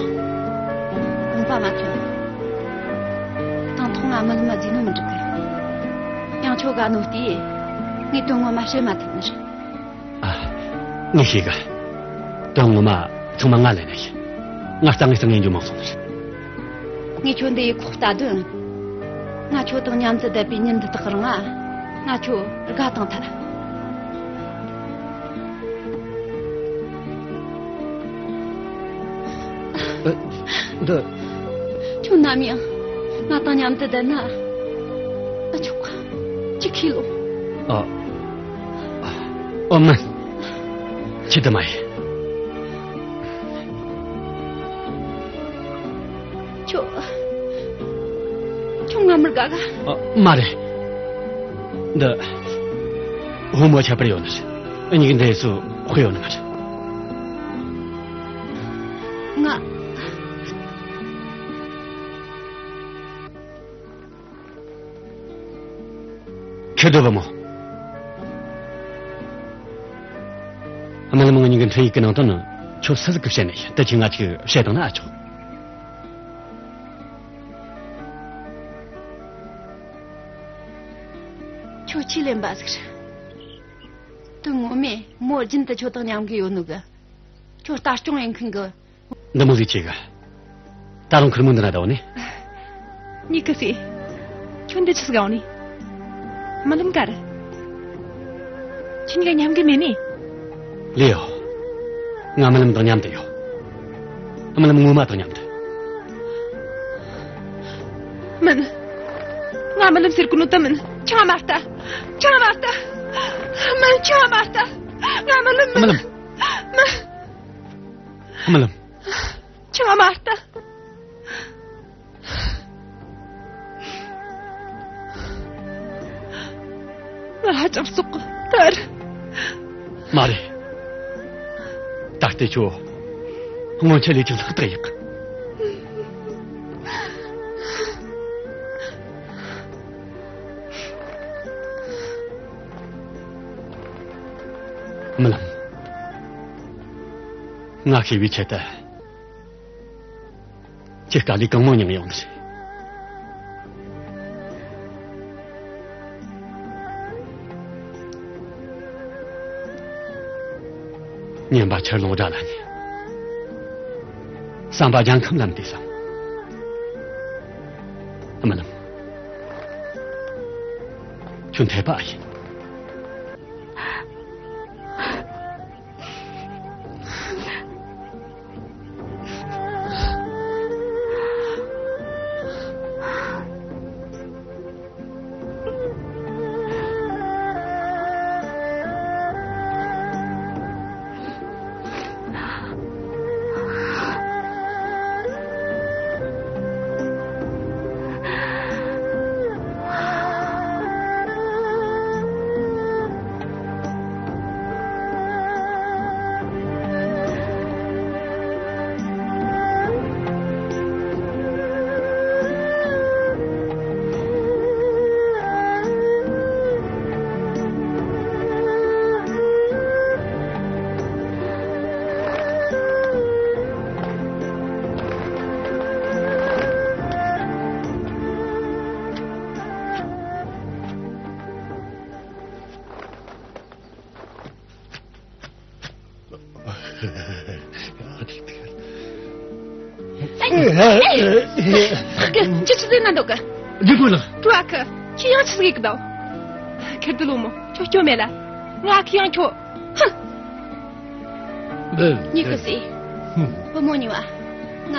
དགོངས་པ་མ་ཁྱོད། དང་ཐོག་ང་རྨི་ལམ་མ་བརྫིས་ནོ་མི་འགྲིག་གི། ཡང་ཁྱོད་དགའ་ནོ་དེས། ངས་དོན་ངོ་མ་བཤད་མ་ཐུབ་ནི་རེད། ཨ། ངས་ཤེས་གི། དོན་ངོ་མ་ཚང་མ་ང་ལས་ནས་ཤེས། ང་རྩ་ངེས་རྩ་ངེས་འཇོན་མང་སོང་ནི་རེད། ངས་ཁྱོད་འདི་ཡི་ཁོག་ལྟ་དོན། ང་ཁྱོད་དང་མཉམ་དུ་བསྡད་པའི་ཉིན་འདི་དག་རིང་ང་། ང་ཁྱོད་དགའ་དང་ཐལ། ཨ། འདི། ཁྱོད་ནམ་ཡང་ང་དང་མཉམ་དུ་བསྡད་ན། ཨ། ཆོག་ག་ཅི་ཁས་ལོ། ཨ། ཨ། ཨོ་མ། ཁྱེད་དུ་མ་ཡིན། ཁྱོད། ཁྱོད་ང་མི་དགའ་ག་ཨ། མ་རེད། འདི། བུ་མོ་ཁྱད་པར་ཡོད་ནི་རེད། འུ་གཉིས་ཀྱི་འདི་སུ་དཔེ་ཡོད་ནི་མ་རེད། ང་། ཁེར་སྡོད་བུ་མོ། རྨི་ལམ་ངེད་གཉིས་ཀྱི་འཕྲིན་ཡིག་གི་ནང་དོན་ནི་ཁྱོད་སུ་ཟིག་གིས་བཤད་ནི་ཡིན། དེ་ཁྱོས་ང་ཅིག་བཤད་བཏང་ན་ཨེ་ཆོག་ཁྱོད་ཁས་ལེན་པ་ཟིག་རེད། དོན་ངོ་མས་མོ་རྒྱུན་དུ་ཁྱོད་དང་མཉམ་གི་ཡོད་ནོ་གི། ཁྱོད་ལྟ་སྐྱོང་ཡེད་མཁན་གི། འདི་མོ་ཟིག་ཆེ་གི། ད་རུང་ཁེར་མོ་འདི་ན་བསྡད་ནི། ཉི་ཁུ་སི། ཁྱོད་འདི་ཆི་ཟིག་ཡོང་ནི། རྨི་ལམ་ག་རེ། ཁྱེད་གཉིས་ཀ་མཉམ་གི་མེད་ནི། ལོས་ཡོད། ང་རྨི་ལམ་དང་མཉམ་དུ་ཡོད། རྨི་ལམ་ངོ་མ་དང་མཉམ་དུ། མིན། ང་རྨི་ལམ་ཟེར་གོ་ནོ་དེ་མིན། ཁྱོས་ང་མ་ལྟ། ཁྱོས་ང་མ་ལྟ། མིན། ཁྱོས་ང་མ་ལྟ། ང་རྨི་ལམ་མིན། རྨི་ལམ། མིན། རྨི་ལམ། ཁྱོས་ང་མ་ལྟ། ང་ཧ་ཅང་བཙོག་གི། ད་རེད། མ་རེད། ད་ལྟའི་ཁྱོད་སྔོན་ཆད་ལས་ཀྱང་ལྷག་ཏུ་ཡག། རྨི་ལམ། ང་ཤེས་པའི་ཆེད་དུ། ཁྱེད་དཀའ་ལས་གང་མང་མྱངས་ཡོང་ནི་རེད། ཉན་པ་ཆར་ལོངས་སྒྲ་ལ་ཉན། བསམ་པ་རྒྱལ་ཁམས་ལ་འདས་སམ། རྨི་ལམ། ཁྱོད་འཐད་པ་ཡིན། ཁྱོད་ཆི་ཟེར་ན་འདོད་གི། ལི་ཧྥུ་ལགས། ཀྲུའུ་ཨ་ཁུ། ཁྱོད་ཡང་ཆི་ཟིག་གི་འདུག་ཁེར་དུ་ལོ་མོ། ཁྱོད་སྐྱོན་མེད་ལ། ང་ཁྱོད་ཡང་ཁྱོད། ཧུ། ཉི་ཁུ་སི། བུ་མོ་གཉིས་པ།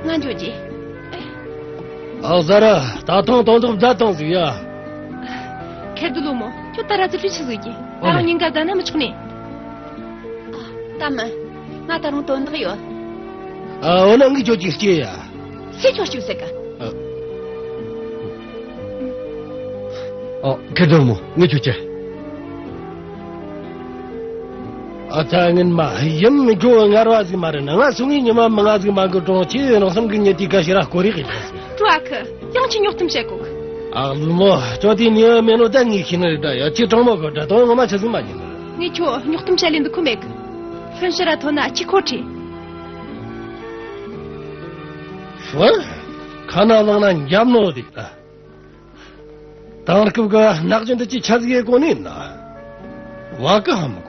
ང་། ང་འགྱོ་རྒྱུ། ཨ། ཟ་ར། ད་ཐེངས་དོན་དག་མཛད་བཏང་ཟིག་ཡ། ཁེར་དུ་ལོ་མོ། ཁྱོད་ད་ར་ཙི་ཕྲུག་ཆི་ཟིག་གི། ད་རུང་ཉིན་འགའ་ཟ་ན་མི་ཆོག་ནི། ཨ། ད་མིན། ང་ད་རུང་དོན་དག་ཡོད། ཨ། འོ་ན་ངས་ཁྱོད་ཀྱི་སྐྱེ་ཡ། སུས་ཁྱོད་སྐྱེ་ཟེར་གི། ཨ། ཨོ། ཁེར་དུ་མོ། ངས་ཁྱོད་ཀྱི། ཨ་ཙ། སྔོན་མ་ཡུམ་མི་གོ་ངར་བ་ཟིག་མ་རེད་ན། ང་སོང་ངས་ཉི་མ་མི་ང་ཟིག་མ་གི་གྲོང་ཁྱེད་རང་སེམས་གི་ཉེ་དུས་ག་ཤི་ར་སྐོར་རེ་གི་ལ་ཟིག་ཀྲུའུ་ཨ་ཁུ། ཡང་ཁྱོད་རྙོག་གཏམ་བཤད་གོ་གི། ཨ། ལོ་མོ། ཁྱོད་དེ་ནི་མེད་ནོ་ད་ངས་ཤེས་ནི་རེད་ད་ཡ། ཁྱེད་དྲང་མོ་གོ་ད་དོན་ངོ་མ་ཆི་ཟིག་མ་ཡིན་ནི། ངས་ཁྱོད་རྙོག་གཏམ་བཤད་ལེ་འདུག་ཁོ་མེད་གི། ལྷུན་ཤི་ར་ཐོན་ན་ཁྱི་ཁོ་ཁྲི། ཧྥུ། ཁ་ན་ལངས་ན་འཇམ་ནོ་དེ། ཨ། དེང་སྐབས་ཀྱི་ནག་ཅན་འདི་ཅི་ཆ་ཟིག་ཡེ་གོ་ནི་ན། བ་ཀི་ཧམ་